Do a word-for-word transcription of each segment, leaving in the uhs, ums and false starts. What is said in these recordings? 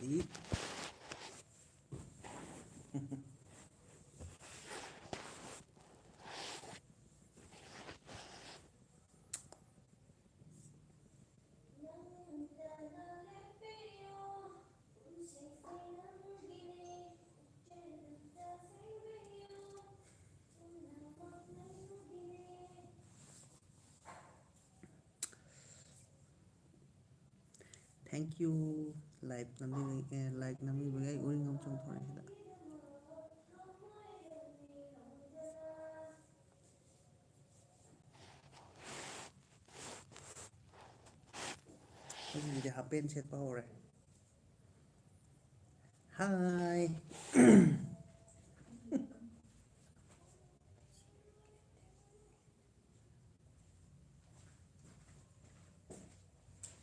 ꯂꯩ꯫ Thank you. Like ꯅꯝꯕꯤꯕꯒꯤ, A, like ꯅꯝꯕꯤꯕꯒꯤ ꯑꯩ ꯎꯔꯤꯡ ꯑꯃ ꯆꯣꯡꯊꯣꯔꯛꯑꯦ ꯁꯤꯗ꯫ ꯑꯩꯁꯤꯗꯤ half pant ꯁꯦꯠꯄ ꯍꯧꯔꯦ꯫ Hi.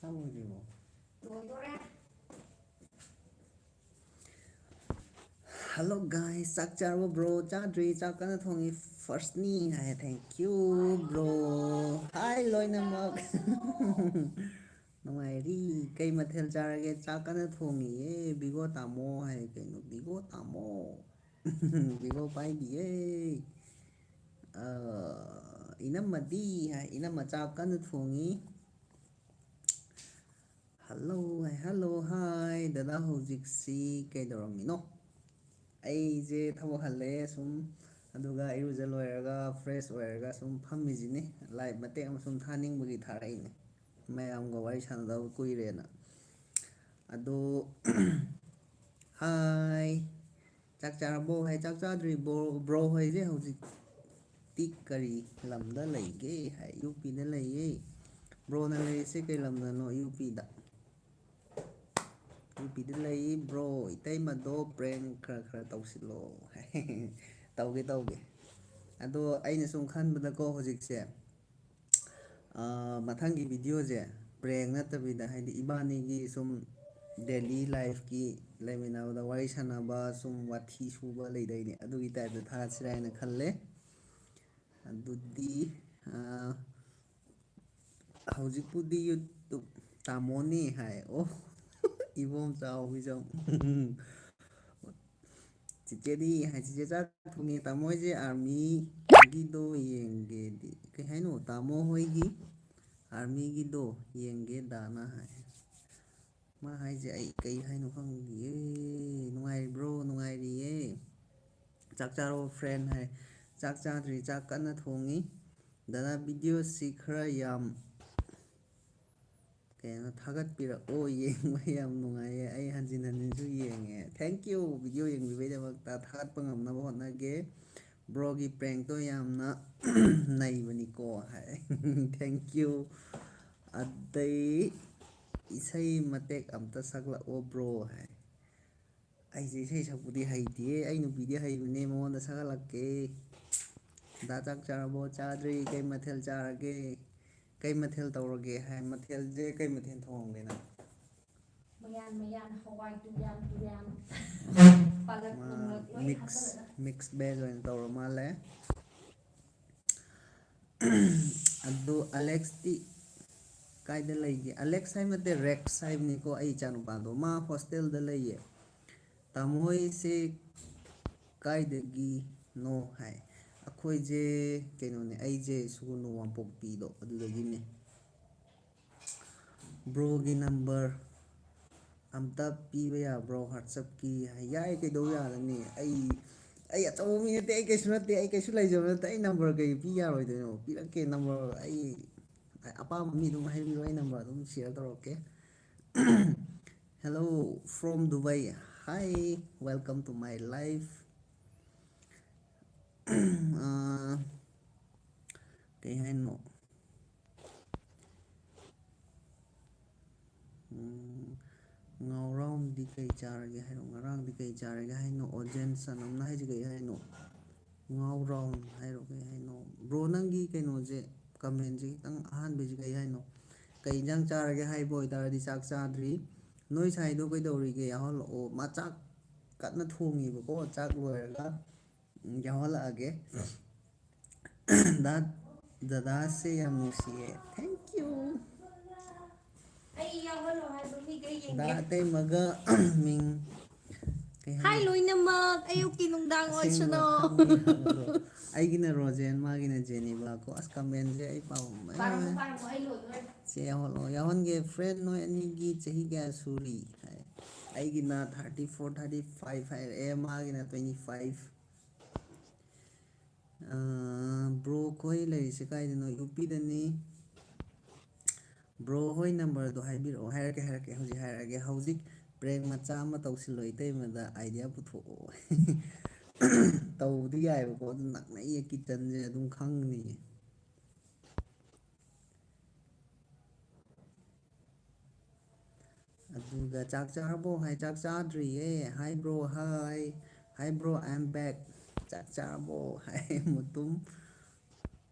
ꯆꯥꯕ ꯂꯣꯏꯗ꯭ꯔꯤꯕꯣ? ꯂꯣꯏꯗꯣꯔꯦ꯫ Hello guys, ꯆꯥꯛ ꯆꯥꯔꯕꯣ bro? ꯆꯥꯗ꯭ꯔꯤ, ꯆꯥꯛ ꯀꯟꯅ ꯊꯣꯡꯉꯤ꯫ First ꯅꯤ ꯍꯥꯏ, thank you bro. Hi ꯂꯣꯏꯅꯃꯛ꯫ ꯅꯨꯡꯉꯥꯏꯔꯤ꯫ ꯀꯩ ꯃꯊꯦꯜ ꯆꯥꯔꯒꯦ? ꯆꯥꯛ ꯀꯟꯅ ꯊꯣꯡꯉꯤꯌꯦ꯫ ꯕꯤꯒꯣ ꯇꯥꯃꯣ ꯍꯥꯏ ꯀꯩꯅꯣ? ꯕꯤꯒꯣ ꯇꯥꯃꯣ꯫ ꯕꯤꯒꯣ ꯄꯥꯏꯗꯤꯌꯦ꯫ ꯑ, ꯏꯅꯝꯃꯗꯤ ꯍꯥꯏ, ꯏꯅꯝꯃ ꯆꯥꯛ ꯀꯟꯅ ꯊꯣꯡꯉꯤ꯫ Hello, hi, hello, hi. ꯗꯗꯥ ꯍꯧꯖꯤꯛꯁꯤ ꯀꯩꯗꯧꯔꯝꯃꯤꯅꯣ? ꯑꯩꯁꯦ ꯊꯕꯛ ꯍꯜꯂꯛꯑꯦ ꯁꯨꯝ, ꯑꯗꯨꯒ ꯏꯔꯨꯖ ꯂꯣꯏꯔꯒ fresh ꯑꯣꯏꯔꯒ ꯁꯨꯝ ꯐꯝꯃꯤꯁꯤꯅꯤ꯫ Live ꯃꯇꯦꯛ ꯑꯃ ꯁꯨꯝ ꯊꯥꯅꯤꯡꯕꯒꯤ ꯊꯥꯔꯛꯏꯅꯦ, ꯃꯌꯥꯝꯒ ꯋꯥꯔꯤ ꯁꯥꯟꯅꯗꯕ ꯀꯨꯏꯔꯦꯅ꯫ ꯑꯗꯣ, hi. ꯆꯥꯛ ꯆꯥꯔꯕꯣ ꯍꯥꯏ, ꯆꯥꯛ ꯆꯥꯗ꯭ꯔꯤꯕꯣ? Bro ꯍꯣꯏꯁꯦ ꯍꯧꯖꯤꯛꯇꯤ ꯀꯔꯤ ꯂꯝꯗ ꯂꯩꯒꯦ ꯍꯥꯏ, ꯌꯨ ꯄꯤꯗ ꯂꯩꯌꯦ꯫ Broꯅ ꯂꯩꯔꯤꯁꯦ ꯀꯩ ꯂꯝꯗꯅꯣ? ꯌꯨ ꯄꯤꯗ꯫ ꯌꯨ ꯄꯤꯗ ꯂꯩ bro꯫ ꯏꯇꯩꯃꯗꯣ prank ꯈꯔ ꯈꯔ ꯇꯧꯁꯤꯜꯂꯣ ꯍꯥꯏ꯫ ꯇꯧꯒꯦ, ꯇꯧꯒꯦ꯫ ꯑꯗꯣ ꯑꯩꯅ ꯁꯨꯝ ꯈꯟꯕꯗꯀꯣ ꯍꯧꯖꯤꯛꯁꯦ, ꯑꯥ, ꯃꯊꯪꯒꯤ videoꯁꯦ prank ꯅꯠꯇꯕꯤꯗ, ꯍꯥꯏꯗꯤ ꯏꯕꯥꯅꯤꯒꯤ ꯁꯨꯝ daily lifeꯀꯤ ꯂꯩꯃꯤꯟꯅꯕꯗ ꯋꯥꯔꯤ ꯁꯥꯟꯅꯕ, ꯁꯨꯝ ꯋꯥꯊꯤ ꯁꯨꯕ ꯂꯩꯗꯥꯏꯅꯦ, ꯑꯗꯨꯒꯤ typeꯇ ꯊꯥꯁꯤꯔꯥ ꯍꯥꯏꯅ ꯈꯜꯂꯦ꯫ ꯑꯗꯨꯗꯤ, ꯑꯥ, ꯍꯧꯖꯤꯛꯄꯨꯗꯤ YouTube ꯇꯥꯃꯣꯅꯤ ꯍꯥꯏ꯫ ꯑꯣ, ꯏꯕꯣꯝ ꯆꯥꯎꯕꯤꯖꯝ꯫ ꯆꯤꯆꯦꯗꯤ ꯍꯥꯏ, ꯆꯤꯆꯦ ꯆꯥꯛ ꯊꯣꯡꯉꯦ꯫ ꯇꯥꯃꯣ ꯍꯣꯏꯁꯦ ꯑꯥꯔꯃꯤꯒꯤꯗꯣ ꯌꯦꯡꯒꯦꯗꯤ, ꯀꯩ ꯍꯥꯏꯅꯣ? ꯇꯥꯃꯣ ꯍꯣꯏꯒꯤ ꯑꯥꯔꯃꯤꯒꯤꯗꯣ ꯌꯦꯡꯒꯦ ꯗꯥꯅ ꯍꯥꯏ꯫ ꯃꯥ ꯍꯥꯏꯁꯦ ꯑꯩ ꯀꯩ ꯍꯥꯏꯅꯣ ꯈꯪꯗꯤꯌꯦ꯫ ꯅꯨꯡꯉꯥꯏꯔꯤꯕ꯭ꯔꯣ? ꯅꯨꯡꯉꯥꯏꯔꯤꯌꯦ꯫ ꯆꯥꯛ ꯆꯥꯔꯕꯣ friend ꯍꯥꯏ꯫ ꯆꯥꯛ ꯆꯥꯗ꯭ꯔꯤ, ꯆꯥꯛ ꯀꯟꯅ ꯊꯣꯡꯉꯤ꯫ ꯗꯥꯗꯥ videoꯁꯤ ꯈꯔ ꯌꯥꯝ ꯀꯩꯅꯣ ꯊꯥꯒꯠꯄꯤꯔꯛꯑꯣ, ꯌꯦꯡꯕ ꯌꯥꯝ ꯅꯨꯡꯉꯥꯏꯌꯦ꯫ ꯑꯩ ꯍꯟꯖꯤꯟ ꯍꯟꯖꯤꯟꯁꯨ ꯌꯦꯡꯉꯦ꯫ Thank you, video ꯌꯦꯡꯕꯤꯕꯩꯗꯃꯛꯇ꯫ ꯊꯥꯒꯠꯄ ꯉꯝꯅꯕ ꯍꯣꯠꯅꯒꯦ꯫ Broꯒꯤ prankꯇꯣ ꯌꯥꯝꯅ ꯅꯩꯕꯅꯤꯀꯣ ꯍꯥꯏ꯫ Thank you꯫ ꯑꯗꯩ ꯏꯁꯩ ꯃꯇꯦꯛ ꯑꯝꯇ ꯁꯛꯂꯛꯑꯣ bro ꯍꯥꯏ꯫ ꯑꯩꯁꯦ ꯏꯁꯩ ꯁꯛꯄꯗꯤ ꯍꯩꯇꯦ, ꯑꯩ ꯅꯨꯄꯤꯗꯤ ꯍꯩꯕꯅꯦ, ꯃꯉꯣꯟꯗ ꯁꯛꯍꯜꯂꯛꯀꯦ꯫ ꯗꯥ ꯆꯥꯛ ꯆꯥꯔꯕꯣ? ꯆꯥꯗ꯭ꯔꯤ꯫ ꯀꯩ ꯃꯊꯦꯜ ꯆꯥꯔꯒꯦ? ꯀꯩ ꯃꯊꯦꯜ ꯇꯧꯔꯒꯦ ꯍꯥꯏ? ꯃꯊꯦꯜꯁꯦ ꯀꯩ ꯃꯊꯦꯜ ꯊꯣꯡꯉꯝꯒꯦ ꯅꯪ? ꯃꯌꯥꯟ ꯃꯌꯥꯟ, ꯍꯋꯥꯏ ꯇꯨꯌꯥꯟ ꯇꯨꯌꯥꯟ, ꯄꯥꯂꯛ ꯃꯥ ꯅꯨꯡꯂꯛ ꯂꯣꯏ mix, ꯍꯥꯞꯆꯜꯂꯒ꯫ Mix veg ꯑꯣꯏꯅ ꯇꯧꯔ ꯃꯥꯜꯂꯦ꯫ ꯑꯗꯨ ꯑꯂꯦꯛꯁꯇꯤ ꯀꯥꯏꯗ ꯂꯩꯒꯦ? ꯑꯂꯦꯛꯁ ꯍꯥꯏꯕ ꯅꯠꯇꯦ, ꯔꯦꯛꯁ ꯍꯥꯏꯕꯅꯤꯀꯣ, ꯑꯩ ꯏꯆꯥꯅꯨꯄꯥꯗꯣ꯫ ꯃꯥ hostelꯗ ꯂꯩꯌꯦ꯫ ꯇꯥꯃꯣ ꯍꯣꯏꯁꯦ ꯀꯥꯏꯗꯒꯤꯅꯣ ꯍꯥꯏ? ꯑꯩꯈꯣꯏꯁꯦ ꯀꯩꯅꯣꯅꯦ, ꯑꯩꯁꯦ ꯁꯨꯒꯨꯅꯨ ꯋꯥꯡꯄꯣꯛꯄꯤꯗꯣ ꯑꯗꯨꯗꯒꯤꯅꯦ꯫ Broꯒꯤ number ꯑꯝꯇ ꯄꯤꯕ ꯌꯥꯕ꯭ꯔꯣ WhatsAppꯀꯤ? ꯌꯥꯏ, ꯀꯩꯗꯧ ꯌꯥꯗꯅꯤ? ꯑꯩ, ꯑꯩ ꯑꯆꯧꯕ ꯃꯤ ꯅꯠꯇꯦ, ꯑꯩ ꯀꯩꯁꯨ ꯅꯠꯇꯦ, ꯑꯩ ꯀꯩꯁꯨ ꯂꯩꯖꯕ ꯅꯠꯇꯦ꯫ ꯑꯩ number ꯀꯩ ꯄꯤ ꯌꯥꯔꯣꯏꯗꯣꯏꯅꯣ? ꯄꯤꯔꯛꯀꯦ number꯫ ꯑꯩ ꯑꯄꯥꯝꯕ ꯃꯤ ꯑꯗꯨꯝ ꯍꯥꯏꯕꯤꯔꯣ, ꯑꯩ number ꯑꯗꯨꯝ share ꯇꯧꯔꯛꯀꯦ꯫ Hello from Dubai. Hi, welcome to my life. ꯑꯥ, ꯀꯩ ꯍꯥꯏꯅꯣ? ꯎꯝ, ꯉꯥꯎꯔꯥꯎꯟꯗꯤ ꯀꯩ ꯆꯥꯔꯒꯦ ꯍꯥꯏꯅꯣ? ꯉꯔꯥꯡꯗꯤ ꯀꯩ ꯆꯥꯔꯒꯦ ꯍꯥꯏꯅꯣ? ꯑꯣꯖꯦꯟ ꯁꯅꯝꯅ ꯍꯥꯏꯁꯦ ꯀꯩ ꯍꯥꯏꯅꯣ? ꯉꯥꯎꯔꯥꯎꯟ ꯍꯥꯏꯔꯣ, ꯀꯩ ꯍꯥꯏꯅꯣ? Bro, ꯅꯪꯒꯤ ꯀꯩꯅꯣꯁꯦ, commentꯁꯦ ꯈꯤꯇꯪ ꯑꯍꯥꯟꯕꯁꯦ ꯀꯩ ꯍꯥꯏꯅꯣ? ꯀꯩ ꯏꯟꯖꯥꯡ ꯆꯥꯔꯒꯦ ꯍꯥꯏꯕ ꯑꯣꯏꯇꯥꯔꯗꯤ ꯆꯥꯛ ꯆꯥꯗ꯭ꯔꯤ꯫ ꯅꯣꯏ ꯁꯥꯏꯗꯣ ꯀꯩꯗꯧꯔꯤꯒꯦ? ꯌꯥꯎꯍꯜꯂꯛꯑꯣ꯫ ꯃꯥ ꯆꯥꯛ ꯀꯟꯅ ꯊꯣꯡꯉꯤꯕꯀꯣ꯫ ꯆꯥꯛ ꯂꯣꯏꯔꯒ ꯌꯥꯎꯍꯜꯂꯛꯑꯒꯦ꯫ ꯗꯥ-, ꯗꯗꯥꯁꯦ ꯌꯥꯝ ꯅꯨꯡꯁꯤꯌꯦ꯫ Thank you꯫ ꯑꯩ ꯗꯥ ꯑꯇꯩꯃꯒ ꯃꯤꯡ ꯀꯩ ꯍꯥꯏꯅꯤ? ꯍꯥꯏ ꯂꯣꯏꯅꯃꯛ, ꯑꯌꯨꯛꯀꯤ ꯅꯨꯡꯗꯥꯡ ꯑꯁꯦꯡꯕ ꯑꯣꯏꯁꯅꯨ꯫ ꯈꯪꯗꯦ ꯍꯥꯏꯕꯗꯣ꯫ ꯑꯩꯒꯤꯅ ꯔꯣꯖꯦꯟ, ꯃꯥꯒꯤꯅ ꯖꯦꯅꯤꯕ ꯀꯣ꯫ ꯑꯁ, comment ꯁꯦ ꯑꯩ ꯄꯥꯕ ꯃꯌꯥꯝ ꯄꯥꯔꯝꯃꯣ, ꯂꯩ꯫ ꯄꯥꯔꯝꯃꯣ, ꯑꯩ ꯂꯣꯏꯗꯣꯔꯦ꯫ ꯆꯦ ꯍꯣꯠꯂꯣ꯫ ꯌꯥꯎꯍꯟꯒꯦ, friend, ꯅꯣꯏ ꯑꯅꯤꯒꯤ ꯆꯍꯤ ꯀꯌꯥ ꯁꯨꯔꯤ? ꯍꯥꯏ꯫ ꯑꯩꯒꯤꯅ thirty four, thirty five ꯍꯥꯏꯔꯛꯑꯦ, ꯃꯥꯒꯤꯅ twenty five꯫ ꯑꯥ, bro ꯈꯣꯏ ꯂꯩꯔꯤꯁꯦ ꯀꯥꯏꯗꯅꯣ? ꯌꯨ ꯄꯤꯗꯅꯤ꯫ Bro ꯍꯣꯏ number ꯗꯣ ꯍꯥꯏꯕꯤꯔꯛꯑꯣ꯫ ꯍꯥꯏꯔꯛꯀꯦ, ꯍꯥꯏꯔꯛꯀꯦ, ꯍꯧꯖꯤꯛ ꯍꯥꯏꯔꯛꯑꯒꯦ꯫ ꯍꯧꯖꯤꯛ prank ꯃꯆꯥ ꯑꯃ ꯇꯧꯁꯤꯜꯂꯣ ꯏꯇꯩꯃꯗ, idea ꯄꯨꯊꯣꯛꯑꯣ꯫ ꯇꯧꯕꯗꯤ ꯌꯥꯏꯕꯀꯣ, ꯑꯗꯨ ꯅꯛꯅꯩꯌꯦ, kitchen ꯁꯦ ꯑꯗꯨꯝ ꯈꯪꯅꯤꯌꯦ꯫ ꯑꯗꯨꯒ ꯆꯥꯛ ꯆꯥꯔꯕꯣ ꯍꯥꯏ, ꯆꯥꯛ ꯆꯥꯗ꯭ꯔꯤꯌꯦ꯫ Hi bro, hi. Hi bro, I'm back. ꯆꯥꯛ ꯆꯥꯔꯕꯣ ꯍꯥꯏ, ꯃꯨꯇꯨꯝ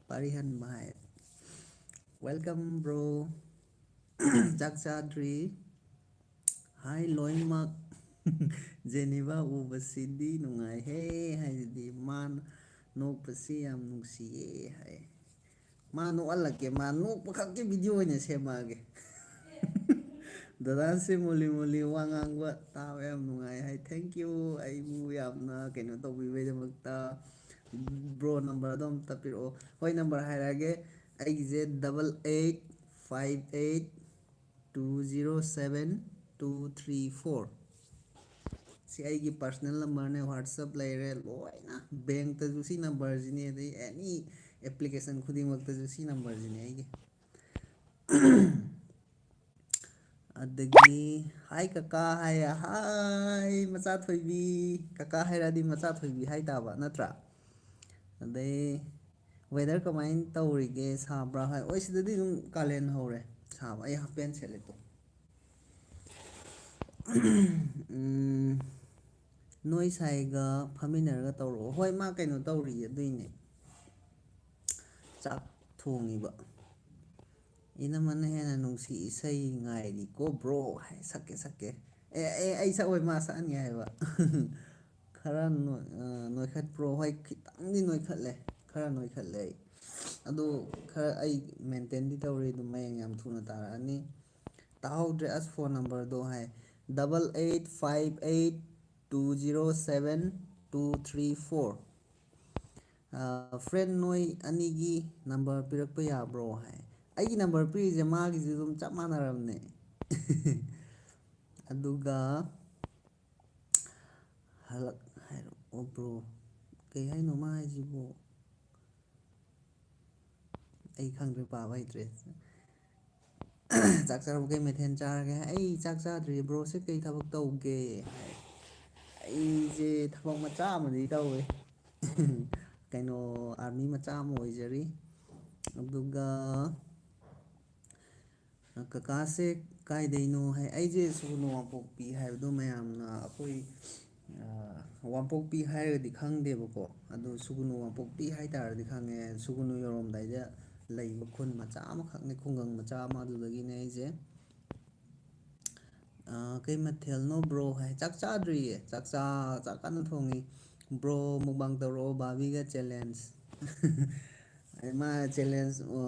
ꯄꯥꯔꯤꯍꯟꯕ ꯍꯥꯏ꯫ Welcome bro. ꯆꯥꯛ ꯆꯥꯗ꯭ꯔꯤ꯫ Hi ꯂꯣꯏꯅꯃꯛ꯫ ꯖꯦꯅꯤꯕꯥ ꯎꯕꯁꯤꯗꯤ ꯅꯨꯡꯉꯥꯏꯍꯦ ꯍꯥꯏꯁꯤꯗꯤ, ꯃꯥꯅ ꯅꯣꯛꯄꯁꯤ ꯌꯥꯝ ꯅꯨꯡꯁꯤꯌꯦ ꯍꯥꯏ꯫ ꯃꯥ ꯅꯣꯛꯍꯜꯂꯛꯀꯦ, ꯃꯥ ꯅꯣꯛꯄ ꯈꯛꯀꯤ video ꯑꯣꯏꯅ ꯁꯦꯝꯃꯛꯑꯒꯦ꯫ ꯗꯗꯥꯁꯦ ꯃꯣꯂꯤ ꯃꯣꯂꯤ ꯋꯥ ꯉꯥꯡꯕ ꯇꯥꯕ ꯌꯥꯝ ꯅꯨꯡꯉꯥꯏ ꯍꯥꯏ꯫ Thank you꯫ ꯑꯩꯕꯨ ꯌꯥꯝꯅ ꯀꯩꯅꯣ ꯇꯧꯕꯤꯕꯩꯗꯃꯛꯇ꯫ Bro number ꯗꯣ ꯑꯝꯇ ꯄꯤꯔꯛꯑꯣ꯫ ꯍꯣꯏ, number ꯍꯥꯏꯔꯛꯑꯒꯦ꯫ ꯑꯩꯒꯤꯁꯦ double eight five eight two zero seven two three four꯫ ꯁꯤ ꯑꯩꯒꯤ personal number ꯅꯦ, WhatsApp ꯂꯩꯔꯦ, ꯂꯣꯏꯅ꯫ Bank ꯇꯁꯨ ꯁꯤ number ꯁꯤꯅꯤ, ꯑꯗꯩ any application ꯈꯨꯗꯤꯡꯃꯛꯇꯁꯨ ꯁꯤ number ꯁꯤꯅꯤ ꯑꯩꯒꯤ꯫ ꯑꯗꯒꯤ, "Hi ꯀꯀꯥ" ꯍꯥꯏ, "Hi ꯃꯆꯥ ꯊꯣꯏꯕꯤ"꯫ ꯀꯀꯥ ꯍꯥꯏꯔꯛꯑꯗꯤ ꯃꯆꯥ ꯊꯣꯏꯕꯤ ꯍꯥꯏ ꯇꯥꯕ ꯅꯠꯇ꯭ꯔꯥ? ꯑꯗꯩ, "Weather ꯀꯃꯥꯏꯅ ꯇꯧꯔꯤꯒꯦ, ꯁꯥꯕ꯭ꯔꯥ?" ꯍꯥꯏ꯫ ꯍꯣꯏ, ꯁꯤꯗꯗꯤ ꯑꯗꯨꯝ ꯀꯥꯂꯦꯟ ꯍꯧꯔꯦ ꯁꯥꯕ꯫ ꯑꯩ half pant ꯁꯦꯠꯂꯦ ꯇꯣ꯫ ꯎꯝ, ꯅꯣꯏ ꯁꯥꯏꯒ ꯐꯝꯃꯤꯟꯅꯔꯒ ꯇꯧꯔꯛꯑꯣ꯫ ꯍꯣꯏ, ꯃꯥ ꯀꯩꯅꯣ ꯇꯧꯔꯤ, ꯑꯗꯨꯏꯅꯦ꯫ ꯆꯥꯛ ꯊꯣꯡꯉꯤꯕ꯫ "ꯏꯅꯝꯃꯅ ꯍꯦꯟꯅ ꯅꯨꯡꯁꯤ ꯏꯁꯩ ꯉꯥꯏꯔꯤꯀꯣ bro" ꯍꯥꯏ꯫ "ꯁꯛꯀꯦ, ꯁꯛꯀꯦ"꯫ ꯑꯦ, ꯑꯦ, ꯑꯩ ꯁꯛꯑꯣꯏ, ꯃꯥ ꯁꯛꯍꯟꯒꯦ ꯍꯥꯏꯕ꯫ "ꯈꯔ ꯅꯣꯏ-, ꯑ, ꯅꯣꯏꯈꯠꯄ꯭ꯔꯣ?" ꯍꯣꯏ, ꯈꯤꯇꯪꯗꯤ ꯅꯣꯏꯈꯠꯂꯦ꯫ ꯈꯔ ꯅꯣꯏꯈꯠꯂꯦ ꯑꯩ꯫ ꯑꯗꯣ ꯈꯔ ꯑꯩ maintain ꯗꯤ ꯇꯧꯔꯤ, ꯑꯗꯨꯝ ꯃꯌꯦꯡ ꯌꯥꯝ ꯊꯨꯅ ꯇꯥꯔꯛꯑꯅꯤ꯫ ꯇꯥꯍꯧꯗ꯭ꯔꯦ ꯑꯁ ꯐꯣꯟ ꯅꯝꯕꯔꯗꯣ ꯍꯥꯏ꯫ Double eight five eight two zero seven two three four꯫ Friend, ꯅꯣꯏ ꯑꯅꯤꯒꯤ ꯅꯝꯕꯔ ꯄꯤꯔꯛꯄ ꯌꯥꯕ꯭ꯔꯣ ꯍꯥꯏ꯫ ꯑꯩꯒꯤ ꯅꯝꯕꯔ ꯄꯤꯔꯤꯁꯦ ꯃꯥꯒꯤꯁꯨ ꯑꯗꯨꯝ ꯆꯞ ꯃꯥꯟꯅꯔꯕꯅꯦ꯫ ꯑꯗꯨꯒ ꯍꯜꯂꯛ ꯍꯥꯏꯔꯛꯑꯣ ꯕ꯭ꯔꯣ꯫ ꯀꯩ ꯍꯥꯏꯅꯣ ꯃꯥ ꯍꯥꯏꯁꯤꯕꯨ? ꯑꯩ ꯈꯪꯗ꯭ꯔꯦ, ꯄꯥꯕ ꯍꯩꯇ꯭ꯔꯦ꯫ ꯆꯥꯛ ꯆꯥꯔꯕꯣ? ꯀꯩ ꯃꯊꯦꯜ ꯆꯥꯔꯒꯦ? ꯑꯩ ꯆꯥꯛ ꯆꯥꯗ꯭ꯔꯤ꯫ ꯕ꯭ꯔꯣꯁꯦ ꯀꯩ ꯊꯕꯛ ꯇꯧꯒꯦ? ꯑꯩꯁꯦ ꯊꯕꯛ ꯃꯆꯥ ꯑꯃꯗꯤ ꯇꯧꯋꯦ꯫ ꯀꯩꯅꯣ, ꯑꯥꯔꯃꯤ ꯃꯆꯥ ꯑꯃ ꯑꯣꯏꯖꯔꯤ꯫ ꯑꯗꯨꯒ ꯀꯀꯥꯁꯦ ꯀꯥꯏꯗꯩꯅꯣ ꯍꯥꯏ꯫ ꯑꯩꯁꯦ ꯁꯨꯒꯨꯅꯨ ꯋꯥꯡꯄꯣꯛꯄꯤ ꯍꯥꯏꯕꯗꯣ ꯃꯌꯥꯝꯅ ꯑꯩꯈꯣꯏ, ꯑ, ꯋꯥꯡꯄꯣꯛꯄꯤ ꯍꯥꯏꯔꯒꯗꯤ ꯈꯪꯗꯦꯕꯀꯣ꯫ ꯑꯗꯨ ꯁꯨꯒꯨꯅꯨ ꯋꯥꯡꯄꯣꯛꯄꯤ ꯍꯥꯏꯇꯥꯔꯗꯤ ꯈꯪꯉꯦ꯫ ꯁꯨꯒꯨꯅꯨ ꯌꯧꯔꯝꯗꯥꯏꯗ ꯂꯩꯕ ꯈꯨꯟ ꯃꯆꯥ ꯑꯃꯈꯛꯅꯦ, ꯈꯨꯡꯒꯪ ꯃꯆꯥ ꯑꯃ, ꯑꯗꯨꯗꯒꯤꯅꯦ ꯑꯩꯁꯦ꯫ "ꯑ, ꯀꯩ ꯃꯊꯦꯜꯅꯣ ꯕ꯭ꯔꯣ?" ꯍꯥꯏ꯫ "ꯆꯥꯛ ꯆꯥꯗ꯭ꯔꯤꯌꯦ꯫ ꯆꯥꯛ ꯆꯥ-, ꯆꯥꯛ ꯀꯟꯅ ꯊꯣꯡꯉꯤ꯫ ꯕ꯭ꯔꯣ ꯃꯨꯛꯕꯥꯡ ꯇꯧꯔꯛꯑꯣ, ꯕꯥꯕꯤꯒ ꯆꯦꯂꯦꯟꯖ꯫" ꯑꯩ ꯃꯥ ꯆꯦꯂꯦꯟꯖ, ꯑ,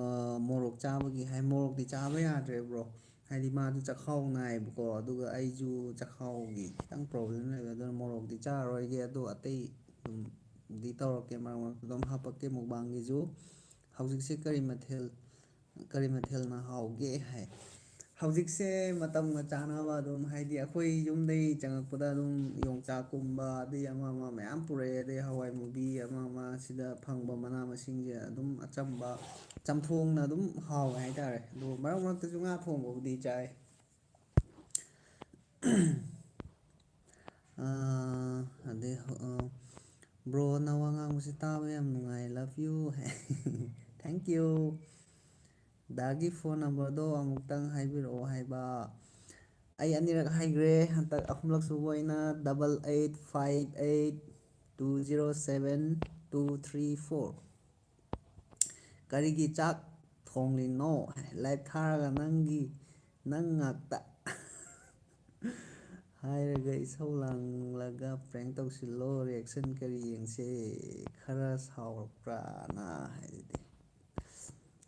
ꯃꯣꯔꯣꯛ ꯆꯥꯕꯒꯤ ꯍꯥꯏ꯫ ꯃꯣꯔꯣꯛꯇꯤ ꯆꯥꯕ ꯌꯥꯗ꯭ꯔꯦ ꯕ꯭ꯔꯣ꯫ ꯍꯥꯏꯗꯤ ꯃꯥꯗꯨ ꯆꯥꯛꯈꯥꯎ ꯅꯥꯏꯌꯦꯕꯀꯣ, ꯑꯗꯨꯒ ꯑꯩꯁꯨ ꯆꯥꯛꯈꯥꯎꯒꯤ ꯈꯤꯇꯪ ꯄ꯭ꯔꯣꯕ꯭ꯂꯦꯝ ꯂꯩꯕ, ꯑꯗꯨꯅ ꯃꯣꯔꯣꯛꯇꯤ ꯆꯥꯔꯔꯣꯏꯒꯦ꯫ ꯑꯗꯣ ꯑꯇꯩ ꯑꯗꯨꯝꯗꯤ ꯇꯧꯔꯛꯀꯦ, ꯃꯔꯛ ꯃꯔꯛꯇ ꯑꯗꯨꯝ ꯍꯥꯄꯛꯀꯦ ꯃꯨꯛꯕꯥꯡꯒꯤꯁꯨ꯫ ꯍꯧꯖꯤꯛꯁꯦ ꯀꯔꯤ ꯃꯊꯦꯜ, ꯀꯔꯤ ꯃꯊꯦꯜꯅ ꯍꯥꯎꯒꯦ ꯍꯥꯏ꯫ ꯍꯧꯖꯤꯛꯁꯦ ꯃꯇꯝꯒ ꯆꯥꯟꯅꯕ ꯑꯗꯨꯝ, ꯍꯥꯏꯗꯤ ꯑꯩꯈꯣꯏ ꯌꯨꯝꯗꯩ ꯆꯪꯉꯛꯄꯗ ꯑꯗꯨꯝ ꯌꯣꯡꯆꯥꯛꯀꯨꯝꯕ, ꯑꯗꯩ ꯑꯃ ꯑꯃ ꯃꯌꯥꯝ ꯄꯨꯔꯛꯑꯦ, ꯑꯗꯩ ꯍꯋꯥꯏ ꯃꯨꯕꯤ, ꯑꯃ ꯑꯃ ꯁꯤꯗ ꯐꯪꯕ ꯃꯅꯥ ꯃꯁꯤꯡꯁꯦ ꯑꯗꯨꯝ ꯑꯆꯝꯕ, ꯆꯝꯊꯣꯡꯅ ꯑꯗꯨꯝ ꯍꯥꯎꯋꯦ ꯍꯥꯏꯇꯥꯔꯦ꯫ ꯑꯗꯨꯒ ꯃꯔꯛ ꯃꯔꯛꯇꯁꯨ ꯉꯥ ꯊꯣꯡꯕꯕꯨꯗꯤ ꯆꯥꯏ꯫ ꯑꯥ, ꯑꯗꯩ, ꯑꯥ, "ꯕ꯭ꯔꯣꯅ ꯋꯥ ꯉꯥꯡꯕꯁꯤ ꯇꯥꯕ ꯌꯥꯝ ꯅꯨꯡꯉꯥꯏ, love you꯫" Thank you꯫ ꯗꯥꯒꯤ ꯐꯣꯟ ꯅꯝꯕꯔꯗꯣ ꯑꯃꯨꯛꯇꯪ ꯍꯥꯏꯕꯤꯔꯛꯑꯣ ꯍꯥꯏꯕ꯫ ꯑꯩ ꯑꯅꯤꯔꯛ ꯍꯥꯏꯈ꯭ꯔꯦ, ꯍꯟꯗꯛ ꯑꯍꯨꯝꯂꯛ ꯁꯨꯕ ꯑꯣꯏꯅ double eight five eight two zero seven two three four꯫ "ꯀꯔꯤꯒꯤ ꯆꯥꯛ ꯊꯣꯡꯂꯤꯅꯣ?" ꯍꯥꯏ, ꯂꯥꯏꯞ ꯊꯥꯔꯒ ꯅꯪꯒꯤ, ꯅꯪ ꯉꯥꯛꯇ ꯍꯥꯏꯔꯒ ꯏꯁꯧ ꯂꯥꯡꯂꯒ ꯄ꯭ꯔꯦꯡ ꯇꯧꯁꯤꯜꯂꯣ, ꯔꯤꯌꯦꯛꯁꯟ ꯀꯔꯤ ꯌꯦꯡꯁꯦ? ꯈꯔ ꯁꯥꯎꯔꯛꯄ꯭ꯔꯥꯅ ꯍꯥꯏꯗꯨꯗꯤ꯫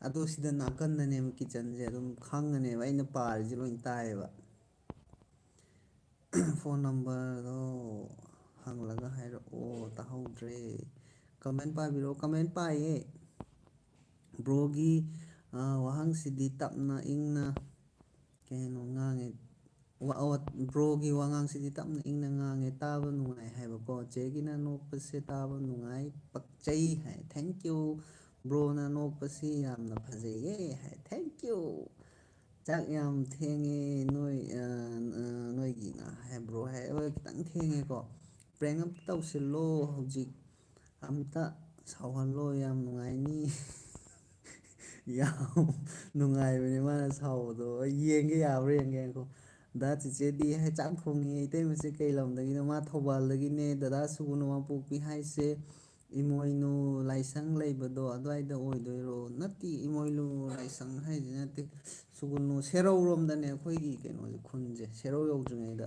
ꯑꯗꯣ ꯁꯤꯗ ꯅꯥꯀꯟꯗꯅꯦꯕ ꯀꯤꯠꯆꯟꯁꯦ, ꯑꯗꯨꯝ ꯈꯪꯉꯅꯦꯕ, ꯑꯩꯅ ꯄꯥꯔꯤꯁꯦ ꯂꯣꯏ ꯇꯥꯏꯌꯦꯕ꯫ ꯐꯣꯟ ꯅꯝꯕꯔꯗꯣ ꯍꯪꯂꯒ ꯍꯥꯏꯔꯛꯑꯣ, ꯇꯥꯍꯧꯗ꯭ꯔꯦ꯫ ꯀꯃꯦꯟ ꯄꯥꯕꯤꯔꯛꯑꯣ꯫ ꯀꯃꯦꯟ ꯄꯥꯏꯌꯦ꯫ ꯕ꯭ꯔꯣꯒꯤ ꯋꯥꯍꯪꯁꯤꯗꯤ ꯇꯞꯅ ꯏꯪꯅ ꯀꯩꯅꯣ ꯉꯥꯡꯉꯦ꯫ ꯕ꯭ꯔꯣꯒꯤ ꯋꯥꯉꯥꯡꯁꯤꯗꯤ ꯇꯞꯅ ꯏꯪꯅ ꯉꯥꯡꯉꯦ, ꯇꯥꯕ ꯅꯨꯡꯉꯥꯏ ꯍꯥꯏꯕꯀꯣ꯫ ꯆꯦꯒꯤꯅ ꯅꯣꯛꯄꯁꯦ ꯇꯥꯕ ꯅꯨꯡꯉꯥꯏ, ꯄꯛꯆꯩ ꯍꯥꯏ꯫ Thank you꯫ ꯕ꯭ꯔꯣꯅ ꯅꯣꯛꯄꯁꯤ ꯌꯥꯝꯅ ꯐꯖꯩꯌꯦ ꯍꯥꯏ꯫ Thank you꯫ ꯆꯥꯛ ꯌꯥꯝ ꯊꯦꯡꯉꯦ ꯅꯣꯏ, ꯅꯣꯏꯒꯤꯅ ꯍꯥꯏ꯫ ꯕ꯭ꯔꯣ ꯍꯥꯏ, ꯍꯣꯏ, ꯈꯤꯇꯪ ꯊꯦꯡꯉꯦꯀꯣ꯫ ꯄ꯭ꯔꯦꯡ ꯑꯝꯇ ꯇꯧꯁꯤꯜꯂꯣ ꯍꯧꯖꯤꯛ꯫ ꯑꯝꯇ ꯁꯥꯎꯍꯜꯂꯣ, ꯌꯥꯝ ꯅꯨꯡꯉꯥꯏꯅꯤ꯫ ꯌꯥꯝ ꯅꯨꯡꯉꯥꯏꯕꯅꯦ ꯃꯥꯅ ꯁꯥꯎꯕꯗꯣ꯫ ꯑꯩ ꯌꯦꯡꯒꯦ, ꯌꯥꯕ꯭ꯔꯥ ꯌꯦꯡꯒꯦ꯫ ꯉꯥꯏꯈꯣ꯫ ꯗꯥ ꯆꯤꯆꯦꯗꯤ ꯍꯥꯏ ꯆꯥꯛ ꯊꯣꯡꯉꯤ꯫ ꯏꯇꯩꯃꯁꯦ ꯀꯩ ꯂꯝꯗꯒꯤꯅꯣ? ꯃꯥ ꯊꯧꯕꯥꯜꯗꯒꯤꯅꯦ꯫ ꯗꯗꯥ ꯁꯨꯒꯨꯅꯨ ꯋꯥꯡꯄꯣꯛꯄꯤ ꯍꯥꯏꯁꯦ ꯏꯃꯣꯏꯅꯨ ꯂꯥꯏꯁꯪ ꯂꯩꯕꯗꯣ ꯑꯗꯨꯋꯥꯏꯗ ꯑꯣꯏꯗꯣꯏꯔꯣ? ꯅꯠꯇꯦ, ꯏꯃꯣꯏꯅꯨ ꯂꯥꯏꯁꯪ ꯍꯥꯏꯁꯦ ꯅꯠꯇꯦ꯫ ꯁꯨꯒꯨꯅꯨ ꯁꯦꯔꯧꯔꯣꯝꯗꯅꯦ ꯑꯩꯈꯣꯏꯒꯤ ꯀꯩꯅꯣꯁꯦ, ꯈꯨꯟꯁꯦ꯫ ꯁꯦꯔꯧ ꯌꯧꯗ꯭ꯔꯤꯉꯩꯗ꯫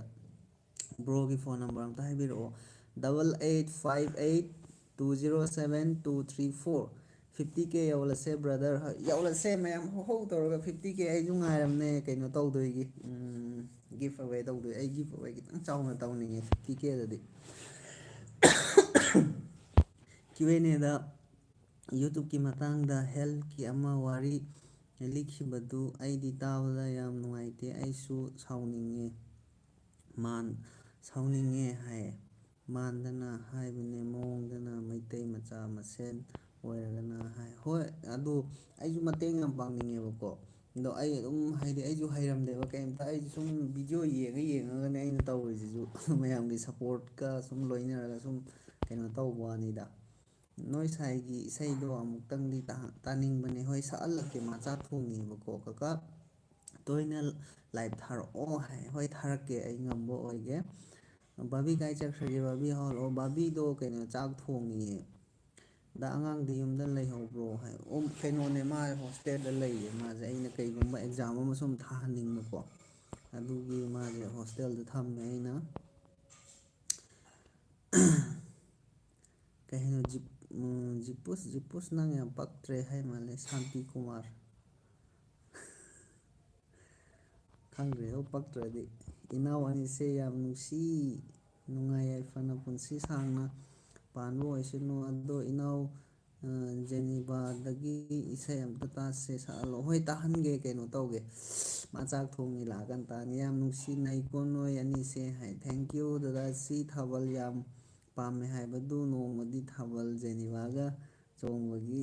ꯕ꯭ꯔꯣꯒꯤ ꯐꯣꯟ ꯅꯝꯕꯔ ꯑꯝꯇ ꯍꯥꯏꯕꯤꯔꯛꯑꯣ꯫ Double eight five eight two zero seven two three four꯫ Fifty K ꯌꯧꯜꯂꯁꯦ ꯕ꯭ꯔꯗꯔ꯫ ꯍꯣꯏ, ꯌꯧꯜꯂꯁꯦ ꯃꯌꯥꯝ ꯍꯧ ꯍꯧ ꯇꯧꯔꯒ꯫ Fifty K ꯑꯩꯁꯨ ꯉꯥꯏꯔꯝꯅꯦ ꯀꯩꯅꯣ ꯇꯧꯗꯣꯏꯒꯤ, ꯒꯤꯐ ꯑꯋꯦ ꯇꯧꯗꯣꯏ꯫ ꯑꯩ ꯒꯤꯐ ꯑꯋꯦ ꯈꯤꯇꯪ ꯆꯥꯎꯅ ꯇꯧꯅꯤꯡꯉꯦ fifty Kꯗꯗꯤ꯫ Q and Aꯗ YouTubeꯀꯤ ꯃꯇꯥꯡꯗ healthꯀꯤ ꯑꯃ ꯋꯥꯔꯤ ꯂꯤꯈꯤꯕꯗꯨ ꯑꯩꯗꯤ ꯇꯥꯕꯗ ꯌꯥꯝ ꯅꯨꯡꯉꯥꯏꯇꯦ꯫ ꯑꯩꯁꯨ ꯁꯥꯎꯅꯤꯡꯉꯦ꯫ ꯃꯥꯟ ꯁꯥꯎꯅꯤꯡꯉꯦ ꯍꯥꯏ꯫ ꯃꯥꯟꯗꯅ ꯍꯥꯏꯕꯅꯦ, ꯃꯑꯣꯡꯗꯅ ꯃꯩꯇꯩ ꯃꯆꯥ ꯃꯁꯦꯟ ꯑꯣꯏꯔꯒꯅ ꯍꯥꯏ꯫ ꯍꯣꯏ, ꯑꯗꯨ ꯑꯩꯁꯨ ꯃꯇꯦꯡ ꯌꯥꯝ ꯄꯥꯡꯅꯤꯡꯉꯦꯕꯀꯣ꯫ ꯑꯗꯣ ꯑꯩ ꯑꯗꯨꯝ, ꯍꯥꯏꯗꯤ, ꯑꯩꯁꯨ ꯍꯩꯔꯝꯗꯦꯕ ꯀꯩꯝꯇ꯫ ꯑꯩꯁꯨ ꯁꯨꯝ ꯚꯤꯗꯤꯑꯣ ꯌꯦꯡꯉ ꯌꯦꯡꯉꯒꯅꯦ ꯑꯩꯅ ꯇꯧꯔꯤꯁꯤꯁꯨ꯫ ꯃꯌꯥꯝꯒꯤ ꯁꯞꯄꯣꯔꯠꯀ ꯁꯨꯝ ꯂꯣꯏꯅꯔꯒ ꯁꯨꯝ ꯀꯩꯅꯣ ꯇꯧꯕ ꯋꯥꯅꯤꯗ꯫ ꯅꯣꯏ ꯁꯥꯏꯒꯤ ꯏꯁꯩꯗꯣ ꯑꯃꯨꯛꯇꯪꯗꯤ ꯇꯥ-, ꯇꯥꯅꯤꯡꯕꯅꯦ꯫ ꯍꯣꯏ, ꯁꯛꯍꯜꯂꯛꯀꯦ꯫ ꯃꯥ ꯆꯥꯛ ꯊꯣꯡꯉꯤꯕꯀꯣ꯫ "ꯀꯀꯥ, ꯇꯣꯏꯅ ꯂꯥꯏꯚ ꯊꯥꯔꯛꯑꯣ" ꯍꯥꯏ꯫ ꯍꯣꯏ, ꯊꯥꯔꯛꯀꯦ, ꯑꯩ ꯉꯝꯕ ꯑꯣꯏꯒꯦ꯫ ꯕꯥꯕꯤ ꯀꯥꯏ ꯆꯠꯈ꯭ꯔꯒꯦ? ꯕꯥꯕꯤ ꯍꯧꯍꯜꯂꯛꯑꯣ꯫ ꯕꯥꯕꯤꯗꯣ ꯀꯩꯅꯣ, ꯆꯥꯛ ꯊꯣꯡꯉꯤꯌꯦ꯫ "ꯗꯥ ꯑꯉꯥꯡꯗꯤ ꯌꯨꯝꯗ ꯂꯩꯍꯧꯕ꯭ꯔꯣ?" ꯍꯥꯏ꯫ ꯑꯣ, ꯀꯩꯅꯣꯅꯦ, ꯃꯥ ꯍꯣꯁꯇꯦꯜꯗ ꯂꯩꯌꯦ꯫ ꯃꯥꯁꯦ ꯑꯩꯅ ꯀꯩꯒꯨꯝꯕ ꯑꯦꯛꯖꯥꯝ ꯑꯃ ꯁꯨꯝ ꯊꯥꯍꯟꯅꯤꯡꯕꯀꯣ, ꯑꯗꯨꯒꯤ ꯃꯥꯁꯦ ꯍꯣꯁꯇꯦꯜꯗ ꯊꯝꯃꯦ ꯑꯩꯅ꯫ ꯀꯩ ꯍꯥꯏꯅꯣ, ꯖꯤꯞ-, ꯎꯝ, ꯖꯤꯄꯨꯁ, ꯖꯤꯄꯨꯁ ꯅꯪ ꯌꯥꯝ ꯄꯛꯇ꯭ꯔꯦ ꯍꯥꯏ ꯃꯥꯜꯂꯦ, ꯁꯥꯟꯇꯤ ꯀꯨꯃꯥꯔ꯫ ꯈꯪꯗ꯭ꯔꯦ, ꯑꯣ, ꯄꯛꯇ꯭ꯔꯗꯤ꯫ ꯏꯅꯥꯎ ꯑꯅꯤꯁꯦ ꯌꯥꯝ ꯅꯨꯡꯁꯤ, ꯅꯨꯡꯉꯥꯏ ꯌꯥꯏꯐꯅ ꯄꯨꯟꯁꯤ ꯁꯥꯡꯅ ꯄꯥꯟꯕ ꯑꯣꯏꯁꯅꯨ꯫ ꯑꯗꯣ ꯏꯅꯥꯎ, ꯑ, ꯖꯦꯅꯤꯕꯥꯗꯒꯤ ꯏꯁꯩ ꯑꯝꯇ ꯇꯥꯁꯦ, ꯁꯛꯍꯜꯂꯣ꯫ ꯍꯣꯏ, ꯇꯥꯍꯟꯒꯦ, ꯀꯩꯅꯣ ꯇꯧꯒꯦ꯫ ꯃꯥ ꯆꯥꯛ ꯊꯣꯡꯉꯤ, ꯂꯥꯛꯑꯀꯥꯟ ꯇꯥꯅꯤ꯫ ꯌꯥꯝ ꯅꯨꯡꯁꯤꯅꯩꯀꯣ ꯅꯣꯏ ꯑꯅꯤꯁꯦ ꯍꯥꯏ꯫ Thank you ꯗꯗꯥ꯫ ꯁꯤ ꯊꯥꯕꯜ ꯌꯥꯝ ꯄꯥꯝꯃꯦ ꯍꯥꯏꯕꯗꯨ ꯅꯣꯡꯃꯗꯤ ꯊꯥꯕꯜ ꯖꯦꯅꯤꯕꯥꯒ ꯆꯣꯡꯕꯒꯤ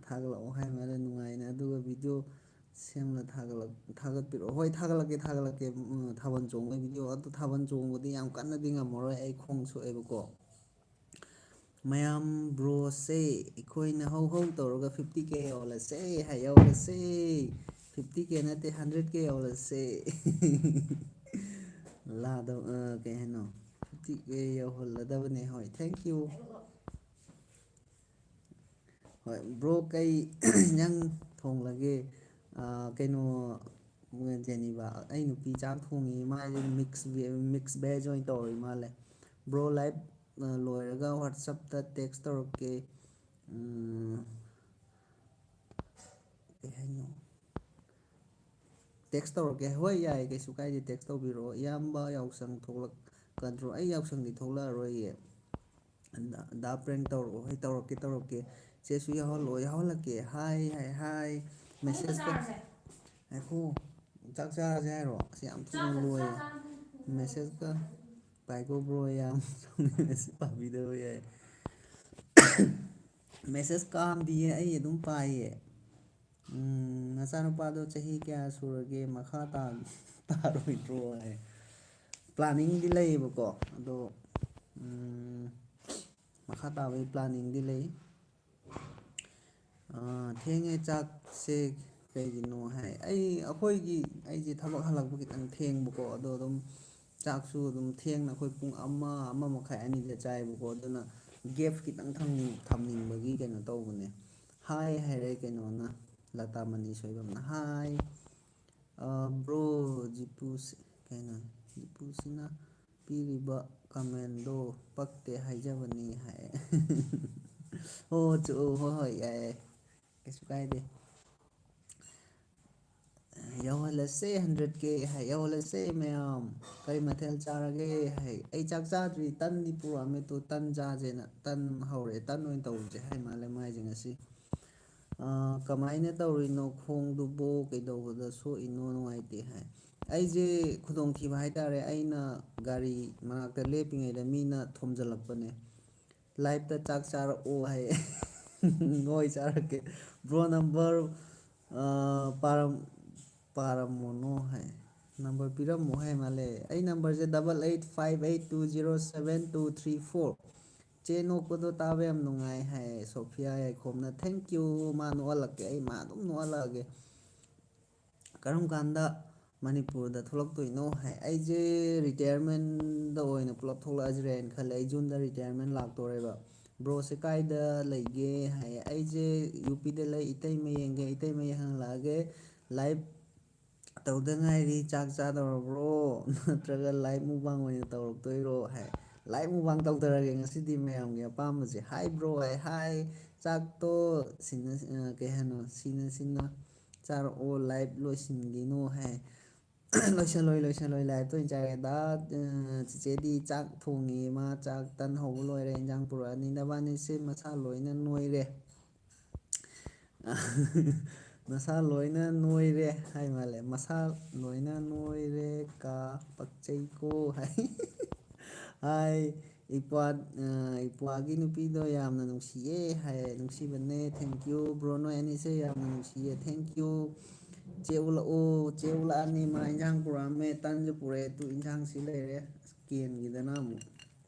ꯊꯥꯒꯠꯂꯛꯑꯣ ꯍꯥꯏ ꯃꯥꯜꯂꯦ, ꯅꯨꯡꯉꯥꯏꯅ꯫ ꯑꯗꯨꯒ ꯚꯤꯗꯤꯑꯣ ꯁꯦꯝꯂ ꯊꯥꯒꯠꯂꯛ-, ꯊꯥꯒꯠꯄꯤꯔꯛꯑꯣ꯫ ꯍꯣꯏ, ꯊꯥꯒꯠꯂꯛꯀꯦ, ꯊꯥꯒꯠꯂꯛꯀꯦ꯫ ꯎꯝ, ꯊꯥꯕꯜ ꯆꯣꯡꯕꯒꯤ ꯚꯤꯗꯤꯑꯣ꯫ ꯑꯗꯨ ꯊꯥꯕꯜ ꯆꯣꯡꯕꯗꯤ ꯌꯥꯝ ꯀꯟꯅꯗꯤ ꯉꯝꯃꯔꯣꯏ, ꯑꯩ ꯈꯣꯡ ꯁꯣꯛꯑꯦꯕꯀꯣ꯫ ꯃꯌꯥꯝ ꯕ꯭ꯔꯣꯁꯦ ꯑꯩꯈꯣꯏꯅ ꯍꯧ ꯍꯧ ꯇꯧꯔꯒ fifty K ꯌꯧꯍꯜꯂꯁꯦ ꯍꯥꯏ, ꯌꯧꯍꯜꯂꯁꯦ꯫ Fifty K ꯅꯠꯇꯦ, hundred K ꯌꯧꯍꯜꯂꯁꯦ꯫ ꯂꯥꯗ-, ꯑ, ꯀꯩ ꯍꯥꯏꯅꯣ? Fifty K ꯌꯧꯍꯜꯂꯗꯕꯅꯦ꯫ ꯍꯣꯏ, thank you꯫ ꯍꯣꯏ, ꯕ꯭ꯔꯣ, ꯀꯩ ꯏꯟꯖꯥꯡ ꯊꯣꯡꯂꯒꯦ? ꯑ, ꯀꯩꯅꯣ, ꯖꯦꯅꯤꯕꯥ, ꯑꯩ ꯅꯨꯄꯤ ꯆꯥꯛ ꯊꯣꯡꯉꯤ, ꯃꯥꯁꯦ mix ve-, mix veg ꯑꯣꯏꯅ ꯇꯧꯔꯤ ꯃꯥꯜꯂꯦ꯫ ꯕ꯭ꯔꯣ, live, ꯑ, ꯂꯣꯏꯔꯒ WhatsApp-ꯇ text ꯇꯧꯔꯛꯀꯦ꯫ ꯎꯝ, ꯀꯩ ꯍꯥꯏꯅꯣ? Text ꯇꯧꯔꯛꯀꯦ꯫ ꯍꯣꯏ, ꯌꯥꯏ, ꯀꯩꯁꯨ ꯀꯥꯏꯗꯦ, text ꯇꯧꯕꯤꯔꯛꯑꯣ꯫ ꯏꯌꯥꯝꯕ ꯌꯥꯎꯁꯪ ꯊꯣꯛꯂꯛꯀꯗ꯭ꯔꯣ? ꯑꯩ ꯌꯥꯎꯁꯪꯗꯤ ꯊꯣꯛꯂꯛꯑꯔꯣꯏꯌꯦ꯫ ꯗꯥ, ꯗꯥ ꯄ꯭ꯔꯦꯡ ꯇꯧꯔꯛꯑꯣ꯫ ꯍꯣꯏ, ꯇꯧꯔꯛꯀꯦ, ꯇꯧꯔꯛꯀꯦ꯫ ꯆꯦꯁꯨ ꯌꯥꯎꯍꯜꯂꯛꯑꯣ, ꯌꯥꯎꯍꯜꯂꯛꯀꯦ꯫ ꯍꯥꯏ, ꯍꯥꯏ, ꯍꯥꯏ꯫ Message-ꯇ꯫ ꯉꯥꯏꯈꯣ, ꯆꯥꯛ ꯆꯥꯔꯁꯦ ꯍꯥꯏꯔꯣ? ꯑꯁ, ꯌꯥꯝ ꯊꯨꯅ ꯂꯣꯏꯌꯦ꯫ Message-ꯀ ꯄꯥꯏꯀꯣ ꯕ꯭ꯔꯣ, ꯌꯥꯝ ꯁꯥꯎꯅꯤꯡꯉꯁꯨ ꯄꯥꯕꯤꯗꯕ ꯌꯥꯏ꯫ Message ꯀꯥꯝꯗꯤꯌꯦ, ꯑꯩ ꯑꯗꯨꯝ ꯄꯥꯏꯌꯦ꯫ ꯎꯝ, "ꯅꯆꯥꯅꯨꯄꯥꯗꯣ ꯆꯍꯤ ꯀꯌꯥ ꯁꯨꯔꯒꯦ? ꯃꯈꯥ ꯇꯥ-, ꯇꯥꯔꯣꯏꯗ꯭ꯔꯣ?" ꯍꯥꯏ꯫ Planning-ꯗꯤ ꯂꯩꯌꯦꯕꯀꯣ, ꯑꯗꯣ, ꯎꯝ, ꯃꯈꯥ ꯇꯥꯕꯒꯤ planning-ꯗꯤ ꯂꯩ꯫ ꯑꯥ, "ꯊꯦꯡꯉꯦ ꯆꯥꯛꯁꯦ ꯀꯩꯒꯤꯅꯣ?" ꯍꯥꯏ꯫ ꯑꯩ, ꯑꯩꯈꯣꯏꯒꯤ, ꯑꯩꯁꯦ ꯊꯕꯛ ꯍꯜꯂꯛꯄ ꯈꯤꯇꯪ ꯊꯦꯡꯕꯀꯣ, ꯑꯗꯣ ꯑꯗꯨꯝ ꯆꯥꯛꯁꯨ ꯑꯗꯨꯝ ꯊꯦꯡꯅ, ꯑꯩꯈꯣꯏ ꯄꯨꯡ ꯑꯃ, ꯑꯃ ꯃꯈꯥꯏ, ꯑꯅꯤꯗ ꯆꯥꯏꯕꯀꯣ, ꯑꯗꯨꯅ gap ꯈꯤꯇꯪ ꯊꯝꯅꯤꯡ-, ꯊꯝꯅꯤꯡꯕꯒꯤ ꯀꯩꯅꯣ ꯇꯧꯕꯅꯦ꯫ ꯍꯥꯏ ꯍꯥꯏꯔꯦ ꯀꯩꯅꯣꯅ, ꯂꯇꯥꯃꯅꯤ ꯁꯣꯏꯕꯝꯅ꯫ ꯍꯥꯏ, ꯑ, ꯕ꯭ꯔꯣ, ꯖꯤꯄꯨꯁꯤ-, ꯀꯩꯅꯣ, ꯖꯤꯄꯨꯁꯤꯅ ꯄꯤꯔꯤꯕ comment ꯗꯣ ꯄꯛꯇꯦ ꯍꯥꯏꯖꯕꯅꯤ ꯍꯥꯏ꯫ ꯑꯣ ꯆꯨ ꯍꯣꯏ ꯍꯣꯏ ꯌꯥꯏ ꯌꯥꯏ, ꯀꯩꯁꯨ ꯀꯥꯏꯗꯦ꯫ ꯌꯧꯍꯜꯂꯁꯦ hundred K ꯍꯥꯏ, ꯌꯧꯍꯜꯂꯁꯦ ꯃꯌꯥꯝ꯫ ꯀꯔꯤ ꯃꯊꯦꯜ ꯆꯥꯔꯒꯦ ꯍꯥꯏ꯫ ꯑꯩ ꯆꯥꯛ ꯆꯥꯗ꯭ꯔꯤ, ꯇꯟꯗꯤ ꯄꯨꯔꯛꯑꯝꯃꯦ꯫ ꯇꯨ ꯇꯟ ꯆꯥꯁꯦꯅ ꯇꯟ ꯍꯧꯔꯦ, ꯇꯟ ꯑꯣꯏꯅ ꯇꯧꯁꯦ ꯍꯥꯏ ꯃꯥꯜꯂꯦ ꯃꯥꯏꯁꯦ ꯉꯁꯤ꯫ ꯑꯥ, ꯀꯃꯥꯏꯅ ꯇꯧꯔꯤꯅꯣ ꯈꯣꯡꯗꯨꯕꯨ, ꯀꯩꯗꯧꯕꯗ ꯁꯣꯛꯏꯅꯣ, ꯅꯨꯡꯉꯥꯏꯇꯦ ꯍꯥꯏ꯫ ꯑꯩꯁꯦ ꯈꯨꯗꯣꯡꯊꯤꯕ ꯍꯥꯏꯇꯥꯔꯦ, ꯑꯩꯅ ꯒꯥꯔꯤ ꯃꯅꯥꯛꯇ ꯂꯦꯞꯄꯤꯉꯩꯗ ꯃꯤꯅ ꯊꯣꯝꯖꯤꯜꯂꯛꯄꯅꯦ꯫ Live ꯇ ꯆꯥꯛ ꯆꯥꯔꯛꯑꯣ ꯍꯥꯏ꯫ ꯍꯣꯏ ꯆꯥꯔꯛꯀꯦ꯫ Bro number, ꯑꯥ, ꯄꯥꯔꯝ-, ꯄꯥꯔꯝꯃꯣꯅꯣ ꯍꯥꯏ꯫ Number ꯄꯤꯔꯝꯃꯣ ꯍꯥꯏ ꯃꯥꯜꯂꯦ꯫ ꯑꯩ number ꯁꯦ double eight five eight two zero seven two three four꯫ ꯆꯦ ꯅꯣꯛꯄꯗꯣ ꯇꯥꯕ ꯌꯥꯝ ꯅꯨꯡꯉꯥꯏ ꯍꯥꯏ ꯁꯣꯐꯤꯌꯥ ꯌꯥꯏꯈꯣꯝꯅ꯫ Thank you꯫ ꯃꯥ ꯅꯣꯛꯍꯜꯂꯛꯀꯦ, ꯑꯩ ꯃꯥ ꯑꯗꯨꯝ ꯅꯣꯛꯍꯜꯂꯛꯑꯒꯦ꯫ ꯀꯔꯝ ꯀꯥꯟꯗ ꯃꯅꯤꯄꯨꯔꯗ ꯊꯣꯛꯂꯛꯇꯣꯏꯅꯣ ꯍꯥꯏ꯫ ꯑꯩꯁꯦ retirement ꯗ ꯑꯣꯏꯅ ꯄꯨꯂꯞ ꯊꯣꯛꯂꯛꯑꯁꯤꯔꯅ ꯈꯜꯂꯦ꯫ ꯑꯩ June ꯗ retirement ꯂꯥꯛꯇꯣꯔꯦꯕ꯫ Bro ꯁꯦ ꯀꯥꯏꯗ ꯂꯩꯒꯦ ꯍꯥꯏ꯫ ꯑꯩꯁꯦ ꯌꯨ ꯄꯤ ꯗ ꯂꯩ, ꯏꯇꯩꯃ ꯌꯦꯡꯒꯦ, ꯏꯇꯩꯃ ꯌꯦꯡꯍꯜꯂꯛꯑꯒꯦ꯫ Live ꯇꯧꯗ ꯉꯥꯏꯔꯤ, ꯆꯥꯛ ꯆꯥꯗꯧꯔꯕ꯭ꯔꯣ? ꯅꯠꯇ꯭ꯔꯒ live mukbang ꯑꯣꯏꯅ ꯇꯧꯔꯛꯇꯣꯏꯔꯣ ꯍꯥꯏ꯫ Live mukbang ꯇꯧꯊꯔꯒꯦ ꯉꯁꯤꯗꯤ ꯃꯌꯥꯝꯒꯤ ꯑꯄꯥꯝꯕꯁꯦ꯫ Hi bro ꯍꯥꯏ, hi꯫ ꯆꯥꯛꯇꯣ ꯁꯤꯟꯅ-, ꯑ, ꯀꯩ ꯍꯥꯏꯅꯣ, ꯁꯤꯟꯅ ꯁꯤꯟꯅ ꯆꯥꯔꯛꯑꯣ, live ꯂꯣꯏꯁꯤꯟꯈꯤꯅꯨ ꯍꯥꯏ꯫ ꯂꯣꯏꯁꯜꯂꯣꯏ, ꯂꯣꯏꯁꯜꯂꯣꯏ, live ꯇ ꯑꯣꯏꯅ ꯆꯥꯔꯒꯦ꯫ ꯗꯥ, ꯑ, ꯆꯤꯆꯦꯗꯤ ꯆꯥꯛ ꯊꯣꯡꯉꯤ, ꯃꯥ ꯆꯥꯛ ꯇꯟ ꯍꯧꯕ ꯂꯣꯏꯔꯦ, ꯏꯟꯖꯥꯡ ꯄꯨꯔꯛꯑꯅꯤ꯫ ꯅꯕꯥꯅꯤꯁꯦ ꯃꯁꯥ ꯂꯣꯏꯅ ꯅꯣꯏꯔꯦ꯫ ꯅꯁꯥ ꯂꯣꯏꯅ ꯅꯣꯏꯔꯦ ꯍꯥꯏ ꯃꯥꯜꯂꯦ꯫ ꯃꯁꯥ ꯂꯣꯏꯅ ꯅꯣꯏꯔꯦ ꯀꯥ, ꯄꯛꯆꯩꯀꯣ ꯍꯥꯏ꯫ ꯍꯥꯏ, ꯏꯄ꯭ꯋꯥ, ꯑ, ꯏꯄ꯭ꯋꯥꯒꯤ ꯅꯨꯄꯤꯗꯣ ꯌꯥꯝꯅ ꯅꯨꯡꯁꯤꯌꯦ ꯍꯥꯏ꯫ ꯅꯨꯡꯁꯤꯕꯅꯦ꯫ Thank you bro, ꯅꯣꯏ ꯑꯅꯤꯁꯦ ꯌꯥꯝꯅ ꯅꯨꯡꯁꯤꯌꯦ꯫ Thank you꯫ ꯆꯦ ꯎꯠꯂꯛꯑꯣ꯫ ꯆꯦ ꯎꯠꯂꯛꯑꯅꯤ꯫ ꯃꯥ ꯏꯟꯖꯥꯡ ꯄꯨꯔꯛꯑꯝꯃꯦ, ꯇꯟꯁꯨ ꯄꯨꯔꯛꯑꯦ꯫ ꯇꯨ ꯏꯟꯖꯥꯡ ꯁꯤ ꯂꯩꯔꯦ꯫ ꯑꯁ, ꯀꯦꯟꯈꯤꯗꯅ ꯑꯃꯨꯛ꯫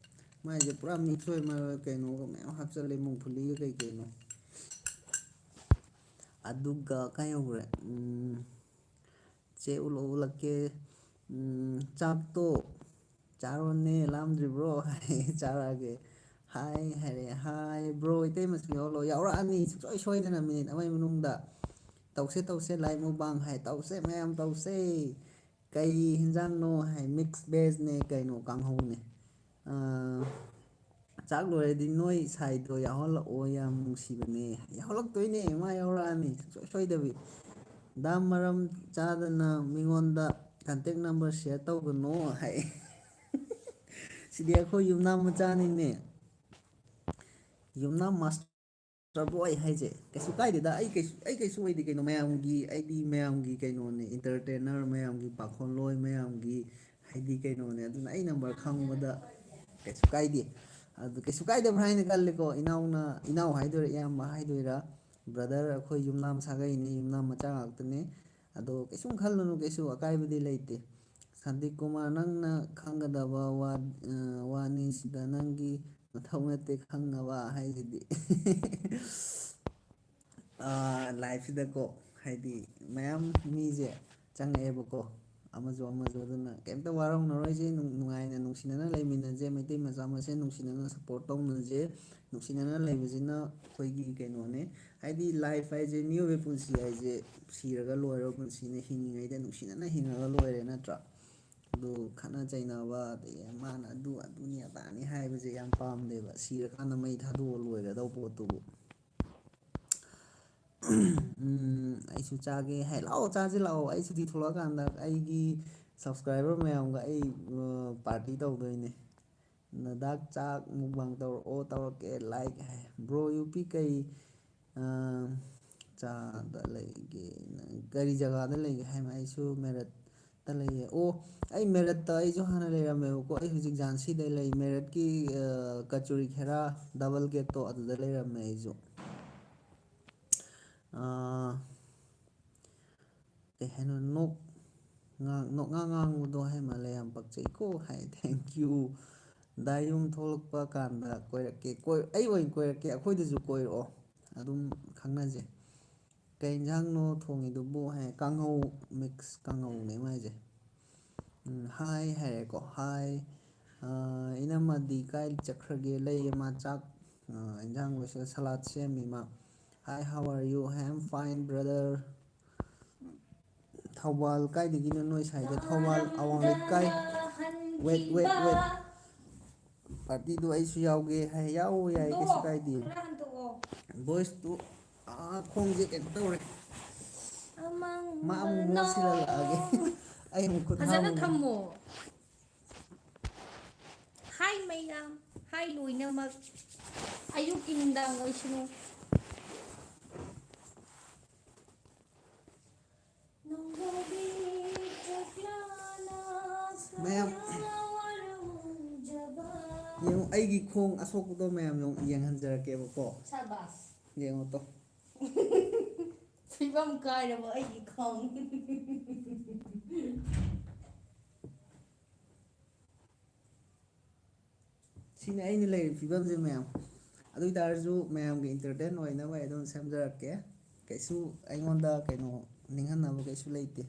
ꯃꯥꯏꯁꯦ ꯄꯨꯔꯥ mix ꯑꯣꯏ ꯃꯥꯜꯂꯦ, ꯀꯩꯅꯣꯒ ꯃꯌꯥꯝ ꯍꯥꯞꯆꯜꯂꯦ, ꯃꯨꯛꯐꯨꯂꯤꯒ ꯀꯩ ꯀꯩꯅꯣ꯫ ꯑꯗꯨꯒ ꯀꯥꯏ ꯌꯧꯈ꯭ꯔꯦ? ꯎꯝ, ꯆꯦ ꯎꯠꯂꯛ-, ꯎꯠꯂꯛꯀꯦ꯫ ꯎꯝ, ꯆꯥꯛꯇꯣ ꯆꯥꯔꯣꯅꯦ, ꯂꯥꯝꯗ꯭ꯔꯤꯕ꯭ꯔꯣ? ꯍꯥꯏ, ꯆꯥꯔꯛꯑꯒꯦ꯫ Hi ꯍꯥꯏꯔꯦ꯫ Hi bro, ꯏꯇꯩꯃꯁꯨ ꯌꯥꯎꯍꯜꯂꯣ꯫ ꯌꯥꯎꯔꯛꯑꯅꯤ ꯁꯨꯡꯁꯣꯏ ꯁꯣꯏꯗꯅ minute ꯑꯃꯒꯤ ꯃꯅꯨꯡꯗ꯫ ꯇꯧꯁꯦ, ꯇꯧꯁꯦ, live mukbang ꯍꯥꯏ꯫ ꯇꯧꯁꯦ ꯃꯌꯥꯝ, ꯇꯧꯁꯦ꯫ ꯀꯩ ꯍꯤꯟꯖꯥꯡꯅꯣ ꯍꯥꯏ꯫ Mix vegꯅꯦ ꯀꯩꯅꯣ, ꯀꯥꯡꯍꯧꯅꯦ꯫ ꯑꯥ, ꯆꯥꯛ ꯂꯣꯏꯔꯗꯤ ꯅꯣꯏ ꯁꯥꯏꯗꯣ ꯌꯥꯎꯍꯜꯂꯛꯑꯣ, ꯌꯥꯝ ꯅꯨꯡꯁꯤꯕꯅꯦ꯫ ꯌꯥꯎꯍꯜꯂꯛꯇꯣꯏꯅꯦ, ꯃꯥ ꯌꯥꯎꯔꯛꯑꯅꯤ ꯁꯨꯡꯁꯣꯏ ꯁꯣꯏꯗꯕꯤ꯫ ꯗꯥꯝ ꯃꯔꯝ ꯆꯥꯗꯅ ꯃꯤꯉꯣꯟꯗ contact number share ꯇꯧꯒꯅꯣ ꯍꯥꯏ꯫ ꯁꯤꯗꯤ ꯑꯩꯈꯣꯏ ꯌꯨꯝꯅꯥꯝ ꯃꯆꯥꯅꯤꯅꯦ, ꯌꯨꯝꯅꯥꯝ master boy ꯍꯥꯏꯁꯦ꯫ ꯀꯩꯁꯨ ꯀꯥꯏꯗꯦꯗ, ꯑꯩ ꯀꯩꯁꯨ, ꯑꯩ ꯀꯩꯁꯨ ꯑꯣꯏꯗꯦ ꯀꯩꯅꯣ, ꯃꯌꯥꯝꯒꯤ, ꯑꯩꯗꯤ ꯃꯌꯥꯝꯒꯤ ꯀꯩꯅꯣꯅꯦ, entertainer, ꯃꯌꯥꯝꯒꯤ ꯄꯥꯈꯣꯟꯂꯣꯏ, ꯃꯌꯥꯝꯒꯤ ꯍꯥꯏꯗꯤ ꯀꯩꯅꯣꯅꯦ꯫ ꯑꯗꯨꯅ ꯑꯩ number ꯈꯪꯕꯗ ꯀꯩꯁꯨ ꯀꯥꯏꯗꯦ꯫ ꯑꯗꯨ ꯀꯩꯁꯨ ꯀꯥꯏꯗꯕ꯭ꯔꯥ ꯍꯥꯏꯅ ꯈꯜꯂꯦꯀꯣ, ꯏꯅꯥꯎꯅ, ꯏꯅꯥꯎ ꯍꯥꯏꯗꯣꯏꯔꯥ, ꯏꯌꯥꯝꯕ ꯍꯥꯏꯗꯣꯏꯔꯥ, brother, ꯑꯩꯈꯣꯏ ꯌꯨꯝꯅꯥꯝ ꯁꯥꯒꯩꯅꯦ, ꯌꯨꯝꯅꯥꯝ ꯃꯆꯥ ꯉꯥꯛꯇꯅꯦ꯫ ꯑꯗꯣ ꯀꯩꯁꯨꯝ ꯈꯜꯂꯨꯅꯨ, ꯀꯩꯁꯨ ꯑꯀꯥꯏꯕꯗꯤ ꯂꯩꯇꯦ꯫ ꯁꯥꯟꯇꯤꯀꯨꯃꯥꯔ, ꯅꯪꯅ ꯈꯪꯒꯗꯕ ꯋꯥ-, ꯑ, ꯋꯥꯅꯤ ꯁꯤꯗ, ꯅꯪꯒꯤ ꯃꯊꯧ ꯅꯠꯇꯦ ꯈꯪꯅꯕ ꯍꯥꯏꯁꯤꯗꯤ꯫ ꯑ, liveꯁꯤꯗꯀꯣ, ꯍꯥꯏꯗꯤ ꯃꯌꯥꯝ ꯃꯤꯁꯦ ꯆꯪꯉꯛꯑꯦꯕꯀꯣ, ꯑꯃꯁꯨ ꯑꯃꯁꯨ꯫ ꯑꯗꯨꯅ ꯀꯩꯝꯇ ꯋꯥꯔꯧꯅꯔꯣꯏꯁꯦ, ꯅꯨꯡ-, ꯅꯨꯡꯉꯥꯏꯅ ꯅꯨꯡꯁꯤꯅꯅ ꯂꯩꯃꯤꯟꯅꯁꯦ, ꯃꯩꯇꯩ ꯃꯆꯥ ꯃꯁꯦꯟ ꯅꯨꯡꯁꯤꯅꯅ support ꯇꯧꯅꯁꯦ꯫ ꯅꯨꯡꯁꯤꯅꯅ ꯂꯩꯕꯁꯤꯅ ꯑꯩꯈꯣꯏꯒꯤ ꯀꯩꯅꯣꯅꯦ꯫ ꯍꯥꯏꯗꯤ life ꯍꯥꯏꯁꯦ, ꯃꯤꯑꯣꯏꯕ ꯄꯨꯟꯁꯤ ꯍꯥꯏꯁꯦ ꯁꯤꯔꯒ ꯂꯣꯏꯔꯕ ꯄꯨꯟꯁꯤꯅ, ꯍꯤꯡꯉꯤꯉꯩꯗ ꯅꯨꯡꯁꯤꯅꯅ ꯍꯤꯡꯉꯒ ꯂꯣꯏꯔꯦ, ꯅꯠꯇ꯭ꯔꯥ? ꯑꯗꯨ ꯈꯠꯅ ꯆꯩꯅꯕ, ꯑꯗꯒꯤ ꯃꯥꯅ ꯑꯗꯨ, ꯑꯗꯨꯅꯤ ꯑꯗꯥꯅꯤ ꯍꯥꯏꯕꯁꯦ ꯌꯥꯝ ꯄꯥꯝꯗꯦꯕ꯫ ꯁꯤꯔꯀꯥꯟꯗ ꯃꯩ ꯊꯥꯗꯣꯛꯑ ꯂꯣꯏꯒꯗꯧꯕ ꯄꯣꯠꯇꯨꯕꯨ꯫ ꯎꯝ, ꯑꯩꯁꯨ ꯆꯥꯒꯦ ꯍꯥꯏ꯫ ꯂꯥꯛꯑꯣ, ꯆꯥꯁꯤ ꯂꯥꯛꯑꯣ꯫ ꯑꯩ ꯁꯨꯇꯤ ꯊꯣꯛꯂꯛꯑꯀꯥꯟꯗ ꯑꯩꯒꯤ subscriber ꯃꯌꯥꯝꯒ ꯑꯩ, ꯑ, party ꯇꯧꯗꯣꯏꯅꯦ꯫ ꯅꯗꯥꯛ ꯆꯥꯛ mukbang ꯇꯧꯔꯛꯑꯣ, ꯇꯧꯔꯛꯀꯦ, like ꯍꯥꯏ꯫ Bro, ꯌꯨ ꯄꯤ ꯀꯩ, ꯑ, ꯆꯥꯗ ꯂꯩꯒꯦ? ꯅꯪ ꯀꯔꯤ ꯖꯒꯥꯗ ꯂꯩꯒꯦ ꯍꯥꯏꯕ? ꯑꯩꯁꯨ ꯃꯦꯔꯠꯇ ꯂꯩꯌꯦ꯫ ꯑꯣ, ꯑꯩ ꯃꯦꯔꯠꯇ ꯑꯩꯁꯨ ꯍꯥꯟꯅ ꯂꯩꯔꯝꯃꯦꯕꯀꯣ꯫ ꯑꯩ ꯍꯧꯖꯤꯛ ꯖꯥꯟꯁꯤꯗ ꯂꯩ꯫ ꯃꯦꯔꯠꯀꯤ, ꯑ, ꯀꯆꯨꯔꯤ ꯈꯦꯔꯥ double gateꯇꯣ, ꯑꯗꯨꯗ ꯂꯩꯔꯝꯃꯦ ꯑꯩꯁꯨ꯫ ꯑ, ꯀꯩ ꯍꯥꯏꯅꯣ? ꯅꯣꯛ ꯉꯥꯡ-, ꯅꯣꯛꯉꯥꯡ ꯉꯥꯡꯕꯗꯣ ꯍꯥꯏ ꯃꯥꯜꯂꯦ, ꯌꯥꯝ ꯄꯛꯆꯩꯀꯣ ꯍꯥꯏ꯫ Thank you꯫ ꯗꯥ ꯌꯨꯝ ꯊꯣꯛꯂꯛꯄ ꯀꯥꯟꯗ ꯀꯣꯏꯔꯛꯀꯦ꯫ ꯀꯣꯏ-, ꯑꯩ ꯑꯣꯏꯅ ꯀꯣꯏꯔꯛꯀꯦ, ꯑꯩꯈꯣꯏꯗꯁꯨ ꯀꯣꯏꯔꯛꯑꯣ, ꯑꯗꯨꯝ ꯈꯪꯅꯁꯦ꯫ ꯀꯩ ꯏꯟꯖꯥꯡꯅꯣ ꯊꯣꯡꯉꯤꯗꯨꯕꯨ ꯍꯥꯏ꯫ ꯀꯥꯡꯍꯧ, mix ꯀꯥꯡꯍꯧꯅꯦ ꯃꯥꯏꯁꯦ꯫ ꯎꯝ, hi ꯍꯥꯏꯔꯦꯀꯣ꯫ Hi꯫ ꯑ, ꯏꯅꯝꯃꯗꯤ ꯀꯥꯏ ꯆꯠꯈ꯭ꯔꯒꯦ? ꯂꯩꯌꯦ ꯃꯥ, ꯆꯥꯛ, ꯑ, ꯏꯟꯖꯥꯡ ꯂꯣꯏꯁꯤꯜꯂ salad ꯁꯦꯝꯃꯤ ꯃꯥ꯫ Hi, how are you? I am fine, brother꯫ Thoubal ꯀꯥꯏꯗꯒꯤꯅꯣ ꯅꯣꯏ ꯁꯥꯏꯗꯣ? ꯊꯧꯕꯥꯜ ꯑꯋꯥꯡ ꯂꯩꯀꯥꯏ꯫ Wait, wait, wait. ꯄꯥꯔꯇꯤꯗꯣ ꯑꯩꯁꯨ ꯌꯥꯎꯒꯦ ꯍꯥꯏ꯫ ꯌꯥꯎꯑꯣ, ꯌꯥꯏ, ꯀꯩꯁꯨ ꯀꯥꯏꯗꯦ꯫ ꯈꯔ ꯍꯟꯗꯣꯛꯑꯣ꯫ ꯚꯣꯏꯁꯇꯨ, ꯑꯥ, ꯈꯣꯡꯁꯦ ꯀꯩꯅꯣ ꯇꯧꯔꯦ꯫ ꯑꯃꯥꯡꯕ ꯃꯥ ꯑꯃꯨꯛ ꯅꯣꯡ꯫ ꯃꯣꯠꯁꯤꯜꯂꯛꯑꯒꯦ꯫ ꯑꯩ ꯑꯃꯨꯛ ꯈꯨꯠ ꯐꯖꯅ ꯍꯥꯝꯃꯨꯒꯦ꯫ ꯊꯝꯃꯣ꯫ ꯍꯥꯏ ꯃꯌꯥꯝ, ꯍꯥꯏ ꯂꯣꯏꯅꯃꯛ꯫ ꯑꯌꯨꯛꯀꯤ ꯅꯨꯡꯗꯥꯡ ꯑꯣꯏꯁꯅꯨ꯫ ꯃꯌꯥꯝ, ꯌꯦꯡꯉꯨ, ꯑꯩꯒꯤ ꯈꯣꯡ ꯑꯁꯣꯛꯄꯗꯣ ꯃꯌꯥꯝ ꯌꯦꯡꯉꯨ, ꯌꯦꯡꯍꯟꯖꯔꯛꯀꯦꯕꯀꯣ꯫ ꯁꯥꯕꯥꯁ꯫ ꯌꯦꯡꯉꯣ ꯇꯣ꯫ ꯐꯤꯕꯝ ꯀꯥꯏꯔꯕ ꯑꯩꯒꯤ ꯈꯣꯡ꯫ ꯁꯤꯅꯤ ꯑꯩꯅ ꯂꯩꯔꯤꯕ ꯐꯤꯕꯝꯁꯦ ꯃꯌꯥꯝ꯫ ꯑꯗꯨ ꯑꯣꯏ ꯇꯥꯔꯁꯨ ꯃꯌꯥꯝꯒꯤ entertain ꯑꯣꯏꯅꯕ ꯑꯩ ꯑꯗꯨꯝ ꯁꯦꯝꯖꯔꯛꯀꯦ꯫ ꯀꯩꯁꯨ ꯑꯩꯉꯣꯟꯗ ꯀꯩꯅꯣ ꯅꯤꯡꯍꯟꯅꯕ ꯀꯩꯁꯨ ꯂꯩꯇꯦ꯫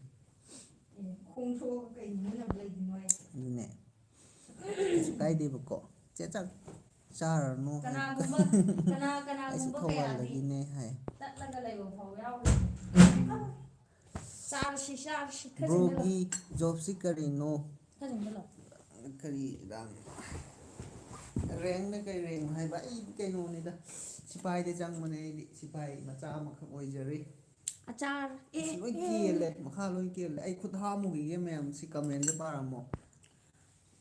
ꯑꯦ, ꯈꯣꯡ ꯁꯣꯛꯑꯒ ꯀꯩ ꯅꯤꯡꯍꯟꯅꯕ ꯂꯩꯗꯣꯏꯅꯣ ꯍꯥꯏꯁꯦ? ꯑꯗꯨꯅꯦ꯫ ꯀꯩꯁꯨ ꯀꯥꯏꯗꯦꯕꯀꯣ꯫ ꯆꯦ ꯆꯥꯛ ꯆꯥꯔꯅꯨ ꯍꯥꯏ-, ꯀꯅꯥꯒꯨꯝꯕ, ꯀꯅꯥ, ꯀꯅꯥꯒꯨꯝꯕ ꯑꯩꯁꯨ ꯀꯌꯥꯗꯤ ꯊꯧꯕꯥꯜꯗꯒꯤꯅꯦ ꯍꯥꯏ꯫ ꯇꯠꯂꯒ ꯂꯩꯕ ꯐꯥꯎ ꯌꯥꯎꯔꯤ꯫ ꯆꯥꯔꯁꯤ, ꯆꯥꯔꯁꯤ, ꯈꯔ ꯆꯪꯁꯤꯜꯂꯣ꯫ Broꯒꯤ jobꯁꯤ ꯀꯔꯤꯅꯣ? ꯈꯔ ꯆꯪꯁꯤꯜꯂꯣ꯫ ꯀꯔꯤ ꯔꯥꯡ-, rankꯅ ꯀꯔꯤ rankꯅꯣ ꯍꯥꯏꯕ? ꯑꯩꯗꯤ ꯀꯩꯅꯣꯅꯤꯗ, ꯁꯤꯐꯥꯏꯗ ꯆꯪꯕꯅꯦ ꯑꯩꯗꯤ, ꯁꯤꯐꯥꯏ ꯃꯆꯥ ꯑꯃꯈꯛ ꯑꯣꯏꯖꯔꯤ꯫ ꯑꯆꯥꯔ, ꯑꯦ, ꯑꯁ, ꯂꯣꯏ ꯑꯦ꯫ ꯀꯦꯜꯂꯦ, ꯃꯈꯥ ꯂꯣꯏ ꯀꯦꯜꯂꯦ꯫ ꯑꯩ ꯈꯨꯠ ꯍꯥꯝꯃꯨꯈꯤꯒꯦ ꯃꯌꯥꯝ, ꯁꯤ commentꯁꯦ ꯄꯥꯔꯝꯃꯣ꯫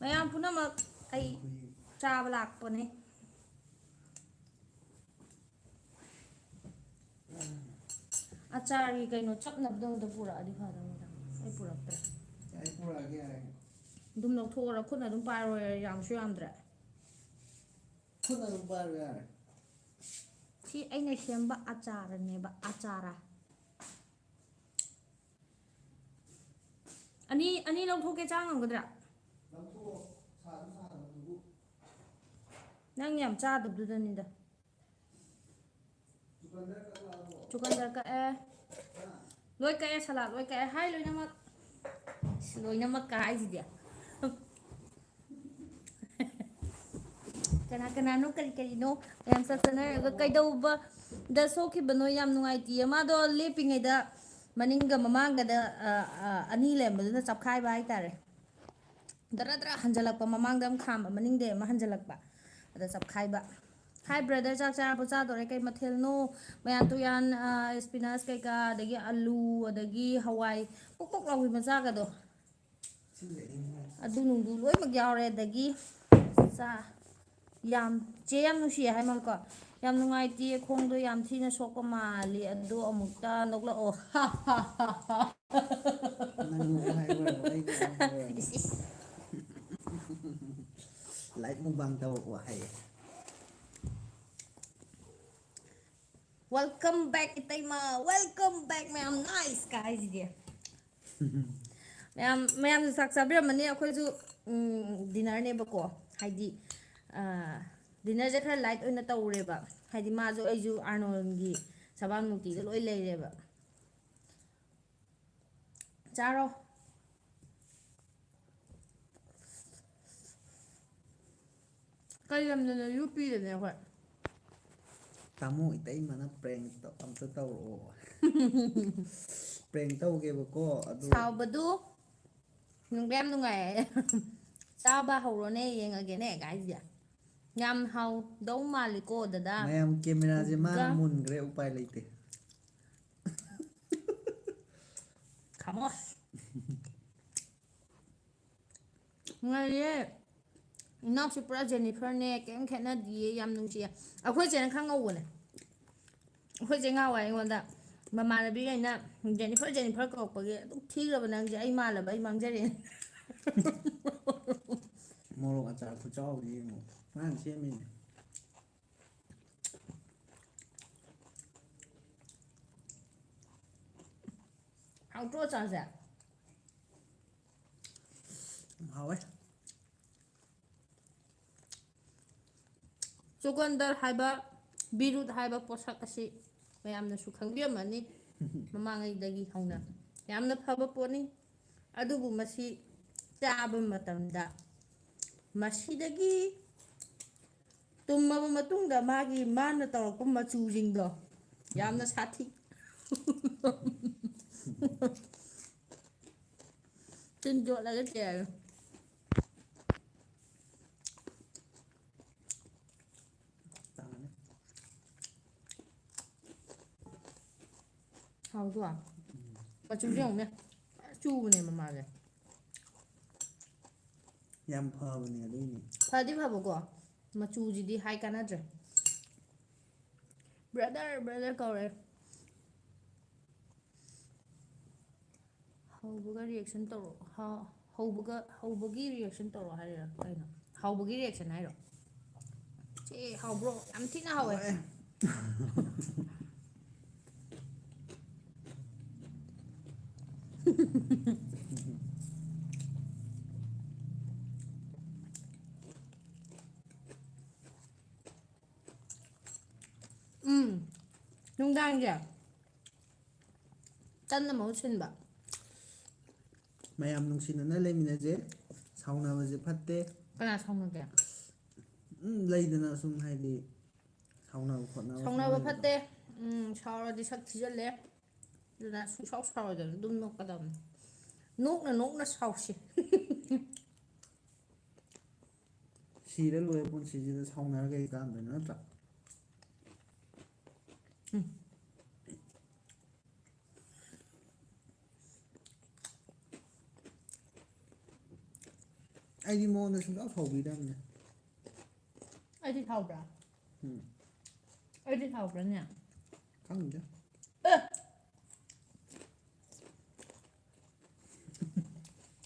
ꯃꯌꯥꯝ ꯄꯨꯝꯅꯃꯛ ꯑꯩ ꯆꯥꯕ ꯂꯥꯛꯄꯅꯦ꯫ ꯑꯆꯥꯔꯒꯤ ꯀꯩꯅꯣ ꯆꯞꯅꯕꯗꯣ ꯑꯝꯇ ꯄꯨꯔꯛꯑꯗꯤ ꯐꯗꯧꯅꯤꯗ꯫ ꯑꯩ ꯄꯨꯔꯛꯇ꯭ꯔꯦ꯫ ꯑꯩ ꯄꯨꯔꯛꯑꯒꯦ ꯌꯥꯔꯦ꯫ ꯑꯗꯨꯝ ꯂꯧꯊꯣꯛꯑꯣꯔ ꯈꯨꯠꯅ ꯑꯗꯨꯝ ꯄꯥꯏꯔꯣ, ꯌꯥꯝꯁꯨ ꯌꯥꯝꯗ꯭ꯔꯦ꯫ ꯈꯨꯠꯅ ꯑꯗꯨꯝ ꯄꯥꯏꯔꯣ ꯌꯥꯔꯦ꯫ ꯁꯤ ꯑꯩꯅ ꯁꯦꯝꯕ ꯑꯆꯥꯔꯅꯦꯕ, ꯑꯆꯥꯔ꯫ ꯑꯅꯤ, ꯑꯅꯤ ꯂꯧꯊꯣꯛꯀꯦ, ꯆꯥ ꯉꯝꯒꯗ꯭ꯔꯥ? ꯂꯧꯊꯣꯛꯑꯣ, ꯁꯥꯁꯨ ꯁꯥꯗꯕꯗꯨꯕꯨ꯫ ꯅꯪ ꯌꯥꯝ ꯆꯥꯗꯕꯗꯨꯗꯅꯤꯗ꯫ ꯆꯨꯀꯟꯗꯔ ꯀꯛꯂꯛꯑꯕꯣ? ꯆꯨꯀꯟꯗꯔ ꯀꯛꯑꯦ꯫ ꯍꯥ? ꯂꯣꯏ ꯀꯛꯑꯦ, salad ꯂꯣꯏ ꯀꯛꯑꯦ꯫ ꯍꯥꯏ ꯂꯣꯏꯅꯃꯛ꯫ ꯏꯁ, ꯂꯣꯏꯅꯃꯛꯀ ꯍꯥꯏꯁꯤꯗꯤ꯫ ꯀꯅꯥ ꯀꯅꯥꯅꯣ ꯀꯔꯤ ꯀꯔꯤꯅꯣ ꯃꯌꯥꯝ ꯆꯠ ꯆꯠꯅꯔꯒ ꯀꯩꯗꯧꯕꯗ ꯁꯣꯛꯈꯤꯕꯅꯣ? ꯌꯥꯝ ꯅꯨꯡꯉꯥꯏꯇꯤꯌꯦ꯫ ꯃꯥꯗꯣ ꯂꯦꯞꯄꯤꯉꯩꯗ ꯃꯅꯤꯡꯒ ꯃꯃꯥꯡꯒꯗ, ꯑ, ꯑ, ꯑꯅꯤ ꯂꯩꯔꯝꯕꯗꯨꯅ ꯆꯞꯈꯥꯏꯕ ꯍꯥꯏꯇꯥꯔꯦ꯫ ꯗꯔ ꯗꯔ ꯍꯟꯖꯜꯂꯛꯄ, ꯃꯃꯥꯡꯗ ꯑꯃ ꯈꯥꯝꯕ, ꯃꯅꯤꯡꯗ ꯑꯃ ꯍꯟꯖꯜꯂꯛꯄ, ꯑꯗ ꯆꯞꯈꯥꯏꯕ꯫ Hi brother, ꯆꯥꯛ ꯆꯥꯔꯕꯣ? ꯆꯥꯗꯣꯔꯦ꯫ ꯀꯩ ꯃꯊꯦꯜꯅꯣ? ꯃꯌꯥꯟ ꯇꯨꯌꯥꯟ, ꯑ, spinach ꯀꯩꯀꯥ, ꯑꯗꯒꯤ ꯑꯂꯨ, ꯑꯗꯒꯤ ꯍꯋꯥꯏ ꯄꯣꯛ ꯄꯣꯛ ꯂꯥꯎꯕꯤ ꯃꯆꯥꯒꯗꯣ꯫ ꯑꯗꯨ ꯅꯨꯡꯗꯨ ꯂꯣꯏꯅꯃꯛ ꯌꯥꯎꯔꯦ꯫ ꯑꯗꯒꯤ ꯆꯥ-, ꯌꯥꯝ, ꯆꯦ ꯌꯥꯝ ꯅꯨꯡꯁꯤꯌꯦ ꯍꯥꯏ ꯃꯥꯜꯂꯦꯀꯣ꯫ "ꯌꯥꯝ ꯅꯨꯡꯉꯥꯏꯇꯦ, ꯈꯣꯡꯗꯣ ꯌꯥꯝ ꯊꯤꯅ ꯁꯣꯛꯄ ꯃꯥꯜꯂꯤ, ꯑꯗꯣ ꯑꯃꯨꯛꯇ ꯅꯣꯛꯂꯛꯑꯣ꯫" ꯅꯪ ꯍꯥꯏꯕ꯭ꯔꯣ? ꯑꯩ ꯀꯃꯥꯏ ꯍꯥꯏꯕ꯭ꯔꯣ? ꯏꯁ, ꯏꯁ꯫ Live mukbang ꯇꯧꯔꯛꯑꯣ ꯍꯥꯏꯌꯦ꯫ Welcome back, ꯏꯇꯩꯃ꯫ Welcome back, ꯃꯌꯥꯝ꯫ Nice ꯀꯥꯏꯁꯤꯗꯤ꯫ ꯃꯌꯥꯝ, ꯃꯌꯥꯝꯁꯨ ꯆꯥꯛ ꯆꯥꯕꯤꯔꯝꯃꯅꯤ꯫ ꯑꯩꯈꯣꯏꯁꯨ, ꯎꯝ, dinnerꯅꯦꯕꯀꯣ꯫ ꯍꯥꯏꯗꯤ, ꯑ, dinnerꯁꯦ ꯈꯔ light ꯑꯣꯏꯅ ꯇꯧꯔꯦꯕ꯫ ꯍꯥꯏꯗꯤ ꯃꯥꯁꯨ ꯑꯩꯁꯨ ꯑꯥꯔꯅꯣꯜꯒꯤ ꯁꯕꯥꯟꯃꯨꯛꯇꯤꯗ ꯂꯣꯏ ꯂꯩꯔꯦꯕ꯫ ꯆꯥꯔꯣ꯫ ꯀꯩ ꯂꯝꯗꯅꯣ? ꯌꯨ ꯄꯤꯗꯅꯦ ꯑꯩꯈꯣꯏ꯫ ꯇꯥꯃꯣ, ꯏꯇꯩꯃꯅ prank ꯇꯧ-, ꯑꯝꯇ ꯇꯧꯔꯛꯑꯣ꯫ Prank ꯇꯧꯒꯦꯕꯀꯣ, ꯑꯗꯨ ꯁꯥꯎꯕꯗꯨ ꯅꯨꯡꯗꯤ ꯌꯥꯝ ꯅꯨꯡꯉꯥꯏꯌꯦ꯫ "ꯆꯥꯕ ꯍꯧꯔꯣꯅꯦ, ꯌꯦꯡꯉꯒꯦꯅꯦ" ꯀꯥꯏꯁꯤꯗꯤ꯫ ꯌꯥꯝ ꯍꯥꯎꯗꯧ ꯃꯥꯜꯂꯤꯀꯣ, ꯗꯗꯥ꯫ ꯃꯌꯥꯝ, cameraꯁꯦ ꯃꯥꯅ ꯒ- ꯃꯨꯟꯈ꯭ꯔꯦ, ꯎꯄꯥꯏ ꯂꯩꯇꯦ꯫ ꯈꯥꯃꯣꯁ꯫ ꯉꯥꯏꯔꯦ꯫ ꯏꯅꯥꯎꯁꯦ ꯄꯨꯔꯥ ꯖꯦꯅꯤꯐꯔꯅꯦ, ꯀꯩꯝ ꯈꯦꯠꯅꯗꯤꯌꯦ, ꯌꯥꯝ ꯅꯨꯡꯁꯤꯌꯦ꯫ ꯑꯩꯈꯣꯏ ꯆꯦꯅ ꯈꯔ ꯉꯧꯕꯅꯦ꯫ ꯑꯩꯈꯣꯏ ꯆꯦ ꯉꯍꯥꯟꯋꯥꯏ ꯑꯩꯉꯣꯟꯗ ꯃꯃꯥꯟꯅꯕꯤꯈꯩꯅ "ꯖꯦꯅꯤꯐꯔ, ꯖꯦꯅꯤꯐꯔ" ꯀꯧꯔꯛꯄꯒꯤ, "ꯑꯗꯨꯛ ꯊꯤꯈ꯭ꯔꯕ ꯅꯪꯁꯦ, ꯑꯩ ꯃꯥꯜꯂꯕ, ꯑꯩ ꯃꯥꯡꯖꯔꯦ"꯫ ꯃꯣꯔꯣꯛ ꯑꯆꯥꯔ ꯈꯨꯆꯥꯎꯗꯤ ꯌꯦꯡꯉꯣ꯫ ꯃꯥꯅ ꯁꯦꯝꯃꯤꯅꯦ꯫ ꯍꯥꯎꯇ꯭ꯔꯣ ꯑꯆꯥꯔꯁꯦ? ꯍꯥꯎꯋꯦ꯫ ꯆꯨꯀꯟꯗꯔ ꯍꯥꯏꯕ, ꯕꯤꯔꯨꯠ ꯍꯥꯏꯕ ꯄꯣꯠꯁꯛ ꯑꯁꯤ ꯃꯌꯥꯝꯅꯁꯨ ꯈꯪꯕꯤꯔꯝꯃꯅꯤ꯫ ꯃꯃꯥꯡꯉꯩꯗꯒꯤ ꯍꯧꯅ ꯌꯥꯝꯅ ꯐꯕ ꯄꯣꯠꯅꯤ꯫ ꯑꯗꯨꯕꯨ ꯃꯁꯤ ꯆꯥꯕ ꯃꯇꯝꯗ ꯃꯁꯤꯗꯒꯤ ꯇꯨꯝꯃꯕ ꯃꯇꯨꯡꯗ ꯃꯥꯒꯤ, ꯃꯥꯅ ꯇꯧꯔꯛꯄ ꯃꯆꯨꯁꯤꯡꯗꯣ ꯌꯥꯝꯅ ꯁꯥꯊꯤ꯫ ꯇꯤꯟ ꯌꯣꯠꯂꯒ ꯆꯦꯜꯂꯦ꯫ ꯇꯥꯅꯤ꯫ ꯍꯥꯎꯗ꯭ꯔꯣ? ꯃꯆꯨꯁꯦ ꯌꯦꯡꯉꯨꯅꯦ꯫ ꯆꯨꯕꯅꯦ ꯃꯃꯥꯁꯦ꯫ ꯌꯥꯝ ꯐꯕꯅꯦ ꯑꯗꯨꯏꯅꯦ꯫ ꯐꯗꯤ ꯐꯕꯀꯣ, ꯃꯆꯨꯁꯤꯗꯤ ꯍꯥꯏ ꯀꯥꯟꯅꯗ꯭ꯔꯦ꯫ Brother, brother ꯀꯧꯔꯦ꯫ ꯍꯧꯕꯒ reaction ꯇꯧꯔꯣ꯫ ꯍ-, ꯍꯧꯕꯒ, ꯍꯧꯕꯒꯤ reaction ꯇꯧꯔꯣ ꯍꯥꯏꯔꯤꯔꯥ ꯀꯩꯅꯣ? ꯍꯧꯕꯒꯤ reaction ꯍꯥꯏꯔꯣ? ꯆꯦ, ꯍꯥꯎꯕ꯭ꯔꯣ? ꯌꯥꯝ ꯊꯤꯅ ꯍꯥꯎꯋꯦ꯫ ꯍꯥꯎꯋꯦ꯫ ꯎꯝ, ꯅꯨꯡꯗꯥꯡꯁꯦ ꯇꯟꯅ ꯃꯍꯨꯠ ꯁꯤꯟꯕ꯫ ꯃꯌꯥꯝ ꯅꯨꯡꯁꯤꯅꯅ ꯂꯩꯃꯤꯟꯅꯁꯦ꯫ ꯁꯥꯎꯅꯕꯁꯦ ꯐꯠꯇꯦ꯫ ꯀꯅꯥ ꯁꯥꯎꯅꯒꯦ? ꯎꯝ, ꯂꯩꯗꯅ ꯁꯨꯝ ꯍꯥꯏꯗꯤ ꯁꯥꯎꯅꯕ ꯈꯣꯠꯅꯕ ꯁꯥꯎꯅꯕ ꯁꯨꯝ ꯂꯩꯕꯗꯣ꯫ ꯐꯠꯇꯦ꯫ ꯎꯝ, ꯁꯥꯎꯔꯗꯤ ꯁꯛ ꯊꯤꯖꯤꯜꯂꯦ꯫ ꯑꯗꯨꯅ ꯁꯨꯡꯁꯥꯎ ꯁꯥꯎꯔꯣꯏꯗꯕꯅꯤ, ꯑꯗꯨꯝ ꯅꯣꯛꯀꯗꯕꯅꯤ꯫ ꯅꯣꯛꯅ ꯅꯣꯛꯅ ꯁꯥꯎꯁꯤ꯫ ꯁꯤꯔ ꯂꯣꯏꯔꯦ ꯄꯨꯟꯁꯤꯁꯤꯗ ꯁꯥꯎꯅꯔ ꯀꯩ ꯀꯥꯟꯗꯣꯏꯅꯣ, ꯅꯠꯇ꯭ꯔꯥ? ꯎꯝ꯫ ꯑꯩꯗꯤ ꯃꯉꯣꯟꯗ ꯁꯨꯡꯁꯥꯎ ꯁꯥꯎꯕꯤꯗꯕꯅꯦ꯫ ꯑꯩꯗꯤ ꯁꯥꯎꯕ꯭ꯔꯥ? ꯎꯝ꯫ ꯑꯩꯗꯤ ꯁꯥꯎꯕ꯭ꯔꯥꯅꯦ? ꯈꯪꯗꯦ꯫ ꯑꯦ!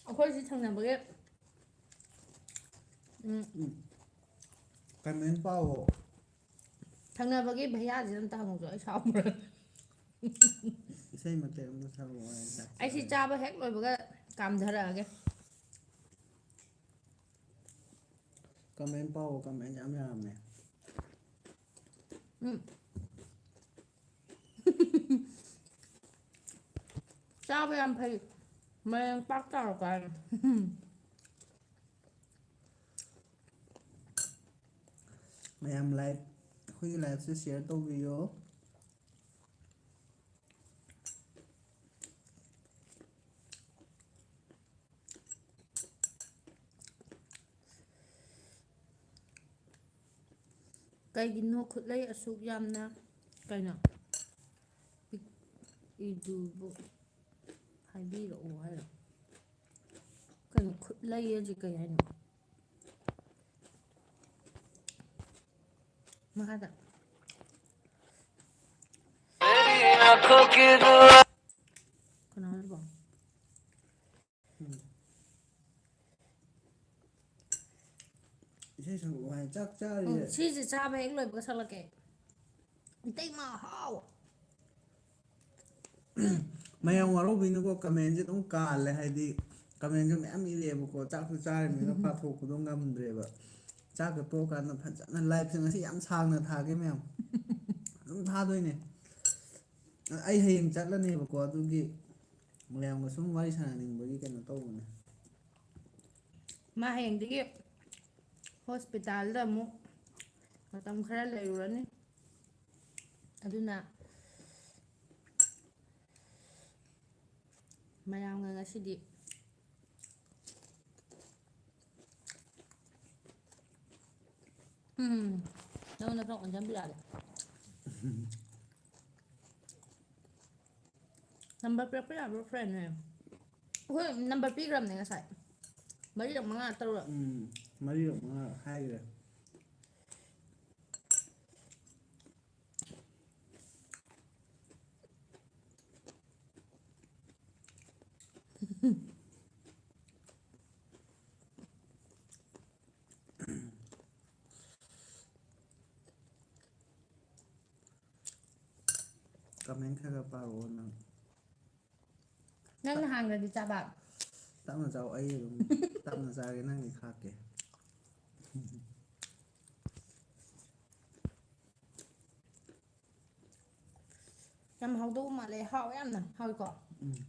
ꯑꯩꯈꯣꯏ ꯁꯤ ꯊꯪꯅꯕꯒꯤ, ꯎꯝ, ꯎꯝ꯫ Comment ꯄꯥꯎꯑꯣ꯫ ꯊꯪꯅꯕꯒꯤ ꯚꯩꯌꯥꯁꯤꯗ ꯑꯝꯇ ꯍꯪꯉꯨꯆꯣ, ꯑꯩ ꯁꯥꯎꯕ꯭ꯔꯥ? ꯏꯁꯩ ꯃꯇꯦꯛ ꯑꯃ ꯁꯛꯂꯛꯑꯣ ꯍꯥꯏ, ꯆꯥꯛ ꯑꯩ ꯁꯤ ꯆꯥꯔꯦ꯫ ꯆꯥꯕ ꯍꯦꯛ ꯂꯣꯏꯕꯒ ꯀꯥꯝꯊꯔꯛꯑꯒꯦ꯫ Comment ꯄꯥꯎꯑꯣ, comment ꯌꯥꯝ ꯌꯥꯝꯃꯦ꯫ ꯎꯝ꯫ ꯆꯥꯕ ꯌꯥꯝ ꯐꯩ꯫ ꯃꯌꯦꯡ ꯄꯥꯛ ꯇꯥꯔꯛꯄ ꯍꯥꯏꯅ꯫ ꯃꯌꯥꯝ live, ꯑꯩꯈꯣꯏꯒꯤ liveꯁꯦ share ꯇꯧꯕꯤꯌꯣ꯫ ꯀꯩꯒꯤꯅꯣ ꯈꯨꯠꯂꯩ ꯑꯁꯨꯛ ꯌꯥꯝꯅ ꯀꯩꯅꯣ ꯄꯤꯛꯏꯗꯨꯕꯨ ꯍꯥꯏꯕꯤꯔꯛꯑꯣ ꯍꯥꯏꯔꯣ? ꯀꯩꯅꯣ ꯈꯨꯠꯂꯩ ꯍꯥꯏꯁꯦ ꯀꯩ ꯍꯥꯏꯅꯣ? ꯃꯈꯥꯗ꯫ ꯀꯅꯥꯅꯣ ꯍꯥꯏꯕꯣ? ꯎꯝ꯫ ꯏꯁꯩ ꯁꯛꯂꯛꯑꯣ ꯍꯥꯏ꯫ ꯆꯥꯛ ꯆꯥꯔꯤꯁꯦ꯫ ꯎꯝ, ꯁꯤꯁꯦ ꯆꯥꯕ ꯍꯦꯛ ꯂꯣꯏꯕꯒ ꯁꯛꯂꯛꯀꯦ꯫ ꯏꯇꯩꯃ ꯍꯥꯎ꯫ ꯃꯌꯥꯝ ꯋꯥꯔꯧꯕꯤꯅꯨꯀꯣ, comment ꯁꯦ ꯑꯗꯨꯝ ꯀꯥꯜꯂꯦ, ꯍꯥꯏꯗꯤ comment ꯁꯨ ꯃꯌꯥꯝ ꯏꯔꯛꯑꯦꯕꯀꯣ, ꯆꯥꯛꯁꯨ ꯆꯥꯔꯤꯕꯅꯤꯅ ꯄꯥꯊꯣꯛꯄꯗꯣ ꯉꯝꯗ꯭ꯔꯦꯕ꯫ ꯆꯥꯛꯀ ꯇꯣꯛꯑꯀꯥꯟꯗ ꯐꯖꯅ live ꯁꯦ ꯉꯁꯤ ꯌꯥꯝ ꯁꯥꯡꯅ ꯊꯥꯒꯦ ꯃꯌꯥꯝ꯫ ꯑꯗꯨꯝ ꯊꯥꯗꯣꯏꯅꯦ꯫ ꯑꯩ ꯍꯌꯦꯡ ꯆꯠꯂꯅꯦꯕꯀꯣ, ꯑꯗꯨꯒꯤ ꯃꯌꯥꯝꯒ ꯁꯨꯝ ꯋꯥꯔꯤ ꯁꯥꯟꯅꯅꯤꯡꯕꯒꯤ ꯀꯩꯅꯣ ꯇꯧꯕꯅꯦ꯫ ꯃꯥ ꯍꯌꯦꯡꯗꯒꯤ hospital ꯗ ꯑꯃꯨꯛ ꯃꯇꯝ ꯈꯔ ꯂꯩꯔꯨꯔꯅꯤ꯫ ꯑꯗꯨꯅ ꯃꯌꯥꯝꯒ ꯉꯁꯤꯗꯤ ꯎꯝ, ꯅꯉꯣꯟꯗ ꯈꯔ ꯑꯣꯟꯁꯤꯟꯕꯤꯔꯛꯑꯒꯦ꯫ Number ꯄꯤꯔꯛꯄ ꯌꯥꯕ꯭ꯔꯣ, friend ꯅꯦ? ꯑꯩꯈꯣꯏ number ꯄꯤꯈ꯭ꯔꯕꯅꯦ ꯉꯁꯥꯏ, ꯃꯔꯤꯔꯛ, ꯃꯉꯥ, ꯇꯔꯨꯛꯔꯛ꯫ ꯎꯝ, ꯃꯔꯤꯔꯛ, ꯃꯉꯥꯔꯛ ꯍꯥꯏꯈ꯭ꯔꯦ꯫ Comment ꯈꯔ ꯈꯔ ꯄꯥꯔꯛꯑꯣ ꯅꯪ꯫ ꯅꯪꯅ ꯍꯥꯟꯅꯗꯤ ꯆꯥꯕ꯫ ꯇꯞꯅ ꯆꯥꯎ, ꯑꯩ ꯑꯗꯨꯝ ꯇꯞꯅ ꯆꯥꯒꯦ, ꯅꯪꯒꯤ ꯈꯥꯛꯀꯦ꯫ ꯌꯥꯝ ꯍꯥꯎꯗꯧꯕ ꯃꯥꯜꯂꯦ꯫ ꯍꯥꯎꯋꯦ ꯌꯥꯝꯅ꯫ ꯍꯥꯎꯋꯤꯀꯣ? ꯎꯝ꯫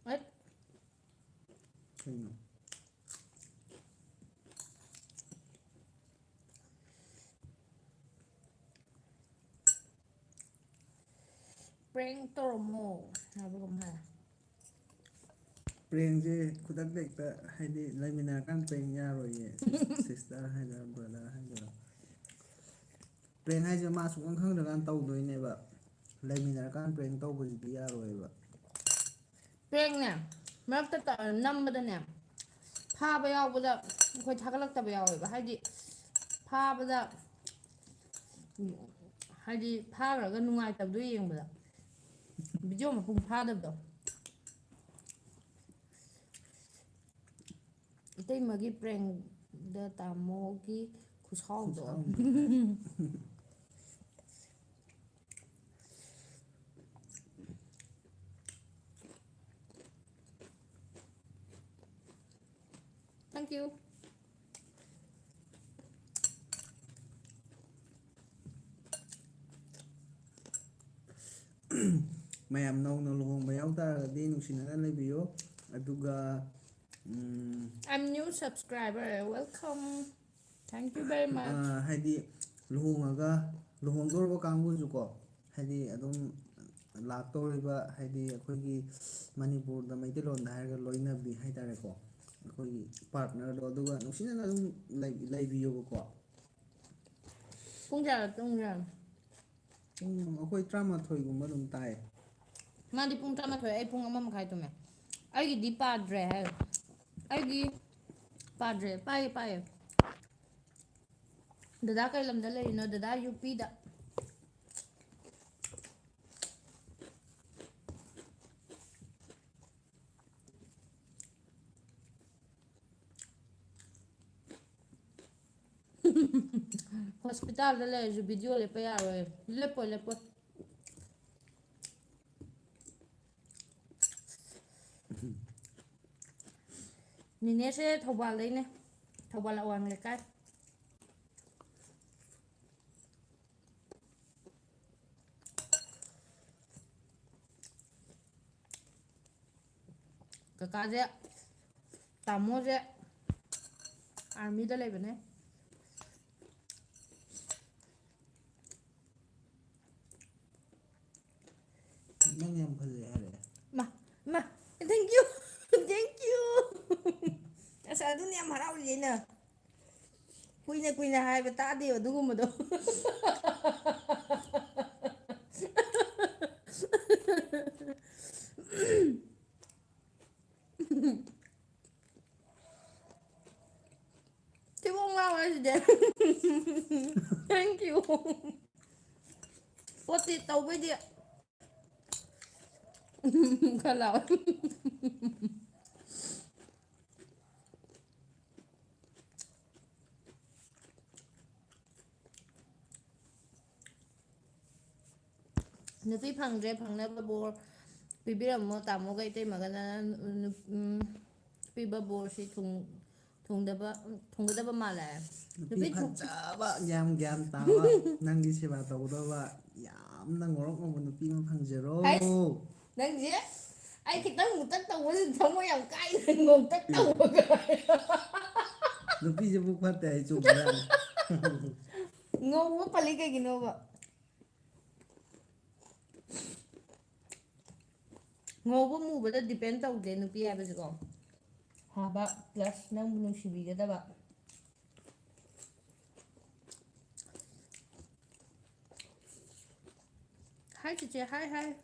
ꯑꯩ ꯀꯩꯅꯣ? Prank ꯇꯧꯔꯝꯃꯣ ꯍꯥꯏꯕꯒꯨꯝ ꯍꯥꯏ꯫ ꯄ꯭ꯔꯦꯡꯁꯦ ꯈꯨꯗꯛꯇ ꯍꯦꯛꯇ, ꯍꯥꯏꯗꯤ, ꯂꯩꯃꯤꯟꯅꯔꯀꯥꯟꯗ ꯄ꯭ꯔꯦꯡ ꯌꯥꯔꯣꯏꯌꯦ꯫ ꯁꯤꯁꯇꯔ ꯍꯥꯏꯗꯣꯏꯔꯥ, ꯕ꯭ꯔꯗꯔ ꯍꯥꯏꯗꯣꯏꯔꯥ? ꯄ꯭ꯔꯦꯡ ꯍꯥꯏꯁꯦ ꯃꯥ ꯁꯨꯛꯈꯪ ꯈꯪꯗ꯭ꯔꯀꯥꯟꯗ ꯇꯧꯗꯣꯏꯅꯦꯕ꯫ ꯂꯩꯃꯤꯟꯅꯔꯀꯥꯟꯗ ꯄ꯭ꯔꯦꯡ ꯇꯧꯕꯁꯤꯗꯤ ꯌꯥꯔꯣꯏꯕ꯫ ꯄ꯭ꯔꯦꯡꯅꯦ, ꯃꯔꯛꯇ ꯇ-, ꯅꯝꯕꯗꯅꯦ, ꯐꯥꯕ ꯌꯥꯎꯕꯗ ꯑꯩꯈꯣꯏ ꯊꯥꯒꯠꯂꯛꯇꯕ ꯌꯥꯎꯋꯦꯕ꯫ ꯍꯥꯏꯗꯤ, ꯐꯥꯕꯗ, ꯎꯝ, ꯍꯥꯏꯗꯤ, ꯐꯥꯈ꯭ꯔꯒ ꯅꯨꯡꯉꯥꯏꯇꯕꯗꯣ ꯌꯦꯡꯕꯗ꯫ ꯚꯤꯗꯤꯑꯣ ꯃꯄꯨꯡ ꯐꯥꯗꯕꯗꯣ꯫ ꯏꯇꯩꯃꯒꯤ ꯄ꯭ꯔꯦꯡꯗ ꯇꯥꯃꯣꯒꯤ ꯈꯨꯁꯥꯎꯗꯣ꯫ ꯈꯨꯁꯥꯎꯗꯣ꯫ Thank you. ꯃꯌꯥꯝ ꯅꯧꯅ ꯂꯨꯍꯣꯡꯕ ꯌꯥꯎ ꯇꯥꯔꯒꯗꯤ ꯅꯨꯡꯁꯤꯅꯅ ꯂꯩꯕꯤꯌꯨ꯫ ꯑꯗꯨꯒ, ꯎꯝ, I'm new subscriber. Welcome. Thank you very much. ꯑ, ꯍꯥꯏꯗꯤ ꯂꯨꯍꯣꯡꯉꯒ, ꯂꯨꯍꯣꯡꯗꯧꯔꯕ ꯀꯥꯡꯕꯨꯁꯨꯀꯣ, ꯍꯥꯏꯗꯤ ꯑꯗꯨꯝ ꯂꯥꯛꯇꯧꯔꯤꯕ, ꯍꯥꯏꯗꯤ ꯑꯩꯈꯣꯏꯒꯤ ꯃꯅꯤꯄꯨꯔꯗ ꯃꯩꯇꯩꯂꯣꯟꯗ ꯍꯥꯏꯔꯒ ꯂꯣꯏꯅꯕꯤ ꯍꯥꯏꯇꯥꯔꯦꯀꯣ, ꯑꯩꯈꯣꯏꯒꯤ partnerꯗꯣ, ꯑꯗꯨꯒ ꯅꯨꯡꯁꯤꯅꯅ ꯑꯗꯨꯝ ꯂꯩ-, ꯂꯩꯕꯤꯌꯣꯕꯀꯣ꯫ ꯄꯨꯡ ꯀꯌꯥꯗ ꯇꯨꯝꯒꯦ? ꯄꯨꯡ, ꯑꯩꯈꯣꯏ ꯇꯔꯥꯃꯥꯊꯣꯏꯒꯨꯝꯕ ꯑꯗꯨꯝ ꯇꯥꯏ꯫ ꯃꯥꯗꯤ ꯄꯨꯡ ꯇꯔꯥꯃꯥꯊꯣꯏ, ꯑꯩ ꯄꯨꯡ ꯑꯃ ꯃꯈꯥꯏ ꯇꯨꯝꯃꯦ꯫ ꯑꯩꯒꯤꯗꯤ ꯄꯥꯗ꯭ꯔꯦ ꯍꯥꯏ꯫ ꯑꯩꯒꯤ ꯄꯥꯗ꯭ꯔꯦ꯫ ꯄꯥꯏꯌꯦ, ꯄꯥꯏꯌꯦ꯫ ꯗꯗꯥ ꯀꯩ ꯂꯝꯗ ꯂꯩꯔꯤꯅꯣ? ꯗꯗꯥ ꯌꯨ ꯄꯤꯗ꯫ Hospitalꯗ ꯂꯩꯔꯁꯨ video ꯂꯦꯞꯄ ꯌꯥꯔꯣꯏ꯫ ꯂꯦꯞꯄꯣꯏ, ꯂꯦꯞꯄꯣꯏ꯫ ꯅꯦꯅꯦꯁꯦ ꯊꯧꯕꯥꯜꯗꯩꯅꯦ, ꯊꯧꯕꯥꯜ ꯑꯋꯥꯡ ꯂꯩꯀꯥꯏ꯫ ꯀꯀꯥꯁꯦ, ꯇꯥꯃꯣꯁꯦ armyꯗ ꯂꯩꯕꯅꯦ꯫ ꯅꯪ ꯌꯥꯝ ꯐꯖꯩ ꯍꯥꯏꯔꯛꯑꯦ꯫ ꯃꯥ, ꯃꯥ, thank you꯫ ꯌꯥꯝ ꯍꯔꯥꯎꯔꯤꯁꯦ ꯑꯩꯅ꯫ ꯀꯨꯏꯅ ꯀꯨꯏꯅ ꯍꯥꯏꯕ ꯇꯥꯗꯦꯕ ꯑꯗꯨꯒꯨꯝꯕꯗꯣ꯫ ꯊꯤꯕꯣꯡ ꯂꯥꯎꯔꯦ ꯁꯤꯗꯤ꯫ Thank you꯫ ꯄꯣꯠꯇꯤ ꯇꯧꯕꯩꯗꯤ ꯈꯔ ꯂꯥꯎꯔꯦ꯫ ꯅꯨꯄꯤ ꯐꯪꯗ꯭ꯔꯦ, ꯐꯪꯅꯕ ꯕꯣꯔ ꯄꯤꯕꯤꯔꯝꯃꯣ ꯇꯥꯃꯣꯒ ꯏꯇꯩꯃꯒꯅ꯫ ꯅꯨ-, ꯎꯝ, ꯄꯤꯕ ꯕꯣꯔꯁꯤ ꯊꯨꯡ-, ꯊꯨꯡꯗꯕ, ꯊꯨꯡꯒꯗꯕ ꯃꯥꯜꯂꯦ꯫ ꯅꯨꯄꯤ ꯅꯨꯄꯤ ꯊꯨꯡ- ꯐꯖꯕ, ꯌꯥꯝ ꯒ꯭ꯌꯥꯟ ꯇꯥꯕ, ꯅꯪꯒꯤ ꯁꯦꯕꯥ ꯇꯧꯒꯗꯕ, ꯌꯥꯝꯅ ꯉꯧꯔꯣꯛ ꯉꯧꯕ ꯅꯨꯄꯤ ꯑꯃ ꯐꯪꯖꯔꯣ꯫ ꯍꯩꯁ! ꯅꯪꯁꯦ ꯑꯩ ꯈꯤꯇꯪ ꯃꯨꯇꯛ ꯇꯧꯕꯁꯤ ꯊꯃꯣꯏ ꯌꯥꯝ ꯀꯥꯏꯅ ꯉꯧꯇꯛ ꯇꯧꯕꯒ꯫ ꯅꯨꯄꯤꯁꯤꯕꯨ ꯐꯠꯇꯦ ꯍꯥꯏ ꯆꯨꯝꯕ꯭ꯔꯥ? ꯉꯧꯕ ꯄꯜꯂꯤ ꯀꯩꯒꯤꯅꯣꯕ? ꯉꯧꯕ ꯃꯨꯕꯗ depend ꯇꯧꯗꯦ ꯅꯨꯄꯤ ꯍꯥꯏꯕꯁꯤꯀꯣ꯫ ꯐꯕ plus ꯅꯪꯕꯨ ꯅꯨꯡꯁꯤꯕꯤꯒꯗꯕ꯫ ꯍꯥꯏ ꯆꯤꯆꯦ, ꯍꯥꯏ, ꯍꯥꯏ꯫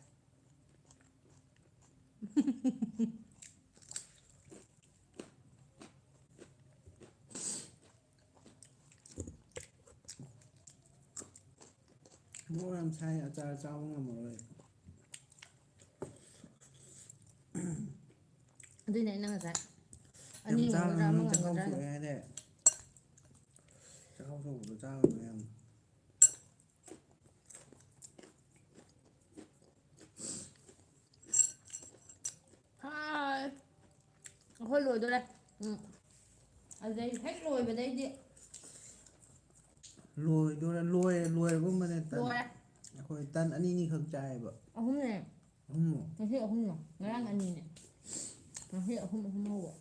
ꯃꯣꯔꯣꯛ ꯌꯥꯝ ꯁꯥꯏ, ꯑꯆꯥꯔ ꯆꯥꯕ ꯉꯝꯃꯔꯣꯏ꯫ ꯑꯗꯨꯏꯅꯦ ꯑꯩꯅ ꯉꯁꯥꯏ ꯌꯥꯝ ꯑꯅꯤ ꯆꯥꯒꯅꯨ, ꯉꯝꯒꯗ꯭ꯔꯥ, ꯑꯃ ꯅꯪ ꯆꯈꯥꯎ ꯉꯝꯒꯗ꯭ꯔꯥ ꯍꯥꯏꯅ꯫ ꯁꯣꯛꯑꯦ ꯍꯥꯏꯗꯤ꯫ ꯆꯈꯥꯎ ꯁꯣꯛꯄꯗꯣ ꯆꯥꯒꯅꯨ ꯌꯥꯝ꯫ ꯍꯥꯏ꯫ ꯑꯩꯈꯣꯏ ꯂꯣꯏꯗꯣꯔꯦ꯫ ꯎꯝ꯫ ꯑꯗꯩ ꯍꯦꯛ ꯂꯣꯏꯕꯗꯩꯗꯤ ꯂꯣꯏꯗꯣꯔꯦ, ꯂꯣꯏꯔꯦ, ꯂꯣꯏꯔꯒꯨꯝꯕꯅꯦ ꯇꯟ꯫ ꯂꯣꯏꯔꯦ꯫ ꯑꯩꯈꯣꯏ ꯇꯟ ꯑꯅꯤ ꯑꯅꯤꯈꯛ ꯆꯥꯏꯌꯦꯕ꯫ ꯑꯍꯨꯝꯅꯦ꯫ ꯑꯍꯨꯝꯂꯣ? ꯉꯁꯤ ꯑꯍꯨꯝꯅꯦ꯫ ꯉꯔꯥꯡ ꯑꯅꯤꯅꯦ꯫ ꯉꯁꯤ ꯑꯍꯨꯝ, ꯑꯍꯨꯝ ꯍꯧꯕ꯫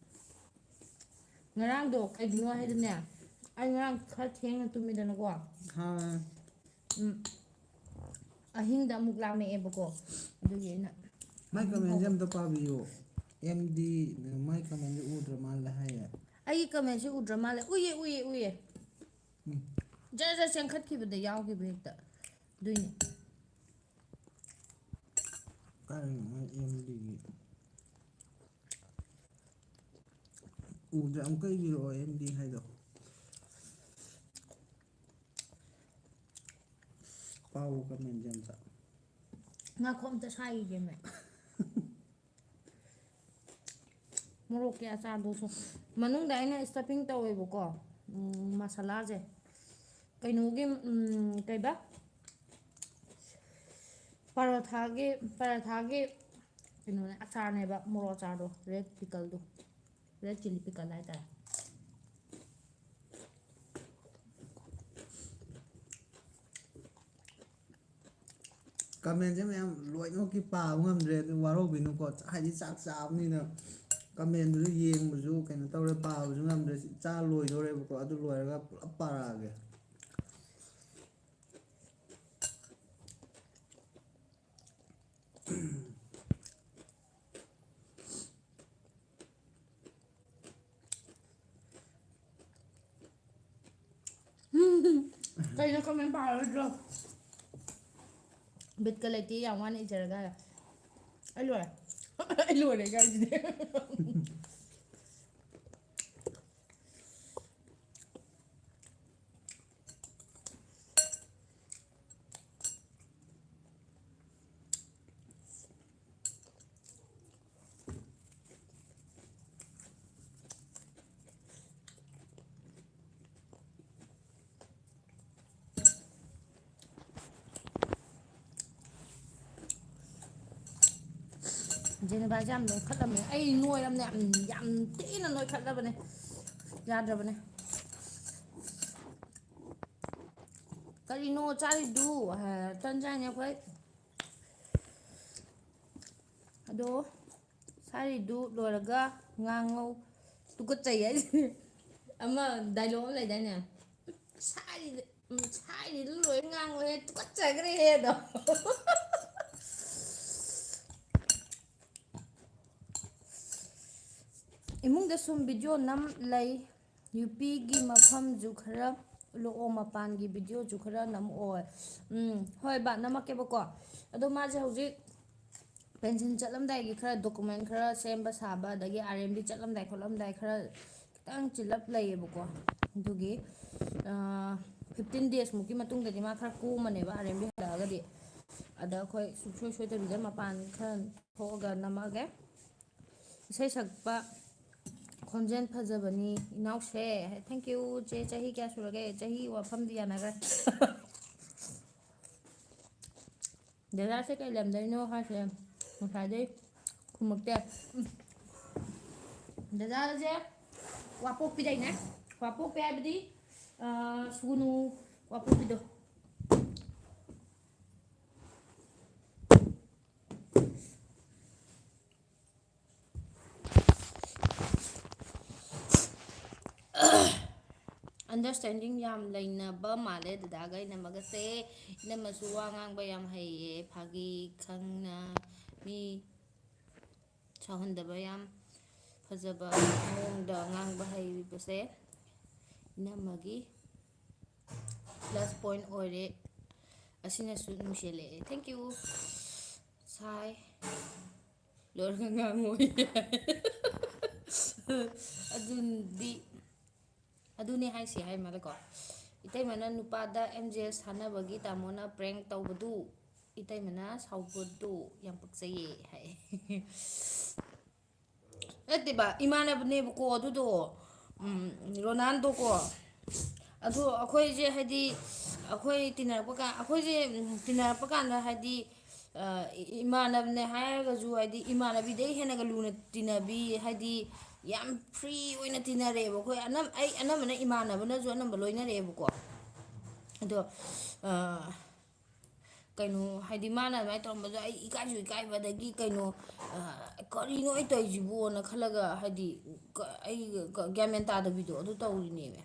ꯉꯔꯥꯡꯗꯣ ꯀꯩꯒꯤꯅꯣ ꯍꯥꯏꯗꯤꯅꯦ, ꯑꯩ ꯉꯔꯥꯡ ꯈꯔ ꯊꯦꯡꯅ ꯇꯨꯝꯃꯤꯗꯅꯀꯣ꯫ ꯍꯥ꯫ ꯎꯝ꯫ ꯑꯍꯤꯡꯗ ꯑꯃꯨꯛ ꯂꯥꯝꯃꯛꯑꯦꯕꯀꯣ꯫ ꯑꯗꯨꯒꯤ ꯑꯩꯅ ꯃꯥꯏ comment ꯁꯦ ꯑꯃꯨꯛ ꯑꯝꯇ ꯄꯥꯕꯤꯌꯨ꯫ ꯑꯦꯝ ꯗꯤ ꯃꯥꯏ comment ꯁꯦ ꯎꯗ꯭ꯔ ꯃꯥꯜꯂꯦ ꯍꯥꯏꯌꯦ꯫ ꯑꯩꯒꯤ comment ꯁꯤ ꯎꯗ꯭ꯔ ꯃꯥꯜꯂꯦ꯫ ꯎꯏꯌꯦ, ꯎꯏꯌꯦ, ꯎꯏꯌꯦ꯫ ꯎꯝ꯫ ꯖꯔ ꯖꯔ ꯆꯦꯟꯈꯠꯈꯤꯕꯗ ꯌꯥꯎꯈꯤꯕ ꯍꯦꯛꯇ꯫ ꯑꯗꯨꯏꯅꯦ꯫ ꯀꯥꯏꯗꯅꯣ ꯃꯣꯏ M D ꯒꯤ? ꯎꯗ꯭ꯔꯦ, ꯑꯃꯨꯛꯀ ꯏꯕꯤꯔꯛꯑꯣ M D ꯍꯥꯏꯗꯣ꯫ ꯄꯥꯎ comment ꯁꯦ ꯑꯝꯇ꯫ ꯉꯥꯏꯈꯣ, ꯑꯝꯇ ꯁꯥꯏꯒꯦꯃꯦ꯫ ꯃꯣꯔꯣꯛꯀꯤ ꯑꯆꯥꯔꯗꯨꯁꯨ ꯃꯅꯨꯡꯗ ꯑꯩꯅ stuffing ꯇꯧꯋꯦꯕꯀꯣ, ꯎꯝ, ꯃꯁꯥꯂꯥꯁꯦ꯫ ꯀꯩꯅꯣꯒꯤ, ꯎꯝ, ꯀꯩꯕ? ꯄꯔꯣꯊꯥꯒꯤ, ꯄꯔꯥꯊꯥꯒꯤ ꯀꯩꯅꯣꯅꯦ, ꯑꯆꯥꯔꯅꯦꯕ, ꯃꯣꯔꯣꯛ ꯑꯆꯥꯔꯗꯣ, red pickle ꯗꯣ, red chilli pickle ꯍꯥꯏꯇꯥꯔꯦ꯫ Comment ꯁꯦ ꯃꯌꯥꯝ ꯂꯣꯏꯅꯃꯛꯀꯤ ꯄꯥꯕ ꯉꯝꯗ꯭ꯔꯦ, ꯑꯗꯨ ꯋꯥꯔꯧꯕꯤꯅꯨꯀꯣ, ꯍꯥꯏꯗꯤ ꯆꯥꯛ ꯆꯥꯕꯅꯤꯅ comment ꯗꯨꯁꯨ ꯌꯦꯡꯕꯁꯨ ꯀꯩꯅꯣ ꯇꯧꯔꯦ, ꯄꯥꯕꯁꯨ ꯉꯝꯗ꯭ꯔꯦ꯫ ꯆꯥ ꯂꯣꯏꯗꯧꯔꯦꯕꯀꯣ, ꯑꯗꯨ ꯂꯣꯏꯔꯒ ꯄꯨꯂꯞ ꯄꯥꯔꯛꯑꯒꯦ꯫ ꯀꯩꯅꯣ comment ꯄꯥꯔꯣꯏꯗ꯭ꯔꯣ? ꯕꯤꯠꯀ ꯂꯩꯇꯦ, ꯌꯥꯝ ꯋꯥꯅ ꯏꯖꯔꯒ ꯍꯥꯏꯔ꯫ ꯑꯩ ꯂꯣꯏꯔꯦ꯫ ꯑꯩ ꯂꯣꯏꯔꯦ ꯀꯥꯏꯁꯤꯗꯤ꯫ ꯖꯦꯅꯦꯕꯥꯁꯦ ꯌꯥꯝ ꯅꯣꯏꯈꯠꯂꯝꯃꯦ꯫ ꯑꯩ ꯅꯣꯏꯔꯝꯅꯦ, ꯌꯥꯝ, ꯌꯥꯝ ꯊꯤꯅ ꯅꯣꯏꯈꯠꯂꯕꯅꯦ꯫ ꯌꯥꯗ꯭ꯔꯕꯅꯦ꯫ "ꯀꯔꯤꯅꯣ ꯆꯥꯔꯤꯗꯨ?" ꯍꯥꯏ, "ꯇꯟ ꯆꯥꯏꯅꯦ ꯑꯩꯈꯣꯏ"꯫ ꯑꯗꯣ ꯁꯥꯔꯤꯗꯨ ꯂꯣꯏꯔꯒ ꯉꯥꯡꯉꯧ꯫ ꯇꯨꯀꯠꯆꯩ ꯍꯥꯏꯁꯦ꯫ ꯑꯃ dialogue ꯑꯃ ꯂꯩꯗꯥꯏꯅꯦ? "ꯁꯥꯔꯤꯗꯨ, ꯎꯝ, ꯁꯥꯔꯤꯗꯨ ꯂꯣꯏ ꯉꯥꯡꯉꯧꯍꯦ, ꯇꯨꯀꯠꯆꯈ꯭ꯔꯦꯍꯦ" ꯑꯗꯣ꯫ ꯏꯃꯨꯡꯗ ꯁꯨꯝ ꯚꯤꯗꯤꯑꯣ ꯅꯝ ꯂꯩ, ꯌꯨꯄꯤꯒꯤ ꯃꯐꯝꯁꯨ ꯈꯔ ꯎꯠꯂꯛꯑꯣ, ꯃꯄꯥꯟꯒꯤ ꯚꯤꯗꯤꯑꯣꯁꯨ ꯈꯔ ꯅꯝꯃꯛꯑꯣ꯫ ꯎꯝ, ꯍꯣꯏ ꯕꯥ, ꯅꯝꯃꯛꯀꯦꯕꯀꯣ꯫ ꯑꯗꯣ ꯃꯥꯁꯦ ꯍꯧꯖꯤꯛ ꯄꯦꯟꯁꯤꯟ ꯆꯠꯂꯝꯗꯥꯏꯒꯤ ꯈꯔ ꯗꯣꯀꯨꯃꯦꯟ ꯈꯔ ꯁꯦꯝꯕ ꯁꯥꯕ, ꯑꯗꯒꯤ ꯑꯥꯔ ꯑꯦꯝ ꯕꯤ ꯆꯠꯂꯝꯗꯥꯏ ꯈꯣꯠꯂꯝꯗꯥꯏ ꯈꯔ ꯈꯤꯇꯪ ꯆꯤꯜꯂꯞ ꯂꯩꯌꯦꯕꯀꯣ꯫ ꯑꯗꯨꯒꯤ ꯐꯤꯐꯇꯤꯟ ꯗꯦꯖꯃꯨꯛꯀꯤ ꯃꯇꯨꯡꯗꯗꯤ ꯃꯥ ꯈꯔ ꯀꯣꯝꯃꯅꯦꯕ, ꯑꯥꯔ ꯑꯦꯝ ꯕꯤ ꯍꯜꯂꯛꯑꯒꯗꯤ꯫ ꯑꯗ ꯑꯩꯈꯣꯏ ꯁꯨꯡꯁꯣꯏ ꯁꯣꯏꯗꯕꯤꯗ ꯃꯄꯥꯟ ꯈꯔ ꯊꯣꯛꯑꯒ ꯅꯝꯃꯛꯑꯒꯦ꯫ ꯏꯁꯩ ꯁꯛꯄ ꯈꯣꯟꯖꯦꯜ ꯐꯖꯕꯅꯤ ꯏꯅꯥꯎꯁꯦ꯫ Thank you ꯆꯦ꯫ ꯆꯍꯤ ꯀꯌꯥ ꯁꯨꯔꯒꯦ? ꯆꯍꯤ ꯋꯥꯐꯝꯗꯤ ꯌꯥꯅꯈ꯭ꯔꯦ꯫ ꯗꯗꯥꯁꯦ ꯀꯩ ꯂꯝꯗꯩꯅꯣ ꯍꯥꯏꯁꯦ ꯉꯁꯥꯏꯗꯩ ꯈꯨꯝꯃꯛꯇꯦ꯫ ꯎꯝ꯫ ꯗꯗꯥꯁꯦ ꯋꯥꯄꯣꯛꯄꯤꯗꯩꯅꯦ꯫ ꯋꯥꯄꯣꯛꯄꯤ ꯍꯥꯏꯕꯗꯤ, ꯑ, ꯁꯨꯒꯨꯅꯨ ꯋꯥꯄꯣꯛꯄꯤꯗꯣ꯫ ꯑꯟꯗꯔꯁ꯭ꯇꯦꯟꯗꯤꯡ ꯌꯥꯝ ꯂꯩꯅꯕ ꯃꯥꯜꯂꯦ ꯗꯗꯥꯒ ꯏꯅꯝꯃꯒꯁꯦ꯫ ꯏꯅꯝꯃꯁꯨ ꯋꯥ ꯉꯥꯡꯕ ꯌꯥꯝ ꯍꯩꯌꯦ, ꯐꯥꯒꯤ ꯈꯪꯅ ꯃꯤ ꯁꯥꯎꯍꯟꯗꯕ, ꯌꯥꯝ ꯐꯖꯕ ꯃꯑꯣꯡꯗ ꯉꯥꯡꯕ ꯍꯩꯕꯁꯦ ꯏꯅꯝꯃꯒꯤ ꯄ꯭ꯂꯁ ꯄꯣꯏꯟ ꯑꯣꯏꯔꯦ꯫ ꯑꯁꯤꯅꯁꯨ ꯅꯨꯡꯁꯤꯍꯜꯂꯛꯑꯦ꯫ Thank you꯫ ꯁꯥꯏ꯫ ꯂꯣꯏꯔꯒ ꯉꯥꯡꯉꯣꯏ꯫ ꯑꯗꯨꯗꯤ, ꯑꯗꯨꯅꯦ ꯍꯥꯏꯁꯦ ꯍꯥꯏ ꯃꯥꯜꯂꯦꯀꯣ꯫ ꯏꯇꯩꯃꯅ ꯅꯨꯄꯥꯗ ꯑꯦꯝ ꯖꯦ ꯑꯦꯁ ꯊꯥꯅꯕꯒꯤ ꯇꯥꯃꯣꯅ ꯄ꯭ꯔꯦꯡ ꯇꯧꯕꯗꯨ, ꯏꯇꯩꯃꯅ ꯁꯥꯎꯕꯗꯨ ꯌꯥꯝ ꯄꯛꯆꯩꯌꯦ ꯍꯥꯏ꯫ ꯅꯠꯇꯦꯕ, ꯏꯃꯥꯟꯅꯕꯅꯦꯕꯀꯣ ꯑꯗꯨꯗꯣ, ꯎꯝ, ꯔꯣꯅꯥꯜꯗꯣꯀꯣ꯫ ꯑꯗꯣ ꯑꯩꯈꯣꯏꯁꯦ ꯍꯥꯏꯗꯤ, ꯑꯩꯈꯣꯏ ꯇꯤꯟꯅꯔꯛꯄ ꯀꯥꯟ-, ꯑꯩꯈꯣꯏꯁꯦ, ꯎꯝ, ꯇꯤꯟꯅꯔꯛꯄ ꯀꯥꯟꯗ ꯍꯥꯏꯗꯤ, ꯑ, ꯏ-, ꯏꯃꯥꯟꯅꯕꯅꯦ ꯍꯥꯏꯔꯒꯁꯨ ꯍꯥꯏꯗꯤ ꯏꯃꯥꯟꯅꯕꯤꯗꯩ ꯍꯦꯟꯅꯒ ꯂꯨꯅ ꯇꯤꯟꯅꯕꯤ, ꯍꯥꯏꯗꯤ ꯌꯥꯝ ꯐ꯭ꯔꯤ ꯑꯣꯏꯅ ꯇꯤꯟꯅꯔꯛꯑꯦꯕ꯫ ꯑꯩꯈꯣꯏ ꯑꯅꯝ-, ꯑꯩ ꯑꯅꯝꯕꯅ ꯏꯃꯥꯟꯅꯕꯅꯁꯨ ꯑꯅꯝꯕ ꯂꯣꯏꯅꯔꯛꯑꯦꯕꯀꯣ꯫ ꯑꯗꯣ, ꯑ, ꯀꯩꯅꯣ ꯍꯥꯏꯗꯤ ꯃꯥꯅ ꯑꯗꯨꯃꯥꯏꯅ ꯇꯧꯔꯝꯕꯗꯣ ꯑꯩ ꯏꯀꯥꯏꯁꯨ ꯏꯀꯥꯏꯕ, ꯑꯗꯒꯤ ꯀꯩꯅꯣ, ꯑ, ꯀꯔꯤꯅꯣ ꯑꯩ ꯇꯧꯔꯤꯁꯤꯕꯣꯅ ꯈꯜꯂꯒ ꯍꯥꯏꯗꯤ ꯀ-, ꯑꯩ ꯀ-, ꯒ꯭ꯌꯥꯟ ꯃꯦꯟ ꯇꯥꯗꯕꯤꯗꯣ ꯑꯗꯨ ꯇꯧꯔꯤꯅꯦꯃꯦ꯫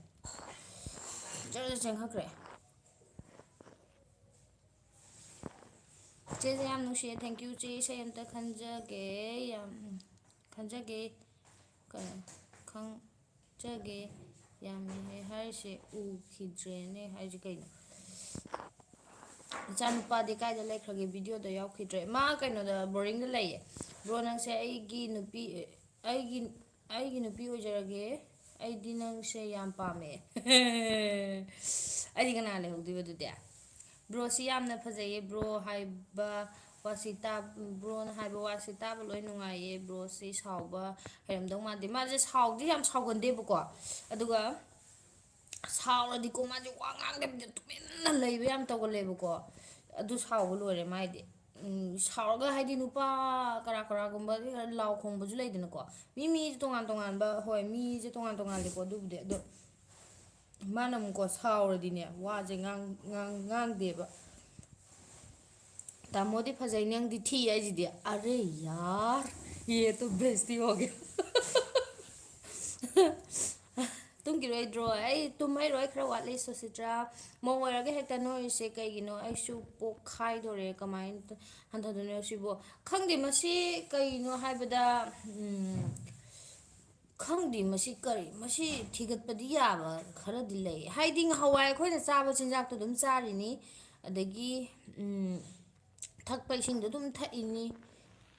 ꯖꯔ ꯖꯔ ꯆꯦꯟꯈꯠꯈ꯭ꯔꯦ꯫ ꯆꯦꯁꯦ ꯌꯥꯝ ꯅꯨꯡꯁꯤꯌꯦ꯫ Thank you ꯆꯦ꯫ ꯏꯁꯩ ꯑꯝꯇ ꯈꯟꯖꯒꯦ꯫ ꯌꯥꯝ ꯈꯟꯖꯒꯦ꯫ ꯈꯪꯖꯒꯦ꯫ ꯌꯥꯝꯃꯤꯍꯦ ꯍꯥꯏꯔꯤꯁꯦ꯫ ꯎꯈꯤꯗ꯭ꯔꯦꯅꯦ ꯍꯥꯏꯁꯦ ꯀꯩꯅꯣ? ꯏꯆꯥꯅꯨꯄꯥꯗꯤ ꯀꯥꯏꯗ ꯂꯩꯈ꯭ꯔꯒꯦ? ꯚꯤꯗꯤꯑꯣꯗ ꯌꯥꯎꯈꯤꯗ꯭ꯔꯦ꯫ ꯃꯥ ꯀꯩꯅꯣꯗ, ꯕꯣꯔꯗꯤꯡꯗ ꯂꯩꯌꯦ꯫ ꯕ꯭ꯔꯣ, ꯅꯪꯁꯦ ꯑꯩꯒꯤ ꯅꯨꯄꯤ, ꯑꯩꯒꯤ, ꯑꯩꯒꯤ ꯅꯨꯄꯤ ꯑꯣꯏꯖꯔꯒꯦ꯫ ꯑꯩꯗꯤ ꯅꯪꯁꯦ ꯌꯥꯝ ꯄꯥꯝꯃꯦ꯫ ꯑꯩꯗꯤ ꯀꯅꯥ ꯂꯩꯍꯧꯗꯣꯏꯕ ꯑꯗꯨꯗꯤ? ꯕ꯭ꯔꯣꯁꯤ ꯌꯥꯝꯅ ꯐꯖꯩꯌꯦ꯫ ꯕ꯭ꯔꯣ ꯍꯥꯏꯕ ꯋꯥꯁꯤ ꯇꯥ-, ꯕ꯭ꯔꯣꯅ ꯍꯥꯏꯕ ꯋꯥꯁꯤ ꯇꯥꯕ ꯂꯣꯏ ꯅꯨꯡꯉꯥꯏꯌꯦ꯫ ꯕ꯭ꯔꯣꯁꯤ ꯁꯥꯎꯕ ꯍꯩꯔꯝꯗꯧ ꯃꯥꯟꯗꯦ꯫ ꯃꯥꯁꯦ ꯁꯥꯎꯗꯤ ꯌꯥꯝ ꯁꯥꯎꯒꯟꯗꯦꯕꯀꯣ, ꯑꯗꯨꯒ ꯁꯥꯎꯔꯗꯤꯀꯣ ꯃꯥꯁꯦ ꯋꯥ ꯉꯥꯡꯗꯕꯤꯗ ꯇꯨꯃꯤꯟꯅ ꯂꯩꯕ ꯌꯥꯝ ꯇꯧꯒꯜꯂꯦꯕꯀꯣ꯫ ꯑꯗꯨ ꯁꯥꯎꯕ ꯂꯣꯏꯔꯦ ꯃꯥꯏꯗꯤ꯫ ꯎꯝ, ꯁꯥꯎꯔꯒ ꯍꯥꯏꯗꯤ ꯅꯨꯄꯥ ꯀꯔꯥ ꯀꯔꯥꯒꯨꯝꯕ ꯂꯥꯎ ꯈꯣꯡꯕꯁꯨ ꯂꯩꯗꯅꯀꯣ꯫ ꯃꯤ ꯃꯤꯁꯦ ꯇꯣꯉꯥꯟ ꯇꯣꯉꯥꯟꯕ, ꯍꯣꯏ, ꯃꯤꯁꯦ ꯇꯣꯉꯥꯟ ꯇꯣꯉꯥꯟꯂꯦꯀꯣ ꯑꯗꯨꯕꯨꯗꯤ꯫ ꯑꯗꯣ ꯃꯥꯅ ꯑꯃꯨꯛꯀꯣ ꯁꯥꯎꯔꯗꯤꯅꯦ ꯋꯥꯁꯦ ꯉꯥꯡ-, ꯉꯥꯡ-, ꯉꯥꯡꯗꯦꯕ꯫ ꯇꯥꯃꯣꯗꯤ ꯐꯖꯩ, ꯅꯪꯗꯤ ꯊꯤ ꯍꯥꯏꯁꯤꯗꯤ꯫ ꯑꯔꯦ ꯌꯥꯔ, ꯌꯦ ꯇꯣ ꯕꯦꯁꯇꯤ ꯍꯣꯒꯦ꯫ ꯇꯨꯝꯈꯤꯔꯣꯏꯗ꯭ꯔꯣ? ꯑꯩ ꯇꯨꯝꯃꯩꯔꯣꯏ, ꯈꯔ ꯋꯥꯠꯂꯤ ꯁꯨꯁꯤꯇ꯭ꯔꯥ꯫ ꯃꯧ ꯑꯣꯏꯔꯒ ꯍꯦꯛꯇ ꯅꯣꯏꯔꯤꯁꯦ ꯀꯩꯒꯤꯅꯣ? ꯑꯩꯁꯨ ꯄꯣꯛꯈꯥꯏꯗꯣꯔꯦ꯫ ꯀꯃꯥꯏꯅ ꯍꯟꯊꯗꯣꯏꯅꯣ ꯁꯤꯕꯣ? ꯈꯪꯗꯦ, ꯃꯁꯤ ꯀꯩꯅꯣ ꯍꯥꯏꯕꯗ, ꯎꯝ, ꯈꯪꯗꯦ, ꯃꯁꯤ ꯀꯔꯤ, ꯃꯁꯤ ꯊꯤꯒꯠꯄꯗꯤ ꯌꯥꯕ ꯈꯔꯗꯤ ꯂꯩ꯫ ꯍꯥꯏꯗꯤ ꯉꯍꯥꯟꯋꯥꯏ ꯑꯩꯈꯣꯏꯅ ꯆꯥꯕ ꯆꯤꯟꯖꯥꯛꯇꯣ ꯑꯗꯨꯝ ꯆꯥꯔꯤꯅꯤ, ꯑꯗꯒꯤ, ꯎꯝ, ꯊꯛꯄ ꯏꯁꯤꯡꯗꯣ ꯑꯗꯨꯝ ꯊꯛꯏꯅꯤ꯫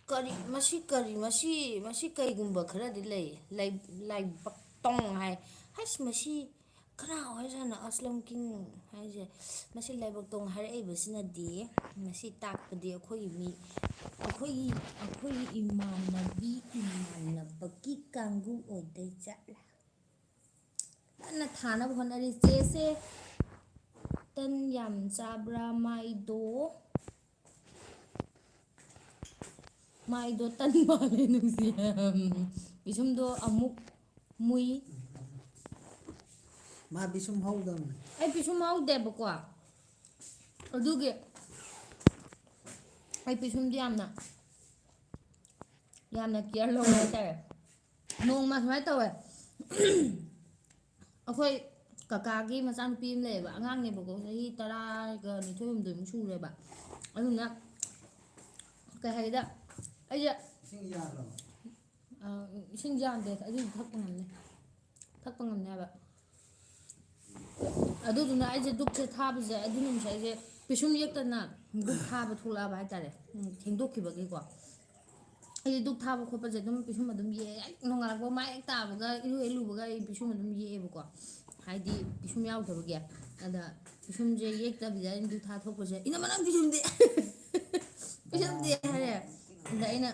ꯀꯔꯤ, ꯃꯁꯤ ꯀꯔꯤ, ꯃꯁꯤ, ꯃꯁꯤ ꯀꯩꯒꯨꯝꯕ ꯈꯔꯗꯤ ꯂꯩ꯫ ꯂꯥꯏ-, ꯂꯥꯏꯕꯛ ꯇꯣꯡ ꯍꯥꯏ꯫ ꯍꯩꯁ, ꯃꯁꯤ ꯀꯅꯥ ꯑꯣꯏꯖꯥꯠꯅꯣ? ꯑꯁꯂꯝ ꯀꯤꯡ ꯍꯥꯏꯁꯦ꯫ ꯃꯁꯤ ꯂꯥꯏꯕꯛ ꯇꯣꯡ ꯍꯥꯏꯔꯛꯏꯕꯁꯤꯅꯗꯤ, ꯃꯁꯤ ꯇꯥꯛꯄꯗꯤ ꯑꯩꯈꯣꯏꯒꯤ ꯃꯤ, ꯑꯩꯈꯣꯏꯒꯤ, ꯑꯩꯈꯣꯏꯒꯤ ꯏꯃꯥꯟꯅꯕꯤ, ꯏꯃꯥꯟꯅꯕꯒꯤ ꯀꯥꯡꯕꯨ ꯑꯣꯏꯗꯣꯏ ꯖꯥꯠꯂꯥ? ꯀꯟꯅ ꯊꯥꯅꯕ ꯍꯣꯠꯅꯔꯤ꯫ ꯆꯦꯁꯦ ꯇꯟ ꯌꯥꯝ ꯆꯥꯕ꯭ꯔꯥ? ꯃꯥꯏꯗꯣ, ꯃꯥꯏꯗꯣ ꯇꯟ ꯃꯥꯜꯂꯦ, ꯅꯨꯡꯁꯤ꯫ ꯄꯤꯁꯨꯝꯗꯣ ꯑꯃꯨꯛ ꯃꯨꯏ꯫ ꯃꯥ ꯄꯤꯁꯨꯝ ꯍꯧꯗꯕꯅꯦ꯫ ꯑꯩ ꯄꯤꯁꯨꯝ ꯍꯧꯗꯦꯕꯀꯣ, ꯑꯗꯨꯒꯤ ꯑꯩ ꯄꯤꯁꯨꯝꯗꯤ ꯌꯥꯝꯅ, ꯌꯥꯝꯅ ꯀꯤꯌꯔ ꯂꯧꯋꯦ ꯍꯥꯏꯇꯥꯔꯦ꯫ ꯅꯣꯡꯃ ꯁꯨꯃꯥꯏꯅ ꯇꯧꯋꯦ, ꯑꯩꯈꯣꯏ ꯀꯀꯥꯒꯤ ꯃꯆꯥꯅꯨꯄꯤ ꯑꯃ ꯂꯩꯌꯦꯕ, ꯑꯉꯥꯡꯅꯦꯕꯀꯣ, ꯆꯍꯤ ꯇꯔꯥꯒ ꯅꯤꯊꯣꯏ ꯍꯨꯝꯗꯣꯏꯃꯨꯛ ꯁꯨꯔꯦꯕ꯫ ꯑꯗꯨꯅ ꯀꯩ ꯍꯥꯏꯒꯦꯗ, ꯑꯩꯁꯦ ꯏꯁꯤꯡ ꯌꯥꯗ꯭ꯔꯕ? ꯑ, ꯏꯁꯤꯡꯁꯦ ꯌꯥꯝꯗꯦ, ꯑꯗꯨꯗꯤ ꯊꯛꯄ ꯉꯝꯅꯤ꯫ ꯊꯛꯄ ꯉꯝꯅꯤ ꯍꯥꯏꯕ꯫ ꯑꯗꯨꯗꯨꯅ ꯑꯩꯁꯦ ꯗꯨꯛꯁꯦ ꯊꯥꯕꯁꯦ, ꯑꯗꯨ ꯅꯨꯃꯤꯠꯁꯦ ꯑꯩꯁꯦ ꯄꯤꯁꯨꯝ ꯌꯦꯛꯇꯅ ꯗꯨꯛ ꯊꯥꯕ ꯊꯣꯛꯂꯛꯑꯕ ꯍꯥꯏꯇꯥꯔꯦ꯫ ꯎꯝ, ꯊꯦꯡꯗꯣꯛꯈꯤꯕꯒꯤꯀꯣ꯫ ꯑꯩꯗꯤ ꯗꯨꯛ ꯊꯥꯕ ꯈꯣꯠꯄꯁꯦ ꯑꯗꯨꯝ ꯄꯤꯁꯨꯝ ꯑꯗꯨꯝ ꯌꯦꯛꯑꯦ꯫ ꯍꯦꯛ ꯅꯣꯡꯉꯥꯜꯂꯛꯄ ꯃꯥꯏ ꯍꯦꯛ ꯇꯥꯕꯒ, ꯏꯔꯨ ꯍꯦꯛ ꯂꯨꯕꯒ ꯑꯩ ꯄꯤꯁꯨꯝ ꯑꯗꯨꯝ ꯌꯦꯛꯑꯦꯕꯀꯣ꯫ ꯍꯥꯏꯗꯤ ꯄꯤꯁꯨꯝ ꯌꯥꯎꯗꯕꯒꯤ꯫ ꯑꯗ ꯄꯤꯁꯨꯝꯁꯦ ꯌꯦꯛꯇꯕꯤꯗ ꯑꯩꯅ ꯗꯨꯛ ꯊꯥ ꯊꯣꯛꯄꯁꯦ, "ꯏꯅꯝꯃ, ꯅꯪ ꯄꯤꯁꯨꯝꯗꯤ?" "ꯄꯤꯁꯨꯝꯗꯤ?" ꯍꯥꯏꯔꯦ꯫ ꯑꯗ ꯑꯩꯅ,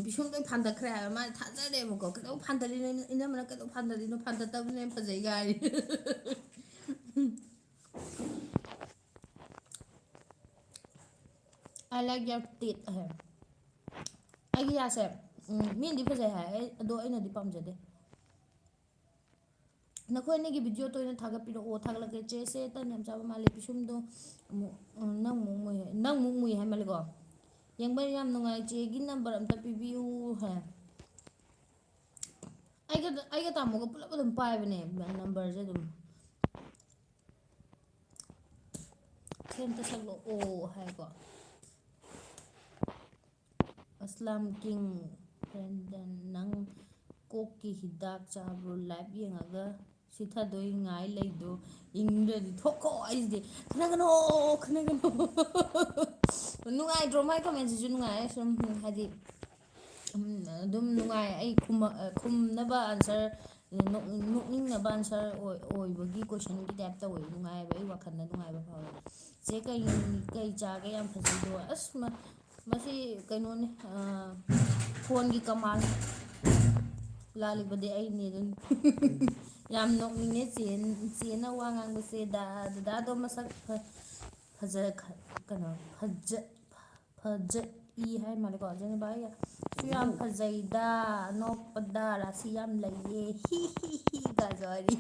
"ꯄꯤꯁꯨꯝ ꯂꯣꯏ ꯐꯥꯟꯗꯠꯈ꯭ꯔꯦ" ꯍꯥꯏꯕ꯫ ꯃꯥꯅ ꯊꯥꯖꯗꯦꯕꯀꯣ꯫ "ꯀꯩꯗꯧ ꯐꯥꯟꯗꯠꯂꯤꯅꯣ? ꯏꯅꯝꯃꯅ ꯀꯩꯗꯧ ꯐꯥꯟꯗꯠꯂꯤꯅꯣ? ꯐꯥꯟꯗꯠꯇꯕꯅ ꯍꯦꯟꯅ ꯐꯖꯩꯒ" ꯍꯥꯏꯔꯤ꯫ "I like your teeth" ꯍꯥꯏ꯫ ꯑꯩꯒꯤ ꯌꯥꯁꯦ, ꯎꯝ, ꯃꯤꯅꯗꯤ ꯐꯖꯩ ꯍꯥꯏ, ꯑꯩ, ꯑꯗꯣ ꯑꯩꯅꯗꯤ ꯄꯥꯝꯖꯗꯦ꯫ "ꯅꯈꯣꯏ ꯑꯅꯤꯒꯤ video ꯇꯣꯏꯅ ꯊꯥꯒꯠꯄꯤꯔꯛꯑꯣ, ꯊꯥꯒꯠꯂꯛꯀꯦ꯫ ꯆꯦꯁꯦ ꯇꯟ ꯌꯥꯝ ꯆꯥꯕ ꯃꯥꯜꯂꯦ, ꯄꯤꯁꯨꯝꯗꯣ ꯑꯃꯨꯛ, ꯎꯝ, ꯅꯪ ꯑꯃꯨꯛ ꯃꯨꯏ ꯍꯥꯏ, ꯅꯪ ꯑꯃꯨꯛ ꯃꯨꯏ ꯍꯥꯏ ꯃꯥꯜꯂꯦꯀꯣ꯫ ꯌꯦꯡꯕ ꯌꯥꯝ ꯅꯨꯡꯉꯥꯏ, ꯆꯦꯒꯤ number ꯑꯝꯇ ꯄꯤꯕꯤꯌꯨ" ꯍꯥꯏ꯫ ꯑꯩꯒ, ꯑꯩꯒ ꯇꯥꯃꯣꯒ ꯄꯨꯂꯞ ꯑꯗꯨꯝ ꯄꯥꯏꯕꯅꯦ numberꯁꯦ ꯑꯗꯨꯝ꯫ "ꯁꯦꯝꯇ ꯁꯛꯂꯛꯑꯣ" ꯍꯥꯏꯀꯣ꯫ ꯑꯁꯂꯥꯝ ꯀꯤꯡ ꯕ꯭ꯔꯦꯟꯗꯟ, ꯅꯪ ꯀꯣꯛꯀꯤ ꯍꯤꯗꯥꯛ ꯆꯥꯕ꯭ꯔꯣ? Live ꯌꯦꯡꯉꯒ ꯁꯤꯊꯗꯣꯏ ꯉꯥꯏ ꯂꯩꯗꯣ, ꯏꯪꯗ꯭ꯔꯗꯤ ꯊꯣꯛꯈꯣ ꯍꯥꯏꯁꯤꯗꯤ꯫ ꯈꯟꯅꯒꯅꯣ, ꯈꯟꯅꯒꯅꯣ꯫ ꯅꯨꯡꯉꯥꯏꯇ꯭ꯔꯣ? ꯃꯥꯏ commentꯁꯤꯁꯨ ꯅꯨꯡꯉꯥꯏ꯫ ꯁꯨꯝ, ꯍꯥꯏꯗꯤ, ꯎꯝ, ꯑꯗꯨꯝ ꯅꯨꯡꯉꯥꯏ꯫ ꯑꯩ ꯈꯨꯝꯃ-, ꯑ, ꯈꯨꯝꯅꯕ answer, ꯅꯣꯛ-, ꯅꯣꯛꯅꯤꯡꯅꯕ answer ꯑꯣꯏ-, ꯑꯣꯏꯕꯒꯤ questionꯒꯤ type ꯇꯧꯋꯦ꯫ ꯅꯨꯡꯉꯥꯏꯕ, ꯑꯩ ꯋꯥꯈꯜꯗ ꯅꯨꯡꯉꯥꯏꯕ ꯐꯥꯎꯋꯦ꯫ "ꯆꯦ, ꯀꯩ, ꯀꯩ ꯆꯥꯒꯦ ꯌꯥꯝ ꯐꯖꯩꯗꯣ?" ꯑꯁ, ꯃ-, ꯃꯁꯤ ꯀꯩꯅꯣꯅꯦ, ꯑ, phoneꯒꯤ command ꯂꯥꯜꯂꯤꯕꯗꯤ ꯑꯩꯅꯦ ꯑꯗꯨꯅꯤ꯫ ꯌꯥꯝ ꯅꯣꯛꯅꯤꯡꯉꯦ ꯆꯦ-, ꯆꯦꯅ ꯋꯥ ꯉꯥꯡꯕꯁꯦ꯫ ꯗꯥ-, ꯗꯗꯥꯗꯣ ꯃꯁꯛ ꯐ-, ꯐꯖ-, ꯈ-, ꯀꯩꯅꯣ, ꯐꯖ-, ꯐꯖ-, ꯏ ꯍꯥꯏ ꯃꯥꯜꯂꯦꯀꯣ꯫ ꯖꯦꯅꯤꯕꯥ, ꯑꯩ ꯁꯨ ꯌꯥꯝ ꯐꯖꯩꯗ, ꯅꯣꯛꯄꯗ ꯔꯥꯁꯤ ꯌꯥꯝ ꯂꯩꯌꯦ꯫ ꯍꯤ, ꯍꯤ, ꯍꯤ, ꯒꯥꯖꯥꯔꯤ꯫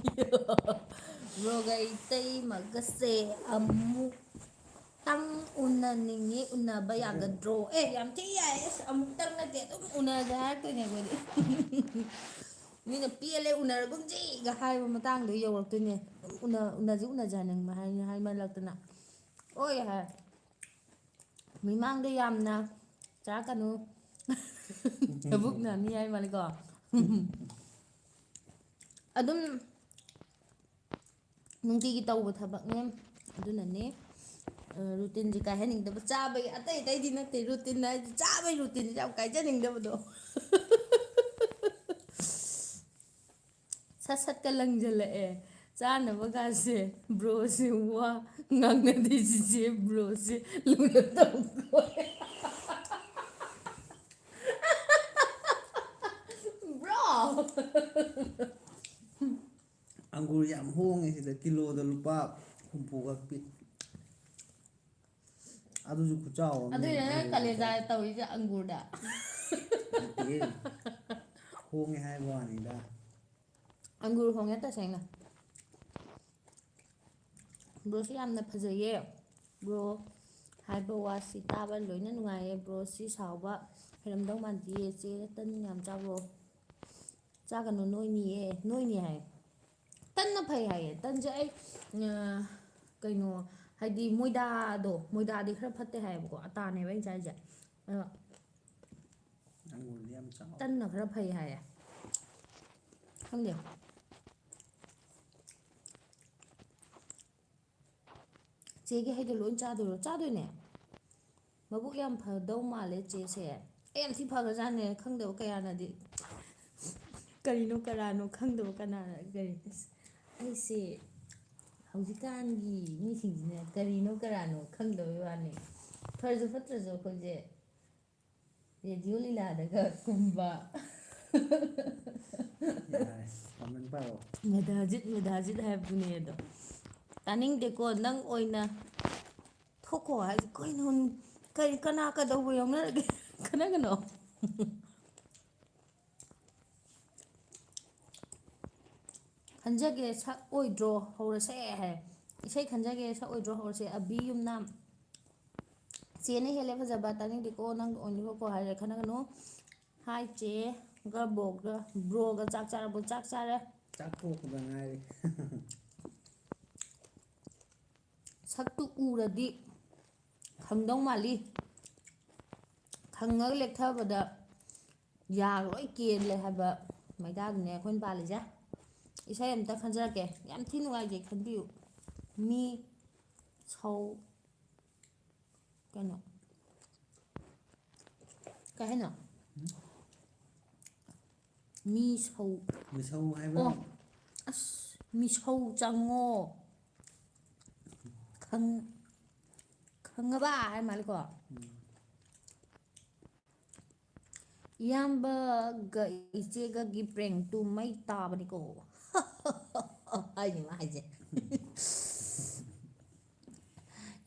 ꯕ꯭ꯔꯣꯒ ꯏꯇꯩꯃꯒꯁꯦ ꯑꯃꯨꯛ ꯇꯪ ꯎꯅꯅꯤꯡꯉꯤ, ꯎꯅꯕ ꯌꯥꯒꯗ꯭ꯔꯣ? ꯑꯦ, ꯌꯥꯝ ꯊꯤ ꯌꯥꯏ꯫ ꯑꯁ, ꯑꯃꯨꯛꯇꯪ ꯅꯠꯇꯦ, ꯑꯗꯨꯝ ꯎꯅꯁꯦ ꯍꯥꯏꯔꯛꯇꯣꯏꯅꯦ ꯑꯩꯈꯣꯏꯗꯤ꯫ ꯃꯤꯅ "ꯄꯦꯜꯂꯦ, ꯎꯅꯔꯒꯨꯝꯁꯤꯒ" ꯍꯥꯏꯕ ꯃꯇꯥꯡꯗꯣ ꯌꯧꯔꯛꯇꯣꯏꯅꯦ꯫ ꯑꯗꯨꯝ ꯎꯅ-, ꯎꯅꯁꯤ, ꯎꯅꯁꯤ ꯍꯥꯏꯅꯤꯡꯕ ꯍꯥꯏ-, ꯍꯥꯏꯃꯜꯂꯛꯇꯅ꯫ ꯍꯣꯏ ꯍꯥꯏ꯫ ꯃꯤꯃꯥꯡꯗ ꯌꯥꯝꯅ ꯆꯥꯔꯛꯀꯅꯨ꯫ ꯊꯕꯛꯅ ꯃꯤ ꯍꯥꯏ ꯃꯥꯜꯂꯦꯀꯣ꯫ ꯑꯗꯨꯝ ꯅꯨꯡꯇꯤꯒꯤ ꯇꯧꯕ ꯊꯕꯛꯅꯦ꯫ ꯑꯗꯨꯅꯅꯦ, ꯑ, ꯔꯨꯇꯤꯟꯁꯦ ꯀꯥꯏꯍꯟꯅꯤꯡꯗꯕ꯫ ꯆꯥꯕꯒꯤ, ꯑꯇꯩ ꯑꯇꯩꯗꯤ ꯅꯠꯇꯦ, ꯔꯨꯇꯤꯟ ꯍꯥꯏꯗꯤ ꯆꯥꯕꯒꯤ ꯔꯨꯇꯤꯟꯁꯦ ꯌꯥꯝ ꯀꯥꯏꯖꯅꯤꯡꯗꯕꯗꯣ꯫ ꯁꯠ ꯁꯠꯀ ꯂꯪꯁꯤꯜꯂꯛꯑꯦ ꯆꯥꯅꯕꯒꯥꯁꯦ꯫ ꯕ꯭ꯔꯣꯁꯦ ꯋꯥ ꯉꯥꯡꯅꯗꯦ ꯆꯤꯆꯦ, ꯕ꯭ꯔꯣꯁꯦ ꯂꯨꯅ ꯇꯧꯀꯣ꯫ ꯕ꯭ꯔꯣ! ꯑꯪꯒꯨꯔ ꯌꯥꯝ ꯍꯣꯡꯉꯦ ꯁꯤꯗ, ꯀꯤꯂꯣꯗ ꯂꯨꯄꯥ ꯍꯨꯝꯐꯨ ꯈꯛ ꯄꯤ꯫ ꯑꯗꯨꯁꯨ ꯈꯨꯆꯥꯎ ꯑꯃꯅꯦ ꯑꯗꯨꯏꯅ ꯅꯪ ꯑꯪꯒꯨꯔ ꯀꯂꯦꯖꯥ ꯈꯨꯆꯥꯎ꯫ ꯇꯧꯔꯤꯁꯦ ꯑꯪꯒꯨꯔꯗ꯫ ꯅꯠꯇꯦ꯫ ꯍꯣꯡꯉꯦ ꯍꯥꯏꯕ ꯋꯥꯅꯤꯗ꯫ ꯑꯪꯒꯨꯔ ꯍꯣꯡꯉꯦ ꯇꯁꯦꯡꯅ꯫ ꯕ꯭ꯔꯣꯁꯤ ꯌꯥꯝꯅ ꯐꯖꯩꯌꯦ꯫ ꯕ꯭ꯔꯣ ꯍꯥꯏꯕ ꯋꯥꯁꯤ ꯇꯥꯕ ꯂꯣꯏꯅ ꯅꯨꯡꯉꯥꯏꯌꯦ꯫ ꯕ꯭ꯔꯣꯁꯤ ꯁꯥꯎꯕ ꯍꯩꯔꯝꯗꯧ ꯃꯥꯟꯗꯤꯌꯦ꯫ ꯆꯦ ꯇꯟ ꯌꯥꯝ ꯆꯥꯕ꯭ꯔꯣ? ꯆꯥꯒꯅꯨ, ꯅꯣꯏꯅꯤꯌꯦ꯫ ꯅꯣꯏꯅꯤ ꯍꯥꯏ꯫ ꯇꯟꯅ ꯐꯩ ꯍꯥꯏꯌꯦ꯫ ꯇꯟꯁꯦ ꯑꯩ, ꯑ, ꯀꯩꯅꯣ, ꯍꯥꯏꯗꯤ ꯃꯣꯏꯗꯥꯗꯣ, ꯃꯣꯏꯗꯥꯗꯤ ꯈꯔ ꯐꯠꯇꯦ ꯍꯥꯏꯌꯦꯕꯀꯣ꯫ ꯑꯇꯥꯅꯦꯕ ꯑꯩꯅ ꯆꯥꯏꯁꯦ꯫ ꯑꯗꯣ ꯑꯪꯒꯨꯔꯗꯤ ꯌꯥꯝ ꯆꯥꯎ꯫ ꯇꯟꯅ ꯈꯔ ꯐꯩ ꯍꯥꯏꯌꯦ꯫ ꯈꯪꯗꯦ꯫ ꯆꯦꯒꯤ ꯍꯩꯗꯣ ꯂꯣꯏ ꯆꯥꯗꯣꯏꯔꯣ? ꯆꯥꯗꯣꯏꯅꯦ꯫ ꯃꯕꯨꯛ ꯌꯥꯝ ꯐꯗꯧ ꯃꯥꯜꯂꯦ ꯆꯦꯁꯦ꯫ ꯑꯩ ꯌꯥꯝ ꯊꯤ ꯐꯈ꯭ꯔꯖꯥꯠꯅꯦ, ꯈꯪꯗꯕ ꯀꯌꯥꯅꯗꯤ꯫ ꯀꯔꯤꯅꯣ ꯀꯔꯥꯅꯣ ꯈꯪꯗꯕ ꯀꯅꯥꯅ ꯀꯔꯤ? ꯑꯁ, ꯑꯩꯁꯦ ꯍꯧꯖꯤꯛꯀꯥꯟꯒꯤ ꯃꯤꯁꯤꯡꯁꯤꯅ ꯀꯔꯤꯅꯣ ꯀꯔꯥꯅꯣ ꯈꯪꯗꯕꯩ ꯋꯥꯅꯤ꯫ ꯐꯔꯁꯨ ꯐꯠꯇ꯭ꯔꯁꯨ ꯑꯩꯈꯣꯏꯁꯦ ꯔꯦꯗꯤꯑꯣ ꯂꯤꯂꯥꯗꯒ ꯀꯨꯝꯕ꯫ ꯌꯥꯔꯦ, ꯀꯃꯦꯟ ꯄꯥꯔꯛꯑꯣ꯫ ꯃꯦꯙꯥꯖꯤꯠ, ꯃꯦꯙꯥꯖꯤꯠ ꯍꯥꯏꯕꯗꯨꯅꯦ ꯑꯗꯣ꯫ ꯇꯥꯅꯤꯡꯗꯦꯀꯣ, ꯅꯪ ꯑꯣꯏꯅ ꯊꯣꯛꯈꯣ ꯍꯥꯏꯁꯦ ꯀꯩꯅꯣ? ꯀꯔꯤ, ꯀꯅꯥ ꯀꯩꯗꯧꯕ ꯌꯥꯎꯅꯔꯒꯦ? ꯈꯟꯅꯒꯅꯣ꯫ ꯈꯟꯖꯒꯦ ꯁꯛꯑꯣꯏꯗ꯭ꯔꯣ ꯍꯧꯔꯁꯦ ꯍꯥꯏ꯫ ꯏꯁꯩ ꯈꯟꯖꯒꯦ ꯁꯛꯑꯣꯏꯗ꯭ꯔꯣ ꯍꯧꯔꯁꯦ꯫ ꯑꯕꯤ ꯌꯨꯝꯅꯥꯝ꯫ ꯆꯦꯅ ꯍꯦꯜꯂꯦ ꯐꯖꯕ, ꯇꯥꯅꯤꯡꯗꯦꯀꯣ, ꯅꯪ ꯑꯣꯏꯅꯤꯀꯣ ꯍꯥꯏꯔꯦ, ꯈꯟꯅꯒꯅꯨ꯫ ꯍꯥꯏ ꯆꯦꯒ ꯕ꯭ꯔꯣꯒ, ꯕ꯭ꯔꯣꯒ ꯆꯥꯛ ꯆꯥꯔꯕꯣ? ꯆꯥꯛ ꯆꯥꯔꯦ꯫ ꯆꯥꯛ ꯇꯣꯛꯄꯗ ꯉꯥꯏꯔꯤ꯫ ꯁꯛꯇꯨ ꯎꯔꯗꯤ ꯈꯪꯗꯧ ꯃꯥꯜꯂꯤ꯫ ꯈꯪꯉꯒ ꯂꯦꯛꯊꯕꯗ ꯌꯥꯒ ꯂꯣꯏ ꯀꯦꯜꯂꯦ ꯍꯥꯏꯕ ꯃꯩꯗꯥꯗꯨꯅꯦ ꯑꯩꯈꯣꯏꯅ ꯄꯥꯜꯂꯤꯁꯦ꯫ ꯏꯁꯩ ꯑꯝꯇ ꯈꯟꯖꯔꯛꯀꯦ, ꯌꯥꯝ ꯊꯤ ꯅꯨꯡꯉꯥꯏꯖꯩ, ꯈꯟꯕꯤꯌꯨ꯫ ꯃꯤ ꯁꯧ ꯀꯩꯅꯣ? ꯀꯩ ꯍꯥꯏꯅꯣ? ꯃꯤ ꯁꯧ꯫ ꯃꯤꯁꯧ ꯍꯥꯏꯕ? ꯑꯣ, ꯑꯁ, ꯃꯤꯁꯧ ꯆꯪꯉꯣ꯫ ꯈꯪ-, ꯈꯪꯉꯕ ꯍꯥꯏ ꯃꯥꯜꯂꯦꯀꯣ꯫ ꯎꯝ꯫ ꯏꯌꯥꯝꯕꯒ ꯏꯆꯦꯒꯒꯤ prank ꯇꯨ ꯃꯩ ꯇꯥꯕꯅꯤꯀꯣ꯫ ꯍꯥꯏꯅꯤ ꯃꯥ ꯍꯥꯏꯁꯦ꯫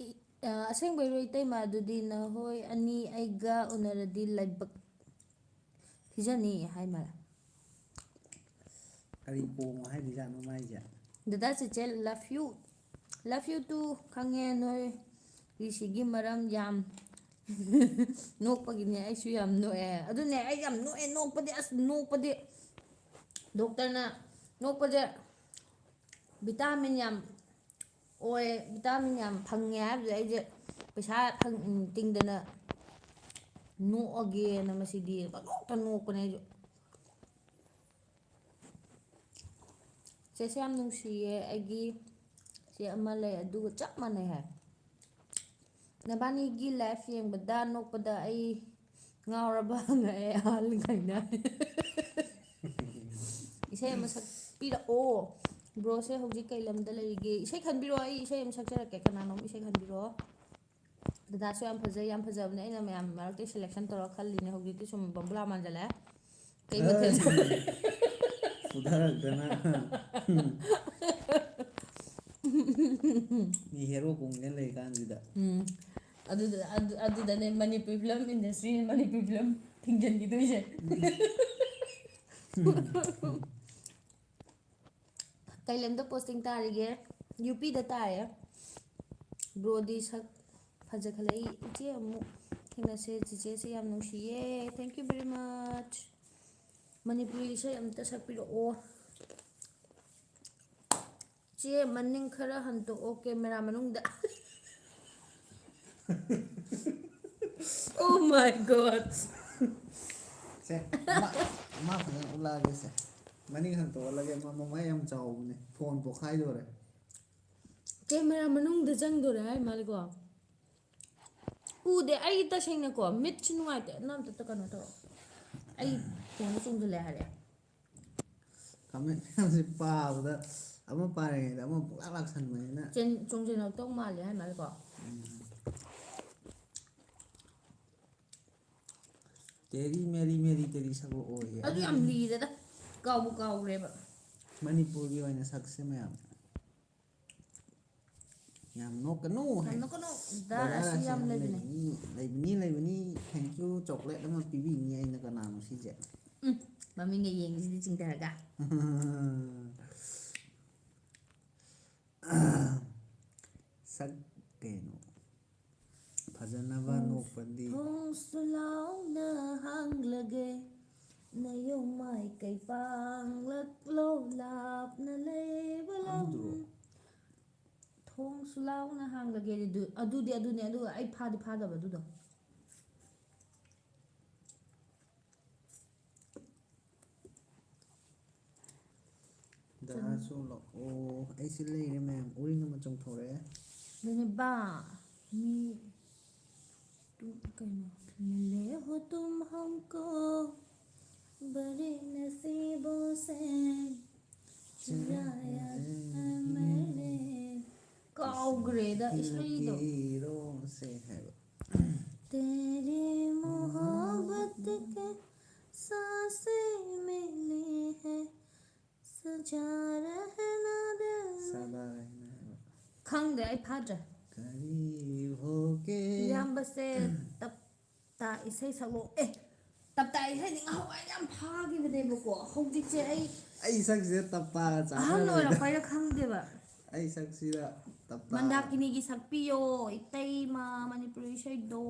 ꯏ-, ꯑ, ꯑꯁꯦꯡꯕꯩꯔꯣ ꯏꯇꯩꯃ? ꯑꯗꯨꯗꯤ ꯅꯈꯣꯏ ꯑꯅꯤ ꯑꯩꯒ ꯎꯅꯔꯗꯤ ꯂꯥꯏꯕꯛ ꯊꯤꯖꯅꯤ ꯍꯥꯏ ꯃꯥꯜꯂꯦ꯫ ꯀꯔꯤ ꯄꯣꯡꯉꯣ ꯍꯥꯏꯔꯤꯖꯥꯠꯅꯣ ꯃꯥꯏꯁꯦ? ꯗꯗꯥ ꯆꯤꯆꯦ, love you, love you too꯫ ꯈꯪꯉꯦ ꯅꯣꯏ ꯔꯤꯁꯤꯒꯤ ꯃꯔꯝ ꯌꯥꯝ ꯅꯣꯛꯄꯒꯤꯅꯦ, ꯑꯩꯁꯨ ꯌꯥꯝ ꯅꯣꯛꯑꯦ꯫ ꯑꯗꯨꯅꯦ, ꯑꯩ ꯌꯥꯝ ꯅꯣꯛꯑꯦ, ꯅꯣꯛꯄꯗꯤ, ꯑꯁ, ꯅꯣꯛꯄꯗꯤ ꯗꯣꯛꯇꯔꯅ ꯅꯣꯛꯄꯁꯦ vitamin ꯌꯥꯝ ꯑꯣꯏ, vitamin ꯌꯥꯝ ꯐꯪꯉꯦ ꯍꯥꯏꯕꯗꯨꯗ ꯑꯩꯁꯦ ꯄꯩꯁꯥ ꯐꯪ-, ꯇꯤꯡꯗꯅ ꯅꯣꯛꯑꯒꯦꯅ ꯃꯁꯤꯗꯤ ꯄꯪꯅꯣꯛꯇ ꯅꯣꯛꯄꯅꯦ ꯑꯩꯁꯨ꯫ ꯆꯦꯁꯦ ꯌꯥꯝ ꯅꯨꯡꯁꯤꯌꯦ, ꯑꯩꯒꯤ ꯆꯦ ꯑꯃ ꯂꯩ, ꯑꯗꯨꯒ ꯆꯞ ꯃꯥꯟꯅꯩ ꯍꯥꯏ꯫ ꯅꯕꯥꯅꯤꯒꯤ live ꯌꯦꯡꯕꯗ ꯅꯣꯛꯄꯗ ꯑꯩ ꯉꯥꯎꯔꯕ ꯍꯪꯉꯛꯑꯦ ꯑꯍꯜꯈꯩꯅ꯫ ꯏꯁꯩ ꯑꯃ ꯁꯛꯄꯤꯔꯛꯑꯣ꯫ Broꯁꯦ ꯍꯧꯖꯤꯛ ꯀꯩ ꯂꯝꯗ ꯂꯩꯔꯤꯒꯦ? ꯏꯁꯩ ꯈꯟꯕꯤꯔꯛꯑꯣ, ꯑꯩ ꯏꯁꯩ ꯑꯃ ꯁꯛꯆꯔꯛꯀꯦ꯫ ꯀꯅꯥꯅꯣꯝ ꯏꯁꯩ ꯈꯟꯕꯤꯔꯛꯑꯣ꯫ ꯗꯗꯥꯁꯨ ꯌꯥꯝ ꯐꯖꯩ, ꯌꯥꯝ ꯐꯖꯕꯅꯦ꯫ ꯑꯩꯅ ꯃꯌꯥꯝ ꯃꯔꯛꯇꯩ selection ꯇꯧꯔ ꯈꯜꯂꯤꯅꯦ꯫ ꯍꯧꯖꯤꯛꯇꯤ ꯁꯨꯝ ꯕꯝꯕꯨꯂꯥ ꯃꯥꯟꯖꯜꯂꯛꯑꯦ꯫ ꯀꯩ ꯃꯊꯦꯜ? ꯑꯩ ꯐꯨꯗꯔꯛꯇꯅ꯫ ꯃꯤ hero ꯀꯣꯡꯗꯅ ꯂꯩ ꯀꯥꯟꯁꯤꯗ꯫ ꯎꯝ꯫ ꯑꯗꯨꯗ, ꯑꯗꯨ, ꯑꯗꯨꯗꯅꯦ Manipuri film industry, Manipuri film ꯊꯤꯡꯖꯤꯟꯈꯤꯗꯣꯏꯁꯦ꯫ ꯀꯩ ꯂꯝꯗ posting ꯇꯥꯔꯤꯒꯦ? UPꯗ ꯇꯥꯏꯌꯦ꯫ Broꯗꯤ ꯁꯛ ꯐꯖꯈꯠꯂꯛꯏ꯫ ꯏꯆꯦ ꯑꯃꯨꯛ ꯊꯦꯡꯅꯁꯦ꯫ ꯆꯤꯆꯦꯁꯦ ꯌꯥꯝ ꯅꯨꯡꯁꯤꯌꯦ꯫ Thank you very much꯫ Manipuri ꯏꯁꯩ ꯑꯝꯇ ꯁꯛꯄꯤꯔꯛꯑꯣ꯫ ꯆꯦ, ꯃꯅꯤꯡ ꯈꯔ ꯍꯟꯇꯣꯛꯑꯣ camera ꯃꯅꯨꯡꯗ꯫ Oh my God. ꯁꯦ, ꯃꯥ, ꯃꯥ ꯐꯖꯅ ꯎꯠꯂꯛꯑꯒꯦ ꯁꯦ꯫ ꯃꯅꯤꯡ ꯍꯟꯇꯣꯛꯍꯜꯂꯒꯦ, ꯃꯥ ꯃꯃꯥꯏ ꯌꯥꯝ ꯆꯥꯎꯕꯅꯦ꯫ ꯐꯣꯟ ꯄꯣꯛꯈꯥꯏꯗꯣꯔꯦ꯫ ꯀꯦꯃꯦꯔꯥ ꯃꯅꯨꯡꯗ ꯆꯪꯗꯣꯔꯦ ꯍꯥꯏ ꯃꯥꯜꯂꯦꯀꯣ꯫ ꯎꯗꯦ꯫ ꯑꯩ ꯇꯁꯦꯡꯅꯀꯣ ꯃꯤꯠꯁꯤ ꯅꯨꯡꯉꯥꯏꯇꯦ꯫ ꯅꯪ ꯑꯝꯇ ꯀꯩꯅꯣ ꯇꯧꯔꯣ꯫ ꯑꯩ ꯐꯣꯟꯗ ꯆꯣꯡꯁꯤꯜꯂꯦ ꯍꯥꯏꯔꯦ꯫ ꯀꯃꯦꯟ ꯃꯌꯥꯝꯁꯦ ꯄꯥꯕꯗ ꯑꯃ ꯄꯥꯔꯤꯉꯩꯗ ꯑꯃ ꯄꯨꯡꯂꯥꯛ ꯂꯥꯛꯁꯟꯕꯅꯤꯅ꯫ ꯆꯦꯟ-, ꯆꯣꯡꯁꯤꯜꯂꯛꯇꯧ ꯃꯥꯜꯂꯦ ꯍꯥꯏ ꯃꯥꯜꯂꯦꯀꯣ꯫ ꯇꯦꯔꯤ ꯃꯦꯔꯤ ꯃꯦꯔꯤ ꯇꯦꯔꯤ ꯁꯛꯂꯛꯑꯣꯌꯦ꯫ ꯑꯗꯨ ꯌꯥꯝ ꯂꯤꯔꯦꯗ꯫ ꯀꯥꯎꯕꯨ ꯀꯥꯎꯈ꯭ꯔꯦꯕ꯫ ꯃꯅꯤꯄꯨꯔꯒꯤ ꯑꯣꯏꯅ ꯁꯛꯁꯦ ꯃꯌꯥꯝ꯫ ꯌꯥꯝ ꯅꯣꯛꯀꯅꯨ ꯍꯥꯏ꯫ ꯌꯥꯝ ꯅꯣꯛꯀꯅꯨ꯫ ꯗꯥ ꯗꯥꯗꯥ ꯔꯥꯁꯤ ꯌꯥꯝ ꯔꯥꯁꯤ ꯂꯩꯕꯅꯦ꯫ ꯂꯩꯕꯅꯤ, ꯂꯩꯕꯅꯤ, ꯂꯩꯕꯅꯤ꯫ Thank you꯫ ꯆꯣꯀ꯭ꯂꯦꯠ ꯑꯃ ꯄꯤꯕꯤꯅꯤ ꯑꯩꯅ꯫ ꯀꯅꯥꯅꯣ ꯁꯤꯁꯦ? ꯎꯝ, ꯃꯃꯤꯡꯒ ꯌꯦꯡꯉꯤꯁꯤꯗꯤ ꯆꯤꯡꯊꯔꯒ꯫ ꯁꯛ ꯀꯩꯅꯣ? ꯐꯖꯅꯕ ꯅꯣꯛꯄꯗꯤ꯫ ꯊꯣꯡꯁꯨ ꯂꯥꯎꯅ ꯍꯥꯡꯂꯒꯦ, ꯅꯌꯣꯡ ꯃꯥꯏꯀꯩ ꯄꯥꯡꯂꯛꯂꯣ, ꯂꯥꯞꯅ ꯂꯩꯕ ꯂꯝ꯫ ꯑꯗꯨꯗꯨꯔꯣ? ꯊꯣꯡꯁꯨ ꯂꯥꯎꯅ ꯍꯥꯡꯂꯒꯦ꯫ ꯑꯗꯨ-, ꯑꯗꯨꯗꯤ ꯑꯗꯨꯅꯦ, ꯑꯗꯨꯒ ꯑꯩ ꯐꯥꯗꯤ ꯐꯥꯗꯕ ꯑꯗꯨꯗꯣ꯫ ꯗꯥꯁꯨ ꯂꯥꯛꯑꯣ꯫ ꯑꯩꯁꯦ ꯂꯩꯔꯦ ꯃꯌꯥꯝ꯫ ꯎꯔꯤꯡ ꯑꯃ ꯆꯣꯡꯊꯣꯔꯛꯑꯦ꯫ ꯑꯗꯨꯅꯦ ꯕꯥ, ꯃꯤ ꯇꯨ-, ꯀꯩꯅꯣ? मिले हो तुम हमको, बड़े नसीबों से चुराया है मैंने। ꯀꯥꯎꯈ꯭ꯔꯦꯗ ꯏꯁꯩꯗꯣ꯫ ꯀꯤꯔꯣꯁꯦ ꯍꯥꯏꯕ꯫ तेरी मोहब्बत के सांसें मिली है, सजा रहना दिल। ꯁꯗꯥ ꯔꯍꯅ ꯍꯥꯏꯕ꯫ ꯈꯪꯗꯦ, ꯑꯩ ꯐꯥꯗ꯭ꯔꯦ꯫ ꯀꯔꯤ ꯍꯣꯒꯦ? ꯏꯌꯥꯝꯕꯁꯦ ꯇꯞ ꯇꯥ ꯏꯁꯩ ꯁꯛꯂꯛꯑꯣ꯫ ꯑꯦ, ꯇꯞ ꯇꯥ ꯏꯁꯩꯗꯤ ꯉꯍꯥꯟꯋꯥꯏ ꯌꯥꯝ ꯐꯥꯈꯤꯕꯅꯦꯕꯀꯣ꯫ ꯍꯧꯖꯤꯛꯁꯦ ꯑꯩ ꯑꯩ ꯁꯛꯁꯤꯗ ꯇꯞ ꯇꯥꯒ ꯑꯍꯜ ꯆꯥꯟꯅꯔꯣꯏꯗ꯫ ꯑꯣꯏꯔꯛꯄꯩꯔꯥ ꯈꯪꯗꯦꯕ꯫ ꯑꯩ ꯁꯛꯁꯤꯗ ꯇꯞ ꯇꯥ꯫ ꯃꯟꯗꯥꯀꯤꯅꯤꯒꯤ ꯁꯛꯄꯤꯌꯣ, ꯏꯇꯩꯃ, ꯃꯅꯤꯄꯨꯔꯤ ꯏꯁꯩꯗꯣ,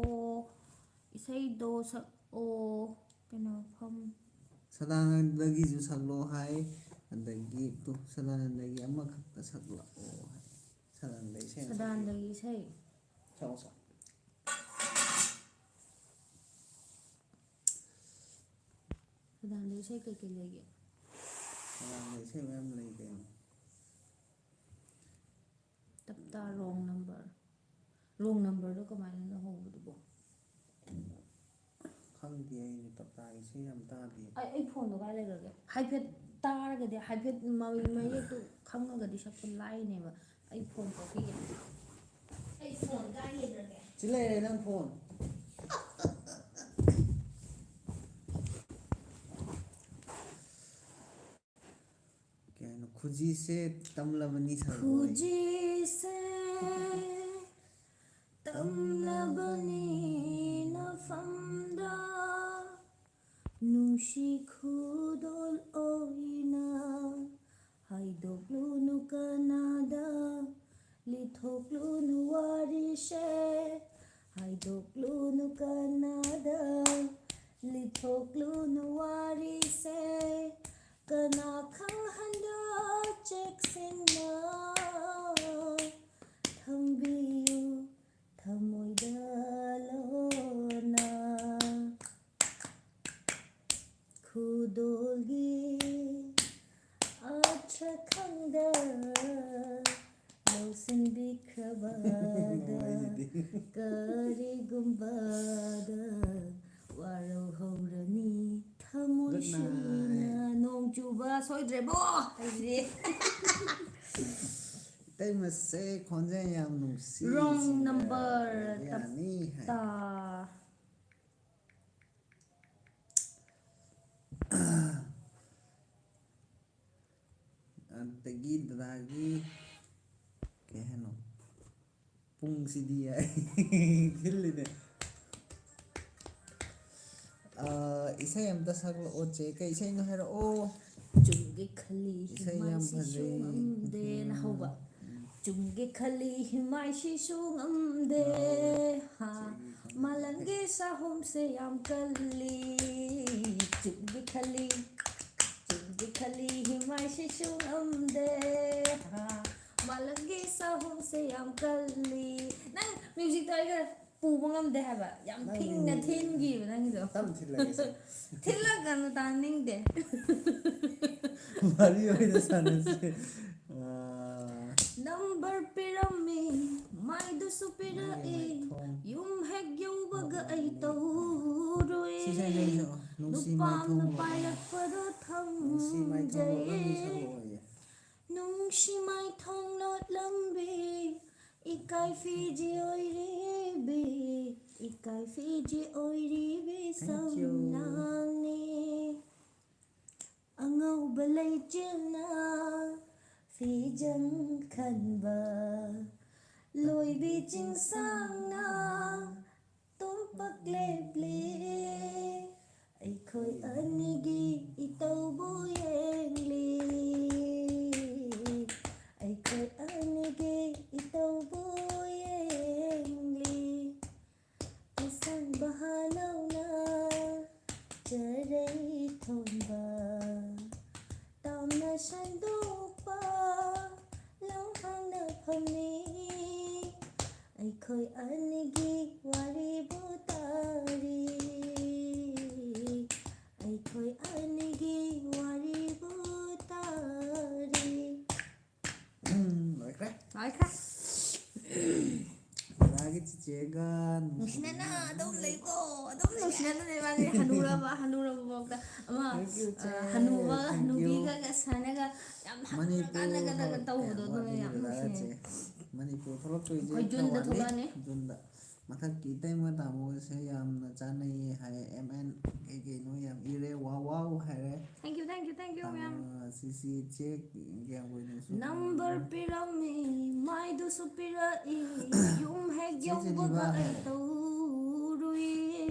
ꯏꯁꯩꯗꯣ ꯁꯛꯑꯣ꯫ ꯀꯩꯅꯣ, ꯐꯝ꯫ ꯁꯗꯥꯅꯟꯗꯒꯤꯁꯨ ꯁꯛꯂꯣ ꯍꯥꯏ꯫ ꯑꯗꯒꯤ ꯇꯨ, ꯁꯗꯥꯅꯟꯗꯒꯤ ꯑꯃꯈꯛꯇ ꯁꯛꯂꯛꯑꯣ ꯍꯥꯏ꯫ ꯁꯗꯥꯅꯟꯗ ꯏꯁꯩ ꯑꯃ ꯁꯛꯂꯛꯑꯣ꯫ ꯁꯗꯥꯅꯟꯗꯒꯤ ꯏꯁꯩ꯫ ꯁꯛꯑꯣ, ꯁꯛꯑꯣ꯫ ꯃꯣꯏꯔꯥꯡꯗ ꯏꯁꯩ ꯀꯩꯀꯩ ꯂꯩꯒꯦ? ꯃꯣꯏꯔꯥꯡꯗ ꯏꯁꯩ ꯃꯌꯥꯝ ꯂꯩ ꯀꯩꯅꯣ꯫ ꯇꯞꯇꯥ wrong number. Wrong numberꯗꯣ ꯀꯃꯥꯏꯅꯅꯣ ꯍꯧꯕꯗꯨꯕꯣ? ꯈꯪꯗꯦ, ꯑꯩꯗꯤ ꯇꯞꯇꯥꯒꯤ ꯏꯁꯩ ꯌꯥꯝ ꯇꯥꯗꯦ꯫ ꯑꯩ ꯑꯩ ꯐꯣꯟꯗꯣ ꯀꯥꯏ ꯂꯩꯈ꯭ꯔꯒꯦ? ꯍꯥꯏꯐꯦꯠ ꯇꯥꯔꯒꯗꯤ, ꯍꯥꯏꯐꯦꯠ ꯃ- ꯃꯌꯦꯛꯇꯨ ꯈꯪꯉꯒꯗꯤ ꯁꯛꯄ ꯂꯥꯏꯅꯦꯕ꯫ ꯑꯩ ꯐꯣꯟ ꯄꯣꯛꯈꯤꯒꯦ꯫ ꯑꯩ ꯐꯣꯟ ꯀꯥꯏ ꯂꯩꯈ꯭ꯔꯒꯦ? ꯁꯤ ꯂꯩꯔꯦ ꯅꯪ ꯐꯣꯟ꯫ ꯀꯩ ꯍꯥꯏꯅꯣ? ꯈꯨꯖꯤꯁꯦ ꯇꯝꯂꯕꯅꯤ ꯁꯥꯔꯣꯏ꯫ ꯈꯨꯖꯤꯁꯦ ꯇꯝꯂꯕꯅꯤ ꯅꯐꯝꯗ, ꯅꯨꯡꯁꯤ ꯈꯨꯗꯣꯜ ꯑꯣꯏꯅ ꯍꯥꯏꯗꯣꯛꯂꯨꯅꯨ ꯀꯅꯥꯗ, ꯂꯤꯊꯣꯛꯂꯨꯅꯨ ꯋꯥꯔꯤꯁꯦ, ꯍꯥꯏꯗꯣꯛꯂꯨꯅꯨ ꯀꯅꯥꯗ, ꯂꯤꯊꯣꯛꯂꯨꯅꯨ ꯋꯥꯔꯤꯁꯦ, ꯀꯅꯥ ꯈꯪꯍꯟꯗ ꯆꯦꯛꯁꯤꯟꯅ ꯊꯝꯕꯤꯌꯨ ꯊꯃꯣꯏꯗ ꯂꯣꯟꯅ꯫ ꯈꯨꯗꯣꯜꯒꯤ ꯑꯥꯔꯊ ꯈꯪꯗ ꯂꯧꯁꯤꯟꯕꯤꯈ꯭ꯔꯕꯗ ꯀꯔꯤꯒꯨꯝꯕꯗ ꯋꯥꯔꯧꯍꯧꯔꯅꯤ ꯊꯃꯣꯏ Good night. ꯁꯦꯡꯅ꯫ ꯅꯣꯡ ꯆꯨꯕ ꯁꯣꯏꯗ꯭ꯔꯦꯕꯣ ꯑꯩꯗꯤ꯫ ꯏꯇꯩꯃꯁꯦ ꯈꯣꯟꯖꯦꯜ ꯌꯥꯝ ꯅꯨꯡꯁꯤ꯫ Wrong Singer number. ꯑꯣꯏꯕ ꯌꯥꯅꯤ ꯍꯥꯏ꯫ ꯇꯥ꯫ ꯑꯗꯒꯤ ꯗꯗꯥꯒꯤ ꯀꯩ ꯍꯥꯏꯅꯣ? ꯄꯨꯡꯁꯤꯗꯤ ꯑꯩ ꯈꯤꯜꯂꯤꯅꯦ꯫ ꯑ, ꯏꯁꯩ ꯑꯝꯇ ꯁꯛꯂꯛꯑꯣ ꯆꯦ꯫ ꯀꯩ ꯏꯁꯩꯅꯣ ꯍꯥꯏꯔꯛꯑꯣ꯫ ꯆꯨꯝꯒꯦ ꯈꯜꯂꯤ ꯏꯁꯩ ꯌꯥꯝ ꯍꯤꯃꯥꯏꯁꯤꯁꯨ ꯐꯖꯩ꯫ ꯉꯝꯗꯦꯅ ꯍꯧꯕ꯫ ꯆꯨꯝꯒꯦ ꯈꯜꯂꯤ ꯍꯤꯃꯥꯏꯁꯤꯁꯨ ꯉꯝꯗꯦ꯫ ꯍꯥ꯫ ꯃꯥꯂꯪꯒꯤ ꯆꯍꯨꯝꯁꯦ ꯌꯥꯝ ꯀꯜꯂꯤ꯫ ꯆꯨꯝꯒꯦ ꯈꯜꯂꯤ꯫ ꯆꯨꯝꯒꯦ ꯈꯜꯂꯤ ꯍꯤꯃꯥꯏꯁꯤꯁꯨ ꯉꯝꯗꯦ꯫ ꯍꯥ꯫ ꯃꯥꯂꯪꯒꯤ ꯆꯍꯨꯝꯁꯦ ꯌꯥꯝ ꯀꯜꯂꯤ꯫ ꯅꯪ musicꯇꯣ ꯑꯩꯒ ꯄꯨꯕ ꯉꯝꯗꯦ ꯍꯥꯏꯕ꯫ ꯌꯥꯝ ꯅꯪ ꯐꯤꯡꯅ ꯊꯤꯟꯈꯤꯕ ꯅꯪꯒꯤꯗꯣ꯫ ꯇꯞ ꯊꯤꯜꯂꯒꯦ ꯁꯦ꯫ ꯊꯤꯜꯂꯛꯀꯅꯨ, ꯇꯥꯅꯤꯡꯗꯦ꯫ ꯋꯥꯔꯤ ꯑꯣꯏꯅ ꯁꯥꯟꯅꯁꯤ꯫ ꯑꯥ꯫ ꯅꯝꯕꯔ ꯄꯤꯔꯝꯃꯤ, ꯃꯥꯏꯗꯨꯁꯨ ꯄꯤꯔꯛꯏ꯫ ꯅꯪꯒꯤ ꯃꯥꯏꯊꯣꯡ꯫ ꯌꯨꯝ ꯍꯦꯛ ꯌꯧꯕꯒ ꯑꯩ ꯇꯧꯔꯨꯏ꯫ ꯁꯤꯁꯦ ꯍꯩꯁꯨ ꯅꯨꯡꯁꯤ ꯅꯨꯄꯥ ꯑꯃꯅ ꯃꯥꯏꯊꯣꯡ ꯂꯣꯠꯂꯝꯃꯤ꯫ ꯄꯥꯏꯔꯛꯄꯗꯣ ꯅꯨꯡꯁꯤ ꯃꯥꯏꯊꯣꯡ ꯊꯝꯖꯩ꯫ ꯂꯣꯠꯂꯝꯃꯤ ꯁꯛꯂꯛꯑꯣꯌꯦ꯫ ꯅꯨꯡꯁꯤ ꯃꯥꯏꯊꯣꯡ ꯂꯣꯠꯂꯝꯕꯤ, ꯏꯀꯥꯏ ꯐꯤꯖꯤ ꯑꯣꯏꯔꯤꯕꯤ, ꯏꯀꯥꯏ ꯐꯤꯖꯤ ꯑꯣꯏꯔꯤꯕꯤ꯫ Thank you꯫ ꯁꯝꯂꯥꯡꯅꯤ꯫ ꯑꯉꯧꯕ ꯂꯩꯆꯤꯜꯅ ꯐꯤꯖꯪ ꯈꯟꯕ, ꯂꯣꯏꯕꯤ ꯆꯤꯡꯁꯥꯡꯅ ꯇꯣꯝꯄꯥꯛ ꯂꯦꯞꯂꯤ꯫ ꯑꯩꯈꯣꯏ ꯑꯅꯤꯒꯤ ꯏꯇꯧꯕꯨ ꯌꯦꯡꯂꯤ꯫ ꯑꯩꯈꯣꯏ ꯑꯅꯤꯒꯤ ꯏꯇꯧꯕꯨ ꯌꯦꯡꯂꯤ꯫ ꯑꯁꯪꯕ ꯍꯥꯅꯧꯅ ꯆꯔꯩ ꯊꯣꯟꯕ, ꯇꯝꯅ ꯁꯟꯗꯣꯛꯄ ꯂꯝꯍꯥꯡꯅ ꯐꯝꯃꯤ꯫ ꯑꯩꯈꯣꯏ ꯑꯅꯤꯒꯤ ꯋꯥꯔꯤꯕꯨ ꯇꯥꯔꯤ꯫ ꯑꯩꯈꯣꯏ ꯑꯅꯤꯒꯤ ꯋꯥꯔꯤꯕꯨ ꯇꯥꯔꯤ꯫ ꯂꯣꯏꯈ꯭ꯔꯦ꯫ ꯂꯣꯏꯈ꯭ꯔꯦ꯫ ꯗꯗꯥꯒꯤ ꯆꯤꯆꯦꯒ ꯅꯨꯡꯁꯤꯅꯅ ꯑꯗꯨꯝ ꯂꯩꯀꯣ꯫ ꯑꯗꯨꯝ ꯅꯨꯡꯁꯤꯅꯅ ꯂꯩ ꯃꯥꯁꯦ꯫ ꯍꯅꯨꯔꯕ, ꯍꯅꯨꯔꯕ ꯐꯥꯎꯗ꯫ ꯑꯃ, Thank you, ꯆꯦ꯫ ꯑ, ꯍꯅꯨꯕ, Thank you꯫ ꯍꯅꯨꯕꯤꯒ ꯁꯥꯟꯅꯒ ꯌꯥꯝ ꯃꯅꯤꯄꯨꯔ ꯍꯅꯨꯔꯀꯥꯟꯗꯒ ꯊꯣꯛꯂꯛ-, ꯇꯧꯕꯗꯣ, ꯑꯗꯨꯅ ꯊꯣꯛꯂꯛꯑꯅꯤ ꯌꯥꯝ ꯗꯗꯥꯒ ꯅꯨꯡꯁꯤꯌꯦ꯫ ꯆꯦ꯫ ꯃꯅꯤꯄꯨꯔ ꯊꯣꯛꯂꯛꯇꯣꯏꯁꯦ ꯑꯩꯈꯣꯏ ꯈꯔ ꯖꯨꯟꯗ ꯋꯥꯠꯂꯤ꯫ ꯊꯣꯛꯂꯛꯑꯅꯤ꯫ ꯖꯨꯟꯗ꯫ ꯃꯊꯛꯀꯤ ꯏꯇꯩꯃ ꯇꯥꯃꯣꯁꯦ ꯌꯥꯝꯅ ꯆꯥꯟꯅꯩꯌꯦ ꯍꯥꯏ꯫ ꯑꯦꯝ ꯑꯦꯟ ꯀꯩ ꯀꯩꯅꯣ ꯌꯥꯝ ꯏꯔꯦ꯫ ꯋꯥꯎ ꯋꯥꯎ ꯍꯥꯏꯔꯦ꯫ Thank you, thank you, thank you, ꯃꯌꯥꯝ꯫ ꯇꯥꯃꯣ ꯁꯤꯁꯤ ꯆꯦ ꯀꯌꯥꯝ ꯀꯨꯏꯅ ꯁꯨꯔꯒꯦ? ꯅꯝꯕꯔ ꯄꯤꯔꯝꯃꯤ, ꯃꯥꯏꯗꯨꯁꯨ ꯄꯤꯔꯛꯏ, ꯌꯨꯝ ꯍꯦꯛ ꯆꯦ ꯌꯧꯕꯒ ꯖꯦꯅꯤꯕꯥ ꯑꯩ ꯍꯥꯏꯔꯦ꯫ ꯇꯧꯔꯨꯏ꯫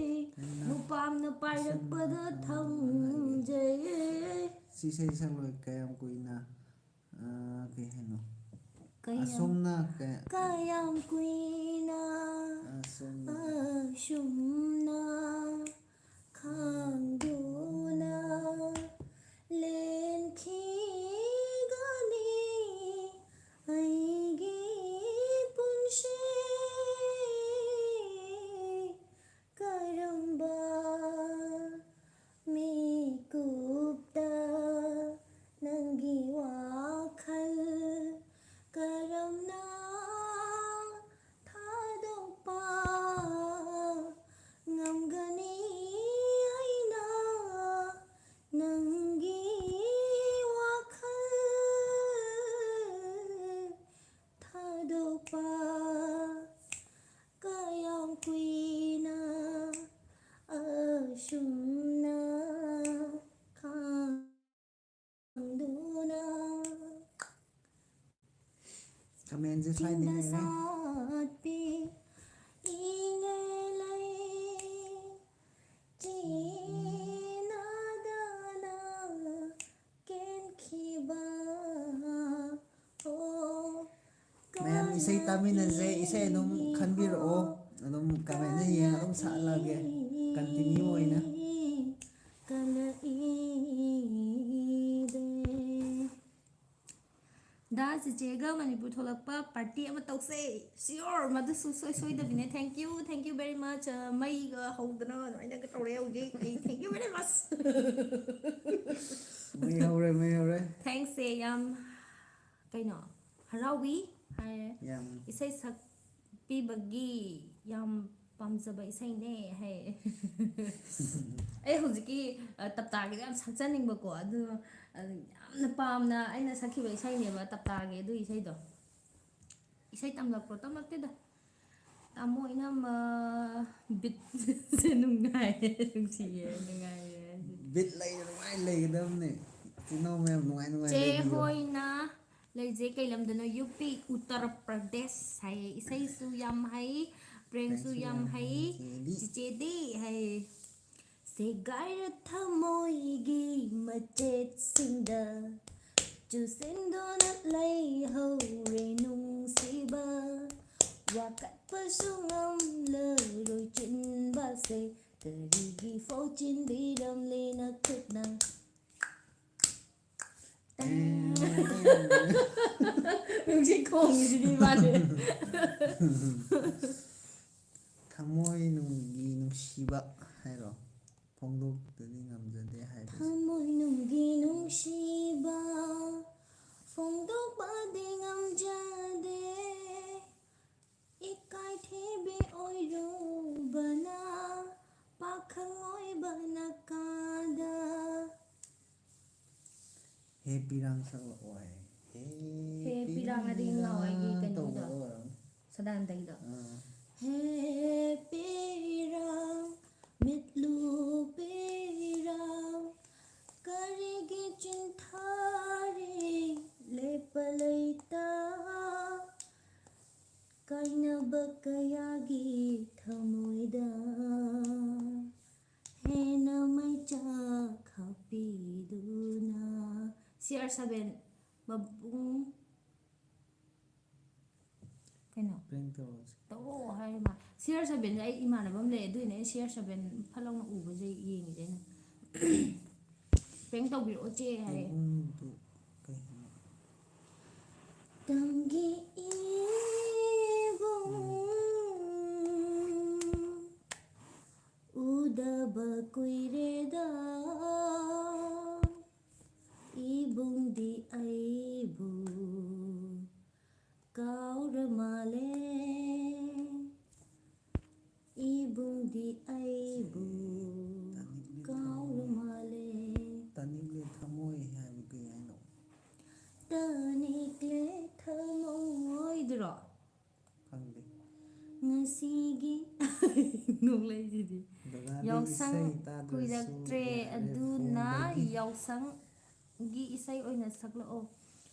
ꯅꯪꯅ ꯅꯨꯄꯥ ꯑꯃꯅ ꯄꯥꯏꯔꯛꯄꯗ ꯁꯝꯅ ꯊꯝꯖꯩ꯫ ꯁꯤ ꯏꯁꯩ ꯁꯛꯂꯣꯏ ꯀꯌꯥꯝ ꯀꯨꯏꯅ? ꯑꯥ, ꯀꯩ ꯍꯥꯏꯅꯣ? ꯀꯌꯥꯝ, ꯑꯁꯣꯝꯅ ꯀꯌꯥ-, ꯀꯌꯥꯝ ꯀꯨꯏꯅ ꯑꯁꯣꯝꯅ ꯑꯁꯨꯝꯅ ꯈꯥꯡꯗꯨꯅ ꯂꯦꯟꯈꯤꯒꯅꯤ ꯑꯩꯒꯤ ꯄꯨꯟꯁꯤ꯫ ꯆꯨꯝꯅ ꯈꯪꯗꯨꯅ ꯀꯃꯦꯟꯁꯦ ꯁ꯭ꯋꯥꯏꯗ ꯆꯤꯡꯗ ꯂꯩꯔꯦ꯫ ꯁꯥꯠꯄꯤ ꯏꯉꯩ ꯂꯩ ꯆꯦꯟꯅꯗꯅ ꯀꯦꯟꯈꯤꯕ꯫ ꯑꯣ, ꯃꯌꯥꯝ ꯏꯁꯩ ꯇꯥꯃꯤꯟꯅꯁꯦ, ꯏꯁꯩ ꯑꯗꯨꯝ ꯈꯟꯕꯤꯔꯛꯑꯣ, ꯑꯗꯨꯝ ꯀꯃꯦꯟꯗ ꯌꯦꯡꯉ ꯑꯗꯨꯝ ꯁꯛꯍꯜꯂꯒꯦ, continue ꯑꯣꯏꯅ꯫ ꯀꯜꯂꯛꯏꯗꯦ꯫ ꯗꯥ ꯆꯤꯆꯦꯒ ꯃꯅꯤꯄꯨꯔ ꯊꯣꯛꯂꯛꯄ ꯄꯥꯔꯇꯤ ꯑꯃ ꯇꯧꯁꯦ꯫ Sure, ꯃꯗꯨꯁꯨ ꯁꯣꯏ ꯁꯣꯏꯗꯕꯤꯅꯦ꯫ Thank you, thank you very much꯫ ꯑ, ꯃꯩꯒ ꯍꯧꯗꯅ ꯑꯗꯨꯃꯥꯏꯅꯒ ꯇꯧꯔꯦ ꯍꯧꯖꯤꯛ꯫ ꯑꯩ thank you very much꯫ ꯃꯩ ꯍꯧꯔꯦ, ꯃꯩ ꯍꯧꯔꯦ꯫ Thanks ꯁꯦ ꯌꯥꯝ ꯀꯩꯅꯣ ꯍꯔꯥꯎꯏ ꯍꯥꯏꯌꯦ꯫ ꯌꯥꯝ ꯏꯁꯩ ꯁꯛꯄꯤꯕꯒꯤ ꯌꯥꯝ ꯄꯥꯝꯖꯕ ꯏꯁꯩꯅꯦ ꯍꯥꯏ꯫ ꯑꯩ ꯍꯧꯖꯤꯛꯀꯤ, ꯑ, ꯇꯞꯇꯥꯒꯤꯗꯣ ꯌꯥꯝ ꯁꯛꯆꯅꯤꯡꯕꯀꯣ, ꯑꯗꯨ, ꯑ, ꯌꯥꯝꯅ ꯄꯥꯝꯅ ꯑꯩꯅ ꯁꯛꯈꯤꯕ ꯏꯁꯩꯅꯦꯕ ꯇꯞꯇꯥꯒꯤ ꯑꯗꯨꯒꯤ ꯏꯁꯩꯗꯣ꯫ ꯏꯁꯩ ꯇꯝꯂꯛꯄ꯭ꯔꯣ? ꯇꯝꯂꯛꯇꯦꯗ꯫ ꯇꯥꯃꯣ ꯏꯅꯝꯃ, ꯕꯤꯠꯁꯦ ꯅꯨꯡꯉꯥꯏꯌꯦ, ꯅꯨꯡꯁꯤꯌꯦ, ꯅꯨꯡꯉꯥꯏꯌꯦ꯫ ꯕꯤꯠ ꯂꯩꯅ ꯅꯨꯡꯉꯥꯏ ꯂꯩꯒꯗꯕꯅꯦ꯫ ꯏꯆꯤꯟ ꯏꯅꯥꯎ ꯃꯌꯥꯝ ꯅꯨꯡꯉꯥꯏ ꯅꯨꯡꯉꯥꯏ ꯆꯦ ꯂꯩꯕꯤꯌꯣ꯫ ꯍꯣꯏꯅ ꯂꯩꯖꯦ ꯀꯩ ꯂꯝꯗꯅꯣ? ꯌꯨ ꯄꯤ, ꯎꯠꯇꯔ ꯄ꯭ꯔꯗꯦꯁ ꯍꯥꯏꯌꯦ꯫ ꯏꯁꯩꯁꯨ ꯌꯥꯝ ꯍꯩ, ꯄ꯭ꯔꯦꯡꯁꯨ ꯄ꯭ꯔꯦꯡꯁꯨ ꯌꯥꯝ ꯌꯥꯝ ꯍꯩ, ꯍꯩ, ꯆꯦꯗꯤ꯫ ꯆꯤꯆꯦꯗꯤ ꯍꯩ꯫ ꯁꯦꯒꯥꯏꯔ ꯊꯃꯣꯏꯒꯤ ꯃꯆꯦꯠꯁꯤꯡꯗ ꯆꯨꯁꯤꯟꯗꯨꯅ ꯂꯩꯍꯧꯔꯦ ꯅꯨꯡꯁꯤꯕ꯫ ꯋꯥꯀꯠꯄꯁꯨ ꯉꯝꯂꯔꯣꯏ ꯆꯤꯟꯕꯁꯦ, ꯀꯔꯤꯒꯤ ꯐꯥꯎ ꯆꯤꯟꯕꯤꯔꯝꯂꯦ ꯅꯈꯨꯠꯅ? ꯅꯨꯡꯁꯤꯠ ꯈꯣꯡꯉꯤꯁꯤꯗꯤ ꯃꯥꯁꯦ꯫ ꯊꯃꯣꯏ ꯅꯨꯡꯒꯤ ꯅꯨꯡꯁꯤꯕ ꯍꯥꯏꯔꯣ? ꯐꯣꯡꯗꯣꯛꯇꯗꯤ ꯉꯝꯖꯗꯦ ꯍꯥꯏꯕꯁꯦ꯫ ꯊꯃꯣꯏ ꯅꯨꯡꯒꯤ ꯅꯨꯡꯁꯤꯕ ꯐꯣꯡꯗꯣꯛꯄꯗꯤ ꯉꯝꯖꯗꯦ꯫ ꯏꯀꯥꯏꯊꯤꯕꯤ ꯑꯣꯏꯔꯨꯕꯅ ꯄꯥꯈꯪ ꯑꯣꯏꯕꯅ ꯀꯥꯗ꯫ ꯍꯦ ꯄꯤꯔꯥꯡ ꯁꯛꯂꯛꯑꯣ ꯍꯥꯏ꯫ ꯍꯦ ꯍꯦ ꯄꯤꯔꯥꯡ ꯑꯗꯤ ꯅꯅꯥꯎ ꯑꯩꯒꯤ ꯄꯤꯔꯥꯡ ꯀꯩꯅꯣꯗꯣ꯫ ꯇꯧꯕꯗꯣ ꯑꯣꯏꯔꯝꯅꯤ꯫ ꯁꯗꯥꯅꯟꯗꯒꯤꯗꯣ꯫ ꯑꯥ꯫ ꯍꯦ ꯄꯤꯔꯥꯡ ꯃꯤꯠꯂꯨ ꯁꯤ ꯑꯥꯔ ꯁꯚꯦꯟ ꯃꯕꯨꯡ ꯀꯩꯅꯣ? ꯄ꯭ꯔꯦꯡ ꯇꯧꯔꯁꯤ꯫ ꯇꯧꯔꯛꯑꯣ ꯍꯥꯏꯔꯤ ꯃꯥ꯫ ꯁꯤ ꯑꯥꯔ ꯁꯚꯦꯟꯁꯦ ꯑꯩ ꯏꯃꯥꯟꯅꯕ ꯑꯃ ꯂꯩ, ꯑꯗꯨꯏꯅꯦ ꯑꯩ ꯁꯤ ꯑꯥꯔ ꯁꯚꯦꯟ ꯐꯠ ꯂꯥꯎꯅ ꯎꯕꯁꯦ ꯌꯦꯡꯉꯤꯁꯦ ꯑꯩꯅ꯫ ꯄ꯭ꯔꯦꯡ ꯇꯧꯕꯤꯔꯛꯑꯣ ꯆꯦ ꯍꯥꯏꯌꯦ꯫ ꯃꯕꯨꯡꯗꯨ ꯀꯩ ꯍꯥꯏꯅꯣ? ꯇꯝꯒꯤ ꯏꯕꯨꯡ ꯎꯗꯕ ꯀꯨꯏꯔꯦꯗ꯫ ꯏꯕꯨꯡꯗꯤ ꯑꯩꯕꯨ ꯀꯥꯎꯔ ꯃꯥꯜꯂꯦ꯫ ꯏꯕꯨꯡꯗꯤ ꯑꯩꯕꯨ ꯀꯥꯎꯔ ꯃꯥꯜꯂꯦ꯫ ꯇꯥꯅꯤꯡꯂꯦ ꯊꯃꯣꯏ ꯍꯥꯏꯕ ꯀꯩ ꯍꯥꯏꯅꯣ? ꯇꯥꯅꯤꯡꯂꯦ ꯊꯃꯣꯏꯗꯨꯔꯣ? ꯈꯪꯗꯦ꯫ ꯉꯁꯤꯒꯤ ꯅꯣꯡꯂꯩꯁꯤꯗꯤ꯫ ꯗꯗꯥꯗꯤ ꯌꯥꯎꯁꯪ ꯏꯁꯩ ꯇꯥꯗ꯭ꯔꯁꯨ ꯀꯨꯏꯔꯛꯇ꯭ꯔꯦ, ꯌꯥꯔꯦ ꯑꯗꯨꯅ ꯐꯣꯟꯗꯒꯤ꯫ ꯌꯥꯎꯁꯪꯒꯤ ꯏꯁꯩ ꯑꯣꯏꯅ ꯁꯛꯂꯛꯑꯣ꯫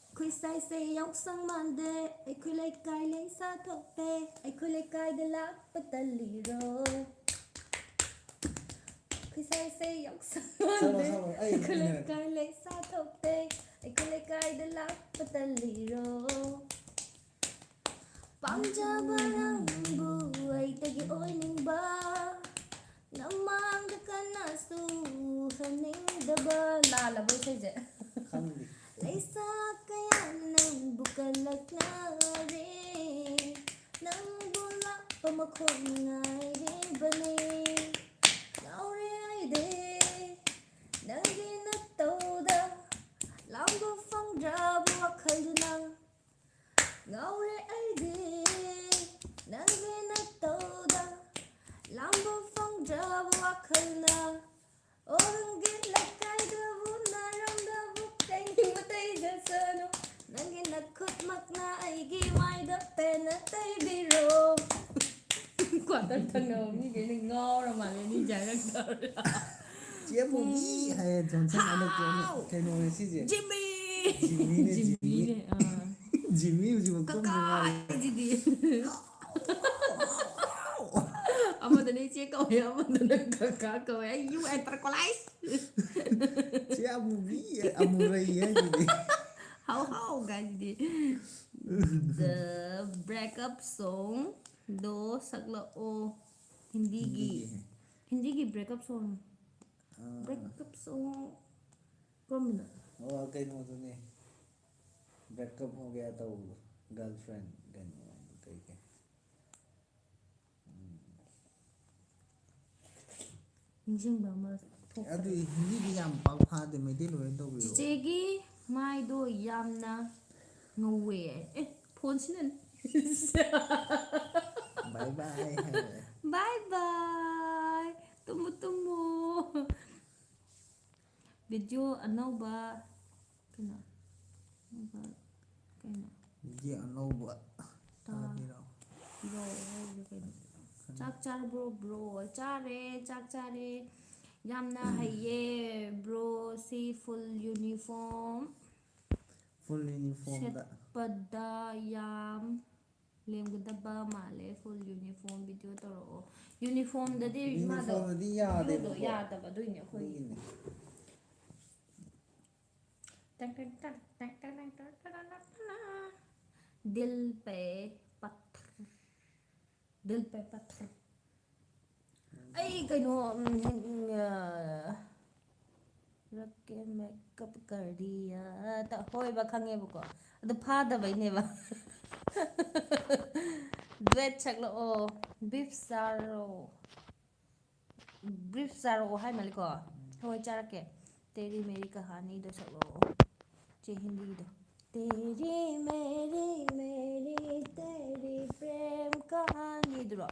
ꯑꯩꯈꯣꯏ ꯁꯥꯏꯁꯦ ꯌꯥꯎꯁꯪ ꯃꯥꯟꯗꯦ, ꯑꯩꯈꯣꯏ ꯂꯩꯀꯥꯏ ꯂꯩꯁꯥ ꯊꯣꯛꯇꯦ, ꯑꯩꯈꯣꯏ ꯂꯩꯀꯥꯏꯗ ꯂꯥꯛꯄ ꯇꯜꯂꯤꯔꯣ? ꯑꯩꯈꯣꯏ ꯁꯥꯏꯁꯦ ꯌꯥꯎꯁꯪ ꯁꯛꯂꯣ, ꯃꯥꯟꯗꯦ, ꯁꯛꯂꯣ, ꯑꯩ ꯑꯩꯈꯣꯏ ꯑꯩꯅ ꯂꯩꯀꯥꯏ ꯂꯩꯁꯥ ꯊꯣꯛꯇꯦ, ꯑꯩꯈꯣꯏ ꯂꯩꯀꯥꯏꯗ ꯂꯥꯛꯄ ꯇꯜꯂꯤꯔꯣ? ꯄꯥꯝꯖꯕ ꯅꯪꯕꯨ ꯑꯩꯇꯒꯤ ꯑꯣꯏꯅꯤꯡꯕ, ꯅꯃꯥꯡꯗ ꯀꯟꯅꯁꯨ ꯍꯟꯅꯤꯡꯗꯕ꯫ ꯂꯥꯜꯂꯕꯣ ꯏꯁꯩꯁꯦ? ꯈꯪꯗꯦ꯫ ꯂꯩꯁꯥ ꯀꯌꯥꯅ ꯅꯪꯕꯨ ꯀꯜꯂꯛꯅꯔꯦ, ꯅꯪꯕꯨ ꯂꯥꯛꯄ ꯃꯈꯣꯟ ꯉꯥꯏꯔꯤꯕꯅꯦ꯫ ꯉꯥꯎꯔꯦ ꯑꯩꯗꯤ ꯅꯪꯒꯤ ꯅꯠꯇꯧꯗ, ꯂꯥꯝꯕ ꯐꯪꯗ꯭ꯔꯕ ꯋꯥꯈꯜꯗꯨꯅ꯫ ꯉꯥꯎꯔꯦ ꯑꯩꯗꯤ ꯅꯪꯒꯤ ꯅꯠꯇꯧꯗ, ꯂꯥꯝꯕ ꯐꯪꯗ꯭ꯔꯕ ꯋꯥꯈꯜꯅ꯫ ꯑꯣ ꯅꯪꯒꯤ ꯂꯩꯀꯥꯏꯗꯕꯨ ꯅꯥꯔꯝꯗꯕꯨ ꯀꯩꯅꯤꯡꯕ ꯇꯩꯖꯁꯅꯨ, ꯅꯪꯒꯤ ꯅꯈꯨꯠꯃꯛꯅ ꯑꯩꯒꯤ ꯃꯥꯏꯗ ꯄꯦꯟꯅ ꯇꯩꯕꯤꯔꯣ꯫ ꯀ꯭ꯋꯥꯇꯔ ꯊꯪꯅꯕ ꯃꯤꯈꯩꯅ ꯉꯥꯎꯔ ꯃꯥꯜꯂꯦ, ꯃꯤꯁꯦ ꯍꯥꯏꯔꯛꯇꯕ꯭ꯔꯥ? ꯆꯦ ꯃꯨꯕꯤ ꯍꯥꯏꯌꯦ ꯖꯣꯟꯁꯟ ꯑꯅ ꯀꯩꯅꯣ, ꯀꯩꯅꯣꯅꯦ ꯁꯤꯁꯦ꯫ ꯖꯤꯃꯤ! ꯖꯤꯃꯤꯅꯦ, ꯖꯤꯃꯤ꯫ ꯖꯤꯃꯤꯅꯦ, ꯑꯥ꯫ ꯖꯤꯃꯤ ꯍꯧꯖꯤꯛꯃꯛ ꯀꯀꯥ ꯇꯨꯝꯗ꯭ꯔꯤ ꯃꯥꯜꯂꯦ꯫ ꯍꯥꯏꯁꯤꯗꯤ꯫ ꯑꯃꯗꯅ ꯏꯆꯦ ꯀꯧꯋꯦ, ꯑꯃꯗꯅ ꯀꯀꯥ ꯀꯧꯋꯦ꯫ ꯑꯩ "You and Turquoise!" ꯆꯦ ꯑꯃꯨꯕꯤ, ꯑꯃꯨꯔꯩ ꯍꯥꯏꯁꯤꯗꯤ꯫ ꯍꯥꯎ ꯍꯥꯎ ꯀꯥꯏꯁꯤꯗꯤ꯫ The breakup song ꯗꯣ ꯁꯛꯂꯛꯑꯣ꯫ ꯍꯤꯟꯗꯤꯒꯤ꯫ ꯍꯤꯟꯗꯤꯒꯤ꯫ ꯍꯤꯟꯗꯤꯒꯤ breakup song꯫ ꯑꯥ꯫ Breakup song ꯀꯔꯝꯕꯅꯣ? ꯑꯣ, ꯀꯩꯅꯣꯗꯨꯅꯦ꯫ Breakup ꯍꯣ ꯒꯌꯥ ꯇꯧꯕꯗꯣ꯫ Girlfriend ꯀꯩꯅꯣ ꯀꯩ ꯀꯩ꯫ ꯎꯝ꯫ ꯅꯤꯡꯁꯤꯡꯕ ꯑꯃ ꯊꯣꯛꯇ꯭ꯔꯦ꯫ ꯑꯗꯨꯗꯤ ꯍꯤꯟꯗꯤꯗꯤ ꯌꯥꯝ ꯄꯥꯛ ꯐꯥꯗꯦ, ꯃꯩꯇꯩꯂꯣꯟ ꯑꯣꯏꯅ ꯇꯧꯕꯤꯔꯣ꯫ ꯆꯤꯆꯦꯒꯤ ꯃꯥꯏꯗꯣ ꯌꯥꯝꯅ ꯉꯧꯋꯦ꯫ ꯑꯦ, ꯐꯣꯟꯁꯤꯅꯅꯦ꯫ Bye bye ꯍꯥꯏꯔꯦ꯫ Bye bye꯫ Tamu, Tamu. Video ꯑꯅꯧꯕ ꯀꯩꯅꯣ? ꯑꯅꯧꯕ ꯀꯩꯅꯣ? Video ꯑꯅꯧꯕ ꯇꯥ-, ꯊꯥꯕꯤꯔꯛꯑꯣ꯫ ꯄꯤꯔꯛꯑꯣ ꯍꯥꯏꯁꯦ ꯀꯩꯅꯣ? ꯈꯪꯉꯦ꯫ ꯆꯥꯛ ꯆꯥꯔꯕ꯭ꯔꯣ, bro? ꯆꯥꯔꯦ, ꯆꯥꯛ ꯆꯥꯔꯦ꯫ ꯌꯥꯝꯅ ꯍꯩꯌꯦ, bro꯫ ꯁꯤ full uniform Full uniformꯗ꯫ ꯁꯦꯠꯄꯗ ꯌꯥꯝ ꯂꯦꯝꯒꯗꯕ ꯃꯥꯜꯂꯦ꯫ Full uniform video ꯇꯧꯔꯛꯑꯣ꯫ Uniformꯗꯗꯤ ꯃꯥꯗꯣ uniformꯗꯗꯤ ꯌꯥꯗꯦꯕꯀꯣ꯫ Blueꯗꯣ ꯌꯥꯗꯕ, ꯑꯗꯨꯏꯅꯦ ꯑꯩꯈꯣꯏꯒꯤ꯫ ꯑꯗꯨꯒꯤꯅꯦ꯫ ꯇꯦꯡ, ꯇꯦꯡ, ꯇꯦꯡ꯫ ꯗꯤꯜ ꯄꯦ ꯄꯠꯊꯔ꯫ ꯗꯤꯜ ꯄꯦ ꯄꯠꯊꯔ꯫ ꯑꯩ ꯀꯩꯅꯣ, ꯎꯝ, ꯎꯝ, ꯑ, ꯔꯛ ꯀꯦ ꯃꯦꯀꯞ ꯀꯔ ꯗꯤꯌꯥ ꯇ-, ꯍꯣꯏꯕ, ꯈꯪꯉꯦꯕꯀꯣ꯫ ꯑꯗꯨ ꯐꯥꯗꯕꯩꯅꯦꯕ꯫ Duet ꯁꯛꯂꯛꯑꯣ꯫ Beef ꯆꯥꯔꯣ꯫ Beef ꯆꯥꯔꯛꯑꯣ ꯍꯥꯏ ꯃꯥꯜꯂꯦꯀꯣ꯫ ꯍꯣꯏ, ꯆꯥꯔꯛꯀꯦ꯫ ꯇꯦꯔꯤ ꯃꯦꯔꯤ ꯀꯍꯥꯅꯤꯗꯣ ꯁꯛꯂꯛꯑꯣ꯫ ꯆꯦ ꯍꯤꯟꯗꯤꯒꯤꯗꯣ꯫ ꯇꯦꯔꯤ ꯃꯦꯔꯤ ꯃꯦꯔꯤ ꯇꯦꯔꯤ ꯄ꯭ꯔꯦꯝ ꯀꯍꯥꯅꯤꯗꯨꯔꯣ?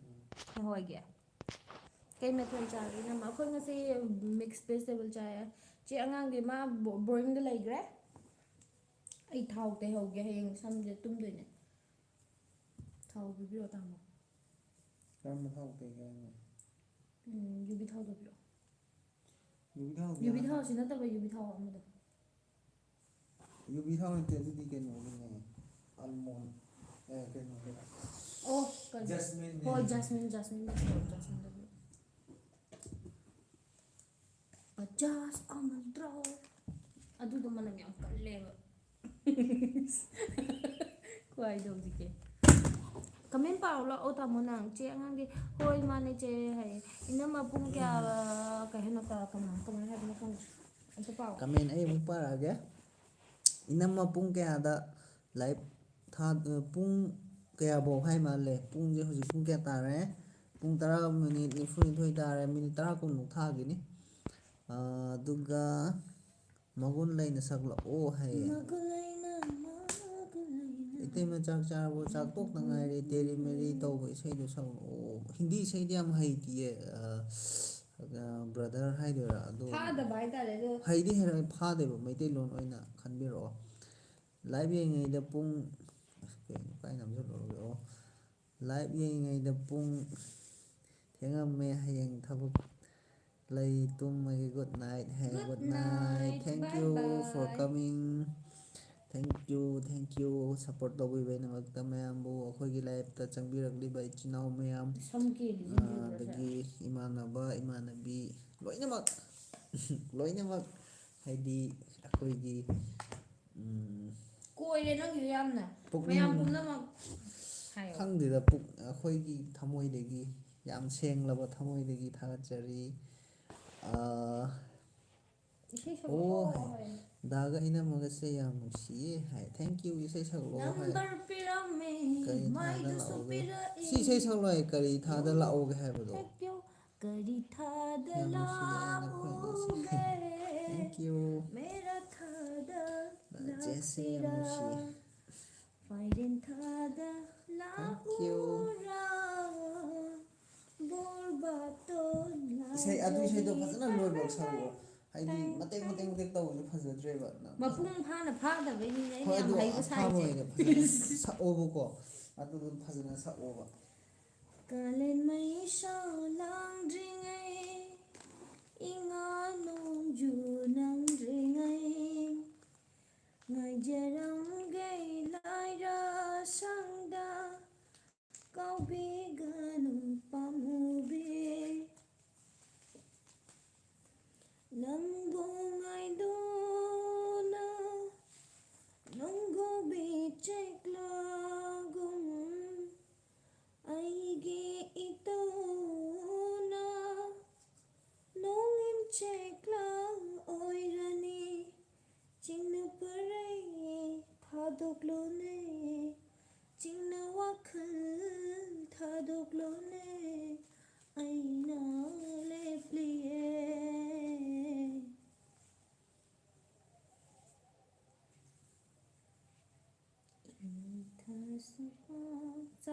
ꯎꯝ꯫ ꯍꯣꯏꯒꯤ꯫ ꯀꯩ ꯃꯊꯦꯜ ꯆꯥꯒꯦ, ꯏꯅꯝꯃ? ꯑꯩꯈꯣꯏ ꯉꯁꯤ mix vegetable ꯆꯥꯏꯌꯦ꯫ ꯆꯦ ꯑꯉꯥꯡꯗꯤ ꯃꯥ ꯕꯣ-, boardingꯗ ꯂꯩꯈ꯭ꯔꯦ꯫ ꯑꯩ ꯊꯥꯎ ꯇꯩꯍꯧꯒꯦ, ꯍꯌꯦꯡ ꯁꯝꯁꯦ ꯇꯨꯝꯗꯣꯏꯅꯦ꯫ ꯊꯥꯎ ꯄꯤꯕꯤꯔꯛꯑꯣ, ꯇꯥꯃꯣ꯫ ꯀꯔꯝꯕ ꯊꯥꯎ ꯇꯩꯒꯦ ꯍꯥꯏꯅꯣ? ꯎꯝ, ꯌꯨꯕꯤ ꯊꯥꯎꯗꯣ ꯄꯤꯔꯛꯑꯣ꯫ ꯌꯨꯕꯤ ꯊꯥꯎꯗꯤ ꯌꯨꯕꯤ ꯌꯥꯝ ꯊꯥꯎꯁꯤ ꯅꯠꯇꯕ ꯌꯨꯕꯤ ꯊꯥꯎ ꯑꯃꯗꯣ꯫ ꯌꯨꯕꯤ ꯊꯥꯎ ꯅꯠꯇꯦ, ꯑꯗꯨꯗꯤ ꯀꯩꯅꯣꯒꯤꯅꯦ, almond, ꯑꯦ, ꯀꯩꯅꯣꯒꯤ, ꯑꯣ, ꯀꯔꯤ? ꯖꯁꯃꯤꯟꯅꯦ꯫ ꯍꯣꯏ, Jasmine, Jasmine, Jasmine, Jasmine. Bajaj ꯑꯃꯟꯇ꯭ꯔ꯫ ꯑꯗꯨꯗꯣ ꯃꯅꯝ ꯌꯥꯝ ꯀꯜꯂꯦꯕ꯫ ꯈ꯭ꯋꯥꯏꯗꯧꯁꯤꯒꯦ꯫ ꯀꯃꯦꯟ ꯄꯥꯎ ꯂꯥꯛꯑꯣ, ꯇꯥꯃꯣ, ꯅꯪ꯫ ꯆꯦ ꯑꯉꯥꯡꯗꯤ, "ꯍꯣꯏ, ꯃꯥꯅꯦ, ꯆꯦ," ꯍꯥꯏꯌꯦ꯫ ꯏꯅꯝꯃ ꯄꯨꯡ ꯀꯌꯥ, ꯀꯩ ꯍꯥꯏꯅꯣ, ꯀ-, ꯀꯃꯥꯏ-, ꯀꯃꯥꯏꯅ ꯍꯥꯏꯕꯅꯣ ꯈꯪꯗꯦ꯫ ꯑꯝꯇ ꯄꯥꯎ꯫ ꯀꯃꯦꯟ ꯑꯩ ꯑꯃꯨꯛ ꯄꯥꯔꯛꯑꯒꯦ꯫ ꯏꯅꯝꯃ ꯄꯨꯡ ꯀꯌꯥꯗ ꯂꯥꯏꯚ ꯊꯥ-, ꯄꯨꯡ ꯀꯌꯥꯐꯧ ꯍꯥꯏ ꯃꯥꯜꯂꯦ? ꯄꯨꯡꯁꯦ ꯍꯧꯖꯤꯛ ꯄꯨꯡ ꯀꯌꯥ ꯇꯥꯔꯦ? ꯄꯨꯡ ꯇꯔꯥ ꯃꯤꯅꯤꯠ ꯅꯤꯐꯨꯅꯤꯊꯣꯏ ꯇꯥꯔꯦ꯫ ꯃꯤꯅꯤꯠ ꯇꯔꯥ ꯀꯨꯟꯃꯨꯛ ꯊꯥꯈꯤꯅꯤ꯫ ꯑꯥ, ꯑꯗꯨꯒ ꯃꯒꯨꯟ ꯂꯩꯅ ꯁꯛꯂꯛꯑꯣ ꯍꯥꯏꯌꯦ꯫ ꯃꯒꯨꯟ ꯂꯩꯅ, ꯃꯒꯨꯟ ꯂꯩꯅ꯫ ꯏꯇꯩꯃ ꯆꯥꯛ ꯆꯥꯔꯕꯣ? ꯆꯥꯛ ꯇꯣꯛꯇ ꯉꯥꯏꯔꯦ꯫ ꯇꯦꯔꯤ ꯃꯦꯔꯤ ꯇꯧꯕ ꯏꯁꯩꯗꯣ ꯁꯛꯂꯛꯑꯣ꯫ ꯍꯤꯟꯗꯤ ꯏꯁꯩꯗꯤ ꯌꯥꯝ ꯍꯩꯇꯤꯌꯦ꯫ ꯑ, ꯑ, ꯕ꯭ꯔꯗꯔ ꯍꯥꯏꯗꯣꯏꯔꯥ? ꯑꯗꯣ ꯐꯥꯗꯕ ꯍꯥꯏꯇꯥꯔꯦ, ꯑꯗꯣ꯫ ꯍꯩꯗꯤ ꯍꯩꯔ-, ꯐꯥꯗꯦꯕ, ꯃꯩꯇꯩꯂꯣꯟ ꯑꯣꯏꯅ ꯈꯟꯕꯤꯔꯛꯑꯣ꯫ ꯂꯥꯏꯚ ꯌꯦꯡꯉꯤꯉꯩꯗ ꯄꯨꯡ, ꯑꯁ, ꯀꯩꯅꯣ, ꯀꯥꯏ ꯅꯝꯁꯤꯜꯂꯨꯔꯒꯦ? ꯑꯣ, ꯂꯥꯏꯚ ꯌꯦꯡꯉꯤꯉꯩꯗ ꯄꯨꯡ ꯊꯦꯡꯉꯝꯃꯦ, ꯍꯌꯦꯡ ꯊꯕꯛ ꯂꯩ, ꯇꯨꯝꯃꯒꯦ, good night high. Good night, thank you for coming. Thank you, thank you, support ꯇꯧꯕꯤꯕꯒꯤꯗꯃꯛꯇ ꯃꯌꯥꯝꯕꯨ, ꯑꯩꯈꯣꯏꯒꯤ ꯂꯥꯏꯐꯇ ꯆꯪꯕꯤꯔꯛꯂꯤꯕ ꯏꯆꯤꯟ ꯏꯅꯥꯎ ꯃꯌꯥꯝ, ꯁꯝ ꯀꯦꯜꯂꯤꯁꯤꯅ ꯑꯥ, ꯎꯕ꯭ꯔꯥ? ꯑꯗꯒꯤ ꯏꯃꯥꯟꯅꯕ, ꯏꯃꯥꯟꯅꯕꯤ ꯂꯣꯏꯅꯃꯛ, ꯂꯣꯏꯅꯃꯛ, ꯍꯥꯏꯗꯤ ꯑꯩꯈꯣꯏꯒꯤ, ꯎꯝ, ꯀꯣꯏꯔꯦ ꯅꯪꯒꯤꯗꯣ ꯌꯥꯝꯅ꯫ ꯄꯨꯛꯅꯤꯡ ꯃꯌꯥꯝ ꯄꯨꯝꯅꯃꯛ ꯍꯥꯏꯌꯣ꯫ ꯈꯪꯗꯦꯗ, ꯄꯨꯛ-, ꯑꯩꯈꯣꯏꯒꯤ ꯊꯃꯣꯏꯗꯒꯤ, ꯌꯥꯝ ꯁꯦꯡꯂꯕ ꯊꯃꯣꯏꯗꯒꯤ ꯊꯥꯒꯠꯆꯔꯤ꯫ ꯑꯥ, ꯏꯁꯩ ꯁꯛꯂꯛꯑꯣ ꯑꯣ, ꯍꯥꯏ꯫ ꯍꯥꯏ꯫ ꯗꯥꯒ ꯏꯅꯝꯃꯒꯁꯦ ꯌꯥꯝ ꯅꯨꯡꯁꯤꯌꯦ ꯍꯥꯏ꯫ Thank you, ꯏꯁꯩ ꯁꯛꯂꯛꯑꯣ ꯍꯥꯏ꯫ ꯅꯝꯕꯔ ꯄꯤꯔꯝꯃꯦ, ꯀꯔꯤ ꯊꯥꯗ ꯃꯥꯏꯗꯨꯁꯨ ꯂꯥꯛꯑꯣꯒꯦ? ꯄꯤꯔꯛꯏ꯫ ꯁꯤ ꯏꯁꯩ ꯁꯛꯂꯛꯑꯣ ꯍꯥꯏ, ꯀꯔꯤ ꯊꯥꯗ ꯂꯥꯛꯑꯣꯒꯦ ꯍꯥꯏꯕꯗꯣ? Thank you꯫ ꯀꯔꯤ ꯊꯥꯗ ꯌꯥꯝ ꯅꯨꯡꯁꯤꯌꯦ ꯅꯈꯣꯏ ꯑꯅꯤꯁꯦ꯫ ꯂꯥꯛꯎꯒꯦ? Thank you꯫ ꯃꯦꯔꯥ ꯊꯥꯗ ꯖꯦꯁꯁꯦ ꯌꯥꯝ ꯂꯥꯛꯁꯤꯔꯥ? ꯅꯨꯡꯁꯤꯌꯦ꯫ ꯐꯥꯏꯔꯦꯟ ꯊꯥꯗ Thank you꯫ ꯂꯥꯛꯎꯔꯥ? ꯕꯣꯔ ꯕꯥꯇꯣꯟ ꯏꯁꯩ, ꯑꯗꯨ ꯏꯁꯩꯗꯣ ꯂꯥꯛꯆꯒꯦ꯫ ꯐꯖꯅ ꯂꯣꯏꯕ ꯁꯛꯂꯛꯑꯣ꯫ ꯍꯥꯏꯗꯤ ꯃꯇꯦꯛ ꯃꯇꯦꯛ ꯃꯇꯦꯛ ꯇꯧꯕꯁꯨ ꯐꯖꯗ꯭ꯔꯦꯕ꯫ ꯅꯪ ꯃꯄꯨꯡ ꯐꯥꯅ ꯐꯥꯗꯕꯩꯅꯤꯅꯦ ꯑꯩꯅ ꯍꯣꯏ, ꯌꯥꯝ ꯑꯗꯨ ꯍꯩꯕ ꯑꯐꯥꯕ ꯁꯥꯏꯁꯦ꯫ ꯑꯣꯏꯅ ꯐꯖꯅ ꯁꯛꯑꯣꯕꯀꯣ꯫ ꯑꯗꯨꯒ ꯐꯖꯅ ꯁꯛꯑꯣꯕ꯫ ꯀꯥꯂꯦꯟ ꯃꯩꯁꯥ ꯂꯥꯡꯗ꯭ꯔꯤꯉꯩ, ꯏꯉꯥ ꯅꯣꯡꯖꯨ ꯅꯪꯗ꯭ꯔꯤꯉꯩ, ꯉꯥꯏꯖꯔꯝꯒꯦ ꯂꯥꯏꯔ ꯁꯪꯗ,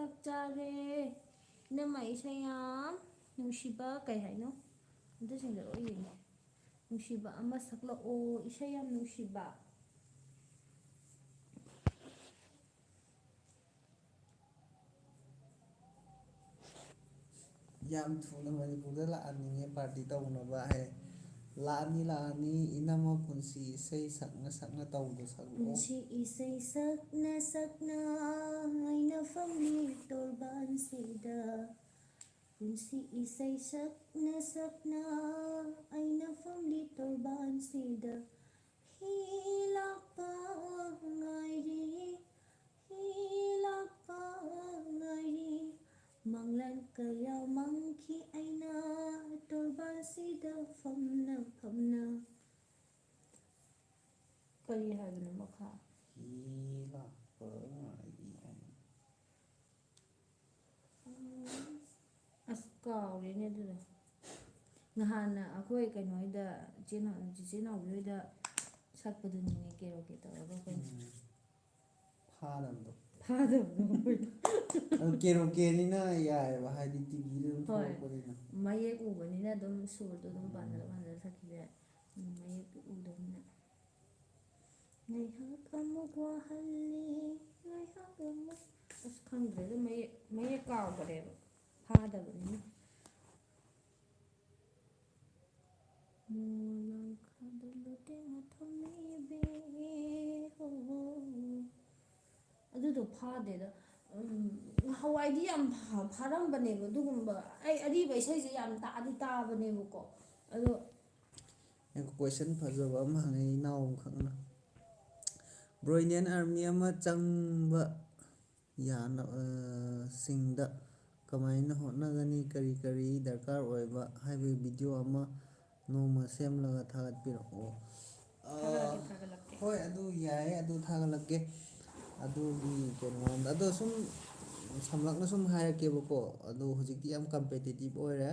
ꯆꯥꯛ ꯆꯥꯔꯦ꯫ ꯏꯅꯝꯃ ꯏꯁꯩ ꯌꯥꯝ ꯅꯨꯡꯁꯤꯕ ꯀꯩ ꯍꯥꯏꯅꯣ? ꯑꯝꯇ ꯁꯤꯡꯖꯔꯛꯑꯣ ꯌꯦꯡꯒꯦ꯫ ꯅꯨꯡꯁꯤꯕ ꯑꯃ ꯁꯛꯂꯛꯑꯣ, ꯏꯁꯩ ꯌꯥꯝ ꯅꯨꯡꯁꯤꯕ꯫ ꯌꯥꯝ ꯊꯨꯅ ꯃꯅꯤꯄꯨꯔꯗ ꯂꯥꯛꯍꯟꯅꯤꯡꯉꯦ ꯄꯥꯔꯇꯤ ꯇꯧꯅꯕ ꯍꯥꯏ꯫ ꯂꯥꯛꯑꯅꯤ, ꯂꯥꯛꯑꯅꯤ, ꯏꯅꯝꯃ ꯄꯨꯟꯁꯤ ꯏꯁꯩ ꯁꯛꯅ ꯁꯛꯅ ꯇꯧꯕꯗꯣ ꯁꯛꯂꯛꯑꯣ꯫ ꯄꯨꯟꯁꯤ ꯏꯁꯩ ꯁꯛꯅ ꯁꯛꯅ ꯑꯩꯅ ꯐꯝꯂꯤ ꯇꯣꯔꯕꯥꯟꯁꯤꯗ꯫ ꯄꯨꯟꯁꯤ ꯏꯁꯩ ꯁꯛꯅ ꯁꯛꯅ ꯑꯩꯅ ꯐꯝꯂꯤ ꯇꯣꯔꯕꯥꯟꯁꯤꯗ꯫ ꯍꯤ ꯂꯥꯛꯄ ꯉꯥꯏꯔꯤ, ꯍꯤ ꯂꯥꯛꯄ ꯉꯥꯏꯔꯤ꯫ ꯃꯪꯂꯥꯟ ꯀꯌꯥ ꯃꯪꯈꯤ ꯑꯩꯅ ꯇꯣꯔꯕꯥꯟꯁꯤꯗ ꯐꯝꯅ ꯐꯝꯅ꯫ ꯀꯔꯤ ꯍꯥꯏꯕꯅꯣ ꯃꯈꯥ? ꯍꯤ ꯂꯥꯛꯄ ꯉꯥꯏꯔꯤ ꯍꯥꯏꯅ꯫ ꯑꯁ, ꯀꯥꯎꯔꯦꯅꯦ ꯑꯗꯨꯗꯣ꯫ ꯅꯍꯥꯟꯅ ꯑꯩꯈꯣꯏ ꯀꯩꯅꯣ ꯍꯣꯏꯗ, ꯏꯆꯦ ꯅꯥꯎ-, ꯆꯤꯆꯦ ꯅꯥꯎꯕꯤ ꯍꯣꯏꯗ ꯁꯛꯄꯗꯨꯅꯤꯅꯦ, ꯀꯦꯔꯣꯀꯦ ꯇꯧꯔꯒ ꯑꯩꯈꯣꯏꯅ꯫ ꯎꯝ꯫ ꯐꯥꯗꯕꯗꯣ꯫ ꯐꯥꯗꯕꯗꯣ ꯑꯩꯈꯣꯏꯅ꯫ ꯑꯗꯨ ꯀꯦꯔꯣꯀꯦꯅꯤꯅ ꯌꯥꯏꯑꯕ, ꯍꯥꯏꯗꯤ ꯇꯤꯚꯤꯗ ꯑꯗꯨꯝ ꯍꯣꯏ꯫ ꯊꯣꯛꯂꯛꯄꯅꯤꯅ꯫ ꯃꯌꯦꯛ ꯎꯕꯅꯤꯅ ꯑꯗꯨꯝ ꯁꯨꯔꯗꯣ ꯑꯗꯨꯝ ꯎꯝ꯫ ꯄꯥꯟꯅꯔ ꯄꯥꯟꯅꯔ ꯁꯛꯈꯤꯕ ꯌꯥꯏ꯫ ꯎꯝ, ꯃꯌꯦꯛꯇꯨ ꯎꯗꯕꯅꯤꯅ꯫ ꯉꯥꯏꯍꯥꯛ ꯑꯃꯨꯛ ꯋꯥꯍꯜꯂꯤ, ꯉꯥꯏꯍꯥꯛ ꯑꯃꯨꯛ꯫ ꯑꯁ, ꯈꯪꯗ꯭ꯔꯦꯗ, ꯃꯌꯦꯛ, ꯃꯌꯦꯛ ꯀꯥꯎꯈ꯭ꯔꯦꯕ, ꯐꯥꯗꯕꯅꯤꯅ꯫ ꯃꯣꯂꯪ ꯈꯥꯗ ꯂꯨꯇꯦꯡ ꯊꯝꯃꯤꯕꯤ ꯍꯣ꯫ ꯑꯗꯨꯗꯣ ꯐꯥꯗꯦꯗ꯫ ꯎꯝ, ꯅꯍꯥꯟꯋꯥꯏꯗꯤ ꯌꯥꯝ ꯐꯥ-, ꯐꯥꯔꯝꯕꯅꯦꯕ ꯑꯗꯨꯒꯨꯝꯕ꯫ ꯑꯩ ꯑꯔꯤꯕ ꯏꯁꯩꯁꯦ ꯌꯥꯝ ꯇꯥꯗꯤ ꯇꯥꯕꯅꯦꯕꯀꯣ꯫ ꯑꯗꯣ ꯉꯥꯏꯈꯣ, question ꯐꯖꯕ ꯑꯃ ꯍꯪꯉꯛꯑꯦ ꯏꯅꯥꯎ ꯑꯃꯈꯛꯅ꯫ Bro, Indian Army ꯑꯃ ꯆꯪꯕ ꯌꯥꯅ-, ꯑ, ꯁꯤꯡꯗ ꯀꯃꯥꯏꯅ ꯍꯣꯠꯅꯒꯅꯤ, ꯀꯔꯤ ꯀꯔꯤ ꯗꯔꯀꯥꯔ ꯑꯣꯏꯕ ꯍꯥꯏꯕꯒꯤ video ꯑꯃ ꯅꯣꯡꯃ ꯁꯦꯝꯂꯒ ꯊꯥꯒꯠꯄꯤꯔꯛꯑꯣ꯫ ꯑ, ꯊꯥꯒꯠꯂꯛꯀꯦ, ꯊꯥꯒꯠꯂꯛꯀꯦ꯫ ꯍꯣꯏ, ꯑꯗꯨ ꯌꯥꯏꯌꯦ, ꯑꯗꯨ ꯊꯥꯒꯠꯂꯛꯀꯦ꯫ ꯑꯗꯨꯒꯤ ꯀꯩꯅꯣ ꯑꯝꯗ, ꯑꯗꯣ ꯁꯨꯝ ꯁꯝꯂꯞꯅ ꯁꯨꯝ ꯍꯥꯏꯔꯛꯀꯦꯕꯀꯣ꯫ ꯑꯗꯣ ꯍꯧꯖꯤꯛꯇꯤ ꯌꯥꯝ competitive ꯑꯣꯏꯔꯦ꯫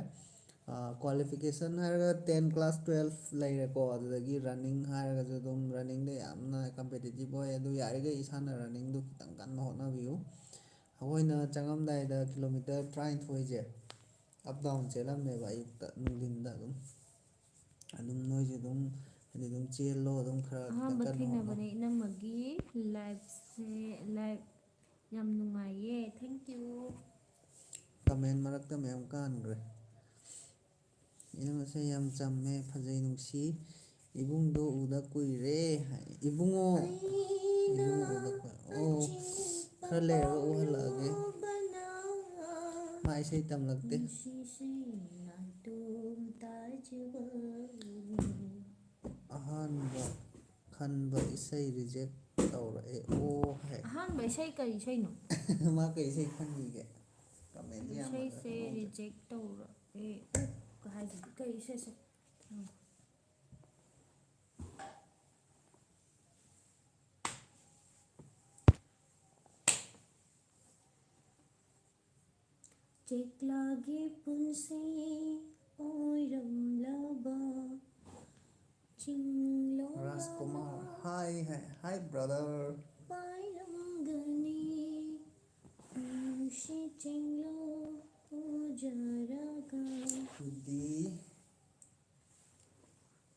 ꯑ, qualification ꯍꯥꯏꯔꯒ ten class twelve ꯂꯩꯔꯦꯀꯣ꯫ ꯑꯗꯨꯗꯒꯤ running ꯍꯥꯏꯔꯒꯁꯨ ꯑꯗꯨꯝ runningꯗ ꯌꯥꯝꯅ competitive ꯑꯣꯏ꯫ ꯑꯗꯨ ꯌꯥꯔꯤꯈꯩ ꯏꯁꯥꯅ runningꯗꯨ ꯈꯤꯇꯪ ꯀꯟꯅ ꯍꯣꯠꯅꯕꯤꯌꯨ꯫ ꯑꯩꯈꯣꯏꯅ ꯆꯪꯉꯝꯗꯥꯏꯗ ꯀꯤꯂꯣꯃꯤꯇꯔ ꯇꯔꯥꯅꯤꯊꯣꯏꯁꯦ ꯑꯞ ꯗꯥꯎꯟ ꯆꯦꯜꯂꯝꯃꯦꯕ, ꯑꯌꯨꯛꯇ, ꯅꯨꯡꯊꯤꯟꯗ ꯑꯗꯨꯝ꯫ ꯑꯗꯨꯝ ꯅꯣꯏꯁꯨ ꯑꯗꯨꯝ, ꯍꯥꯏꯗꯤ, ꯑꯗꯨꯝ ꯆꯦꯜꯂꯣ, ꯑꯗꯨꯝ ꯈꯔ ꯈꯤꯇꯪ ꯑꯍꯥꯟꯕ ꯀꯟꯅ ꯍꯣꯠꯅꯧ꯫ ꯊꯦꯡꯅꯕꯅꯦ ꯏꯅꯝꯃꯒꯤ ꯂꯥꯏꯐꯁꯦ, ꯂꯥꯏꯐ ꯌꯥꯝ ꯅꯨꯡꯉꯥꯏꯌꯦ꯫ Thank you꯫ ꯀꯃꯦꯟ ꯃꯔꯛꯇ ꯃꯌꯥꯝ ꯀꯥꯟꯈ꯭ꯔꯦ꯫ ꯏꯅꯝꯃꯁꯦ ꯌꯥꯝ ꯆꯝꯃꯦ, ꯐꯖꯩ, ꯅꯨꯡꯁꯤ꯫ "ꯏꯕꯨꯡꯗꯣ ꯎꯗ ꯀꯨꯏꯔꯦ" ꯍꯥꯏ꯫ ꯏꯕꯨꯡꯉꯣ, ꯏꯕꯨꯡꯉꯣ ꯎꯗ ꯀꯨꯏꯔꯦ꯫ ꯑꯣ, ꯈꯔ ꯂꯩꯔꯒ ꯎꯍꯜꯂꯛꯑꯒꯦ꯫ ꯃꯥ ꯏꯁꯩ ꯇꯝꯂꯛꯇꯦ꯫ ꯑꯍꯥꯟꯕ ꯈꯟꯕ ꯏꯁꯩ ꯔꯤꯖꯦꯛ ꯇꯧꯔꯛꯑꯦ꯫ ꯑꯣ ꯍꯥꯏ꯫ ꯑꯍꯥꯟꯕ ꯏꯁꯩ ꯀꯔꯤ ꯏꯁꯩꯅꯣ? ꯃꯥ ꯀꯩ ꯏꯁꯩ ꯈꯟꯈꯤꯒꯦ? ꯀꯃꯦꯟꯗꯤ ꯌꯥꯝ ꯏꯁꯩꯁꯦ ꯍꯪꯉꯛꯑꯦ꯫ ꯔꯤꯖꯦꯛ ꯇꯧꯔꯛꯑꯦ꯫ ꯑꯣ, ꯀ ꯍꯥꯏꯁꯤꯗꯤ ꯀꯩ ꯏꯁꯩꯁꯦ? ꯎꯝ꯫ ꯆꯦꯛꯂꯥꯒꯤ ꯄꯨꯟꯁꯤ ꯑꯣꯏꯔꯝꯂꯕ ꯆꯤꯡꯂꯣꯝꯗ ꯔꯥꯖꯀꯨꯃꯥꯔ, hi, hi, hi, brother꯫ ꯄꯥꯏꯔꯝꯒꯅꯤ ꯅꯨꯡꯁꯤ ꯆꯤꯡꯂꯣ ꯎꯖꯔꯒ꯫ ꯑꯗꯨꯗꯤ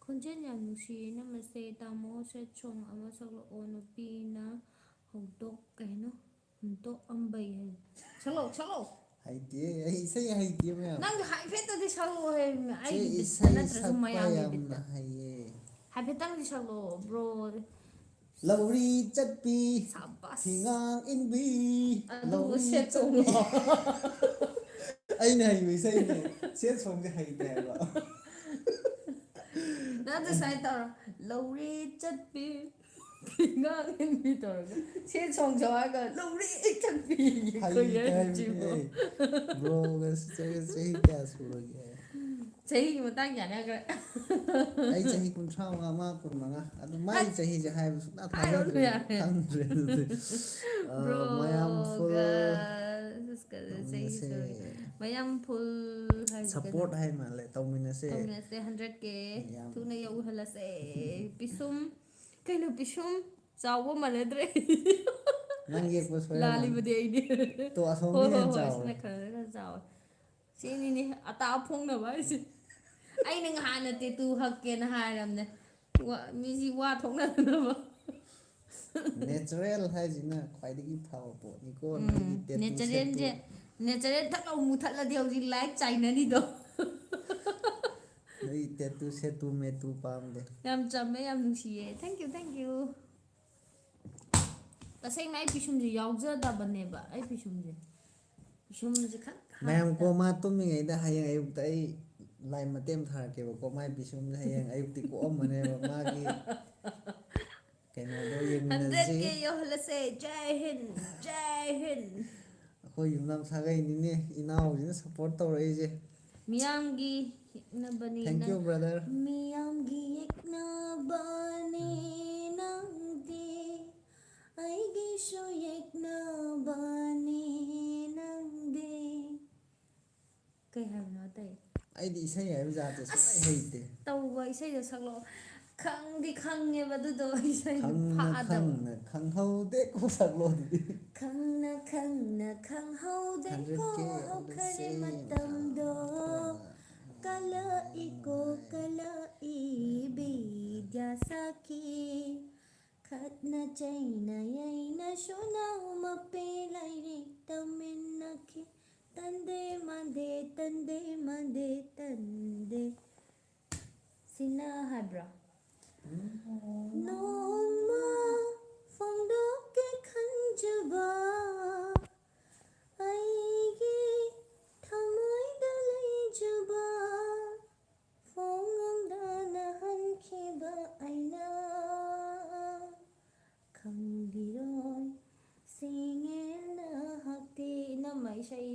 ꯈꯣꯟꯖꯦꯜ ꯌꯥꯝ ꯅꯨꯡꯁꯤꯌꯦ, ꯅꯃꯁꯦ ꯇꯥꯃꯣ꯫ Sad song ꯑꯃ ꯁꯛꯂꯛꯑꯣ, ꯅꯨꯄꯤꯅ ꯍꯧꯗꯣꯛ-, ꯀꯩꯅꯣ? ꯍꯨꯟꯗꯣꯛꯑꯝꯕꯩ ꯍꯥꯏ꯫ ꯁꯛꯂꯛꯑꯣ, ꯁꯛꯂꯛꯑꯣ꯫ ꯍꯩꯇꯦ, ꯑꯩ ꯏꯁꯩ ꯍꯩꯇꯦ ꯃꯌꯥꯝ꯫ ꯅꯪ ꯍꯥꯏꯐꯦꯠꯇꯗꯤ ꯁꯛꯂꯛꯑꯣꯍꯦ, ꯆꯦ, ꯑꯩꯒꯤ ꯕꯤꯠꯇ ꯏꯁꯩ ꯅꯠꯇ꯭ꯔꯁꯨ ꯁꯛꯄ ꯃꯌꯥꯝꯒꯤ ꯌꯥꯝꯅ ꯕꯤꯠꯇ꯫ ꯍꯩꯌꯦ꯫ ꯍꯥꯏꯐꯦꯠꯇꯪꯗꯤ ꯁꯛꯂꯛꯑꯣ, bro꯫ ꯂꯧꯔꯤ ꯆꯠꯄꯤ, ꯁꯥꯕꯥꯁ꯫ ꯐꯤꯉꯥꯡ ꯏꯟꯕꯤ, ꯑꯗꯨꯕꯨ ꯂꯧꯔꯤ sad song ꯆꯠꯄꯤ꯫ ꯂꯣ? ꯑꯩꯅ ꯍꯩꯕ ꯏꯁꯩꯅꯦ, sad songꯁꯦ ꯍꯩꯇꯦ ꯍꯥꯏꯕ꯫ ꯅꯪ ꯑꯗꯨ ꯁꯨꯃꯥꯏꯅ ꯇꯧꯔꯣ, "ꯂꯧꯔꯤ ꯆꯠꯄꯤ, ꯐꯤꯉꯥꯡ ꯏꯟꯕꯤ" ꯇꯧꯔꯒ, sad song ꯁꯛꯑꯣ ꯍꯥꯏꯔꯒ, "ꯂꯧꯔꯤ ꯆꯠꯄꯤ" ꯍꯩꯇꯦ ꯀꯣꯏꯌꯔ ꯍꯥꯏꯕꯅꯦ꯫ ꯆꯤꯡꯕ꯫ Broꯒ sisterꯒ ꯆꯍꯤ ꯀꯌꯥ ꯁꯨꯔꯒꯦ? ꯆꯍꯤꯒꯤ ꯃꯇꯥꯡ ꯌꯥꯅꯈ꯭ꯔꯦ꯫ ꯑꯩ ꯆꯍꯤ ꯀꯨꯟꯊ꯭ꯔꯥ ꯃꯉꯥ, ꯃꯥ ꯀꯨꯟꯃꯉꯥ꯫ ꯑꯗꯨ ꯃꯥꯏ ꯃꯥꯅꯦ꯫ ꯆꯍꯤꯁꯦ ꯍꯥꯏꯕ ꯁꯨꯡꯌꯥ ꯍꯥꯏꯔꯨꯅꯨ ꯊꯥꯖꯗ꯭ꯔꯦ꯫ ꯌꯥꯔꯦ꯫ ꯈꯪꯗ꯭ꯔꯦ ꯑꯗꯨꯗꯤ꯫ ꯑ, ꯃꯌꯥꯝ full ꯕ꯭ꯔꯣꯒ ꯁꯤꯁꯀ ꯆꯍꯤ ꯇꯧꯃꯤꯟꯅꯁꯦ꯫ ꯁꯣꯔꯤ꯫ ꯃꯌꯥꯝ full ꯍꯥꯏꯁꯦ ꯀꯩꯅꯣ? Support ꯍꯥꯏ ꯃꯥꯜꯂꯦ, ꯇꯧꯃꯤꯟꯅꯁꯦ꯫ ꯇꯧꯃꯤꯟꯅꯁꯦ, hundred K ꯌꯥꯝ ꯊꯨꯅ ꯌꯧꯍꯜꯂꯁꯦ꯫ ꯄꯤꯁꯨꯝ, ꯀꯩꯅꯣ ꯄꯤꯁꯨꯝ? ꯆꯥꯎꯕ ꯃꯥꯟꯅꯗ꯭ꯔꯦ꯫ ꯅꯪ ꯌꯦꯛꯄ ꯁꯣꯏꯔꯝꯃꯅꯤ꯫ ꯂꯥꯜꯂꯤꯕꯗꯤ ꯑꯩꯗꯤ꯫ ꯇꯣ, ꯑꯁꯣꯝꯒꯤ ꯍꯣꯏ, ꯍꯣꯏ, ꯍꯦꯟꯅ ꯍꯣꯏ, ꯆꯥꯎꯔꯦ꯫ ꯁꯤꯅ ꯈꯔ ꯈꯔ ꯆꯥꯎꯋꯦ꯫ ꯁꯤꯅꯤꯅꯦ ꯑꯇꯥ ꯐꯣꯡꯅꯕ ꯍꯥꯏꯁꯦ꯫ ꯑꯩꯅ ꯉꯍꯥꯟꯅ ꯇꯦꯇꯨ ꯍꯛꯀꯦꯅ ꯍꯥꯏꯔꯝꯅꯦ꯫ ꯋꯥ-, ꯃꯤꯁꯤ ꯋꯥ ꯊꯣꯛꯅꯗꯅꯕ꯫ Natural ꯍꯥꯏꯁꯤꯅ ꯈ꯭ꯋꯥꯏꯗꯒꯤ ꯐꯕ ꯄꯣꯠꯅꯤꯀꯣ꯫ ꯎꯝ, ꯅꯪꯒꯤ tattoo natural ꯁꯦꯠꯇꯨ꯫ ꯁꯦ, natural ꯊꯛ ꯂꯥꯎ ꯃꯨꯊꯠꯂꯗꯤ ꯍꯧꯖꯤꯛ like ꯆꯥꯏꯅꯅꯤꯗꯣ꯫ ꯅꯣꯏ tattoo ꯁꯦꯠꯇꯨ ꯃꯦꯠꯇꯨ ꯄꯥꯝꯗꯦ꯫ ꯌꯥꯝ ꯆꯝꯃꯦ, ꯌꯥꯝ ꯅꯨꯡꯁꯤꯌꯦ꯫ Thank you, thank you꯫ ꯇꯁꯦꯡꯅ ꯑꯩ ꯄꯤꯁꯨꯝꯁꯦ ꯌꯥꯎꯖꯗꯕꯅꯦꯕ, ꯑꯩ ꯄꯤꯁꯨꯝꯁꯦ꯫ ꯄꯤꯁꯨꯝꯁꯦ ꯈꯛ ꯃꯌꯥꯝ ꯍꯥꯞꯇ꯫ Coma ꯇꯨꯝꯃꯤꯉꯩꯗ ꯍꯌꯦꯡ ꯑꯌꯨꯛꯇ ꯑꯩ line ꯃꯇꯦꯛ ꯑꯃ ꯊꯥꯔꯛꯀꯦꯕꯀꯣ꯫ ꯃꯥꯏ ꯄꯤꯁꯨꯝꯁꯦ ꯍꯌꯦꯡ ꯑꯌꯨꯛꯇꯤ ꯀꯣꯛꯑꯝꯃꯅꯦꯕ ꯃꯥꯒꯤ ꯀꯩꯅꯣꯗꯣ ꯌꯦꯡꯃꯤꯟꯅꯁꯤ꯫ Hundred K ꯌꯧꯍꯜꯂꯁꯦ꯫ ꯖꯥꯏ ꯍꯤꯟ, ꯖꯥꯏ ꯍꯤꯟ꯫ ꯑꯩꯈꯣꯏ ꯌꯨꯝꯅꯥꯝ ꯁꯥꯒꯩꯅꯤꯅꯦ, ꯏꯅꯥꯎꯁꯤꯅ support ꯇꯧꯔꯛꯏꯁꯦ꯫ ꯃꯤꯌꯥꯝꯒꯤ ꯌꯦꯛꯅꯕꯅꯤ Thank you, ꯅꯪ꯫ Brother꯫ ꯃꯤꯌꯥꯝꯒꯤ ꯌꯦꯛꯅꯕꯅꯤ ꯅꯪꯗꯤ, ꯑꯩꯒꯤꯁꯨ ꯌꯦꯛꯅꯕꯅꯤ ꯅꯪꯗꯤ꯫ ꯀꯩ ꯍꯥꯏꯕꯅꯣ ꯑꯇꯩ? ꯑꯩꯗꯤ ꯏꯁꯩ ꯍꯥꯏꯕ ꯖꯥꯠꯁꯦ ꯁꯨꯡꯍꯩ ꯑꯁ! ꯍꯩꯇꯦ꯫ ꯇꯧꯕ ꯏꯁꯩꯗꯣ ꯁꯛꯂꯛꯑꯣ꯫ ꯈꯪꯗꯤ ꯈꯪꯉꯦꯕ ꯑꯗꯨꯗꯣ ꯏꯁꯩꯗꯣ ꯈꯪꯅ ꯐꯥꯗꯕ꯫ ꯈꯪꯅ ꯈꯪꯍꯧꯗꯦ ꯀꯣ ꯁꯛꯂꯣ ꯑꯗꯨꯗꯤ꯫ ꯈꯪꯅ ꯈꯪꯅ ꯈꯪꯍꯧꯗꯦ ꯀꯣ Hundred K ꯍꯧꯈꯔꯦ ꯌꯧꯍꯜꯂꯁꯦ꯫ ꯃꯇꯝꯗꯣ꯫ ꯀꯂꯛꯏꯀꯣ ꯀꯂꯛꯏ ꯕꯤꯗ꯭ꯌꯥ ꯁꯥꯈꯤ꯫ ꯈꯠꯅ ꯆꯩꯅ ꯌꯩꯅ ꯁꯨꯅꯧ ꯃꯄꯦ ꯂꯥꯏꯔꯤꯛ ꯇꯝꯃꯤꯟꯅꯈꯤ꯫ ꯇꯟꯗꯦ ꯃꯥꯟꯗꯦ, ꯇꯟꯗꯦ ꯃꯥꯟꯗꯦ, ꯇꯟꯗꯦ꯫ ꯁꯤꯅ ꯍꯥꯏꯕ꯭ꯔꯣ? ꯅꯣꯡꯃ ꯐꯣꯡꯗꯣꯛꯀꯦ ꯈꯟꯖꯕ ꯑꯩꯒꯤ ꯊꯃꯣꯏꯗ ꯂꯩꯖꯕ ꯐꯣꯡꯗꯅ ꯍꯟꯈꯤꯕ ꯑꯩꯅ ꯈꯪꯕꯤꯔꯣꯏ ꯁꯤꯡꯉꯦꯅ ꯍꯛꯇꯤ꯫ ꯏꯅꯝꯃ ꯏꯁꯩ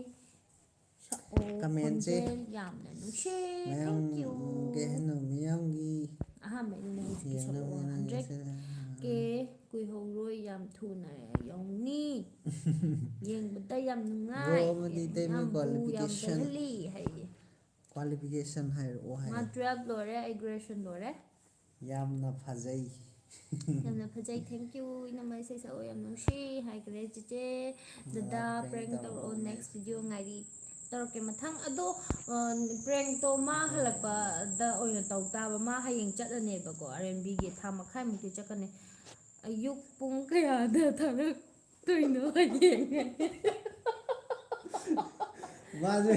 ꯁꯛꯑꯣ꯫ Comment ꯁꯦ ꯈꯣꯟꯖꯦꯜ ꯌꯥꯝꯅ ꯅꯨꯡꯁꯤ꯫ ꯃꯌꯥꯝ, Thank you꯫ ꯎꯝ, ꯀꯩ ꯍꯥꯏꯅꯣ, ꯃꯤꯌꯥꯝꯒꯤ ꯑꯍꯥꯟꯕ ꯑꯩꯅ ꯍꯧꯖꯤꯛꯀꯤ ꯁꯛꯂꯛꯑꯣ꯫ ꯌꯦꯡꯅꯕ Hundred K ꯀꯨꯏꯍꯧꯔꯣꯏ, ꯌꯥꯝ ꯊꯨꯅ ꯌꯧꯅꯤ꯫ ꯌꯦꯡꯕꯗ ꯌꯥꯝ ꯅꯨꯡꯉꯥꯏ꯫ Bro ꯑꯃꯗꯤ ꯏꯇꯩꯃ ꯌꯥꯝꯕꯨ ꯌꯥꯝ qualification꯫ ꯆꯪꯍꯜꯂꯤ ꯍꯥꯏꯌꯦ꯫ Qualification ꯍꯥꯏꯔꯛꯑꯣ ꯃꯥ ꯍꯥꯏꯌꯣ꯫ Twelve ꯂꯣꯏꯔꯦ, ꯑꯩ graduation ꯂꯣꯏꯔꯦ꯫ ꯌꯥꯝꯅ ꯐꯖꯩ꯫ ꯌꯥꯝꯅ ꯐꯖꯩ, thank you, ꯏꯅꯝꯃ ꯏꯁꯩ ꯁꯛꯑꯣ ꯌꯥꯝ ꯅꯨꯡꯁꯤ ꯍꯥꯏꯈ꯭ꯔꯦ ꯆꯤꯆꯦ꯫ ꯗꯗꯥ, prank ꯇꯧꯔꯛꯑꯣ, next video ꯉꯥꯏꯔꯤ꯫ ꯇꯧꯔꯛꯀꯦ ꯃꯊꯪ꯫ ꯑꯗꯣ ꯄ꯭ꯔꯦꯡꯇꯣ ꯃꯥ ꯍꯜꯂꯛꯄꯗ ꯑꯣꯏꯅ ꯇꯧ ꯇꯥꯕ꯫ ꯃꯥ ꯍꯌꯦꯡ ꯆꯠꯂꯅꯦꯕꯀꯣ, ꯑꯥꯔ ꯑꯦꯟ ꯕꯤꯒꯤ ꯊꯥ ꯃꯈꯥꯏꯃꯨꯛꯇꯤ ꯆꯠꯀꯅꯤ꯫ ꯑꯌꯨꯛ ꯄꯨꯡ ꯀꯌꯥꯗ ꯊꯥꯔꯛꯇꯣꯏꯅꯣ ꯍꯌꯦꯡ? ꯃꯥꯁꯦ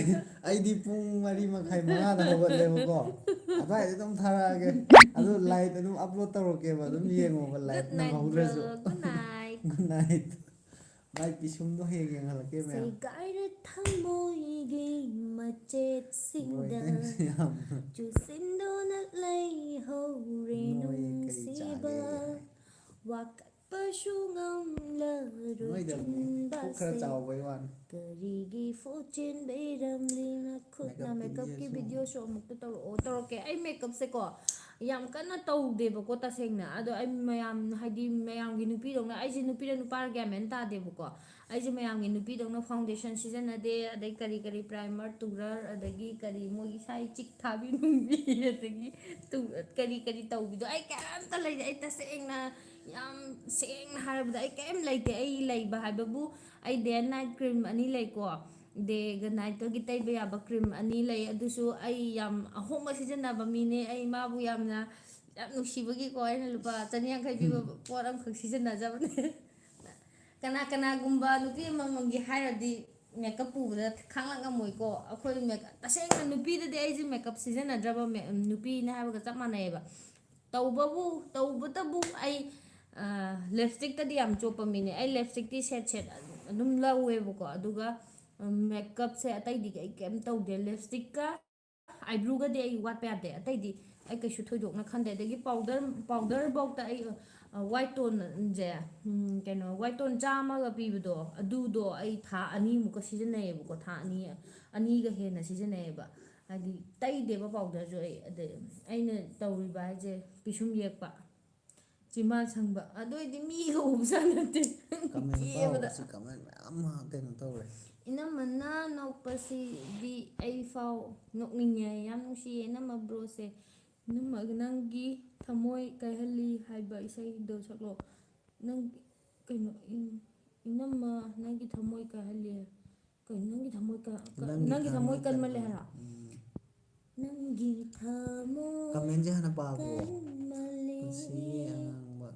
ꯑꯩꯗꯤ ꯄꯨꯡ ꯃꯔꯤ ꯃꯈꯥꯏ ꯃꯉꯥꯗ ꯍꯧꯒꯠꯂꯦꯕꯀꯣ꯫ ꯑꯗꯨꯋꯥꯏꯗ ꯑꯗꯨꯝ ꯊꯥꯔꯛꯑꯒꯦ꯫ ꯑꯗꯨ ꯂꯥꯏꯠ ꯑꯗꯨꯝ ꯑꯞꯂꯣꯗ ꯇꯧꯔꯛꯀꯦꯕ, ꯑꯗꯨꯝ ꯌꯦꯡꯉꯣꯕ ꯂꯥꯏꯠ ꯅꯪꯍꯧꯗ꯭ꯔꯁꯨ꯫ Good night. Good night. ꯃꯥꯏ ꯄꯤꯁꯨꯝꯗꯣ ꯍꯌꯦꯡ ꯌꯦꯡꯍꯜꯂꯛꯀꯦ ꯃꯌꯥꯝ꯫ ꯁꯦꯒꯥꯏꯔꯦ ꯊꯃꯣꯏꯒꯤ ꯃꯆꯦꯠꯁꯤꯡꯗ, ꯌꯥꯝ ꯆꯨꯁꯤꯟꯗꯨꯅ ꯂꯩꯍꯧꯔꯦ ꯅꯣꯏ ꯀꯩ ꯅꯨꯡꯁꯤꯕ꯫ ꯆꯥꯒꯦ? ꯋꯥꯀꯠꯄꯁꯨ ꯉꯝꯂꯔꯣꯏ ꯅꯣꯏꯗ ꯄꯨꯛ ꯈꯔ ꯆꯤꯟꯕꯁꯦ꯫ ꯆꯥꯎꯕꯩ ꯋꯥꯅꯤ꯫ ꯀꯔꯤꯒꯤ ꯐꯣꯠ ꯆꯦꯟꯕꯤꯔꯝꯂꯤꯅ ꯈꯨꯠꯅ Makeupꯀꯤ ꯃꯦꯀꯞꯀꯤ videoꯁꯨ ꯚꯤꯗꯤꯑꯣꯁꯨ ꯑꯃꯨꯛꯇ ꯇꯧꯔꯛꯑꯣ꯫ ꯇꯧꯔꯛꯀꯦ꯫ ꯑꯩ ꯃꯦꯀꯞꯁꯦꯀꯣ ꯌꯥꯝ ꯀꯟꯅ ꯇꯧꯗꯦꯕꯀꯣ ꯇꯁꯦꯡꯅ꯫ ꯑꯗꯣ ꯑꯩ ꯃꯌꯥꯝ, ꯍꯥꯏꯗꯤ ꯃꯌꯥꯝꯒꯤ ꯅꯨꯄꯤꯗꯧꯅ, ꯑꯩꯁꯦ ꯅꯨꯄꯤꯔ ꯅꯨꯄꯥꯔ ꯒ꯭ꯌꯥꯟ ꯃꯦꯟ ꯇꯥꯗꯦꯕꯀꯣ꯫ ꯑꯩꯁꯦ ꯃꯌꯥꯝꯒꯤ ꯅꯨꯄꯤꯗꯧꯅ foundation ꯁꯤꯖꯤꯟꯅꯗꯦ, ꯑꯗꯩ ꯀꯔꯤ ꯀꯔꯤ primer, ꯇꯨꯔꯔ, ꯑꯗꯒꯤ ꯀꯔꯤ ꯃꯣꯏꯒꯤ ꯁꯥꯏ ꯆꯤꯛ ꯊꯥꯕꯤ ꯅꯨꯡꯕꯤ, ꯑꯗꯒꯤ ꯇꯨ-, ꯀꯔꯤ ꯀꯔꯤ ꯇꯧꯕꯤꯗꯣ ꯑꯩ ꯀꯩꯝꯇ ꯂꯩꯇꯦ꯫ ꯑꯩ ꯇꯁꯦꯡꯅ, ꯌꯥꯝ ꯁꯦꯡꯅ ꯍꯥꯏꯔꯕꯗ ꯑꯩ ꯀꯩꯝ ꯂꯩꯇꯦ꯫ ꯑꯩ ꯂꯩꯕ ꯍꯥꯏꯕꯕꯨ ꯑꯩ day and night cream ꯑꯅꯤ ꯂꯩꯀꯣ꯫ Dayꯒ nightꯀꯒꯤ ꯇꯩꯕ ꯌꯥꯕ cream ꯑꯅꯤ ꯂꯩ꯫ ꯑꯗꯨꯁꯨ ꯑꯩ ꯌꯥꯝ ꯑꯍꯣꯡꯕ ꯁꯤꯖꯤꯟꯅꯕ ꯃꯤꯅꯦ꯫ ꯑꯩ ꯃꯥꯕꯨ ꯌꯥꯝꯅ, ꯌꯥꯝ ꯅꯨꯡꯁꯤꯕꯒꯤꯀꯣ ꯑꯩꯅ ꯂꯨꯄꯥ ꯆꯅꯤ ꯌꯥꯡꯈꯩ ꯄꯤꯕ ꯄꯣꯠ ꯑꯃꯈꯛ ꯁꯤꯖꯤꯟꯅꯖꯕꯅꯦ꯫ ꯀꯅꯥ ꯀꯅꯥꯒꯨꯝꯕ ꯅꯨꯄꯤ ꯑꯃꯃꯝꯒꯤ ꯍꯥꯏꯔꯗꯤ ꯃꯦꯀꯞ ꯄꯨꯕꯗ ꯈꯥꯡꯂꯥꯛ ꯉꯝꯃꯣꯏꯀꯣ꯫ ꯑꯩꯈꯣꯏ ꯃꯦꯀꯞ, ꯇꯁꯦꯡꯅ ꯅꯨꯄꯤꯗꯗꯤ ꯑꯩꯁꯦ ꯃꯦꯀꯞ ꯁꯤꯖꯤꯟꯅꯗ꯭ꯔꯕ ꯃꯦ-, ꯅꯨꯄꯤꯅꯦ ꯍꯥꯏꯕꯒ ꯆꯞ ꯃꯥꯟꯅꯩꯌꯦꯕ꯫ ꯇꯧꯕꯕꯨ, ꯇꯧꯕꯇꯕꯨ ꯑꯩ ꯂꯤꯞꯁꯇꯤꯛꯇꯗꯤ ꯌꯥꯝ ꯆꯣꯞꯄ ꯃꯤꯅꯦ꯫ ꯑꯩ ꯂꯤꯞꯁꯇꯤꯛꯇꯤ ꯁꯦꯠ ꯁꯦꯠ ꯑꯗꯨꯝ ꯂꯧꯋꯦꯕꯀꯣ꯫ ꯑꯗꯨꯒ ꯃꯦꯀꯞꯁꯦ ꯑꯇꯩꯗꯤ ꯑꯩ ꯀꯩꯝ ꯇꯧꯗꯦ꯫ ꯂꯤꯞꯁꯇꯤꯛꯀ ꯑꯥꯏꯕ꯭ꯔꯨꯒꯗꯤ ꯑꯩ ꯋꯥꯠꯄ ꯌꯥꯗꯦ꯫ ꯑꯇꯩꯗꯤ ꯑꯩ ꯀꯩꯁꯨ ꯊꯣꯏꯗꯣꯛꯅ ꯈꯟꯗꯦ꯫ ꯑꯗꯒꯤ ꯄꯥꯎꯗꯔ, ꯄꯥꯎꯗꯔꯐꯧꯗ ꯑꯩ ꯋꯥꯏꯠ ꯇꯣꯟꯁꯦ, ꯀꯩꯅꯣ, ꯋꯥꯏꯠ ꯇꯣꯟ ꯆꯥꯝꯃꯒ ꯄꯤꯕꯗꯣ, ꯑꯗꯨꯗꯣ ꯑꯩ ꯊꯥ ꯑꯅꯤꯃꯨꯛꯀ ꯁꯤꯖꯤꯟꯅꯩꯌꯦꯕꯀꯣ꯫ ꯊꯥ ꯑꯅꯤ, ꯑꯅꯤꯒ ꯍꯦꯟꯅ ꯁꯤꯖꯤꯟꯅꯩꯌꯦꯕ꯫ ꯍꯥꯏꯗꯤ ꯇꯩꯗꯦꯕ ꯄꯥꯎꯗꯔꯁꯨ ꯑꯩ꯫ ꯑꯗꯩ ꯑꯩꯅ ꯇꯧꯔꯤꯕ ꯍꯥꯏꯁꯦ ꯄꯤꯁꯨꯝ ꯌꯦꯛꯄ, ꯆꯤꯝꯕꯥꯜ ꯁꯪꯕ꯫ ꯑꯗꯨ ꯑꯣꯏꯗꯤ ꯃꯤꯒ ꯎꯕꯖꯥꯠ ꯅꯠꯇꯦ꯫ Comment ꯀꯦꯕꯗ꯫ ꯄꯥꯎꯁꯤ comment ꯃꯌꯥꯝ ꯑꯃ ꯀꯩꯅꯣ ꯇꯧꯔꯦ꯫ ꯏꯅꯝꯃꯅ ꯅꯣꯛꯄꯁꯤꯗꯤ ꯑꯩ ꯐꯥꯎ ꯅꯣꯛꯅꯤꯡꯉꯦ꯫ ꯌꯥꯝ ꯅꯨꯡꯁꯤꯌꯦ ꯏꯅꯝꯃ ꯕ꯭ꯔꯣꯁꯦ꯫ ꯏꯅꯝꯃ, ꯅꯪꯒꯤ ꯊꯃꯣꯏ ꯀꯥꯏꯍꯜꯂꯤ ꯍꯥꯏꯕ ꯏꯁꯩꯗꯣ ꯁꯛꯂꯣ꯫ ꯅꯪ, ꯀꯩꯅꯣ, ꯏ-, ꯏꯅꯝꯃ, ꯅꯪꯒꯤ ꯊꯃꯣꯏ ꯀꯥꯏꯍꯜꯂꯤ꯫ ꯀꯩꯅꯣ, ꯅꯪꯒꯤ ꯊꯃꯣꯏ ꯀ-, ꯀ-, ꯅꯪꯒꯤ ꯅꯪꯒꯤ ꯊꯃꯣꯏ ꯊꯃꯣꯏ ꯀꯟꯃꯜꯂꯦ ꯀꯟꯃꯜꯂꯦ꯫ ꯍꯥꯏꯔꯣ? ꯎꯝ꯫ ꯅꯪꯒꯤ ꯊꯃꯣꯏ ꯀꯃꯦꯟꯁꯦ ꯍꯥꯟꯅ ꯄꯥꯕꯣ꯫ ꯀꯟꯃꯜꯂꯦ꯫ ꯄꯨꯟꯁꯤꯒꯤ ꯑꯉꯥꯡꯕ,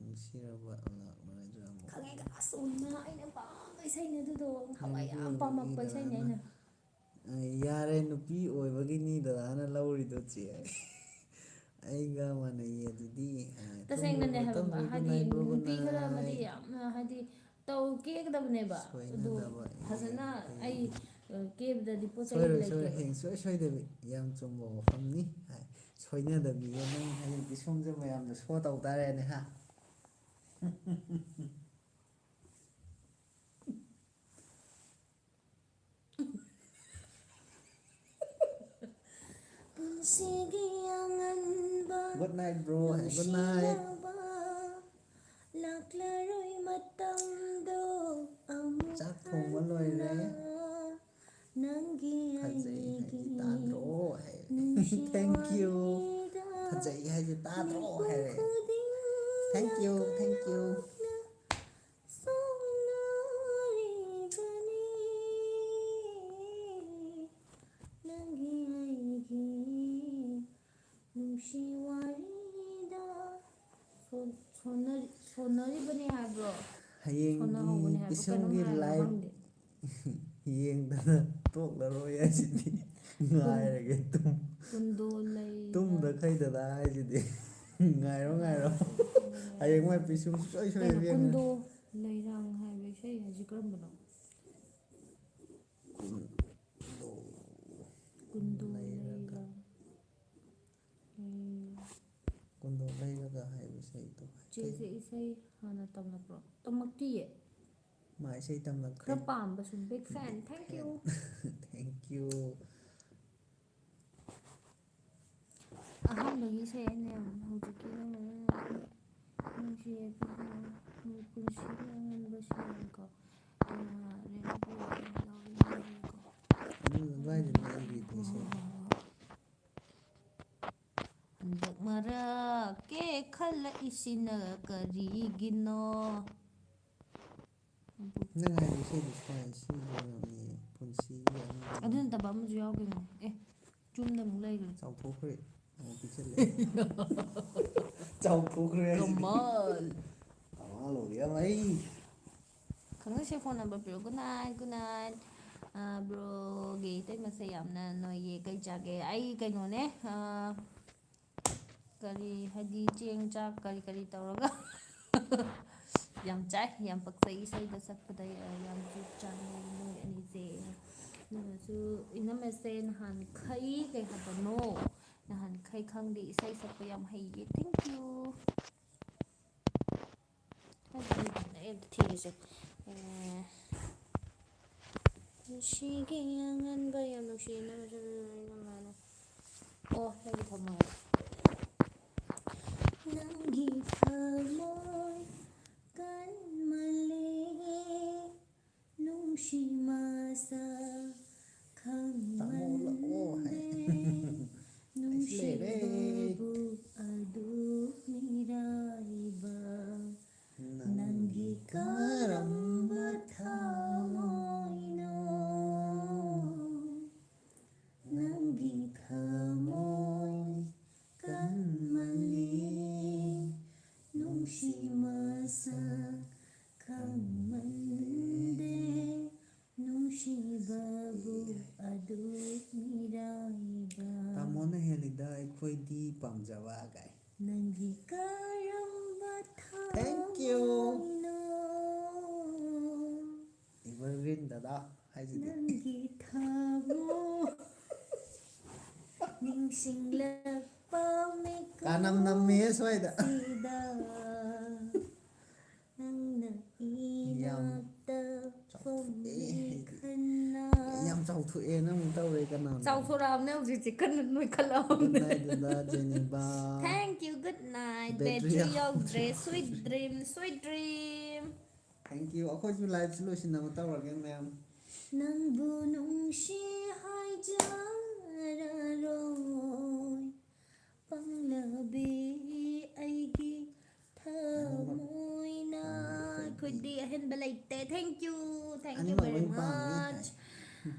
ꯅꯨꯡꯁꯤꯔꯕ ꯑꯉꯥꯡ ꯃꯔꯥꯏꯗꯨ ꯑꯃꯨꯛ꯫ ꯈꯪꯉꯦ, ꯑꯁ, ꯑꯣꯏꯃꯥ, ꯑꯩꯅ ꯄꯥꯝꯕ ꯏꯁꯩꯅꯦ ꯑꯗꯨꯗꯣ꯫ ꯅꯍꯥꯟꯋꯥꯏ ꯅꯨꯄꯤ ꯌꯥꯝ ꯄꯥꯝꯃꯛꯄ ꯑꯣꯏꯕꯒꯤ ꯏꯁꯩꯅꯦ ꯗꯗꯥꯅ ꯑꯩꯅ꯫ ꯑ, ꯌꯥꯔꯦ, ꯅꯨꯄꯤ ꯑꯣꯏꯕꯒꯤꯅꯤ ꯗꯗꯥꯅ ꯂꯧꯔꯤꯗꯣ, ꯆꯦ꯫ ꯑꯩꯒ ꯃꯥꯟꯅꯩꯌꯦ ꯑꯗꯨꯗꯤ꯫ ꯑ, ꯇꯁꯦꯡꯅꯅꯦ ꯇꯨꯝꯈ꯭ꯔꯕ ꯍꯥꯏꯕ, ꯇꯨꯝꯈ꯭ꯔꯕ ꯍꯥꯏꯗꯤ ꯅꯥꯏꯕ꯭ꯔꯣ ꯅꯨꯄꯤ ꯈꯔ ꯑꯃꯗꯤ ꯅꯥꯏ? ꯌꯥꯝꯅ, ꯍꯥꯏꯗꯤ, ꯇꯧ ꯀꯦꯒꯗꯕꯅꯦꯕ꯫ ꯑꯗꯣ ꯁꯣꯏꯅꯗꯕ ꯐꯖꯅ ꯌꯦꯡꯉꯦ꯫ ꯑꯩ, ꯑ, ꯀꯦꯕꯗꯗꯤ ꯄꯣꯠ ꯆꯩ ꯁꯣꯏꯔꯣꯏ, ꯁꯣꯏꯔꯣꯏ, ꯂꯩꯇꯦꯕ꯫ ꯍꯌꯦꯡ ꯁꯨꯡꯁꯣꯏ ꯁꯣꯏꯗꯕꯤ꯫ ꯌꯥꯝ ꯆꯨꯝꯕ ꯋꯥꯐꯝꯅꯤ꯫ ꯍꯥꯏ, ꯁꯣꯏꯅꯗꯕꯤꯗ ꯅꯪ ꯍꯌꯦꯡ ꯄꯤꯁꯨꯝꯁꯦ ꯃꯌꯥꯝꯗ ꯁꯣ ꯇꯧ ꯇꯥꯔꯦꯅꯦ, ꯍꯥ? ꯄꯨꯟꯁꯤꯒꯤ ꯑꯉꯟꯕ Good night, bro. Good night. ꯅꯨꯡꯁꯤꯅꯕ ꯂꯥꯛꯂꯔꯣꯏ ꯃꯇꯝꯗꯣ ꯑꯃꯨꯛ ꯆꯥꯛ ꯊꯣꯡꯕ ꯂꯣꯏꯔꯦ꯫ ꯍꯟꯅ꯫ ꯅꯪꯒꯤ ꯐꯖꯩ ꯍꯥꯏꯁꯦ ꯑꯩꯒꯤ ꯇꯥꯗ꯭ꯔꯣ ꯍꯥꯏ꯫ ꯅꯨꯡꯁꯤ Thank you꯫ ꯋꯥꯔꯤꯗ ꯐꯖꯩ ꯍꯥꯏꯁꯦ ꯇꯥꯗ꯭ꯔꯣ ꯃꯤꯄꯨꯝ ꯍꯥꯏꯔꯦ꯫ Thank you, thank you꯫ ꯈꯨꯗꯤꯡꯃꯛꯅ ꯁꯣꯟꯅꯔꯤꯕꯅꯤ꯫ ꯅꯪꯒꯤ ꯑꯩꯒꯤ ꯅꯨꯡꯁꯤ ꯋꯥꯔꯤꯗ ꯁꯣꯟ-, ꯁꯣꯟꯅꯔꯤ-, ꯁꯣꯟꯅꯔꯤꯕꯅꯤ ꯍꯥꯏꯕ꯭ꯔꯣ? ꯍꯌꯦꯡꯒꯤ ꯁꯣꯟꯅꯍꯧꯕꯅꯤ ꯍꯥꯏꯕ꯭ꯔꯣ? ꯀꯩꯅꯣꯝ ꯄꯤꯁꯨꯝꯒꯤ ꯍꯥꯏꯕ꯭ꯔꯣ? Live ꯈꯪꯗꯦ꯫ ꯌꯦꯡꯗꯅ ꯇꯣꯛꯂꯔꯣꯏ ꯍꯥꯏꯁꯤꯗꯤ꯫ ꯉꯥꯏꯔꯒꯦ ꯇꯨꯝ-, ꯀꯨꯟꯗꯣ ꯂꯩ-, ꯇꯨꯝꯗꯈꯩ ꯗꯗꯥ ꯍꯥꯏꯁꯤꯗꯤ꯫ ꯉꯥꯏꯔꯣ, ꯉꯥꯏꯔꯣ꯫ ꯍꯌꯦꯡ ꯃꯥꯏ ꯄꯤꯁꯨꯝ ꯁꯨꯡꯁꯣꯏ ꯀꯩꯅꯣ, ꯁꯣꯏꯗꯕꯤ ꯌꯦꯡꯉꯣ꯫ ꯀꯨꯟꯗꯣ ꯂꯩꯔꯥꯡ ꯍꯥꯏꯕ ꯏꯁꯩ ꯍꯥꯏꯁꯤ ꯀꯔꯝꯕꯅꯣ? ꯀꯨꯟꯗꯣ ꯀꯨꯟꯗꯣ ꯂꯩꯔꯒ꯫ ꯂꯩꯔꯥꯡ꯫ ꯎꯝ꯫ ꯀꯨꯟꯗꯣ ꯂꯩꯔꯒ ꯍꯥꯏꯕ ꯏꯁꯩꯗꯣ ꯍꯥꯏꯐꯦꯠ꯫ ꯆꯦꯁꯦ ꯏꯁꯩ ꯍꯥꯟꯅ ꯇꯝꯂꯛꯄ꯭ꯔꯣ? ꯇꯝꯃꯛꯇꯤꯌꯦ꯫ ꯃꯥ ꯏꯁꯩ ꯇꯝꯂꯛꯇꯦ꯫ ꯈꯔ ꯄꯥꯝꯕꯁꯨ, big fan, thank you꯫ Thank you꯫ ꯑꯍꯥꯟꯕꯒꯤ ꯏꯁꯩ ꯑꯩꯅ ꯌꯥꯝ ꯍꯧꯖꯤꯛꯀꯤ ꯅꯪꯅ ꯅꯨꯡꯁꯤꯌꯦ ꯄꯨꯟꯁꯤꯒꯤ ꯑꯉꯟꯕꯁꯤꯡꯀꯣ꯫ ꯑꯗꯨ ꯑꯗꯨꯋꯥꯏꯗꯅꯦ ꯑꯩꯒꯤꯗꯤ ꯏꯁꯩ꯫ ꯈꯜꯂꯛꯏꯁꯤꯅ ꯀꯔꯤꯒꯤꯅꯣ? ꯅꯪ ꯍꯥꯏꯕ ꯏꯁꯩꯗꯨ ꯁ꯭ꯋꯥꯏ ꯁꯤ ꯑꯣꯏꯔꯝꯅꯤ ꯄꯨꯟꯁꯤꯒꯤ ꯑꯉꯥꯡ꯫ ꯑꯗꯨ ꯅꯠꯇꯕ ꯑꯃꯁꯨ ꯌꯥꯎꯈꯤꯕꯅꯦ꯫ ꯑꯦ, ꯆꯨꯝꯗ ꯑꯃꯨꯛ ꯂꯩꯈ꯭ꯔꯦ꯫ ꯆꯥꯎꯊꯣꯛꯈ꯭ꯔꯦ꯫ ꯑꯃꯨꯛ ꯄꯤꯛꯁꯜꯂꯛꯑꯦ꯫ ꯆꯥꯎꯊꯣꯛꯈ꯭ꯔꯦ ꯍꯥꯏꯁꯤꯗꯤ꯫ ꯀꯃꯜ꯫ ꯀꯃꯥꯜ ꯂꯣꯏꯔꯦ ꯑꯃ ꯑꯩ꯫ ꯈꯪꯅꯁꯦ, ꯐꯣꯟ ꯅꯝꯕꯔ ꯄꯤꯔꯛꯑꯣ꯫ Good night, good night꯫ ꯑꯥ, ꯕ꯭ꯔꯣꯒꯤ ꯏꯇꯩꯃꯁꯦ ꯌꯥꯝꯅ ꯅꯣꯏꯌꯦ꯫ ꯀꯩ ꯆꯥꯒꯦ? ꯑꯩ ꯀꯩꯅꯣꯅꯦ, ꯑꯥ, ꯀꯔꯤ ꯍꯥꯏꯗꯤ ꯆꯦꯡ ꯆꯥꯛ ꯀꯔꯤ ꯀꯔꯤ ꯇꯧꯔꯒ ꯌꯥꯝ ꯆꯥꯏ, ꯌꯥꯝ ꯄꯛꯆꯩ ꯏꯁꯩꯗ ꯁꯛꯄꯗ, ꯌꯥꯝꯁꯨ ꯆꯥꯟꯅꯩ ꯃꯣꯏ ꯑꯅꯤꯁꯦ꯫ ꯑꯗꯨꯅꯁꯨ ꯏꯅꯝꯃꯁꯦ ꯅꯍꯥꯟꯈꯩ ꯀꯩ ꯍꯥꯏꯕꯅꯣ? ꯅꯍꯥꯟꯈꯩ ꯈꯪꯗꯦ, ꯏꯁꯩ ꯁꯛꯄ ꯌꯥꯝ ꯍꯩꯌꯦ꯫ Thank you꯫ ꯑꯩ ꯑꯝꯇ ꯊꯤꯒꯦꯁꯦ꯫ ꯑꯦ, ꯅꯨꯡꯁꯤꯒꯤ ꯑꯉꯟꯕ ꯌꯥꯝ ꯅꯨꯡꯁꯤꯅ ꯃꯁꯛ ꯃꯥꯅ꯫ ꯑꯣ, ꯑꯩꯒꯤ ꯊꯃꯣꯏ꯫ ꯅꯪꯒꯤ ꯊꯃꯣꯏ ꯀꯟꯃꯜꯂꯦ, ꯅꯨꯡꯁꯤ ꯃꯁꯛ ꯇꯥꯃꯣꯂꯛꯑꯣ ꯍꯥꯏ꯫ ꯈꯪꯃꯟꯗꯦ, ꯅꯨꯡꯁꯤꯕꯕꯨ ꯑꯗꯨꯛ ꯃꯤꯔꯥꯏꯕ꯫ ꯅꯪꯒꯤ ꯀꯔꯝꯕ ꯊꯃꯣꯏꯅꯣ? ꯅꯪꯒꯤ ꯊꯃꯣꯏ ꯀꯟꯃꯜꯂꯤ, ꯅꯨꯡꯁꯤ ꯃꯁꯛ ꯈꯪꯃꯟꯗꯦ, ꯅꯨꯡꯁꯤꯕꯕꯨ ꯑꯗꯨꯛ ꯃꯤꯔꯥꯏꯕ꯫ ꯇꯥꯃꯣꯅ ꯍꯦꯜꯂꯤꯗ ꯑꯩꯈꯣꯏꯗꯤ ꯄꯥꯝꯖꯕ ꯀꯥꯏ꯫ ꯅꯪꯒꯤ ꯀꯔꯝꯕ Thank you. ꯊꯃꯣꯏꯅꯣ? Evergreen ꯗꯗꯥ ꯍꯥꯏꯁꯤꯗꯤ꯫ ꯅꯪꯒꯤ ꯊꯃꯣꯏ ꯅꯤꯡꯁꯤꯡꯂꯛꯄ ꯃꯤꯀꯨꯞ ꯀꯥꯅꯝ ꯅꯝꯃꯦꯍꯦ ꯁ꯭ꯋꯥꯏꯗ꯫ ꯁꯤꯗ ꯅꯪꯅ ꯏꯅꯥꯛꯇ ꯆꯥꯎꯊꯣꯛꯑꯦ ꯐꯝꯃꯤ ꯑꯩꯗꯤ꯫ ꯈꯟꯅ꯫ ꯌꯥꯝ ꯆꯥꯎꯊꯣꯛꯑꯦꯅ ꯑꯃꯨꯛ ꯇꯧꯔꯦ ꯀꯅꯥꯅꯣ? ꯆꯥꯎꯊꯣꯔꯛꯑꯕꯅꯦ ꯍꯧꯖꯤꯛꯁꯦ, ꯀꯟꯅ ꯅꯣꯏꯈꯠꯂꯛꯑꯕꯅꯦ꯫ Good night ꯗꯗꯥ ꯖꯦꯅꯤꯕꯥ꯫ Thank you, good night꯫ Battery Battery ꯌꯥꯎꯗ꯭ꯔꯦ꯫ ꯌꯥꯎꯗ꯭ꯔꯦ꯫ Sweet dream, sweet dream꯫ Thank you꯫ ꯑꯩꯈꯣꯏꯁꯨ live ꯁꯤ ꯂꯣꯏꯁꯤꯟꯅꯕ ꯇꯧꯔꯒꯦ ꯃꯌꯥꯝ꯫ ꯅꯪꯕꯨ ꯅꯨꯡꯁꯤ ꯍꯥꯏꯖꯔꯔꯣꯏ, ꯄꯪꯂꯕꯤ ꯑꯩꯒꯤ ꯑꯍꯦꯟꯕ ꯂꯩꯇꯦ꯫ Thank you, thank you ꯑꯅꯤꯃꯛ very ꯂꯣꯏ ꯄꯥꯝꯃꯦ much꯫ ꯍꯥꯏ꯫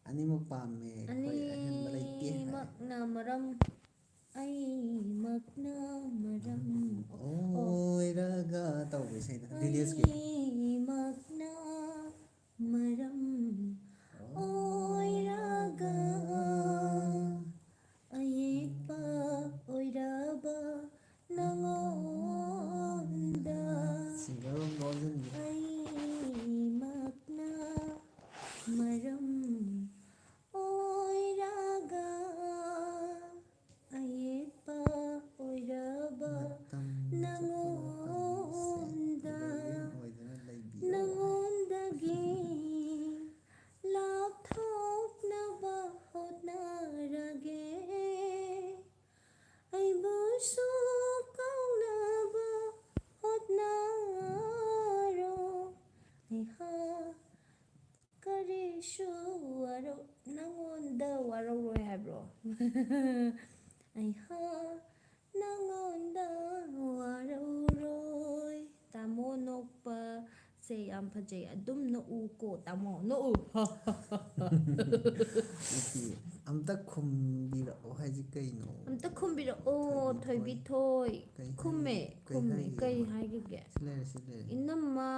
ꯑꯅꯤꯃꯛ ꯄꯥꯝꯃꯦ, ꯑꯩꯈꯣꯏ ꯑꯍꯦꯟꯕ ꯂꯩꯇꯦ ꯍꯥꯏ꯫ ꯑꯅꯤꯃꯛꯅ ꯃꯔꯝ, ꯑꯩꯃꯛꯅ ꯃꯔꯝ, ꯑꯣꯏꯔꯒ ꯇꯧꯕ ꯏꯁꯩꯗꯣ, ꯗꯤꯅꯦꯁꯀꯤ꯫ ꯑꯩꯃꯛꯅ ꯃꯔꯝ ꯑꯣꯏꯔꯒ ꯑꯌꯦꯛꯄ ꯑꯣꯏꯔꯕ ꯅꯉꯣꯟꯗ ꯁꯤꯡꯒꯔ ꯑꯃ ꯂꯣꯟꯁꯤꯟꯒꯦ꯫ ꯑꯩꯃꯛꯅ ꯃꯔꯝ ꯑꯣꯏꯔꯒ ꯑꯌꯦꯛꯄ ꯑꯣꯏꯔꯕ ꯃꯇꯝ ꯅꯉꯣꯟꯗ ꯑꯣꯏꯗꯨꯅ ꯂꯩꯕꯤꯌꯣ꯫ ꯅꯉꯣꯟꯗꯒꯤ ꯂꯥꯞꯊꯣꯛꯅꯕ ꯍꯣꯠꯅꯔꯒꯦ꯫ ꯑꯩꯕꯨꯁꯨ ꯀꯥꯎꯅꯕ ꯍꯣꯠꯅꯔꯣ꯫ ꯑꯩꯍꯥꯛ ꯀꯔꯤꯁꯨ ꯋꯥꯔꯧ-, ꯅꯉꯣꯟꯗ ꯋꯥꯔꯧꯔꯣꯏ ꯍꯥꯏꯕ꯭ꯔꯣ? ꯑꯩꯍꯥꯛ ꯅꯉꯣꯟꯗ ꯋꯥꯔꯧꯔꯣꯏ꯫ ꯇꯥꯃꯣ ꯅꯣꯛꯄꯁꯦ ꯌꯥꯝ ꯐꯖꯩ꯫ ꯑꯗꯨꯝ ꯅꯣꯛꯎꯀꯣ, ꯇꯥꯃꯣ꯫ ꯅꯣꯛꯎ꯫ ꯅꯠꯇꯦ, ꯑꯝꯇ ꯈꯨꯝꯕꯤꯔꯛꯑꯣ ꯍꯥꯏꯁꯦ ꯀꯩꯅꯣ? ꯑꯝꯇ ꯈꯨꯝꯕꯤꯔꯛꯑꯣ, ꯊꯣꯏꯕꯤ ꯊꯣꯏ꯫ ꯊꯣꯏꯕꯤ ꯊꯣꯏ꯫ ꯀꯩ ꯈꯨꯝꯃꯦ, ꯍꯥꯏꯒꯦ? ꯀꯩ ꯈꯨꯝꯃꯦ꯫ ꯍꯥꯏꯒꯦ ꯀꯩ ꯑꯃ? ꯍꯥꯏꯈꯤꯒꯦ? ꯁꯤ ꯂꯩꯔꯦ, ꯁꯤ ꯂꯩꯔꯦ꯫ ꯏꯅꯝꯃ,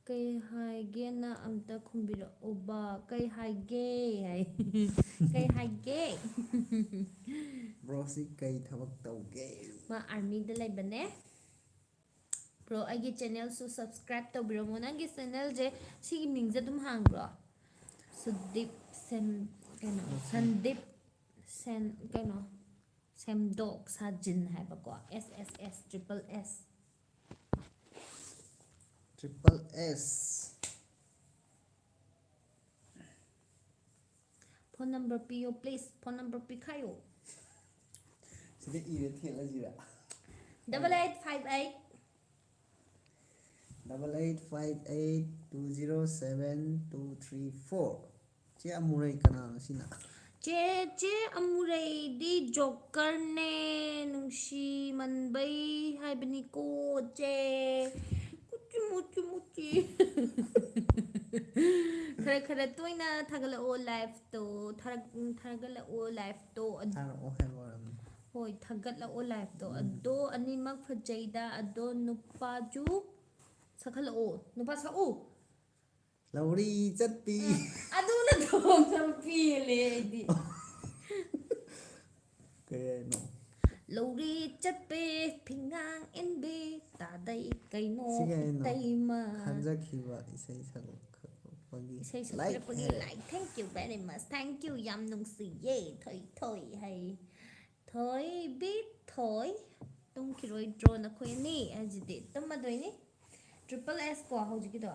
ꯀꯩ ꯍꯥꯏꯒꯦꯅ ꯑꯝꯇ ꯈꯨꯝꯕꯤꯔꯛꯎꯕ꯫ ꯀꯩ ꯍꯥꯏꯒꯦ ꯍꯥꯏ꯫ ꯀꯩ ꯍꯥꯏꯒꯦ? ꯕ꯭ꯔꯣꯁꯤ ꯀꯩ ꯊꯕꯛ ꯇꯧꯒꯦ? ꯃꯥ ꯑꯥꯔꯃꯤꯗ ꯂꯩꯕꯅꯦ꯫ ꯕ꯭ꯔꯣ, ꯑꯩꯒꯤ ꯆꯦꯅꯦꯜꯁꯨ ꯁꯕꯁꯀ꯭ꯔꯥꯏꯕ ꯇꯧꯕꯤꯔꯝꯃꯣ꯫ ꯅꯪꯒꯤ ꯆꯦꯅꯦꯜꯁꯦ ꯁꯤꯒꯤ ꯃꯤꯡꯁꯦ ꯑꯗꯨꯝ ꯍꯥꯡꯕ꯭ꯔꯣ? ꯁꯨꯗꯤꯞ ꯁꯦꯝ-, ꯀꯩꯅꯣ, ꯁꯟꯗꯤꯞ ꯁꯦꯟ-, ꯀꯩꯅꯣ, ꯁꯦꯝꯗꯣꯛ ꯁꯥꯖꯤꯟ ꯍꯥꯏꯕꯀꯣ꯫ S S S, triple S꯫ Triple S꯫ Phone number ꯄꯤꯌꯣ, please. Phone number ꯄꯤꯈꯥꯏꯌꯣ꯫ ꯁꯤꯗ ꯏꯔ ꯊꯦꯠꯂꯁꯤꯔ? Double eight five eight. Double eight five eight two zero seven two three four꯫ ꯆꯦ ꯑꯃꯨꯔꯩ ꯀꯅꯥꯅꯣ ꯁꯤꯅ? ꯆꯦ, ꯆꯦ ꯑꯃꯨꯔꯩꯗꯤ ꯖꯣꯀꯔꯅꯦ, ꯅꯨꯡꯁꯤꯃꯟꯕꯩ ꯍꯥꯏꯕꯅꯤꯀꯣ, ꯆꯦ꯫ ꯀꯨꯠ ꯃꯨꯆꯤ ꯃꯨꯆꯤ ꯃꯨꯆꯤ꯫ ꯈꯔ ꯈꯔ ꯇꯣꯏꯅ ꯊꯥꯒꯠꯂꯛꯑꯣ ꯂꯥꯏꯐꯇꯣ꯫ ꯊꯥꯔꯛ-, ꯊꯥꯒꯠꯂꯛꯑꯣ ꯂꯥꯏꯐꯇꯣ꯫ ꯑꯗ-, ꯊꯥꯔꯛꯑꯣ ꯍꯥꯏꯕ ꯑꯣꯏꯔꯝꯅꯤ꯫ ꯍꯣꯏ, ꯊꯥꯒꯠꯂꯛꯑꯣ ꯂꯥꯏꯐꯇꯣ꯫ ꯎꯝ꯫ ꯑꯗꯣ ꯑꯅꯤꯃꯛ ꯐꯖꯩꯗ꯫ ꯑꯗꯣ ꯅꯨꯄꯥꯁꯨ ꯁꯛꯍꯜꯂꯛꯑꯣ꯫ ꯅꯨꯄꯥ ꯁꯛꯎ꯫ ꯂꯧꯔꯤ ꯆꯠꯄꯤ꯫ ꯎꯝ, ꯑꯗꯨꯅ ꯊꯣꯛꯅ ꯄꯦꯜꯂꯦ ꯑꯩꯗꯤ꯫ ꯀꯩ ꯍꯥꯏꯅꯣ? ꯂꯧꯔꯤ ꯆꯠꯄꯤ, ꯐꯤꯉꯥꯡ ꯏꯟꯕꯤ, ꯇꯥꯗꯩ ꯀꯩꯅꯣ, ꯁꯤ ꯀꯩ ꯍꯥꯏꯅꯣ? ꯏꯇꯩꯃ꯫ ꯈꯟꯖꯈꯤꯕ ꯏꯁꯩ ꯁꯛꯂꯛꯄꯒꯤ ꯏꯁꯩ ꯂꯥꯏꯛ ꯁꯛꯄꯤꯔꯛꯄꯒꯤ ꯍꯥꯏꯔꯦ꯫ Like. Thank you very much꯫ Thank you꯫ ꯌꯥꯝ ꯅꯨꯡꯁꯤꯌꯦ꯫ ꯊꯣꯏ ꯊꯣꯏ ꯍꯥꯏ꯫ ꯊꯣꯏꯕꯤ ꯊꯣꯏ꯫ ꯇꯨꯝꯈꯤꯔꯣꯏꯗ꯭ꯔꯣ ꯅꯈꯣꯏ ꯑꯅꯤ? ꯍꯥꯏꯁꯤꯗꯤ ꯇꯨꯝꯃꯗꯣꯏꯅꯤ꯫ Triple S ꯀꯣ ꯍꯧꯖꯤꯛꯀꯤꯗꯣ꯫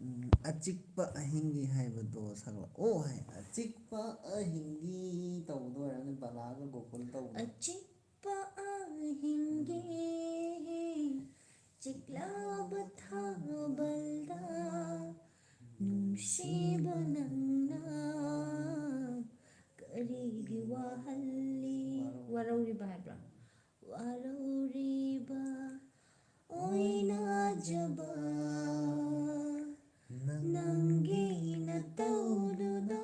ꯎꯝ, ꯑꯆꯤꯛꯄ ꯑꯍꯤꯡꯒꯤ ꯍꯥꯏꯕꯗꯣ ꯁꯛꯂꯛꯑꯣ ꯍꯥꯏ꯫ ꯑꯆꯤꯛꯄ ꯑꯍꯤꯡꯒꯤ ꯇꯧꯕꯗꯣ ꯑꯣꯏꯔꯝꯅꯤ, ꯕꯂꯥꯒ ꯒꯣꯀꯨꯜ ꯇꯧꯕꯗꯣ꯫ ꯑꯆꯤꯛꯄ ꯑꯍꯤꯡꯒꯤ ꯆꯤꯛꯂꯕ ꯊꯥꯕꯜꯗ ꯅꯨꯡꯁꯤꯕ ꯅꯪꯅ ꯀꯔꯤꯒꯤ ꯋꯥꯍꯜꯂꯤ? ꯋꯥꯔꯧꯔꯤꯕ ꯍꯥꯏꯕ꯭ꯔꯥ? ꯋꯥꯔꯧꯔꯤꯕ ꯑꯣꯏꯅꯖꯕ ꯅꯪꯒꯤ ꯅꯇꯧꯗꯨꯗ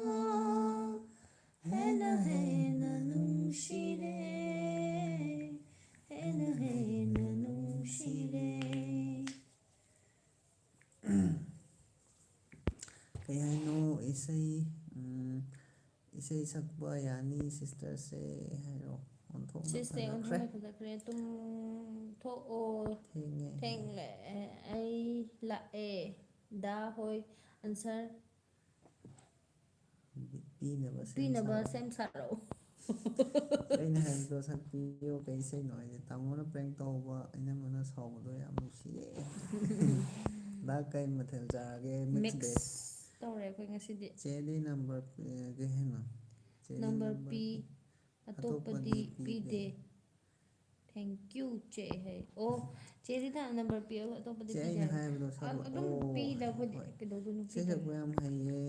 ꯍꯦꯟꯅ ꯍꯦꯟꯅ ꯅꯨꯡꯁꯤꯔꯦ, ꯍꯦꯟꯅ ꯍꯦꯟꯅ ꯅꯨꯡꯁꯤꯔꯦ꯫ ꯀꯩ ꯍꯥꯏꯅꯣ? ꯏꯁꯩ, ꯎꯝ, ꯏꯁꯩ ꯁꯛꯄ ꯌꯥꯅꯤ ꯁꯤꯁꯇꯔꯁꯦ ꯍꯥꯏꯔꯣ꯫ ꯑꯣꯟꯊꯣꯛꯅ ꯁꯤꯁꯦ ꯐꯖꯈ꯭ꯔꯦ꯫ ꯑꯣꯟꯊꯣꯛꯅ ꯐꯖꯈ꯭ꯔꯦ꯫ ꯇꯨꯝꯊꯣꯛꯑꯣ꯫ ꯊꯦꯡꯉꯦ꯫ ꯊꯦꯡꯂꯦ꯫ ꯑꯩ ꯂꯥꯛꯑꯦ꯫ ꯗꯥ ꯍꯣꯏ ꯑꯟꯁꯔ ꯄꯤꯅꯕ ꯁꯦꯝ ꯄꯤꯅꯕ ꯁꯥꯔꯣ꯫ ꯁꯦꯝ ꯁꯥꯔꯣ꯫ ꯑꯩꯅ ꯍꯥꯏꯕꯗꯣ ꯁꯛꯄꯤꯌꯣ, ꯀꯩ ꯏꯁꯩꯅꯣ ꯍꯥꯏꯁꯦ? ꯇꯥꯃꯣꯅ prank ꯇꯧꯕ, ꯏꯅꯝꯃꯅ ꯁꯥꯎꯕꯗꯣ ꯌꯥꯝ ꯅꯨꯡꯁꯤꯌꯦ꯫ ꯗꯥ, ꯀꯩ ꯃꯊꯦꯜ ꯆꯥꯔꯒꯦ? Mix mix vase. ꯇꯧꯔꯦ ꯑꯩꯈꯣꯏ ꯉꯁꯤꯗꯤ꯫ ꯆꯦꯗꯤ ꯅꯝꯕꯔ ꯄꯤ-, ꯀꯩ ꯍꯥꯏꯅꯣ? ꯆꯦꯗꯤ ꯅꯝꯕꯔ ꯅꯝꯕꯔ ꯄꯤ, ꯄꯤ-, ꯑꯇꯣꯞꯄꯗꯤ ꯑꯇꯣꯞꯄꯗꯤ ꯄꯤꯗꯦ꯫ ꯄꯤꯗꯦ꯫ Thank you, ꯆꯦ ꯍꯥꯏ꯫ ꯑꯣ, ꯆꯦꯗꯤ ꯅ-, ꯅꯝꯕꯔ ꯄꯤꯔꯒ ꯑꯇꯣꯞꯄꯗꯤ ꯆꯦ, ꯄꯤꯗꯦ ꯑꯩꯅ ꯍꯥꯏ꯫ ꯍꯥꯏꯕꯗꯣ ꯑ-, ꯁꯛꯂꯛꯑꯣ꯫ ꯑꯗꯨꯝ ꯄꯤꯗꯕꯨꯗꯤ ꯍꯣꯏ꯫ ꯀꯩꯗꯧꯗꯣꯏꯅꯣ? ꯏꯁꯩ ꯄꯤꯗꯕ꯫ ꯁꯛꯄ ꯌꯥꯝ ꯍꯩꯌꯦ꯫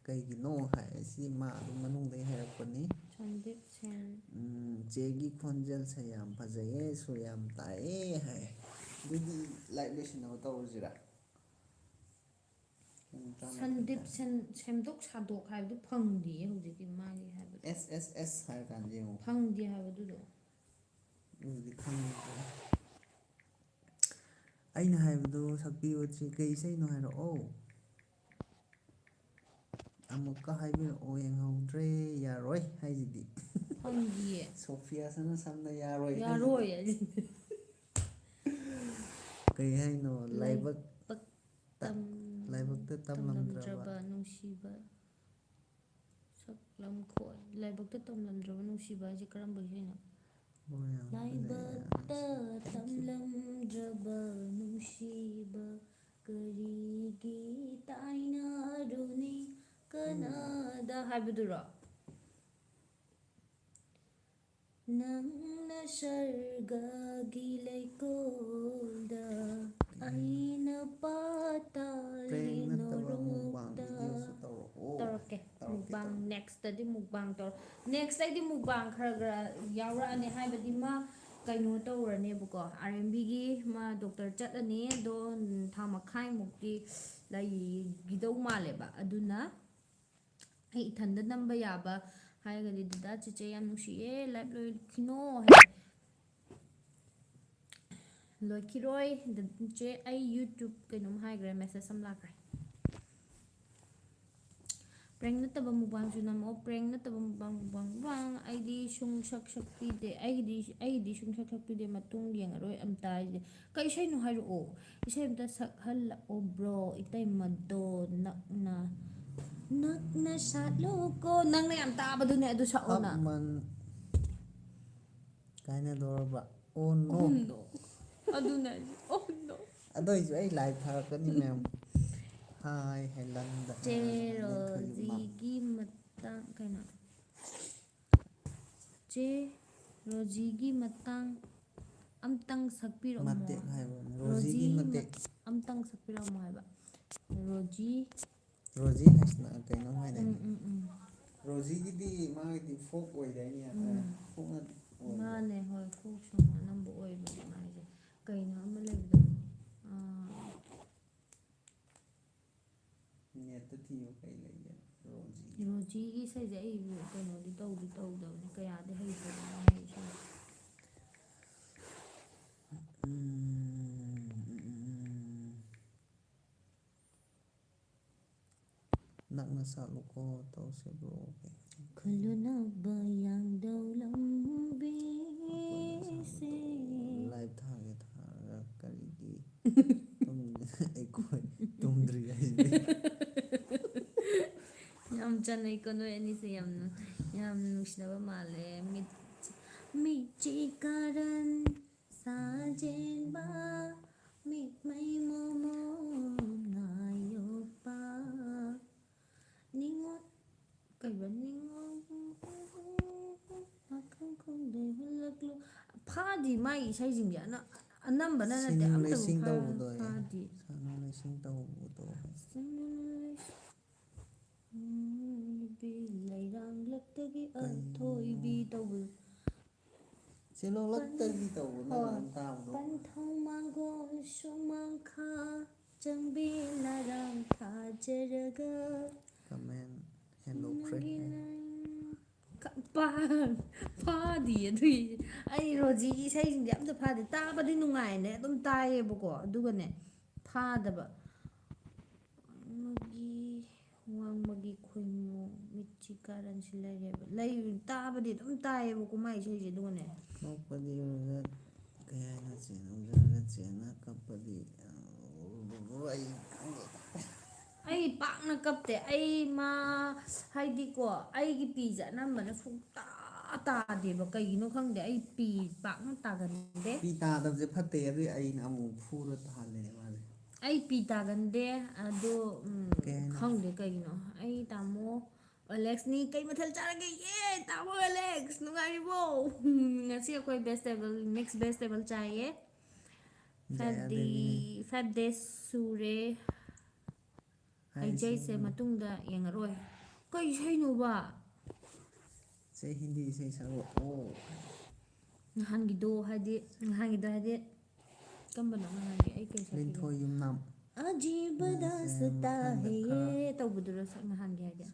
ꯀꯩꯒꯤꯅꯣ ꯍꯥꯏ꯫ ꯁꯤ ꯃꯥ ꯑꯗꯨꯝ ꯃꯅꯨꯡꯗꯩ ꯍꯥꯏꯔꯛꯄꯅꯤ꯫ ꯁꯟꯗꯤꯞ ꯁꯦꯟ꯫ ꯎꯝ, ꯆꯦꯒꯤ ꯈꯣꯟꯖꯦꯜꯁꯦ ꯌꯥꯝ ꯐꯖꯩꯌꯦ, ꯁꯨꯔ ꯌꯥꯝ ꯇꯥꯏꯌꯦ ꯍꯥꯏ꯫ ꯑꯗꯨꯗꯤ ꯂꯥꯏꯚ ꯂꯣꯏꯁꯤꯟꯅꯕ ꯇꯧꯔꯁꯤꯔꯥ? ꯄꯨꯡ ꯇꯔꯥꯃꯥꯊꯣꯏ ꯁꯟꯗꯤꯞ ꯇꯥꯔꯦ꯫ ꯁꯦꯝ- ꯁꯦꯝꯗꯣꯛ ꯁꯥꯗꯣꯛ ꯍꯥꯏꯕꯗꯨ ꯐꯪꯗꯤꯌꯦ ꯍꯧꯖꯤꯛꯀꯤ ꯃꯥꯒꯤ ꯍꯥꯏꯕꯗꯣ꯫ ꯑꯦꯁ ꯑꯦꯁ ꯑꯦꯁ ꯍꯥꯏꯔ ꯀꯥꯟꯗ ꯌꯦꯡꯉꯣ꯫ ꯐꯪꯗꯦ ꯍꯥꯏꯕꯗꯨꯗꯣ꯫ ꯑꯗꯨꯗꯤ ꯈꯪꯗ꯭ꯔꯦ꯫ ꯑꯩꯅ ꯍꯥꯏꯕꯗꯣ ꯁꯛꯄꯤꯌꯣ ꯆꯦ, ꯀꯩ ꯏꯁꯩꯅꯣ ꯍꯥꯏꯔꯛꯑꯣ꯫ ꯑꯃꯨꯛꯀ ꯍꯥꯏꯕꯤꯔꯛꯑꯣ, ꯌꯦꯡꯍꯧꯗ꯭ꯔꯦ꯫ ꯌꯥꯔꯣꯏ ꯍꯥꯏꯁꯤꯗꯤ꯫ ꯐꯪꯗꯤꯌꯦ꯫ ꯁꯣꯐꯤꯌꯥ ꯁꯅꯥ ꯁꯝꯅ ꯌꯥꯔꯣꯏ ꯍꯥꯏꯁꯤꯗꯤ꯫ ꯌꯥꯔꯣꯏ ꯍꯥꯏꯁꯤꯗꯤ꯫ ꯀꯩ ꯍꯥꯏꯅꯣ? ꯂꯥꯏꯕꯛ ꯇꯝ- ꯂꯥꯏꯕꯛꯇ ꯇꯝꯂꯝꯗ꯭ꯔꯕ꯫ ꯇꯝꯂꯝꯗ꯭ꯔꯕ ꯅꯨꯡꯁꯤꯕ ꯁꯛꯂꯝꯈꯣꯏ꯫ ꯂꯥꯏꯕꯛꯇ ꯇꯝꯂꯝꯗ꯭ꯔꯕ ꯅꯨꯡꯁꯤꯕ ꯍꯥꯏꯁꯦ ꯀꯔꯝꯕ ꯏꯁꯩꯅꯣ? ꯍꯣꯏ, ꯌꯥꯝ ꯐꯖꯩ꯫ ꯂꯥꯏꯕꯛꯇ ꯇꯝꯂꯝꯗ꯭ꯔꯕ ꯅꯨꯡꯁꯤꯕ ꯀꯔꯤꯒꯤ ꯇꯥꯏꯅꯔꯨꯅꯤ ꯀꯅꯥꯗ ꯍꯥꯏꯕꯗꯨꯔꯣ? ꯅꯪꯅ ꯁꯔꯒꯒꯤ ꯂꯩꯀꯣꯜꯗ, ꯑꯩꯅ ꯄꯥꯇꯥꯜꯒꯤ ꯄ꯭ꯔꯦꯡ ꯅꯠꯇꯕ ꯃꯨꯛꯕꯥꯡ ꯅꯣꯔꯣꯛꯇ꯫ ꯚꯤꯗꯤꯑꯣꯁꯨ ꯇꯧꯔꯛꯑꯣ꯫ ꯇꯧꯔꯛꯀꯦ꯫ ꯇꯧꯔꯛꯀꯦ, ꯃꯨꯛꯕꯥꯡ ꯇꯧꯔꯛꯀꯦ꯫ ꯅꯦꯛꯁꯇꯗꯤ ꯃꯨꯛꯕꯥꯡ ꯇꯧꯔꯛ ꯅꯦꯛꯁꯇꯩꯗꯤ ꯃꯨꯛꯕꯥꯡ ꯈꯔ ꯈꯔ ꯌꯥꯎꯔꯛꯑꯅꯤ, ꯍꯥꯏꯕꯗꯤ ꯃꯥ ꯀꯩꯅꯣ ꯇꯧꯔꯅꯦꯕꯀꯣ, ꯑꯥꯔ ꯑꯦꯝ ꯕꯤꯒꯤ ꯃꯥ ꯗꯣꯛꯇꯔ ꯆꯠꯂꯅꯤ꯫ ꯑꯗꯣ ꯊꯥ ꯃꯈꯥꯏꯃꯨꯛꯇꯤ ꯂꯩꯈꯤꯗꯧ ꯃꯥꯜꯂꯦꯕ꯫ ꯑꯗꯨꯅ ꯑꯩ ꯏꯊꯟꯗ ꯅꯝꯕ ꯌꯥꯕ ꯍꯥꯏꯔꯒꯗꯤ, "ꯗꯗꯥ ꯆꯦꯆꯦ ꯌꯥꯝ ꯅꯨꯡꯁꯤꯌꯦ, ꯂꯥꯏꯚ ꯂꯣꯏꯈꯤꯅꯣ" ꯍꯥꯏ꯫ ꯂꯣꯏꯈꯤꯔꯣꯏ꯫ ꯗ-, ꯆꯦ, ꯑꯩ ꯌꯨꯇ꯭ꯌꯨꯕ ꯀꯩꯅꯣꯝ ꯍꯥꯏꯈ꯭ꯔꯦ, ꯃꯦꯁꯦꯖ ꯑꯃ ꯂꯥꯛꯈ꯭ꯔꯦ꯫ ꯄ꯭ꯔꯦꯡ ꯅꯠꯇꯕ ꯃꯨꯛꯕꯥꯡꯁꯨ ꯅꯝꯃꯛꯑꯣ꯫ ꯄ꯭ꯔꯦꯡ ꯅꯠꯇꯕ ꯃꯨꯛꯕꯥꯡ, ꯃꯨꯛꯕꯥꯡ, ꯃꯨꯛꯕꯥꯡ꯫ ꯑꯩꯗꯤ ꯁꯨꯡ ꯁꯛ ꯁꯛꯄꯤꯗꯦ꯫ ꯑꯩꯒꯤꯗꯤ, ꯑꯩꯒꯤꯗꯤ ꯁꯨꯡ ꯁꯛ ꯁꯛꯄꯤꯗꯦ꯫ ꯃꯇꯨꯡ ꯌꯦꯡꯉꯔꯣꯏ ꯑꯝꯇ ꯍꯥꯏꯁꯦ꯫ ꯀꯩ ꯏꯁꯩꯅꯣ ꯍꯥꯏꯔꯛꯑꯣ꯫ ꯏꯁꯩ ꯑꯝꯇ ꯁꯛꯍꯜꯂꯛꯑꯣ ꯕ꯭ꯔꯣ꯫ ꯏꯇꯩꯃꯗꯣ ꯅꯛꯅ, ꯅꯛꯅ ꯁꯥꯠꯂꯨꯀꯣ꯫ ꯅꯪꯅ ꯌꯥꯝ ꯇꯥꯕꯗꯨꯅꯦ ꯑꯗꯨ ꯁꯛꯑꯣꯅ꯫ ꯍꯛꯃꯟ ꯀꯥꯏꯅꯗꯧꯔꯕ꯫ ꯑꯣ ꯅꯣ꯫ ꯎꯝ, no꯫ ꯑꯗꯨꯅꯦ ꯍꯥꯏꯁꯦ꯫ ꯑꯣ ꯅꯣ꯫ ꯑꯗꯨ ꯑꯣꯏꯁꯨ ꯑꯩ ꯂꯥꯏꯚ ꯊꯥꯔꯛꯀꯅꯤ ꯃꯌꯥꯝ꯫ ꯍꯥꯏ ꯍꯦꯂꯟꯗ꯫ ꯆꯦ ꯑꯗꯒꯤ ꯃꯥ- ꯔꯣꯖꯤꯒꯤ ꯃꯇꯥꯡ ꯀꯩꯅꯣ? ꯆꯦ ꯔꯣꯖꯤꯒꯤ ꯃꯇꯥꯡ ꯑꯝꯇꯪ ꯁꯛꯄꯤꯔꯛꯑꯣ꯫ ꯃꯇꯦꯛ ꯍꯥꯏꯕꯅꯦ꯫ ꯔꯣꯖꯤ ꯔꯣꯖꯤꯒꯤ ꯃꯇꯦꯛ꯫ ꯑꯝꯇꯪ ꯁꯛꯄꯤꯔꯛꯑꯣ ꯍꯥꯏꯕ꯫ ꯔꯣꯖꯤ꯫ ꯔꯣꯖꯤ ꯍꯥꯏꯁꯤꯅ ꯀꯩꯅꯣꯝ ꯍꯥꯏꯗꯥꯏꯅꯦ? ꯎꯝ, ꯎꯝ, ꯎꯝ꯫ ꯔꯣꯖꯤꯒꯤꯗꯤ ꯃꯥꯒꯤꯗꯤ ꯐꯣꯛ ꯑꯣꯏꯗꯥꯏꯅꯦ? ꯎꯝ꯫ ꯐꯣꯛꯅ ꯑꯣꯏꯕ꯫ ꯃꯥꯅꯦ, ꯍꯣꯏ, ꯐꯣꯛ ꯁꯣꯡ ꯑꯅꯝꯕ ꯑꯣꯏꯕꯅꯦ ꯃꯥꯏꯁꯦ꯫ ꯀꯩꯅꯣ ꯑꯃ ꯂꯩꯕꯗꯣ, ꯑꯥ, ꯅꯦꯠꯇ ꯊꯤꯌꯨ ꯀꯩ ꯂꯩꯒꯦ꯫ ꯔꯣꯖꯤ꯫ ꯔꯣꯖꯤꯒꯤ ꯏꯁꯩꯁꯦ ꯑꯩ ꯀꯩꯅꯣꯗꯤ ꯇꯧꯗꯤ ꯇꯧꯗꯕꯅꯤ, ꯀꯌꯥꯗꯤ ꯍꯩꯇꯕꯅꯤ ꯃꯥꯒꯤ ꯏꯁꯩ꯫ ꯎꯝ, ꯎꯝ, ꯎꯝ꯫ ꯅꯛꯅ ꯁꯥꯠꯂꯨꯀꯣ ꯇꯧꯁꯦ ꯕ꯭ꯔꯣ꯫ ꯈꯨꯜꯂꯨꯅꯕ ꯌꯥꯡꯗꯧ ꯂꯝꯕꯤꯁꯦ꯫ ꯂꯥꯏꯚ ꯊꯥꯒꯦ ꯊꯥꯔꯒ ꯀꯔꯤꯒꯤ ꯇꯨꯝ-, ꯑꯩꯈꯣꯏ ꯇꯨꯝꯗ꯭ꯔꯤ ꯍꯥꯏꯁꯤꯗꯤ꯫ ꯌꯥꯝ ꯆꯥꯟꯅꯩꯀꯣ ꯅꯣꯏ ꯑꯅꯤꯁꯦ, ꯌꯥꯝ ꯅꯨ-, ꯌꯥꯝ ꯅꯨꯡꯁꯤꯅꯕ ꯃꯥꯜꯂꯦ꯫ ꯃꯤꯠ-, ꯃꯤꯠꯆꯤ ꯀꯥꯔꯟ ꯁꯥꯖꯦꯟꯕ, ꯃꯤꯠꯃꯩ ꯃꯣꯃꯣ ꯉꯥꯌꯣꯛꯄ, ꯅꯤꯉꯣꯜ ꯀꯩꯕ ꯅꯤꯉꯣꯜ ꯄꯥꯈꯪ ꯈꯣꯡꯗꯣꯏ ꯍꯨꯜꯂꯛꯂꯨ꯫ ꯐꯥꯗꯤ ꯃꯥꯒꯤ ꯏꯁꯩꯁꯤꯡꯁꯦ ꯑꯅ-, ꯑꯅꯝꯕꯅ ꯅꯠꯇꯦ, ꯁꯤꯡ ꯑꯝꯇꯕꯨ ꯂꯩꯁꯤꯡ ꯐꯥ-, ꯇꯧꯕꯗꯣ ꯑꯦ꯫ ꯐꯥꯗꯤ꯫ ꯁꯥꯅꯨ ꯂꯩꯁꯤꯡ ꯇꯧꯕꯗꯣ꯫ ꯅꯨꯄꯤ ꯂꯩꯔꯥꯡꯂꯛꯇꯒꯤ ꯑꯊꯣꯏꯕꯤ ꯇꯧꯕꯗꯣ꯫ ꯆꯦꯜꯂꯣꯛꯂꯛꯇꯒꯤ ꯇꯧꯕ ꯅꯪ ꯍꯣꯏ꯫ ꯑꯗꯨꯝ ꯇꯥꯕꯗꯣ꯫ ꯄꯟꯊꯧ ꯃꯥꯡꯒꯣꯜ ꯁꯨꯃꯥꯡꯈꯥ ꯆꯪꯕꯤ ꯂꯥꯏꯔꯥꯡ ꯊꯥꯖꯔꯒ꯫ ꯀꯃꯦꯟ ꯍꯦꯟꯗꯣꯛꯈ꯭ꯔꯦ꯫ ꯅꯪꯒꯤ ꯅꯪ-, ꯀ-, ꯄꯥ-, ꯐꯥꯗꯤꯌꯦ ꯑꯗꯨꯏ꯫ ꯑꯩ ꯔꯣꯖꯤꯒꯤ ꯏꯁꯩꯁꯤꯡꯁꯦ ꯑꯝꯇ ꯐꯥꯗꯦ꯫ ꯇꯥꯕꯗꯤ ꯅꯨꯡꯉꯥꯏꯅꯦ, ꯑꯗꯨꯝ ꯇꯥꯏꯌꯦꯕꯀꯣ, ꯑꯗꯨꯒꯅꯦ ꯐꯥꯗꯕ꯫ ꯃꯥꯒꯤ ꯋꯥꯡꯃꯒꯤ ꯈꯣꯏꯃꯨ ꯃꯤꯠꯁꯤ ꯀꯥꯔꯟꯁꯤ ꯂꯩꯔꯦꯕ꯫ ꯂꯩ-, ꯇꯥꯕꯗꯤ ꯑꯗꯨꯝ ꯇꯥꯏꯌꯦꯕꯀꯣ ꯃꯥꯏ ꯏꯁꯩꯁꯦ, ꯑꯗꯨꯒꯅꯦ꯫ ꯅꯣꯛꯄꯗꯤ ꯎꯔꯒ ꯀꯩ ꯍꯥꯏꯅ ꯆꯦꯟ ꯎꯔꯒ ꯆꯦꯟꯅ ꯀꯞꯄꯗꯤ ꯑꯩ ꯈꯪꯗꯦ꯫ ꯑꯩ ꯄꯥꯛꯅ ꯀꯞꯇꯦ꯫ ꯑꯩ ꯃꯥ, ꯍꯥꯏꯗꯤꯀꯣ, ꯑꯩꯒꯤ ꯄꯤꯁꯦ ꯑꯅꯝꯕꯅ ꯁꯨꯡꯇꯥ ꯇꯥꯗꯦꯕ꯫ ꯀꯩꯒꯤꯅꯣ ꯈꯪꯗꯦ, ꯑꯩ ꯄꯤ ꯄꯥꯛꯅ ꯇꯥꯒꯟꯗꯦ꯫ ꯄꯤ ꯇꯥꯗꯕꯁꯦ ꯐꯠꯇꯦ, ꯑꯗꯨꯏ ꯑꯩꯅ ꯑꯃꯨꯛ ꯐꯨꯔ ꯇꯥꯍꯜꯂꯦ ꯃꯥꯁꯦ꯫ ꯑꯩ ꯄꯤ ꯇꯥꯒꯟꯗꯦ, ꯑꯗꯣ, ꯎꯝ, ꯀꯩ ꯍꯥꯏꯅꯣ? ꯈꯪꯗꯦ ꯀꯩꯒꯤꯅꯣ꯫ ꯑꯩ ꯇꯥꯃꯣ ꯑꯦꯂꯦꯛꯁꯅꯤ꯫ ꯀꯩ ꯃꯊꯦꯜ ꯆꯥꯔꯒꯦ? ꯌꯦ, ꯇꯥꯃꯣ ꯑꯦꯂꯦꯛꯁ, ꯅꯨꯡꯉꯥꯏꯔꯤꯕꯣ? ꯎꯝ, ꯉꯁꯤ ꯑꯩꯈꯣꯏ vegetable, mix vegetable ꯆꯥꯏꯌꯦ꯫ Five day, ꯖꯌꯥꯗꯦꯕꯤꯅꯦ꯫ Five days ꯁꯨꯔꯦ꯫ ꯍꯥꯏ ꯍꯩꯖꯩꯁꯦ ꯁꯤꯡꯉꯨ꯫ ꯃꯇꯨꯡꯗ ꯌꯦꯡꯉꯔꯣꯏ꯫ ꯀꯩ ꯏꯁꯩꯅꯣꯕ? ꯁꯦ ꯍꯤꯟꯗꯤ ꯏꯁꯩ ꯁꯛꯂꯛꯑꯣ꯫ ꯅꯍꯥꯟꯒꯤꯗꯣ ꯍꯥꯏꯗꯤ, ꯅꯍꯥꯟꯒꯤꯗꯣ ꯍꯥꯏꯗꯤ, ꯀꯝꯕꯅꯣ ꯉꯍꯥꯟꯒꯤ? ꯑꯩ ꯀꯩ ꯁꯛꯈꯤꯒꯦ? ꯂꯤꯟꯊꯣꯏ ꯌꯨꯝꯅꯥꯝ꯫ ꯑꯖꯤꯕ ꯅꯪꯁꯦ ꯗꯥꯁꯇꯥ ꯃꯊꯪꯗ ꯍꯦ ꯈꯔ ꯇꯧꯕꯗꯨꯔꯣ ꯁꯛ ꯉꯍꯥꯟꯒꯤ ꯍꯥꯏꯗꯤ?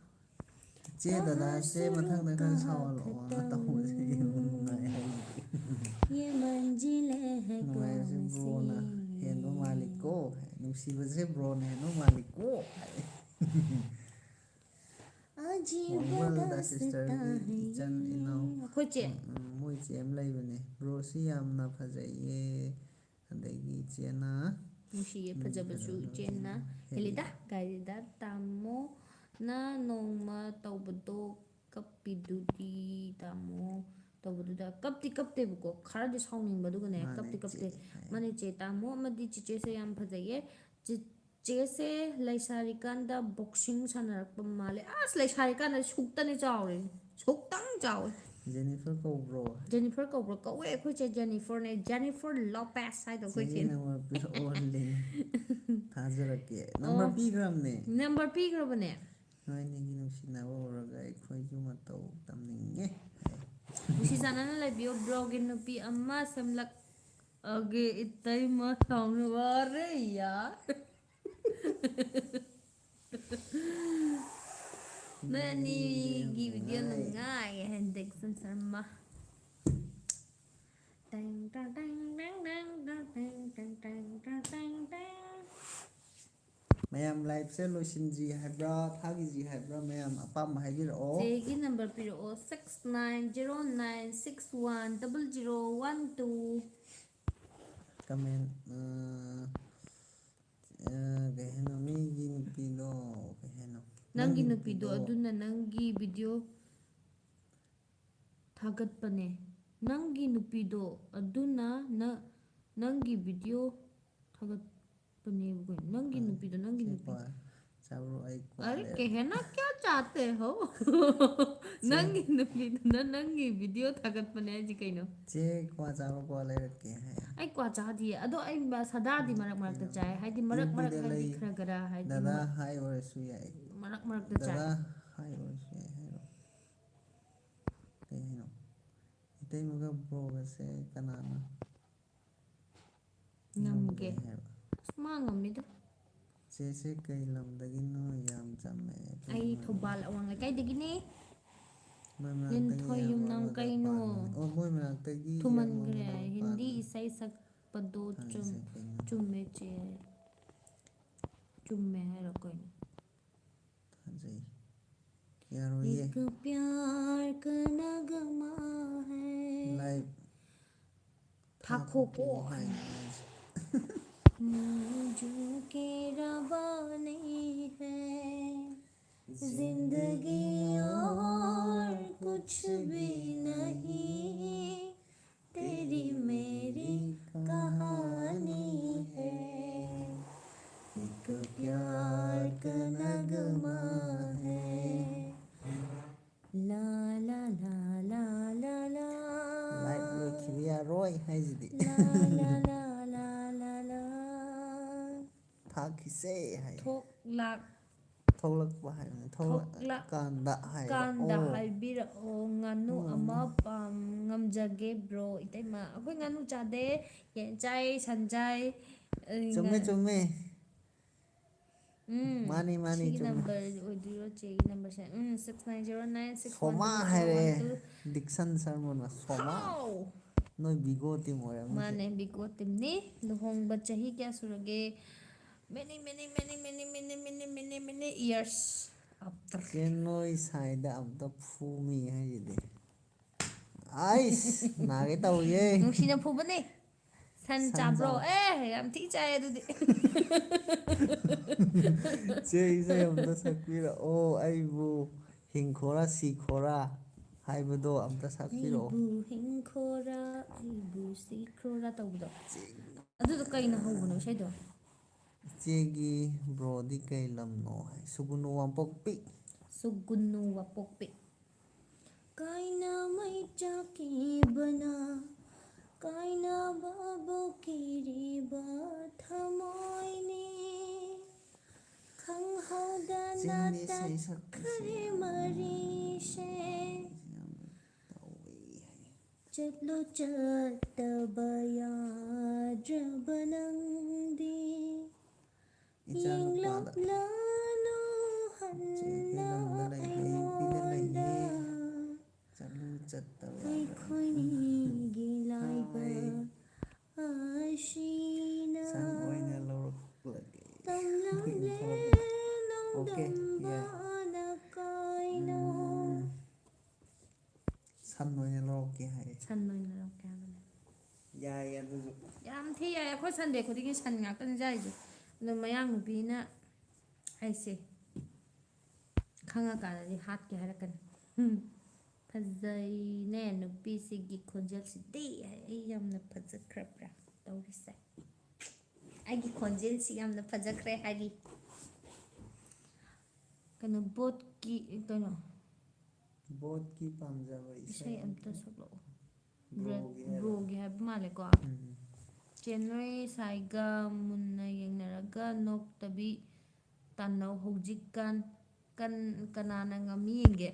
ꯏꯆꯦ ꯗꯗꯥꯁꯦ ꯃꯊꯪꯗ ꯈꯔ ꯁꯥꯎꯍꯜꯂꯛꯑꯣꯅ ꯇꯧꯕꯁꯦ ꯌꯥꯝ ꯅꯨꯡꯉꯥꯏ ꯍꯥꯏꯁꯦ꯫ ꯌꯦꯃꯟꯖꯤꯂꯦ ꯍꯦ ꯅꯨꯡꯉꯥꯏꯕꯁꯦ ꯕ꯭ꯔꯣꯅ ꯀꯣꯟꯁꯤ꯫ ꯍꯦꯟꯕ ꯃꯥꯜꯂꯤꯀꯣ ꯍꯥꯏ꯫ ꯅꯨꯡꯁꯤꯕꯁꯦ ꯕ꯭ꯔꯣꯅ ꯍꯦꯟꯕ ꯃꯥꯜꯂꯤꯀꯣ ꯍꯥꯏ꯫ ꯑꯖꯤꯕ ꯋꯥꯡꯕꯜꯗ ꯗꯥꯁꯇꯥ ꯁꯤꯁꯇꯔꯒꯤ ꯍꯦ꯫ ꯏꯆꯟ ꯏꯅꯥꯎ ꯑꯩꯈꯣꯏ ꯆꯦ꯫ ꯎꯝ, ꯎꯝ, ꯃꯣꯏ ꯆꯦ ꯑꯃ ꯂꯩꯕꯅꯦ꯫ ꯕ꯭ꯔꯣꯁꯤ ꯌꯥꯝꯅ ꯐꯖꯩꯌꯦ꯫ ꯑꯗꯒꯤ ꯏꯆꯦꯅ ꯅꯨꯡꯁꯤꯌꯦ, ꯎꯝ, ꯐꯖꯕꯁꯨ ꯐꯖꯕ ꯏꯆꯦꯅ ꯏꯆꯦꯅ ꯍꯦꯜꯂꯤꯗ꯫ ꯍꯦꯜꯂꯤꯗ꯫ ꯒꯥꯔꯤꯗ ꯇꯥꯃꯣꯅ ꯅꯣꯡꯃ ꯇꯧꯕꯗꯣ ꯀꯞꯄꯤꯗꯨꯗꯤ ꯇꯥꯃꯣ ꯇꯧꯕꯗꯨꯗ ꯀꯞꯇꯤ ꯀꯞꯇꯦꯕꯀꯣ, ꯈꯔꯗꯤ ꯁꯥꯎꯅꯤꯡꯕ, ꯑꯗꯨꯒꯅꯦ ꯃꯥꯅꯦ, ꯀꯞꯇꯤ ꯆꯦ ꯀꯞꯇꯦ꯫ ꯍꯥꯏ꯫ ꯃꯥꯅꯦ ꯆꯦ, ꯇꯥꯃꯣ ꯑꯃꯗꯤ ꯆꯤꯆꯦꯁꯦ ꯌꯥꯝ ꯐꯖꯩꯌꯦ꯫ ꯆꯤ-, ꯆꯦꯁꯦ ꯂꯩꯁꯥꯔꯤꯀꯥꯟꯗ boxing ꯁꯥꯟꯅꯔꯛꯄ ꯃꯥꯜꯂꯦ꯫ ꯑꯁ, ꯂꯩꯁꯥꯔꯤꯀꯥꯟꯗ ꯁꯨꯛꯇꯅꯦ ꯆꯥꯎꯔꯦ, ꯁꯨꯛꯇꯪ ꯆꯥꯎꯋꯦ꯫ ꯖꯦꯅꯤꯐꯔ ꯀꯧꯕ꯭ꯔꯣ? ꯖꯦꯅꯤꯐꯔ ꯀꯧꯕ꯭ꯔꯥ? ꯀꯧꯋꯦ ꯑꯩꯈꯣꯏ ꯆꯦ ꯖꯦꯅꯤꯐꯔꯅꯦ, ꯖꯦꯅꯤꯐꯔ ꯂꯣꯄꯦꯁ ꯍꯥꯏꯗꯣ ꯑꯩꯈꯣꯏ ꯆꯦꯒꯤ ꯆꯦ꯫ ꯅꯝꯕꯔ ꯄꯤꯔꯛꯑꯣ, ꯂꯤꯡ ꯊꯥꯖꯔꯛꯀꯦ꯫ ꯅꯝꯕꯔ ꯑꯣ꯫ ꯄꯤꯈ꯭ꯔꯕꯅꯦ꯫ ꯅꯝꯕꯔ ꯄꯤꯈ꯭ꯔꯕꯅꯦ꯫ ꯅꯣꯏ ꯑꯅꯤꯒꯤ ꯅꯨꯡꯁꯤꯅꯕ ꯎꯔꯒ ꯑꯩꯈꯣꯏꯁꯨ ꯃꯇꯧ ꯇꯝꯅꯤꯡꯉꯦ꯫ ꯅꯨꯡꯁꯤ ꯆꯥꯟꯅꯅ ꯂꯩꯕꯤꯌꯨ꯫ ꯕ꯭ꯔꯣꯒꯤ ꯅꯨꯄꯤ ꯑꯃ ꯁꯦꯝꯂꯛꯑꯒꯦ ꯏꯇꯩꯃ ꯁꯥꯎꯅ ꯋꯥꯔꯦ ꯌꯥꯔ꯫ ꯅꯣꯏ ꯑꯅꯤꯒꯤ video ꯅꯨꯡꯉꯥꯏ꯫ ꯅꯨꯡꯉꯥꯏ ꯍꯟꯗꯛ ꯁꯝ ꯁꯝꯃ꯫ ꯇꯦꯡ ꯇꯥꯡ ꯇꯦꯡ ꯇꯦꯡ ꯇꯦꯡ ꯇꯦꯡ ꯇꯦꯡ ꯇꯦꯡ ꯇꯦꯡ ꯇꯦꯡ ꯇꯦꯡ ꯇꯦꯡ꯫ ꯃꯌꯥꯝ live ꯁꯦ ꯂꯣꯏꯁꯤꯟꯁꯤ ꯍꯥꯏꯕ꯭ꯔꯥ, ꯊꯥꯈꯤꯁꯤ ꯍꯥꯏꯕ꯭ꯔꯥ, ꯃꯌꯥꯝ ꯑꯄꯥꯝꯕ ꯍꯥꯏꯕꯤꯔꯛꯑꯣ꯫ ꯆꯦꯒꯤ number ꯄꯤꯔꯛꯑꯣ, six nine zero nine six one double zero one two꯫ Comment, ꯑ, ꯑ, ꯀꯩ ꯍꯥꯏꯅꯣ, ꯃꯤꯒꯤ ꯅꯨꯄꯤꯗꯣ, ꯀꯩ ꯍꯥꯏꯅꯣ? ꯅꯪꯒꯤ ꯅꯪꯒꯤ ꯅꯨꯄꯤꯗꯣ ꯅꯨꯄꯤꯗꯣ ꯑꯗꯨꯅ ꯅꯪꯒꯤ video ꯊꯥꯒꯠꯄꯅꯦ꯫ ꯅꯪꯒꯤ ꯅꯨꯄꯤꯗꯣ ꯑꯗꯨꯅ ꯅ-, ꯅꯪꯒꯤ video ꯊꯥꯒꯠꯄꯅꯦꯕ ꯀꯩꯅꯣ? ꯅꯪꯒꯤ ꯎꯝ, ꯅꯨꯄꯤꯗꯣ, ꯅꯪꯒꯤ ꯁꯤ ꯅꯨꯄꯤ꯫ ꯀ꯭ꯋꯥ ꯆꯥꯕ꯭ꯔꯣ? ꯑꯩ ꯀ꯭ꯋꯥ ꯑꯔꯦ, ꯂꯩꯔꯛꯀꯦ꯫ ꯀꯩ ꯍꯦꯟꯅ ꯀꯌꯥ ꯆꯥꯇꯦ ꯍꯣ? ꯁꯤ ꯅꯪꯒꯤ ꯅꯨꯄꯤꯗꯨꯅ ꯅꯪꯒꯤ video ꯊꯥꯒꯠꯄꯅꯦ ꯍꯥꯏꯁꯦ ꯀꯩꯅꯣ? ꯆꯦ, ꯀ꯭ꯋꯥ ꯆꯥꯕ꯭ꯔꯣ? ꯀ꯭ꯋꯥ ꯂꯩꯔꯛꯀꯦ ꯍꯥꯏ꯫ ꯑꯩ ꯀ꯭ꯋꯥ ꯆꯥꯗꯤꯌꯦ꯫ ꯑꯗꯣ ꯑꯩ ꯃ-, ꯁꯥꯗꯥꯗꯤ ꯎꯝ, ꯃꯔꯛ ꯃꯔꯛꯇ ꯀꯩꯅꯣ? ꯆꯥꯏ꯫ ꯍꯥꯏꯗꯤ ꯃꯔꯛ ꯃꯔꯛ ꯌꯨꯝꯕꯨꯗ ꯍꯥꯏꯗꯤ ꯂꯩ꯫ ꯈꯔ ꯈꯔ ꯍꯥꯏꯗꯤ ꯗꯗꯥ ꯃꯔꯛ ꯍꯥꯏ ꯑꯣꯏꯔꯁꯨ ꯌꯥꯏ꯫ ꯃꯔꯛ ꯃꯔꯛꯇ ꯆꯥꯏ꯫ ꯗꯗꯥ ꯍꯥꯏ ꯑꯣꯏꯔꯁꯨ ꯌꯥꯏ ꯍꯥꯏꯔꯣ? ꯀꯩ ꯍꯥꯏꯅꯣ? ꯏꯇꯩꯃꯒ ꯕ꯭ꯔꯣꯒꯁꯦ ꯀꯅꯥꯅ? ꯀꯦ? ꯀꯩ ꯍꯥꯏꯕ? ꯑꯁ, ꯃꯥ ꯉꯝꯃꯤꯗ꯫ ꯆꯦꯁꯦ ꯀꯩ ꯂꯝꯗꯒꯤꯅꯣ? ꯌꯥꯝ ꯆꯝꯃꯦ꯫ ꯑꯩ ꯊꯧꯕꯥꯜ ꯑꯋꯥꯡ ꯂꯩꯀꯥꯏꯗꯒꯤꯅꯦ꯫ ꯃꯣꯏ ꯃꯅꯥꯛꯇꯒꯤ ꯂꯤꯟꯊꯣꯏ ꯌꯥꯝ ꯌꯨꯝꯅꯥꯝ ꯑꯣꯜꯂꯒ ꯀꯩꯅꯣ? ꯄꯥꯟꯕꯅꯦ꯫ ꯑꯣ, ꯃꯣꯏ ꯃꯅꯥꯛꯇꯒꯤ ꯌꯥꯝ ꯊꯨꯃꯟꯈ꯭ꯔꯦ꯫ ꯑꯣꯜꯂꯒ ꯍꯤꯟꯗꯤ ꯄꯥꯟꯕꯅꯦ꯫ ꯏꯁꯩ ꯁꯛꯄꯗꯣ ꯆꯨꯝ-, ꯊꯥꯡꯖꯤꯡ ꯀꯩꯅꯣ? ꯆꯨꯝꯃꯦ ꯆꯦ꯫ ꯆꯨꯝꯃꯦ ꯍꯥꯏꯔꯣ ꯀꯩꯅꯣ? ꯊꯥꯖꯩ꯫ ꯌꯥꯔꯣꯏꯌꯦ꯫ एक प्यार का नगमा है। Live ꯊꯥꯈꯣꯀꯣ ꯊꯥꯈꯣꯀꯣ ꯍꯥꯏ꯫ ꯍꯥꯏꯅ ꯍꯥꯏꯁꯦ꯫ موجوں کے روانے ہیں، زندگی اور کچھ بھی نہیں، تیری میری کہانی ہے، ایک پیار کا نغمہ ہے۔ لا لا لا لا لا لا۔ Live ꯂꯣꯏꯈꯤꯕ ꯌꯥꯔꯣꯏ ꯍꯥꯏꯁꯤꯗꯤ꯫ لا لا لا لا لا لا꯫ ꯊꯥꯛꯈꯤꯁꯦ ꯍꯥꯏ꯫ ꯊꯣꯛꯂꯛ-, ꯊꯣꯛꯂꯛꯄ ꯍꯥꯏꯕꯅꯤ꯫ ꯊꯣꯛꯂꯛ-, ꯊꯣꯛꯂꯛ-, ꯀꯥꯟꯗ ꯍꯥꯏꯕ꯫ ꯀꯥꯟꯗ ꯑꯣ꯫ ꯍꯥꯏꯕꯤꯔꯛꯑꯣ꯫ ꯉꯥꯅꯨ ꯎꯝ꯫ ꯑꯃ ꯄꯥꯝ-, ꯉꯝꯖꯒꯦ bro꯫ ꯏꯇꯩꯃ, ꯑꯩꯈꯣꯏ ꯉꯥꯅꯨ ꯆꯥꯗꯦ꯫ ꯌꯦꯟ ꯆꯥꯏ, ꯁꯟ ꯆꯥꯏ꯫ ꯑ, ꯆꯨꯝꯃꯦ, ꯉꯥ-, ꯆꯨꯝꯃꯦ꯫ ꯎꯝ, ꯃꯥꯅꯤ, ꯃꯥꯅꯤ, ꯁꯤꯒꯤ ꯆꯨꯝꯃꯤ꯫ Number ꯑꯣꯏꯗꯣꯏꯔꯣ ꯆꯦꯒꯤ numberꯁꯦ? ꯎꯝ, six nine zero nine six one two zero one two꯫ ꯁꯣꯃꯥ ꯍꯥꯏꯔꯛꯑꯦ, ꯗꯤꯛꯁꯟ ꯁꯔꯃꯅ꯫ ꯁꯣꯃꯥ꯫ ꯍꯥꯎ! ꯅꯣꯏ ꯕꯤꯒꯣ team ꯑꯣꯏꯔꯝꯅꯤ꯫ ꯃꯥꯅꯦ, ꯕꯤꯒꯣ teamꯅꯤ꯫ ꯂꯨꯍꯣꯡꯕ ꯆꯍꯤ ꯀꯌꯥ ꯁꯨꯔꯒꯦ? Many, many, many years after꯫ ꯆꯦ, ꯅꯣꯏ ꯁꯥꯏꯗ ꯑꯝꯇ ꯐꯨꯃꯤ ꯍꯥꯏꯁꯤꯗꯤ꯫ ꯑꯩꯁ, ꯅꯥꯒꯦ ꯇꯧꯏꯌꯦ꯫ ꯅꯨꯡꯁꯤꯅ ꯐꯨꯕꯅꯦ꯫ ꯁꯟ ꯁꯟ ꯆꯥꯕ꯭ꯔꯣ? ꯆꯥꯕ꯫ ꯑꯦ, ꯌꯥꯝ ꯊꯤ ꯆꯥꯏ ꯑꯗꯨꯗꯤ꯫ ꯆꯦ, ꯏꯁꯩ ꯑꯝꯇ ꯁꯛꯄꯤꯔꯛꯑꯣ, ꯑꯩꯕꯨ ꯍꯤꯡꯈꯣꯔꯥ ꯁꯤꯈꯣꯔꯥ ꯍꯥꯏꯕꯗꯣ ꯑꯝꯇ ꯁꯛꯄꯤꯔꯛꯑꯣ꯫ ꯑꯩꯕꯨ ꯍꯤꯡꯈꯣꯔꯥ, ꯑꯩꯕꯨ ꯁꯤꯈꯣꯔꯥ ꯇꯧꯕꯗꯣ꯫ ꯆꯦ꯫ ꯑꯗꯨꯗꯣ ꯀꯩꯅ ꯍꯧꯕꯅꯣ ꯏꯁꯩꯗꯣ? ꯏꯆꯦꯒꯤ broꯗꯤ ꯀꯩ ꯂꯝꯅꯣ ꯍꯥꯏ? ꯁꯨꯒꯨꯅꯨ ꯋꯥꯡꯄꯣꯛꯄꯤ꯫ ꯁꯨꯒꯨꯅꯨ ꯋꯥꯡꯄꯣꯛꯄꯤ꯫ ꯀꯥꯏꯅ ꯃꯩꯆꯥꯛꯀꯤꯕꯅ ꯀꯥꯏꯅꯕꯕꯨ ꯀꯤꯔꯤꯕ ꯊꯃꯣꯏꯅꯤ꯫ ꯈꯪꯍꯧꯗꯅ ꯆꯤꯡꯒꯤ ꯏꯁꯩ ꯁꯛꯄꯁꯦ ꯇꯠꯈ꯭ꯔꯦ ꯌꯥꯝ ꯃꯔꯤꯁꯦ꯫ ꯌꯥꯝ ꯇꯧꯋꯤ ꯍꯥꯏ꯫ ꯆꯠꯂꯣ ꯆꯠꯇꯕ ꯌꯥꯗ꯭ꯔꯕ ꯅꯪꯗꯤ, ꯏꯆꯥꯅꯨꯄꯥꯗ ꯌꯦꯡꯂꯛꯂꯅꯨ ꯆꯦ ꯍꯟꯅ ꯀꯩꯂꯝꯗ ꯂꯩꯒꯦ? ꯌꯨ ꯄꯤꯗ ꯂꯩꯒꯦ꯫ ꯑꯩꯉꯣꯟꯗ꯫ ꯆꯠꯂꯨ ꯆꯠꯇꯕ ꯌꯥꯗ꯭ꯔꯕ꯫ ꯑꯩꯈꯣꯏꯅꯤꯒꯤ ꯂꯥꯏꯕꯛ ꯍꯣꯏ꯫ ꯑꯁꯤꯅ ꯁꯟ ꯑꯣꯏꯅ ꯂꯧꯔꯛꯂꯒꯦ꯫ ꯇꯝꯂꯝꯂꯦ ꯑꯣꯀꯦ, ꯅꯣꯡꯗꯝꯕ ꯌꯥꯏ꯫ ꯑꯅ ꯀꯥꯏꯅ꯫ ꯎꯝ꯫ ꯁꯟ ꯑꯣꯏꯅ ꯂꯧꯔꯛꯀꯦ ꯍꯥꯏꯌꯦ꯫ ꯁꯟ ꯑꯣꯏꯅ ꯂꯧꯔꯛꯀꯦ ꯍꯥꯏꯕꯅꯦ꯫ ꯌꯥꯏꯌꯦ ꯑꯗꯨꯁꯨ꯫ ꯌꯥꯝ ꯊꯤ ꯌꯥꯏ꯫ ꯑꯩꯈꯣꯏ Sunday ꯈꯨꯗꯤꯡꯒꯤ ꯁꯟ ꯉꯥꯛꯇꯅꯤ ꯆꯥꯏꯁꯦ꯫ ꯑꯗꯣ ꯃꯌꯥꯡ ꯅꯨꯄꯤꯅ ꯑꯩꯁꯦ ꯈꯪꯉꯀꯥꯟꯗꯗꯤ ꯍꯥꯠꯀꯦ ꯍꯥꯏꯔꯛꯀꯅꯤ꯫ ꯎꯝ꯫ ꯐꯖꯩꯅꯦ ꯅꯨꯄꯤꯁꯤꯒꯤ ꯈꯣꯟꯖꯦꯜꯁꯤꯗꯤ꯫ ꯑꯩ ꯌꯥꯝꯅ ꯐꯖꯈ꯭ꯔꯕ꯭ꯔꯥ ꯇꯧꯔꯤꯁꯦ? ꯑꯩꯒꯤ ꯈꯣꯟꯖꯦꯜꯁꯤ ꯌꯥꯝꯅ ꯐꯖꯈ꯭ꯔꯦ ꯍꯥꯏꯔꯤ꯫ ꯀꯩꯅꯣ, ꯕꯣꯠꯀꯤ, ꯀꯩꯅꯣ? ꯕꯣꯠꯀꯤ ꯄꯥꯝꯖꯕ ꯏꯁꯩ ꯏꯁꯩ ꯑꯝꯇ ꯑꯝꯇ ꯁꯛꯂꯛꯑꯣ꯫ ꯕ꯭ꯔꯣꯒꯤ ꯍꯥꯏꯕ? ꯕ꯭ꯔꯣꯒꯤ ꯍꯥꯏꯕ ꯃꯥꯜꯂꯦꯀꯣ꯫ ꯎꯝ꯫ ꯆꯦꯟꯅꯣꯏ ꯁꯥꯏꯒ ꯃꯨꯟꯅ ꯌꯦꯡꯅꯔꯒ ꯅꯣꯛꯇꯕꯤ ꯇꯥꯟꯅꯧ ꯍꯧꯖꯤꯛꯀꯥꯟ꯫ ꯀꯟ-, ꯀꯅꯥꯅ ꯉꯝꯃꯤ ꯌꯦꯡꯒꯦ?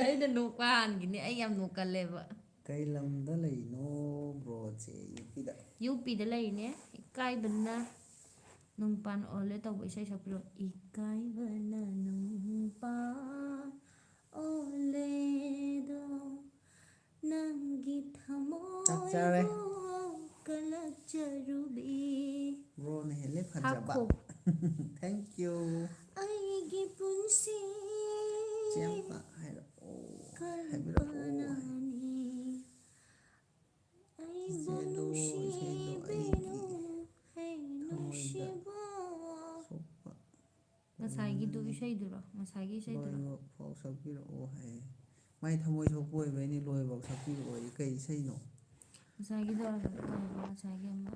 ꯑꯩꯅ ꯅꯣꯛꯄ ꯍꯥꯟꯈꯤꯅꯤ, ꯑꯩ ꯌꯥꯝ ꯅꯣꯛꯀꯜꯂꯦꯕ꯫ ꯀꯩ ꯂꯝꯗ ꯂꯩꯅꯣ ꯕ꯭ꯔꯣꯁꯦ? ꯌꯨ ꯄꯤꯗ꯫ ꯌꯨ ꯄꯤꯗ ꯂꯩꯔꯤꯅꯦ꯫ ꯏꯀꯥꯏꯕꯅ ꯅꯨꯡꯄꯥꯟ ꯑꯣꯜꯂꯦ ꯇꯧꯕ ꯏꯁꯩ ꯁꯛꯄꯤꯔꯣ꯫ ꯏꯀꯥꯏꯕꯅ ꯅꯨꯡꯄꯥꯟ ꯑꯣꯜꯂꯦꯗꯣ, ꯅꯪꯒꯤ ꯊꯃꯣꯏꯕꯨ ꯆꯥꯛ ꯆꯥꯔꯦ꯫ ꯀꯜꯂꯛꯆꯔꯨꯕꯤ꯫ ꯕ꯭ꯔꯣꯅ ꯍꯦꯜꯂꯦ ꯐꯖꯕ꯫ ꯍꯥꯞꯈꯣ꯫ Thank you꯫ ꯑꯩꯒꯤ ꯄꯨꯟꯁꯤ ꯆꯦꯝꯄ ꯍꯥꯏꯔꯛꯑꯣ꯫ ꯍꯥꯏꯕꯤꯔꯛꯑꯣ꯫ ꯀꯜꯄꯅꯥꯅꯤ꯫ ꯑꯩꯕꯨ ꯏꯁꯩꯗꯣ, ꯏꯁꯩꯗꯣ ꯑꯩꯒꯤ ꯅꯨꯡꯁꯤꯕꯤꯅꯨ, ꯍꯦ ꯊꯃꯣꯏꯗ ꯅꯨꯡꯁꯤꯕ꯫ ꯁꯣꯛꯄ꯫ ꯉꯁꯥꯏꯒꯤꯗꯨ ꯎꯝ꯫ ꯏꯁꯩꯗꯨꯔꯣ? ꯉꯁꯥꯏꯒꯤ ꯏꯁꯩꯗꯨꯔꯣ? ꯂꯣꯏꯕ ꯐꯥꯎ ꯁꯛꯄꯤꯔꯛꯑꯣ ꯍꯥꯏꯌꯦ꯫ ꯃꯥꯏ ꯊꯃꯣꯏ ꯁꯣꯛꯄ ꯑꯣꯏꯕꯩꯅꯤ, ꯂꯣꯏꯕ ꯐꯥꯎ ꯁꯛꯄꯤꯔꯛꯑꯣ ꯍꯥꯏꯌꯦ꯫ ꯀꯩ ꯏꯁꯩꯅꯣ? ꯉꯁꯥꯏꯒꯤꯗꯣ ꯀꯩꯅꯣ, ꯉꯁꯥꯏꯒꯤ ꯑꯃ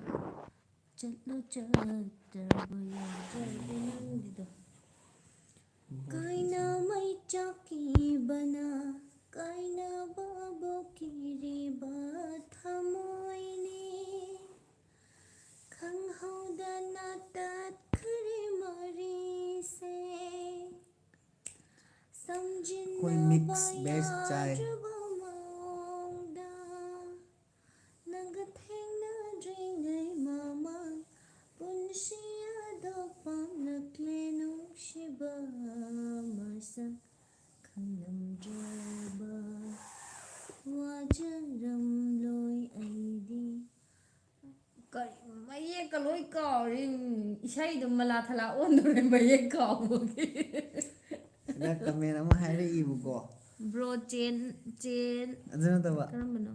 ꯆꯠꯂꯣ ꯆꯠꯇ꯭ꯔꯕ ꯌꯥꯗ꯭ꯔꯕ ꯅꯪꯒꯤꯗꯣ꯫ ꯕꯣꯠꯀꯤ ꯏꯁꯩ꯫ ꯀꯥꯏꯅ ꯃꯩ ꯆꯥꯛꯈꯤꯕꯅ ꯀꯥꯏꯅꯕꯕꯨ ꯀꯤꯔꯤꯕ ꯊꯃꯣꯏꯅꯤ꯫ ꯈꯪꯍꯧꯗꯅ ꯇꯠꯈ꯭ꯔꯦ ꯃꯔꯤꯁꯦ꯫ ꯑꯩꯈꯣꯏ mix veg ꯆꯥꯏ꯫ ꯁꯝꯖꯤꯟꯅꯕ ꯌꯥꯗ꯭ꯔꯕ ꯃꯑꯣꯡꯗ꯫ ꯈꯪꯂꯝꯗ꯭ꯔꯕ ꯋꯥꯖꯔꯝꯂꯣꯏ ꯑꯩꯗꯤ꯫ ꯀꯔꯤ ꯃꯌꯦꯛꯀ ꯂꯣꯏ ꯀꯥꯎꯔꯦ꯫ ꯏꯁꯩꯗꯣ ꯃꯂꯥ ꯊꯂꯥ ꯑꯣꯟꯗꯣꯔꯦ ꯃꯌꯦꯛ ꯀꯥꯎꯕꯒꯤ꯫ ꯁꯤꯗ ꯀꯃꯦꯟ ꯑꯃ ꯍꯥꯏꯔꯛꯏꯕꯀꯣ꯫ ꯕ꯭ꯔꯣ ꯆꯦꯟ, ꯆꯦꯟ꯫ ꯑꯗꯨ ꯅꯠꯇꯕ꯫ ꯀꯔꯝꯕꯅꯣ?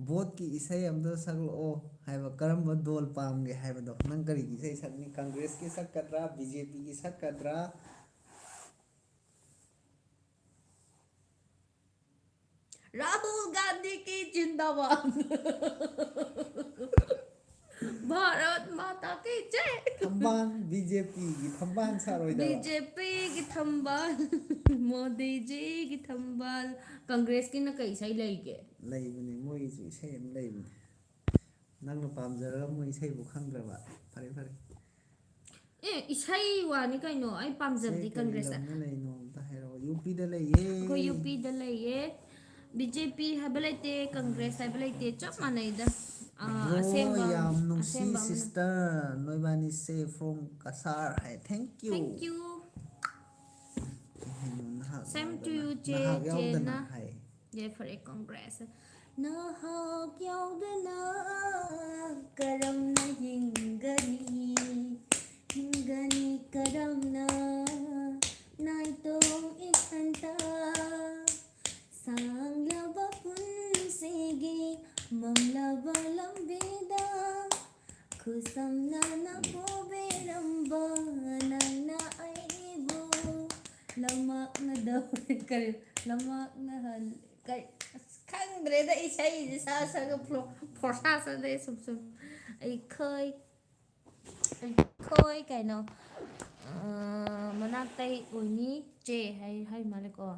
ꯚꯣꯠꯀꯤ ꯏꯁꯩ ꯑꯝꯇ ꯁꯛꯂꯛꯑꯣ ꯍꯥꯏꯕ, ꯀꯔꯝꯕ ꯗꯣꯜ ꯄꯥꯝꯒꯦ ꯍꯥꯏꯕꯗꯣ꯫ ꯅꯪ ꯀꯔꯤꯒꯤ ꯏꯁꯩ ꯁꯛꯅꯤ? ꯀꯪꯒ꯭ꯔꯦꯁꯀꯤ ꯁꯛꯀꯗ꯭ꯔꯥ, ꯕꯤ ꯖꯦ ꯄꯤꯒꯤ ꯁꯛꯀꯗ꯭ꯔꯥ? ꯔꯥꯍꯨꯜ ꯒꯥꯟꯙꯤ ꯀꯤ ꯖꯤꯟꯗꯥꯕꯥꯗ꯫ ꯚꯥꯔꯠ ꯃꯥꯇꯥ ꯀꯤ ꯖꯥꯏ꯫ ꯊꯝꯕꯥꯜ, ꯕꯤ ꯖꯦ ꯄꯤꯒꯤ ꯊꯝꯕꯥꯜ ꯁꯥꯔꯣꯏꯗꯕ꯫ ꯕꯤ ꯖꯦ ꯄꯤꯒꯤ ꯊꯝꯕꯥꯜ, ꯃꯣꯗꯤꯖꯤꯒꯤ ꯊꯝꯕꯥꯜ꯫ ꯀꯪꯒ꯭ꯔꯦꯁꯀꯤꯅ ꯀꯩ ꯏꯁꯩ ꯂꯩꯒꯦ? ꯂꯩꯕꯅꯦ, ꯃꯣꯏꯒꯤꯁꯨ ꯏꯁꯩ ꯑꯃ ꯂꯩꯕꯅꯦ꯫ ꯅꯪꯅ ꯄꯥꯝꯖꯔꯒ ꯃꯣꯏ ꯏꯁꯩꯕꯨ ꯈꯪꯗ꯭ꯔꯕ? ꯐꯔꯦ, ꯐꯔꯦ꯫ ꯑꯦ, ꯏꯁꯩ ꯋꯥꯅꯤ ꯀꯩꯅꯣ, ꯑꯩ ꯄꯥꯝꯖꯕꯗꯤ ꯁꯦ, ꯀꯔꯤ ꯀꯪꯒ꯭ꯔꯦꯁꯇ꯫ ꯂꯝꯅ ꯂꯩꯅꯣ ꯑꯝꯇ ꯍꯥꯏꯔꯛꯑꯣ꯫ ꯌꯨ ꯄꯤꯗ ꯂꯩꯌꯦ꯫ ꯑꯩꯈꯣꯏ ꯌꯨ ꯄꯤꯗ ꯂꯩꯌꯦ꯫ ꯕꯤ ꯖꯦ ꯄꯤ ꯍꯥꯏꯕ ꯂꯩꯇꯦ, ꯀꯪꯒ꯭ꯔꯦꯁ ꯍꯥꯏꯕ ꯂꯩꯇꯦ, ꯆꯞ ꯃꯥꯟꯅꯩꯗ꯫ ꯑꯥ, ꯕ꯭ꯔꯣ, ꯑꯁꯦꯡꯕ, ꯌꯥꯝ ꯅꯨꯡꯁꯤ ꯑꯁꯦꯡꯕ ꯑꯃꯅ꯫ ꯁꯤꯁꯇꯔ, ꯅꯣꯏꯕꯥꯅꯤꯁꯦ from ꯀꯁꯥꯔ ꯍꯥꯏ꯫ Thank you꯫ Thank you꯫ ꯀꯩ ꯍꯥꯏꯅꯣ, ꯅꯍꯥꯛ ꯁꯦꯝ ꯇꯨ ꯌꯥꯎꯗꯅ, ꯌꯨ, ꯆꯦ, ꯅꯍꯥꯛ ꯌꯥꯎꯗꯅ ꯆꯦꯅ꯫ ꯍꯥꯏ꯫ ꯌꯥꯏꯐꯔꯦ, ꯀꯪꯒ꯭ꯔꯦꯁ꯫ ꯅꯍꯥꯛ ꯌꯥꯎꯗꯅ ꯀꯔꯝꯅ ꯍꯤꯡꯒꯅꯤ? ꯍꯤꯡꯒꯅꯤ ꯀꯔꯝꯅ ꯅꯥꯏꯇꯣꯝ ꯏꯊꯟꯇ? ꯁꯥꯡꯂꯕ ꯄꯨꯟꯁꯤꯒꯤ ꯃꯝꯂꯕ ꯂꯝꯕꯤꯗ ꯈꯨꯁꯝꯅꯅ ꯄꯨꯕꯤꯔꯝꯕ ꯅꯪꯅ ꯑꯩꯕꯨ ꯂꯝꯃꯥꯛꯅꯗꯧꯔꯦ꯫ ꯀꯔꯤ? ꯂꯝꯃꯥꯛꯅꯍꯜ-, ꯀꯔꯤ? ꯑꯁ, ꯈꯪꯗ꯭ꯔꯦꯗ, ꯏꯁꯩꯁꯦ ꯁꯛꯑ ꯁꯛꯑꯒ ꯐ꯭ꯂꯣ-, ꯐꯣꯔꯁꯥ ꯆꯠꯂꯦ ꯁꯨꯝ ꯁꯨꯝ꯫ ꯑꯩꯈꯣꯏ, ꯑꯩꯈꯣꯏ ꯀꯩꯅꯣ, ꯑ, ꯃꯅꯥꯛꯇꯩ ꯑꯣꯏꯅꯤ ꯆꯦ ꯍꯥꯏ, ꯍꯥꯏ ꯃꯥꯜꯂꯦꯀꯣ꯫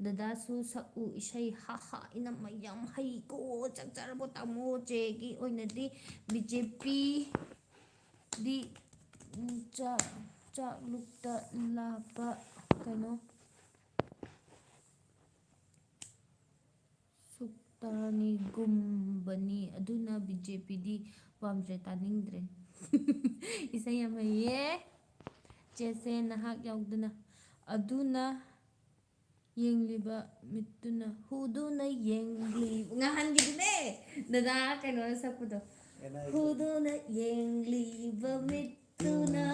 ꯗꯗꯥꯁꯨ ꯁꯛꯎ ꯏꯁꯩ, ꯍꯥ ꯍꯥ, ꯏꯅꯝꯃ ꯌꯥꯝ ꯍꯩꯀꯣ꯫ ꯆꯥꯛ ꯆꯥꯔꯕꯣ ꯇꯥꯃꯣ? ꯆꯦꯒꯤ ꯑꯣꯏꯅꯗꯤ ꯕꯤ ꯖꯦ ꯄꯤ ꯗꯤ, ꯎꯝ, ꯆꯥꯛ, ꯆꯥꯛ ꯂꯨꯛꯇ ꯂꯥꯛꯄ ꯀꯩꯅꯣ ꯁꯨꯛꯇꯅꯤꯒꯨꯝꯕꯅꯤ꯫ ꯑꯗꯨꯅ ꯕꯤ ꯖꯦ ꯄꯤꯗꯤ ꯄꯥꯝꯗ꯭ꯔꯦ, ꯇꯥꯅꯤꯡꯗ꯭ꯔꯦ꯫ ꯏꯁꯩ ꯌꯥꯝ ꯍꯩꯌꯦ꯫ ꯆꯦꯁꯦ ꯅꯍꯥꯛ ꯌꯥꯎꯗꯅ꯫ ꯑꯗꯨꯅ ꯌꯦꯡꯂꯤꯕ ꯃꯤꯠꯇꯨꯅ, ꯍꯨꯗꯨꯅ ꯌꯦꯡꯂꯤ, ꯉꯍꯥꯟꯒꯤꯗꯨꯅꯦ, ꯗꯗꯥ ꯀꯩꯅꯣꯅ ꯁꯛꯄꯗꯣ꯫ ꯍꯨꯗꯨꯅ ꯌꯦꯡꯂꯤꯕ ꯃꯤꯠꯇꯨꯅ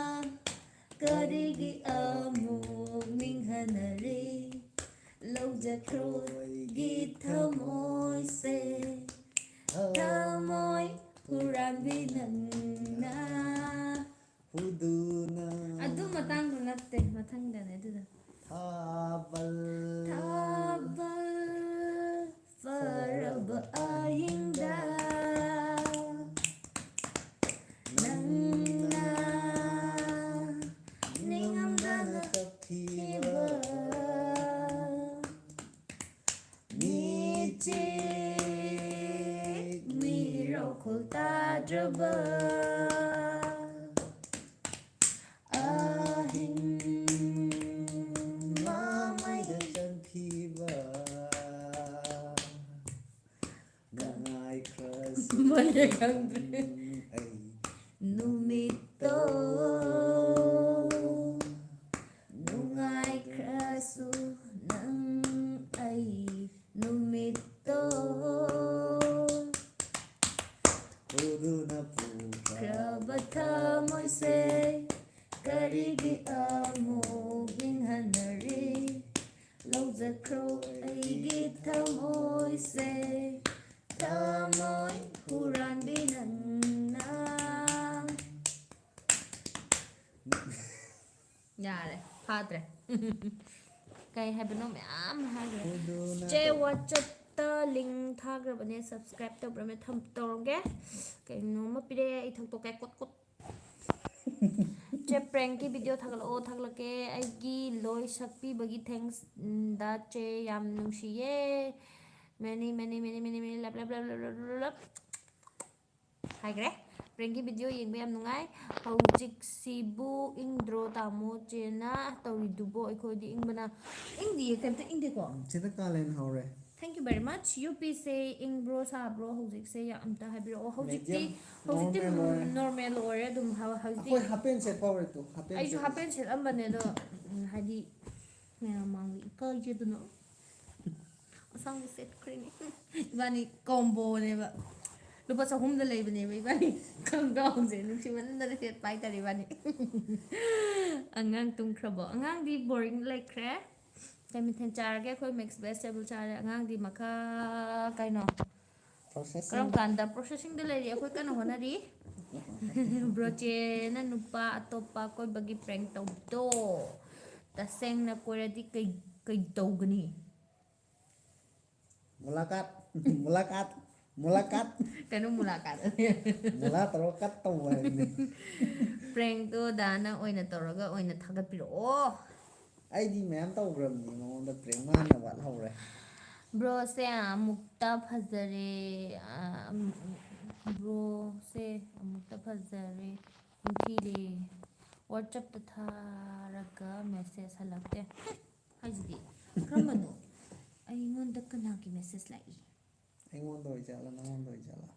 ꯀꯔꯤꯒꯤ ꯑꯃꯨꯛ ꯅꯤꯡꯍꯟꯅꯔꯤ? ꯂꯧꯖꯈ꯭ꯔꯣ ꯑꯩꯒꯤ ꯊꯃꯣꯏꯁꯦ, ꯊꯃꯣꯏ ꯍꯨꯔꯥꯟꯕꯤ ꯅꯪꯅ꯫ ꯍꯨꯗꯨꯅ꯫ ꯑꯗꯨ ꯃꯇꯥꯡꯗꯣ ꯅꯠꯇꯦ, ꯃꯊꯪꯗꯅꯦ ꯑꯗꯨꯗꯣ꯫ ꯊꯥꯕꯜ꯫ ꯊꯥꯕꯜ ꯐꯔꯕ ꯑꯍꯤꯡꯗ ꯅꯪꯅ ꯅꯤꯡꯉꯝꯗꯅ ꯀꯞꯈꯤꯕ꯫ ꯃꯤꯆꯤꯛ ꯃꯤꯔꯣꯈꯣꯜ ꯇꯥꯗ꯭ꯔꯕ ꯑꯍꯤꯡ ꯃꯃꯩꯗ ꯆꯪꯈꯤꯕ ꯅꯨꯡꯉꯥꯏꯈ꯭ꯔꯁꯨ ꯃꯌꯦꯛ ꯈꯪꯗ꯭ꯔꯦ꯫ ꯑꯩ ꯅꯨꯃꯤꯠꯇꯣ ꯅꯨꯡꯉꯥꯏꯈ꯭ꯔꯁꯨ ꯅꯪ ꯑꯩ ꯅꯨꯃꯤꯠꯇꯣ ꯎꯗꯨꯅ ꯄꯨꯈ꯭ꯔꯕ ꯊꯃꯣꯏꯁꯦ ꯀꯔꯤꯒꯤ ꯑꯃꯨꯛ ꯅꯤꯡꯍꯟꯅꯔꯤ? ꯂꯧꯖꯈ꯭ꯔꯣ ꯑꯩꯒꯤ ꯊꯃꯣꯏꯁꯦ, ꯊꯃꯣꯏ ꯍꯨꯔꯥꯟꯕꯤ ꯅꯪꯅ꯫ ꯌꯥꯔꯦ, ꯐꯥꯗ꯭ꯔꯦ꯫ ꯀꯩ ꯍꯥꯏꯕꯅꯣ ꯃꯌꯥꯝ ꯍꯥꯏꯈ꯭ꯔꯦ꯫ ꯎꯗꯨꯅ ꯆꯦ ꯇꯧ꯫ WhatsApp-ꯇ link ꯊꯥꯈ꯭ꯔꯕꯅꯦ, subscribe ꯇꯧꯕ꯭ꯔꯥ ꯃꯦ-, ꯊꯝ-, ꯇꯧꯔꯝꯒꯦ꯫ ꯀꯩꯅꯣꯝꯃ ꯄꯤꯔꯛꯑꯦ, ꯑꯩ ꯊꯛꯇꯣꯛꯀꯦ꯫ Code code. ꯆꯦ ꯄ꯭ꯔꯦꯡꯀꯤ video ꯊꯥꯒꯠꯂꯛꯑꯣ, ꯊꯥꯒꯠꯂꯛꯀꯦ꯫ ꯑꯩꯒꯤ ꯂꯣꯏ ꯁꯛꯄꯤꯕꯒꯤ thanks, ꯎꯝ, ꯗ ꯆꯦ, ꯌꯥꯝ ꯅꯨꯡꯁꯤꯌꯦ꯫ Many, many, many, many, many love, love, love꯫ ꯍꯥꯏꯈ꯭ꯔꯦ꯫ ꯄ꯭ꯔꯦꯡꯀꯤ video ꯌꯦꯡꯕ ꯌꯥꯝ ꯅꯨꯡꯉꯥꯏ꯫ ꯍꯧꯖꯤꯛꯁꯤꯕꯨ ꯏꯪꯗ꯭ꯔꯣ ꯇꯥꯃꯣ ꯆꯦꯅ ꯇꯧꯔꯤꯗꯨꯕꯣ? ꯑꯩꯈꯣꯏꯗꯤ ꯏꯪꯕꯅ, ꯏꯪꯗꯤꯌꯦ, ꯀꯩꯝꯇ ꯏꯪꯗꯦꯀꯣ꯫ ꯁꯤꯗ ꯀꯥꯂꯦꯟ ꯍꯧꯔꯦ꯫ Thank you very much꯫ UP-ꯁꯦ ꯏꯪꯕ꯭ꯔꯣ ꯁꯥꯕ꯭ꯔꯣ? ꯍꯧꯖꯤꯛꯁꯦ ꯌꯥꯝ ꯑꯝꯇ ꯍꯥꯏꯕꯤꯔꯛꯑꯣ꯫ ꯍꯧꯖꯤꯛꯇꯤ, medium, ꯍꯧꯖꯤꯛꯇꯤ normal ꯑꯣꯏꯔꯦ꯫ Normal ꯑꯣꯏꯔꯦ ꯑꯗꯨꯝ꯫ ꯍꯧ-, ꯍꯧꯖꯤꯛꯇꯤ ꯑꯩꯈꯣꯏ half pant ꯁꯦꯠꯄ ꯍꯧꯔꯦ ꯇꯨ, half pant ꯑꯩꯁꯨ ꯁꯦꯠꯂꯦ꯫ Half pant ꯁꯦꯠꯂꯝꯕꯅꯦ ꯑꯗꯣ, ꯎꯝ, ꯍꯥꯏꯗꯤ ꯃꯌꯥꯝ ꯃꯥꯡꯗ ꯏꯀꯥꯏꯖꯗꯅ ꯑꯁꯥꯡꯕ ꯁꯦꯠꯈ꯭ꯔꯦꯅꯦ꯫ ꯏꯕꯥꯅꯤ ꯀꯣꯝꯕꯣꯅꯦꯕ꯫ ꯂꯨꯄꯥ ꯆꯍꯨꯝꯗ ꯂꯩꯕꯅꯦꯕ ꯏꯕꯥꯅꯤ ꯈꯣꯡꯒ꯭ꯔꯥꯎꯁꯦ꯫ ꯅꯨꯡꯁꯤꯃꯟꯗꯅ ꯁꯦꯠꯄ ꯍꯥꯏꯇꯥꯔꯦ ꯏꯕꯥꯅꯤ꯫ ꯑꯉꯥꯡ ꯇꯨꯝꯈ꯭ꯔꯕꯣ? ꯑꯉꯥꯡꯗꯤ ꯕꯣꯔꯤꯡ ꯂꯩꯈ꯭ꯔꯦ꯫ ꯀꯩ ꯃꯊꯦꯜ ꯆꯥꯔꯒꯦ? ꯑꯩꯈꯣꯏ ꯃꯤꯛꯁ ꯚꯦꯖꯤꯇꯦꯕꯜ ꯆꯥꯔꯦ꯫ ꯑꯉꯥꯡꯗꯤ ꯃꯈꯥ ꯀꯩꯅꯣ? ꯄ꯭ꯔꯣꯁꯦꯁꯤꯡ꯫ ꯀꯔꯝ ꯀꯥꯟꯗ? ꯄ꯭ꯔꯣꯁꯦꯁꯤꯡꯗ ꯂꯩꯔꯤ꯫ ꯑꯩꯈꯣꯏ ꯀꯟꯅ ꯍꯣꯠꯅꯔꯤ꯫ ꯕ꯭ꯔꯣꯆꯦꯅ ꯅꯨꯄꯥ ꯑꯇꯣꯞꯄ ꯀꯣꯏꯕꯒꯤ ꯄ꯭ꯔꯦꯡ ꯇꯧꯕꯗꯣ ꯇꯁꯦꯡꯅ ꯀꯣꯏꯔꯗꯤ ꯀꯩ ꯀꯩ ꯇꯧꯒꯅꯤ? ꯃꯨꯂꯥꯀꯥꯠ꯫ ꯃꯨꯂꯥꯀꯥꯠ꯫ ꯃꯨꯂꯥꯀꯥꯠ꯫ ꯀꯩꯅꯣ ꯃꯨꯂꯥꯀꯥꯠ? ꯃꯨꯂꯥ ꯇꯧꯔꯒ ꯀꯠ ꯇꯧꯕ ꯍꯥꯏꯕꯅꯤ꯫ ꯄ꯭ꯔꯦꯡꯗꯣ ꯗꯥꯅ ꯑꯣꯏꯅ ꯇꯧꯔꯒ ꯑꯣꯏꯅ ꯊꯥꯒꯠꯄꯤꯔꯛꯑꯣ꯫ ꯑꯩꯗꯤ ꯃꯌꯥꯝ ꯇꯧꯈ꯭ꯔꯕꯅꯤ ꯃꯉꯣꯟꯗ, ꯄ꯭ꯔꯦꯡ ꯃꯥꯅ ꯋꯥꯠꯍꯧꯔꯦ꯫ ꯕ꯭ꯔꯣꯁꯦ ꯑꯃꯨꯛꯇ ꯐꯖꯔꯦ꯫ ꯑ, ꯕ꯭ꯔꯣꯁꯦ ꯑꯃꯨꯛꯇ ꯐꯖꯔꯦ꯫ ꯅꯤꯡꯊꯤꯔꯦ꯫ ꯋꯥꯆꯞꯇ ꯊꯥꯔꯒ ꯃꯦꯁꯦꯖ ꯍꯜꯂꯛꯇꯦ꯫ ꯍꯥꯏꯁꯤꯗꯤ ꯀꯔꯝꯕꯅꯣ? ꯑꯩꯉꯣꯟꯗ ꯀꯅꯥꯒꯤ ꯃꯦꯁꯦꯖ ꯂꯥꯛꯏ? ꯑꯩꯉꯣꯟꯗ ꯑꯣꯏꯖꯥꯠꯂꯥ, ꯅꯪꯉꯣꯟꯗ ꯑꯣꯏꯖꯥꯠꯂꯥ?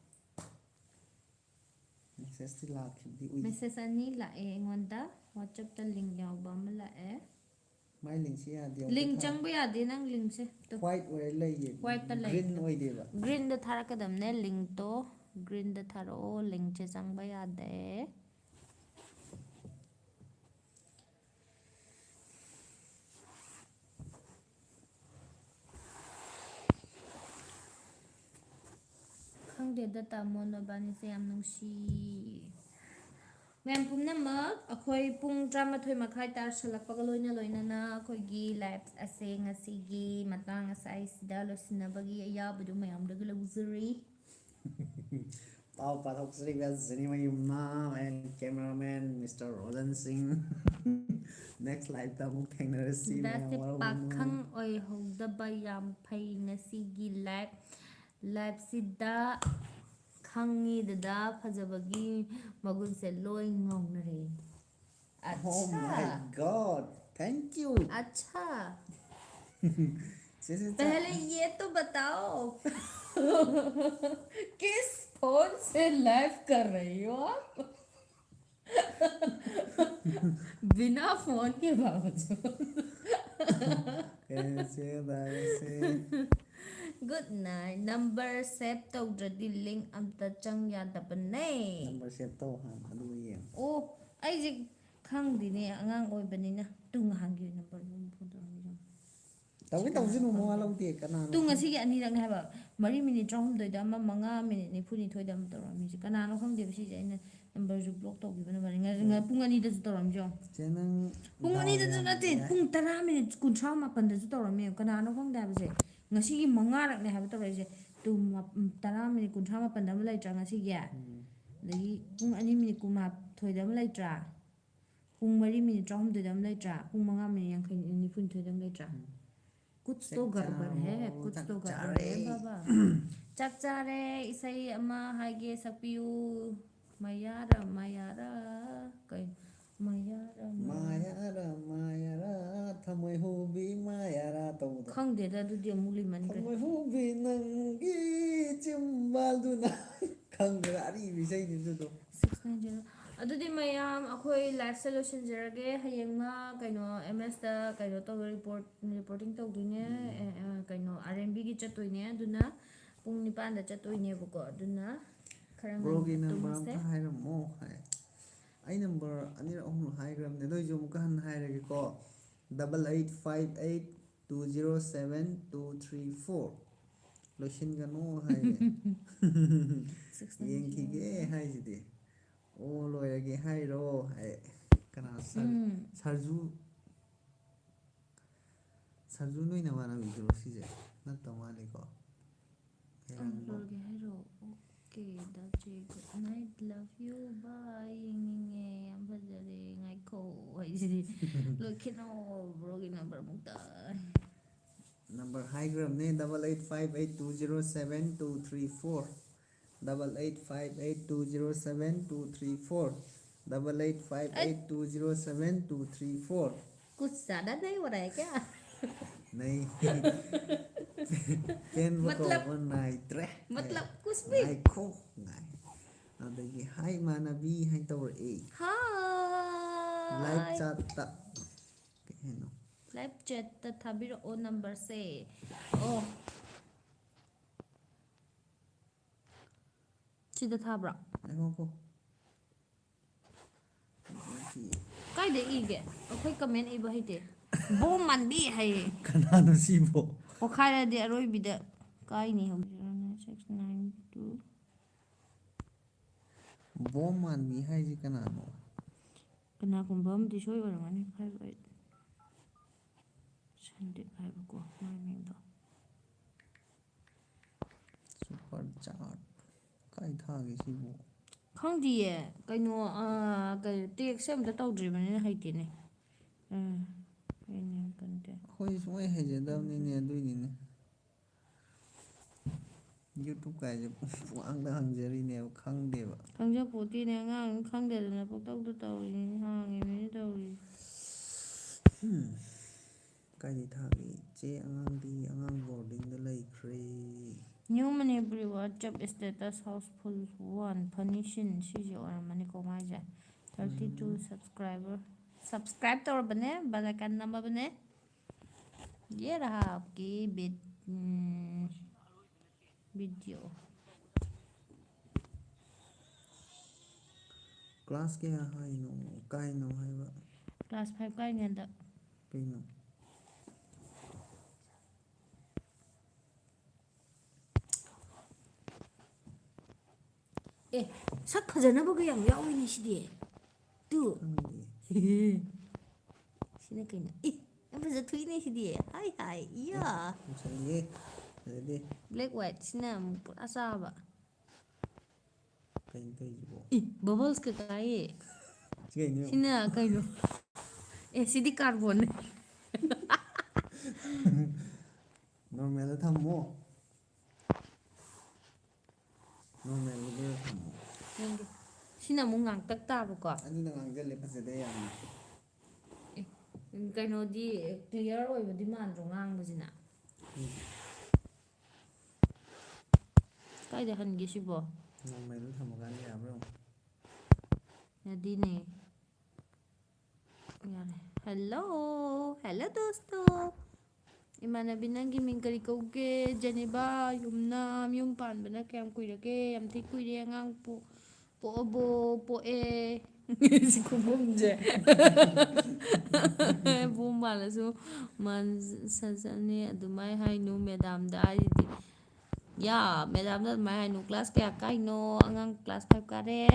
ꯃꯦꯁꯦꯖꯇꯤ ꯂꯥꯛꯈꯤꯕꯗꯤ ꯎꯏ꯫ ꯃꯦꯁꯦꯖ ꯑꯅꯤ ꯂꯥꯛꯑꯦ ꯑꯩꯉꯣꯟꯗ꯫ ꯋꯥꯆꯞꯇ ꯂꯤꯡ ꯌꯥꯎꯕ ꯑꯃ ꯂꯥꯛꯑꯦ꯫ ꯃꯥꯏ ꯂꯤꯡꯁꯤ ꯌꯥꯗꯦ, ꯑꯝꯇ ꯂꯤꯡ ꯊꯥ-, ꯆꯪꯕ ꯌꯥꯗꯦ, ꯅꯪ ꯂꯤꯡꯁꯦ꯫ ꯇꯨ꯫ ꯋꯥꯏꯠ ꯑꯣꯏꯔ ꯂꯩꯌꯦ꯫ ꯋꯥꯏꯠꯇ ꯂꯩ꯫ ꯒ꯭ꯔꯤꯟ ꯑꯣꯏꯗꯦꯕ꯫ ꯒ꯭ꯔꯤꯟꯗ ꯊꯥꯔꯛꯀꯗꯕꯅꯦ ꯂꯤꯡꯇꯣ꯫ ꯒ꯭ꯔꯤꯟꯗ ꯊꯥꯔꯛꯑꯣ, ꯂꯤꯡꯁꯦ ꯆꯪꯕ ꯌꯥꯗꯦ꯫ ꯈꯪꯗꯦꯗ ꯇꯥꯃꯣ, ꯅꯣꯏꯕꯥꯅꯤꯁꯦ ꯌꯥꯝ ꯅꯨꯡꯁꯤ꯫ ꯃꯌꯥꯝ ꯄꯨꯝꯅꯃꯛ, ꯑꯩꯈꯣꯏ ꯄꯨꯡ ꯇꯔꯥꯃꯥꯊꯣꯏ ꯃꯈꯥꯏ ꯇꯥꯁꯜꯂꯛꯄꯒ ꯂꯣꯏꯅ ꯂꯣꯏꯅꯅ ꯑꯩꯈꯣꯏꯒꯤ ꯂꯥꯏꯐ ꯑꯁꯦ ꯉꯁꯤꯒꯤ ꯃꯇꯥꯡ ꯑꯁꯥꯏꯁꯤꯗ ꯂꯣꯏꯁꯤꯟꯅꯕꯒꯤ ꯑꯌꯥꯕꯗꯨ ꯃꯌꯥꯝꯗꯒꯤ ꯂꯧꯖꯔꯤ꯫ ꯄꯥꯎ ꯄꯥꯊꯣꯛꯆꯔꯤꯕ ꯖꯦꯅꯤꯃꯌꯨꯝ ꯃꯥꯝ and cameraman Mister Rojan Singh꯫ Next liveꯇ ꯑꯃꯨꯛ ꯊꯦꯡꯅꯔꯁꯤ꯫ ꯃꯌꯥꯝ ꯗꯥꯁꯦ ꯋꯥꯔꯧꯕꯤꯅꯨ꯫ ꯄꯥꯈꯪ ꯑꯣꯏꯍꯧꯗꯕ ꯌꯥꯝ ꯐꯩ ꯉꯁꯤꯒꯤ ꯂꯥꯏꯐ꯫ ꯂꯥꯏꯐꯁꯤꯗ ꯈꯪꯉꯤꯗꯨꯗ ꯐꯖꯕꯒꯤ ꯃꯒꯨꯟꯁꯦ ꯂꯣꯏ ꯉꯥꯎꯅꯔꯦ꯫ Oh my ꯑꯠꯁꯥ꯫ God, thank you. ꯑꯠꯁꯥ꯫ ꯁꯤꯁꯤ ꯆꯥ-, पहले ये तो बताओ, किस फोन से लाइव कर रही हो आप? बिना फोन के बावजूद। ꯀꯩꯅꯣ ꯆꯦ ꯇꯥꯔꯤꯁꯦ? Good night. Number save ꯇꯧꯗ꯭ꯔꯗꯤ link ꯑꯝꯇ ꯆꯪ ꯌꯥꯗꯕꯅꯦ. Number save ꯇꯧ ꯍꯥꯟꯅ, ꯑꯗꯨꯒ ꯌꯦꯡꯉꯣ꯫ ꯑꯣ, ꯑꯩꯁꯦ ꯈꯪꯗꯦꯅꯦ, ꯑꯉꯥꯡ ꯑꯣꯏꯕꯅꯤꯅ꯫ ꯇꯨ ꯉꯍꯥꯟꯒꯤ number ꯑꯃ phone ꯇꯧꯔꯝꯃꯤꯁꯦ꯫ ꯇꯧꯒꯦ ꯇꯧꯁꯤꯅꯨ, ꯃꯋꯥ ꯂꯧꯗꯦ꯫ ꯀꯅꯥꯅꯣ? ꯇꯨ ꯉꯁꯤꯒꯤ ꯑꯅꯤꯔꯛꯅꯦ ꯍꯥꯏꯕ꯫ ꯃꯔꯤ minute ꯇꯔꯥꯍꯨꯝꯗꯣꯏꯗ ꯑꯃ, ꯃꯉꯥ minute ꯅꯤꯐꯨꯅꯤꯊꯣꯏꯗ ꯑꯃ ꯇꯧꯔꯛꯑꯝꯃꯤꯁꯦ꯫ ꯀꯅꯥꯅꯣ ꯈꯪꯗꯦꯕ ꯁꯤꯁꯦ꯫ ꯑꯩꯅ number ꯁꯨ block ꯇꯧꯈꯤꯕ number ꯅꯤ꯫ ꯉ-, ꯉ-, ꯄꯨꯡ ꯑꯅꯤꯗꯁꯨ ꯇꯧꯔꯛꯑꯝꯃꯤꯁꯦ ꯌꯦꯡꯉꯣ꯫ ꯆꯦ, ꯅꯪ ꯄꯨꯡ ꯗꯥꯎ ꯑꯅꯤꯗꯁꯨ ꯌꯥꯝ ꯅꯠꯇꯦ, ꯌꯥꯏ꯫ ꯄꯨꯡ ꯇꯔꯥ minute ꯀꯨꯟꯊ꯭ꯔꯥ ꯃꯥꯄꯟꯗꯁꯨ ꯇꯧꯔꯛꯑꯝꯃꯦ꯫ ꯀꯅꯥꯅꯣ ꯈꯪꯗꯦ ꯍꯥꯏꯕꯁꯦ꯫ ꯉꯁꯤꯒꯤ ꯃꯉꯥꯔꯛꯅꯦ ꯍꯥꯏꯕ ꯇꯧꯔꯛꯏꯁꯦ꯫ ꯇꯨ ꯃ-, ꯇꯔꯥ minute ꯀꯨꯟꯊ꯭ꯔꯥ ꯃꯥꯄꯟꯗ ꯑꯃ ꯂꯩꯇ꯭ꯔꯥ ꯉꯁꯤꯒꯤ? ꯎꯝ꯫ ꯑꯗꯒꯤ ꯄꯨꯡ ꯑꯅꯤ minute ꯀꯨꯟꯃꯥꯊꯣꯏꯗ ꯑꯃ ꯂꯩꯇ꯭ꯔꯥ? ꯄꯨꯡ ꯃꯔꯤ minute ꯇꯔꯥꯍꯨꯝꯗꯣꯏꯗ ꯑꯃ ꯂꯩꯇ꯭ꯔꯥ? ꯄꯨꯡ ꯃꯉꯥ minute ꯌꯥꯡꯈꯩ, ꯅꯤꯐꯨꯅꯤꯊꯣꯏꯗ ꯑꯃ ꯂꯩꯇ꯭ꯔꯥ? ꯎꯝ꯫ Kuch ꯆꯥꯛ to gadbad hai, ꯆꯥꯔꯕꯣ? kuch ꯆꯥꯛ to gadbad ꯆꯥꯔꯦ꯫ hai, baba. ꯆꯥꯛ ꯆꯥꯔꯦ, ꯏꯁꯩ ꯑꯃ ꯍꯥꯏꯒꯦ, ꯁꯛꯄꯤꯌꯨ꯫ ꯃꯌꯥꯔ, ꯃꯌꯥꯔ, ꯀꯩ? ꯃꯌꯥꯔ, ꯃꯌꯥꯔ꯫ ꯃꯌꯥꯔ, ꯃꯌꯥꯔ, ꯊꯃꯣꯏ ꯍꯨꯕꯤ ꯃꯌꯥꯔ ꯇꯧꯕꯗꯣ꯫ ꯈꯪꯗꯦꯗ, ꯑꯗꯨꯗꯤ ꯑꯃꯨꯛ ꯂꯤꯃꯟꯈ꯭ꯔꯦ꯫ ꯊꯃꯣꯏ ꯍꯨꯕꯤ ꯅꯪꯒꯤ ꯆꯤꯝꯕꯥꯜꯗꯨꯅ꯫ ꯈꯪꯗꯦꯗ, ꯑꯔꯤꯕ ꯏꯁꯩꯅꯤ ꯑꯗꯨꯗꯣ꯫ Six nine zero꯫ ꯑꯗꯨꯗꯤ ꯃꯌꯥꯝ, ꯑꯩꯈꯣꯏ live ꯁꯦ ꯂꯣꯏꯁꯤꯟꯖꯔꯒꯦ꯫ ꯍꯌꯦꯡꯃ ꯀꯩꯅꯣ, M S ꯇ ꯀꯩꯅꯣ ꯇꯧꯕ, report, reporting ꯇꯧꯗꯣꯏꯅꯦ꯫ ꯎꯝ꯫ ꯑꯦ, ꯑ, ꯀꯩꯅꯣ, R N B ꯒꯤ ꯆꯠꯇꯣꯏꯅꯦ꯫ ꯑꯗꯨꯅ ꯄꯨꯡ ꯅꯤꯄꯥꯟꯗ ꯆꯠꯇꯣꯏꯅꯦꯕꯀꯣ꯫ ꯑꯗꯨꯅ ꯈꯔ ꯉꯟꯅ Bro ꯒꯤ number ꯇꯨꯝꯁꯦ꯫ ꯑꯝꯇ ꯍꯥꯏꯔꯝꯃꯣ ꯍꯥꯏ꯫ ꯑꯩ number ꯑꯅꯤꯔꯛ ꯑꯍꯨꯝꯂꯛ ꯍꯥꯏꯈ꯭ꯔꯕꯅꯦ, ꯑꯗꯨ ꯑꯣꯏꯁꯨ ꯑꯃꯨꯛꯀ ꯍꯟꯅ ꯍꯥꯏꯔꯒꯦꯀꯣ꯫ Double eight five eight two zero seven two three four꯫ ꯂꯣꯏꯁꯤꯟꯒꯅꯣ ꯍꯥꯏꯌꯦ꯫ Six nine zero꯫ ꯌꯦꯡꯈꯤꯒꯦ ꯍꯥꯏꯁꯤꯗꯤ꯫ ꯑꯣ, ꯂꯣꯏꯔꯒꯦ ꯍꯥꯏꯔꯣ ꯍꯥꯏ꯫ ꯀꯅꯥ? ꯁꯔ-, ꯎꯝ꯫ ꯁꯔꯖꯨ, ꯁꯔꯖꯨ ꯅꯣꯏ ꯅꯃꯥꯟꯅꯕꯤꯗꯨꯔꯣ ꯁꯤꯁꯦ? ꯅꯠꯇ ꯃꯥꯜꯂꯤꯀꯣ꯫ ꯍꯦꯔꯥꯡꯕꯝ꯫ ꯂꯣꯏꯔꯒꯦ ꯍꯥꯏꯔꯣ? Okay, that's it. Good night, love you, bye. ꯌꯦꯡꯅꯤꯡꯉꯦ, ꯌꯥꯝ ꯐꯖꯔꯦ, ꯉꯥꯏꯈꯣ ꯍꯥꯏꯁꯤꯗꯤ꯫ ꯂꯣꯏꯈꯤꯅꯣ, bro ꯒꯤ number ꯑꯃꯨꯛꯇ꯫ Number ꯍꯥꯏꯈ꯭ꯔꯕꯅꯦ, double eight five eight two zero seven two three four, double eight five eight two zero seven two three four, double eight five eight two zero seven two three four꯫ कुछ ज्यादा नहीं हो रहा है क्या? ꯅꯩ꯫ ꯄꯦꯟꯕ मतलब, ꯀꯧꯕ ꯅꯥꯏꯗ꯭ꯔꯦ꯫ मतलब, कुछ भी। ꯉꯥꯏꯈꯣ, ꯉꯥꯏ꯫ ꯑꯗꯒꯤ, "Hi ꯏꯃꯥꯟꯅꯕꯤ" ꯍꯥꯏꯅ ꯇꯧꯔꯛꯑꯦ꯫ Hi꯫ Live chat ꯇ꯫ ꯀꯩ ꯍꯥꯏꯅꯣ? Live chatꯇ ꯊꯥꯕꯤꯔꯛꯑꯣ numberꯁꯦ꯫ ꯑꯣ꯫ ꯁꯤꯗ ꯊꯥꯕ꯭ꯔꯣ? ꯉꯥꯏꯈꯣꯀꯣ꯫ ꯀꯥꯏꯗ ꯏꯒꯦ? ꯑꯩꯈꯣꯏ comment ꯏꯕ ꯍꯩꯇꯦ꯫ ꯕꯣꯝ ꯃꯥꯟꯕꯤ ꯍꯥꯏꯌꯦ꯫ ꯀꯅꯥꯅꯣ ꯁꯤꯕꯣ? ꯄꯣꯈꯥꯏꯔꯗꯤ ꯑꯔꯣꯏꯕꯤꯗ ꯀꯥꯏꯅꯤ ꯍꯧꯖꯤꯛ꯫ Six nine two꯫ ꯕꯣꯝ ꯃꯥꯟꯕꯤ ꯍꯥꯏꯁꯤ ꯀꯅꯥꯅꯣ? ꯀꯅꯥꯒꯨꯝꯕ ꯑꯃꯗꯤ ꯁꯣꯏ ꯑꯣꯏꯔꯝꯒꯅꯤ꯫ Five eight꯫ ꯁꯟꯗꯤꯞ ꯍꯥꯏꯕꯀꯣ ꯃꯥꯏ ꯃꯤꯡꯗꯣ꯫ Super chat꯫ ꯀꯥꯏ ꯊꯥꯒꯦ ꯁꯤꯕꯨ? ꯈꯪꯗꯤꯌꯦ꯫ ꯀꯩꯅꯣ, ꯑꯥ, ꯀꯩꯅꯣ, text ꯑꯝꯇ ꯇꯧꯗ꯭ꯔꯤꯕꯅꯤꯅ ꯍꯩꯇꯦꯅꯦ꯫ ꯎꯝ, ꯑꯩꯅꯦ ꯀꯟꯇꯦ꯫ ꯑꯩꯈꯣꯏ ꯁꯨꯡꯍꯩ ꯍꯩꯖꯗꯕꯅꯤꯅꯦ, ꯑꯗꯨꯏꯅꯤꯅꯦ꯫ YouTube ꯀꯥꯏꯁꯦ ꯄꯨꯡꯍꯥꯡꯗ ꯍꯪꯖꯔꯤꯅꯦꯕ, ꯈꯪꯗꯦꯕ꯫ ꯈꯪꯖꯄꯣꯠꯇꯦꯅꯦ, ꯑꯉꯥꯡ ꯈꯪꯗꯗꯅ ꯄꯪꯇꯧꯗ ꯇꯧꯔꯤꯅꯤ, ꯍꯥꯡꯉꯤꯕꯅꯤ ꯇꯧꯔꯤꯁꯦ꯫ ꯍꯝ꯫ ꯀꯥꯏꯗꯩ ꯊꯥꯒꯦ? ꯏꯆꯦ ꯑꯉꯥꯡꯗꯤ ꯑꯉꯥꯡ boardingꯗ ꯂꯩꯈ꯭ꯔꯦ꯫ New Manipuri WhatsApp status houseful one funny scene ꯁꯤꯁꯦ ꯑꯣꯏꯔꯝꯃꯅꯤꯀꯣ ꯃꯥꯏꯁꯦ꯫ Thirty two ꯎꯝ꯫ Subscriber꯫ Subscribe ꯇꯧꯔꯕꯅꯦ, bell icon ꯅꯝꯃꯕꯅꯦ꯫ ये रहा आपकी vid-, ꯎꯝ, video꯫ Class ꯀꯌꯥ ꯍꯥꯏꯅꯣ? ꯀꯥꯏꯅꯣ ꯍꯥꯏꯕ? Class five ꯀꯥꯏꯅꯦ ꯍꯟꯗꯛ꯫ ꯀꯩꯅꯣ? ꯑꯦ, ꯁꯛ ꯐꯖꯅꯕꯒ ꯌꯥꯝ ꯌꯥꯎꯔꯤꯅꯦ ꯁꯤꯗꯤ꯫ ꯇꯨ꯫ ꯈꯪꯗꯦ꯫ ꯁꯤꯅ ꯀꯩꯅꯣ? ꯏ, ꯌꯥꯝ ꯐꯖ ꯊꯣꯛꯏꯅꯦ ꯁꯤꯗꯤ꯫ ꯍꯥꯏ, ꯍꯥꯏ, ꯏꯌꯥ꯫ ꯃꯨꯁꯜꯂꯤꯌꯦ꯫ ꯐꯖꯗꯦ꯫ Black white ꯁꯤꯅ ꯑꯃꯨꯛ ꯄꯨꯔꯥ ꯆꯥꯕ꯫ ꯀꯩꯅꯣ ꯇꯧꯔꯤꯁꯤꯕꯣ? ꯏ, bubbles ꯀ ꯀꯥꯏꯌꯦ꯫ ꯁꯤ ꯀꯩꯅꯣ? ꯁꯤꯅ ꯀꯩꯅꯣ? ꯑꯦ, ꯁꯤꯗꯤ carbonꯅꯦ꯫ Normalꯗ ꯊꯝꯃꯣ꯫ Normalꯗ ꯊꯝꯃꯣ꯫ ꯌꯦꯡꯒꯦ꯫ ꯁꯤꯅ ꯑꯃꯨꯛ ꯉꯥꯡꯇꯛ ꯇꯥꯕꯀꯣ꯫ ꯑꯗꯨꯅ ꯉꯥꯡꯖꯜꯂꯦ, ꯐꯖꯗꯦ ꯌꯥꯝꯅ꯫ ꯑꯦ, ꯀꯩꯅꯣꯗꯤ clear ꯑꯣꯏꯕꯗꯤ ꯃꯥꯟꯗ꯭ꯔꯣ ꯉꯥꯡꯕꯁꯤꯅ? ꯎꯝ꯫ ꯀꯥꯏꯗ ꯍꯟꯒꯦ ꯁꯤꯕꯣ? Normalꯗ ꯊꯝꯃꯀꯥꯟꯗ ꯌꯥꯕ꯭ꯔꯥ ꯌꯦꯡꯉꯣ꯫ ꯌꯥꯗꯦꯅꯦ꯫ ꯌꯥꯔꯦ꯫ Hello, hello दोस्तों. ꯏꯃꯥꯟꯅꯕꯤ, ꯅꯪꯒꯤ ꯃꯤꯡ ꯀꯔꯤ ꯀꯧꯒꯦ? ꯖꯦꯅꯤꯕꯥ, ꯌꯨꯝꯅꯥꯝ, ꯌꯨꯝ ꯄꯥꯟꯕꯅ ꯀꯌꯥꯝ ꯀꯨꯏꯔꯒꯦ? ꯌꯥꯝ ꯊꯤ ꯀꯨꯏꯔꯦ, ꯑꯉꯥꯡ ꯄꯣ-, ꯄꯣꯛꯑꯕꯣ? ꯄꯣꯛꯑꯦ. ꯁꯤ ꯈꯨꯝꯐꯝꯁꯦ. ꯕꯣꯝ ꯃꯥꯜꯂꯁꯨ ꯃꯥꯟ-, ꯁꯥꯖꯅꯤ, ꯑꯗꯨꯃꯥꯏ ꯍꯥꯏꯅꯨ ꯃꯦꯗꯥꯝꯗ ꯍꯥꯏꯁꯤꯗꯤ. ꯌꯥ, ꯃꯦꯗꯥꯝꯗ ꯑꯗꯨꯃꯥꯏ ꯍꯥꯏꯅꯨ. ꯀ꯭ꯂꯥꯁ ꯀꯌꯥ ꯀꯥꯏꯅꯣ? ꯑꯉꯥꯡ ꯀ꯭ꯂꯥꯁ ꯐꯥꯏꯚ ꯀꯥꯔꯦ.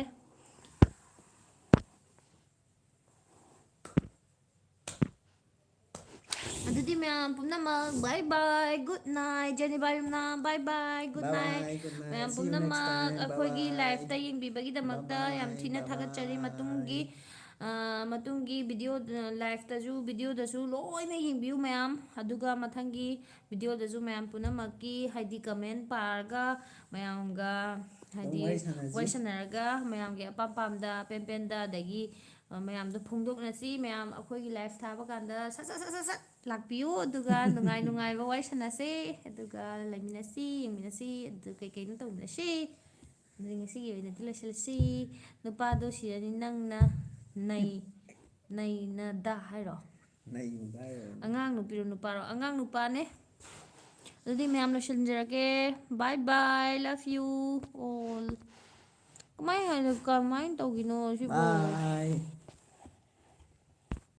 ꯑꯗꯨꯗꯤ ꯃꯌꯥꯝ ꯄꯨꯝꯅꯃꯛ bye bye, good night. ꯖꯦꯅꯤꯕꯥ, ꯌꯨꯝꯅꯥꯝ, bye bye, good night. Bye bye, good night. ꯃꯌꯥꯝ ꯄꯨꯝꯅꯃꯛ ꯑꯩꯈꯣꯏꯒꯤ live-ꯇ ꯌꯦꯡꯕꯤꯕꯒꯤꯗꯃꯛꯇ ꯌꯥꯝ ꯊꯤꯅ ꯊꯥꯒꯠꯆꯔꯤ. ꯃꯇꯨꯡꯒꯤ, ꯑ, ꯃꯇꯨꯡꯒꯤ video, live-ꯇꯁꯨ, video-ꯗꯁꯨ ꯂꯣꯏꯅ ꯌꯦꯡꯕꯤꯌꯨ ꯃꯌꯥꯝ. ꯑꯗꯨꯒ ꯃꯊꯪꯒꯤ video-ꯗꯁꯨ ꯃꯌꯥꯝ ꯄꯨꯝꯅꯃꯛꯀꯤ, ꯍꯥꯏꯗꯤ, comment ꯄꯥꯔꯒ ꯃꯌꯥꯝꯒ, ꯍꯥꯏꯗꯤ, ꯋꯥꯔꯤ ꯁꯥꯟꯅꯁꯤ꯫ ꯋꯥꯔꯤ ꯁꯥꯟꯅꯔꯒ ꯃꯌꯥꯝꯒꯤ ꯑꯄꯥꯝ ꯄꯥꯝꯗ, ꯑꯄꯦꯟ ꯄꯦꯟꯗ, ꯑꯗꯒꯤ, ꯑ, ꯃꯌꯥꯝꯗꯣ ꯐꯣꯡꯗꯣꯛꯅꯁꯤ꯫ ꯃꯌꯥꯝ ꯑꯩꯈꯣꯏꯒꯤ live ꯊꯥꯕ ꯀꯥꯟꯗ ꯁꯠ ꯁꯠ ꯁꯠ ꯁꯠ ꯁꯠ ꯂꯥꯛꯄꯤꯌꯨ, ꯑꯗꯨꯒ ꯅꯨꯡꯉꯥꯏ ꯅꯨꯡꯉꯥꯏꯕ ꯋꯥꯔꯤ ꯁꯥꯟꯅꯁꯤ, ꯑꯗꯨꯒ ꯂꯩꯃꯤꯟꯅꯁꯤ, ꯌꯦꯡꯃꯤꯟꯅꯁꯤ, ꯑꯗꯨ ꯀꯩ ꯀꯩꯅꯣ ꯇꯧꯃꯤꯟꯅꯁꯤ꯫ ꯑꯗꯨꯗꯤ ꯉꯁꯤꯒꯤ ꯑꯣꯏꯅꯗꯤ ꯂꯣꯏꯁꯤꯜꯂꯁꯤ꯫ ꯅꯨꯄꯥꯗꯣ ꯁꯤꯔꯅꯤ, ꯅꯪꯅ ꯅꯩ-, ꯅꯩꯅꯗ ꯍꯥꯏꯔꯣ? ꯅꯩꯅꯗ ꯍꯥꯏꯔꯣ? ꯑꯉꯥꯡ ꯅꯨꯄꯤꯔꯣ ꯅꯨꯄꯥꯔꯣ? ꯑꯉꯥꯡ ꯅꯨꯄꯥꯅꯦ꯫ ꯑꯗꯨꯗꯤ ꯃꯌꯥꯝ ꯂꯣꯏꯁꯤꯟꯖꯔꯒꯦ꯫ Bye bye, love you all. ꯀꯃꯥꯏ ꯍꯥꯏꯅ, ꯀꯃꯥꯏꯅ ꯇꯧꯒꯤꯅꯣ ꯁꯤꯕꯨ? Bye.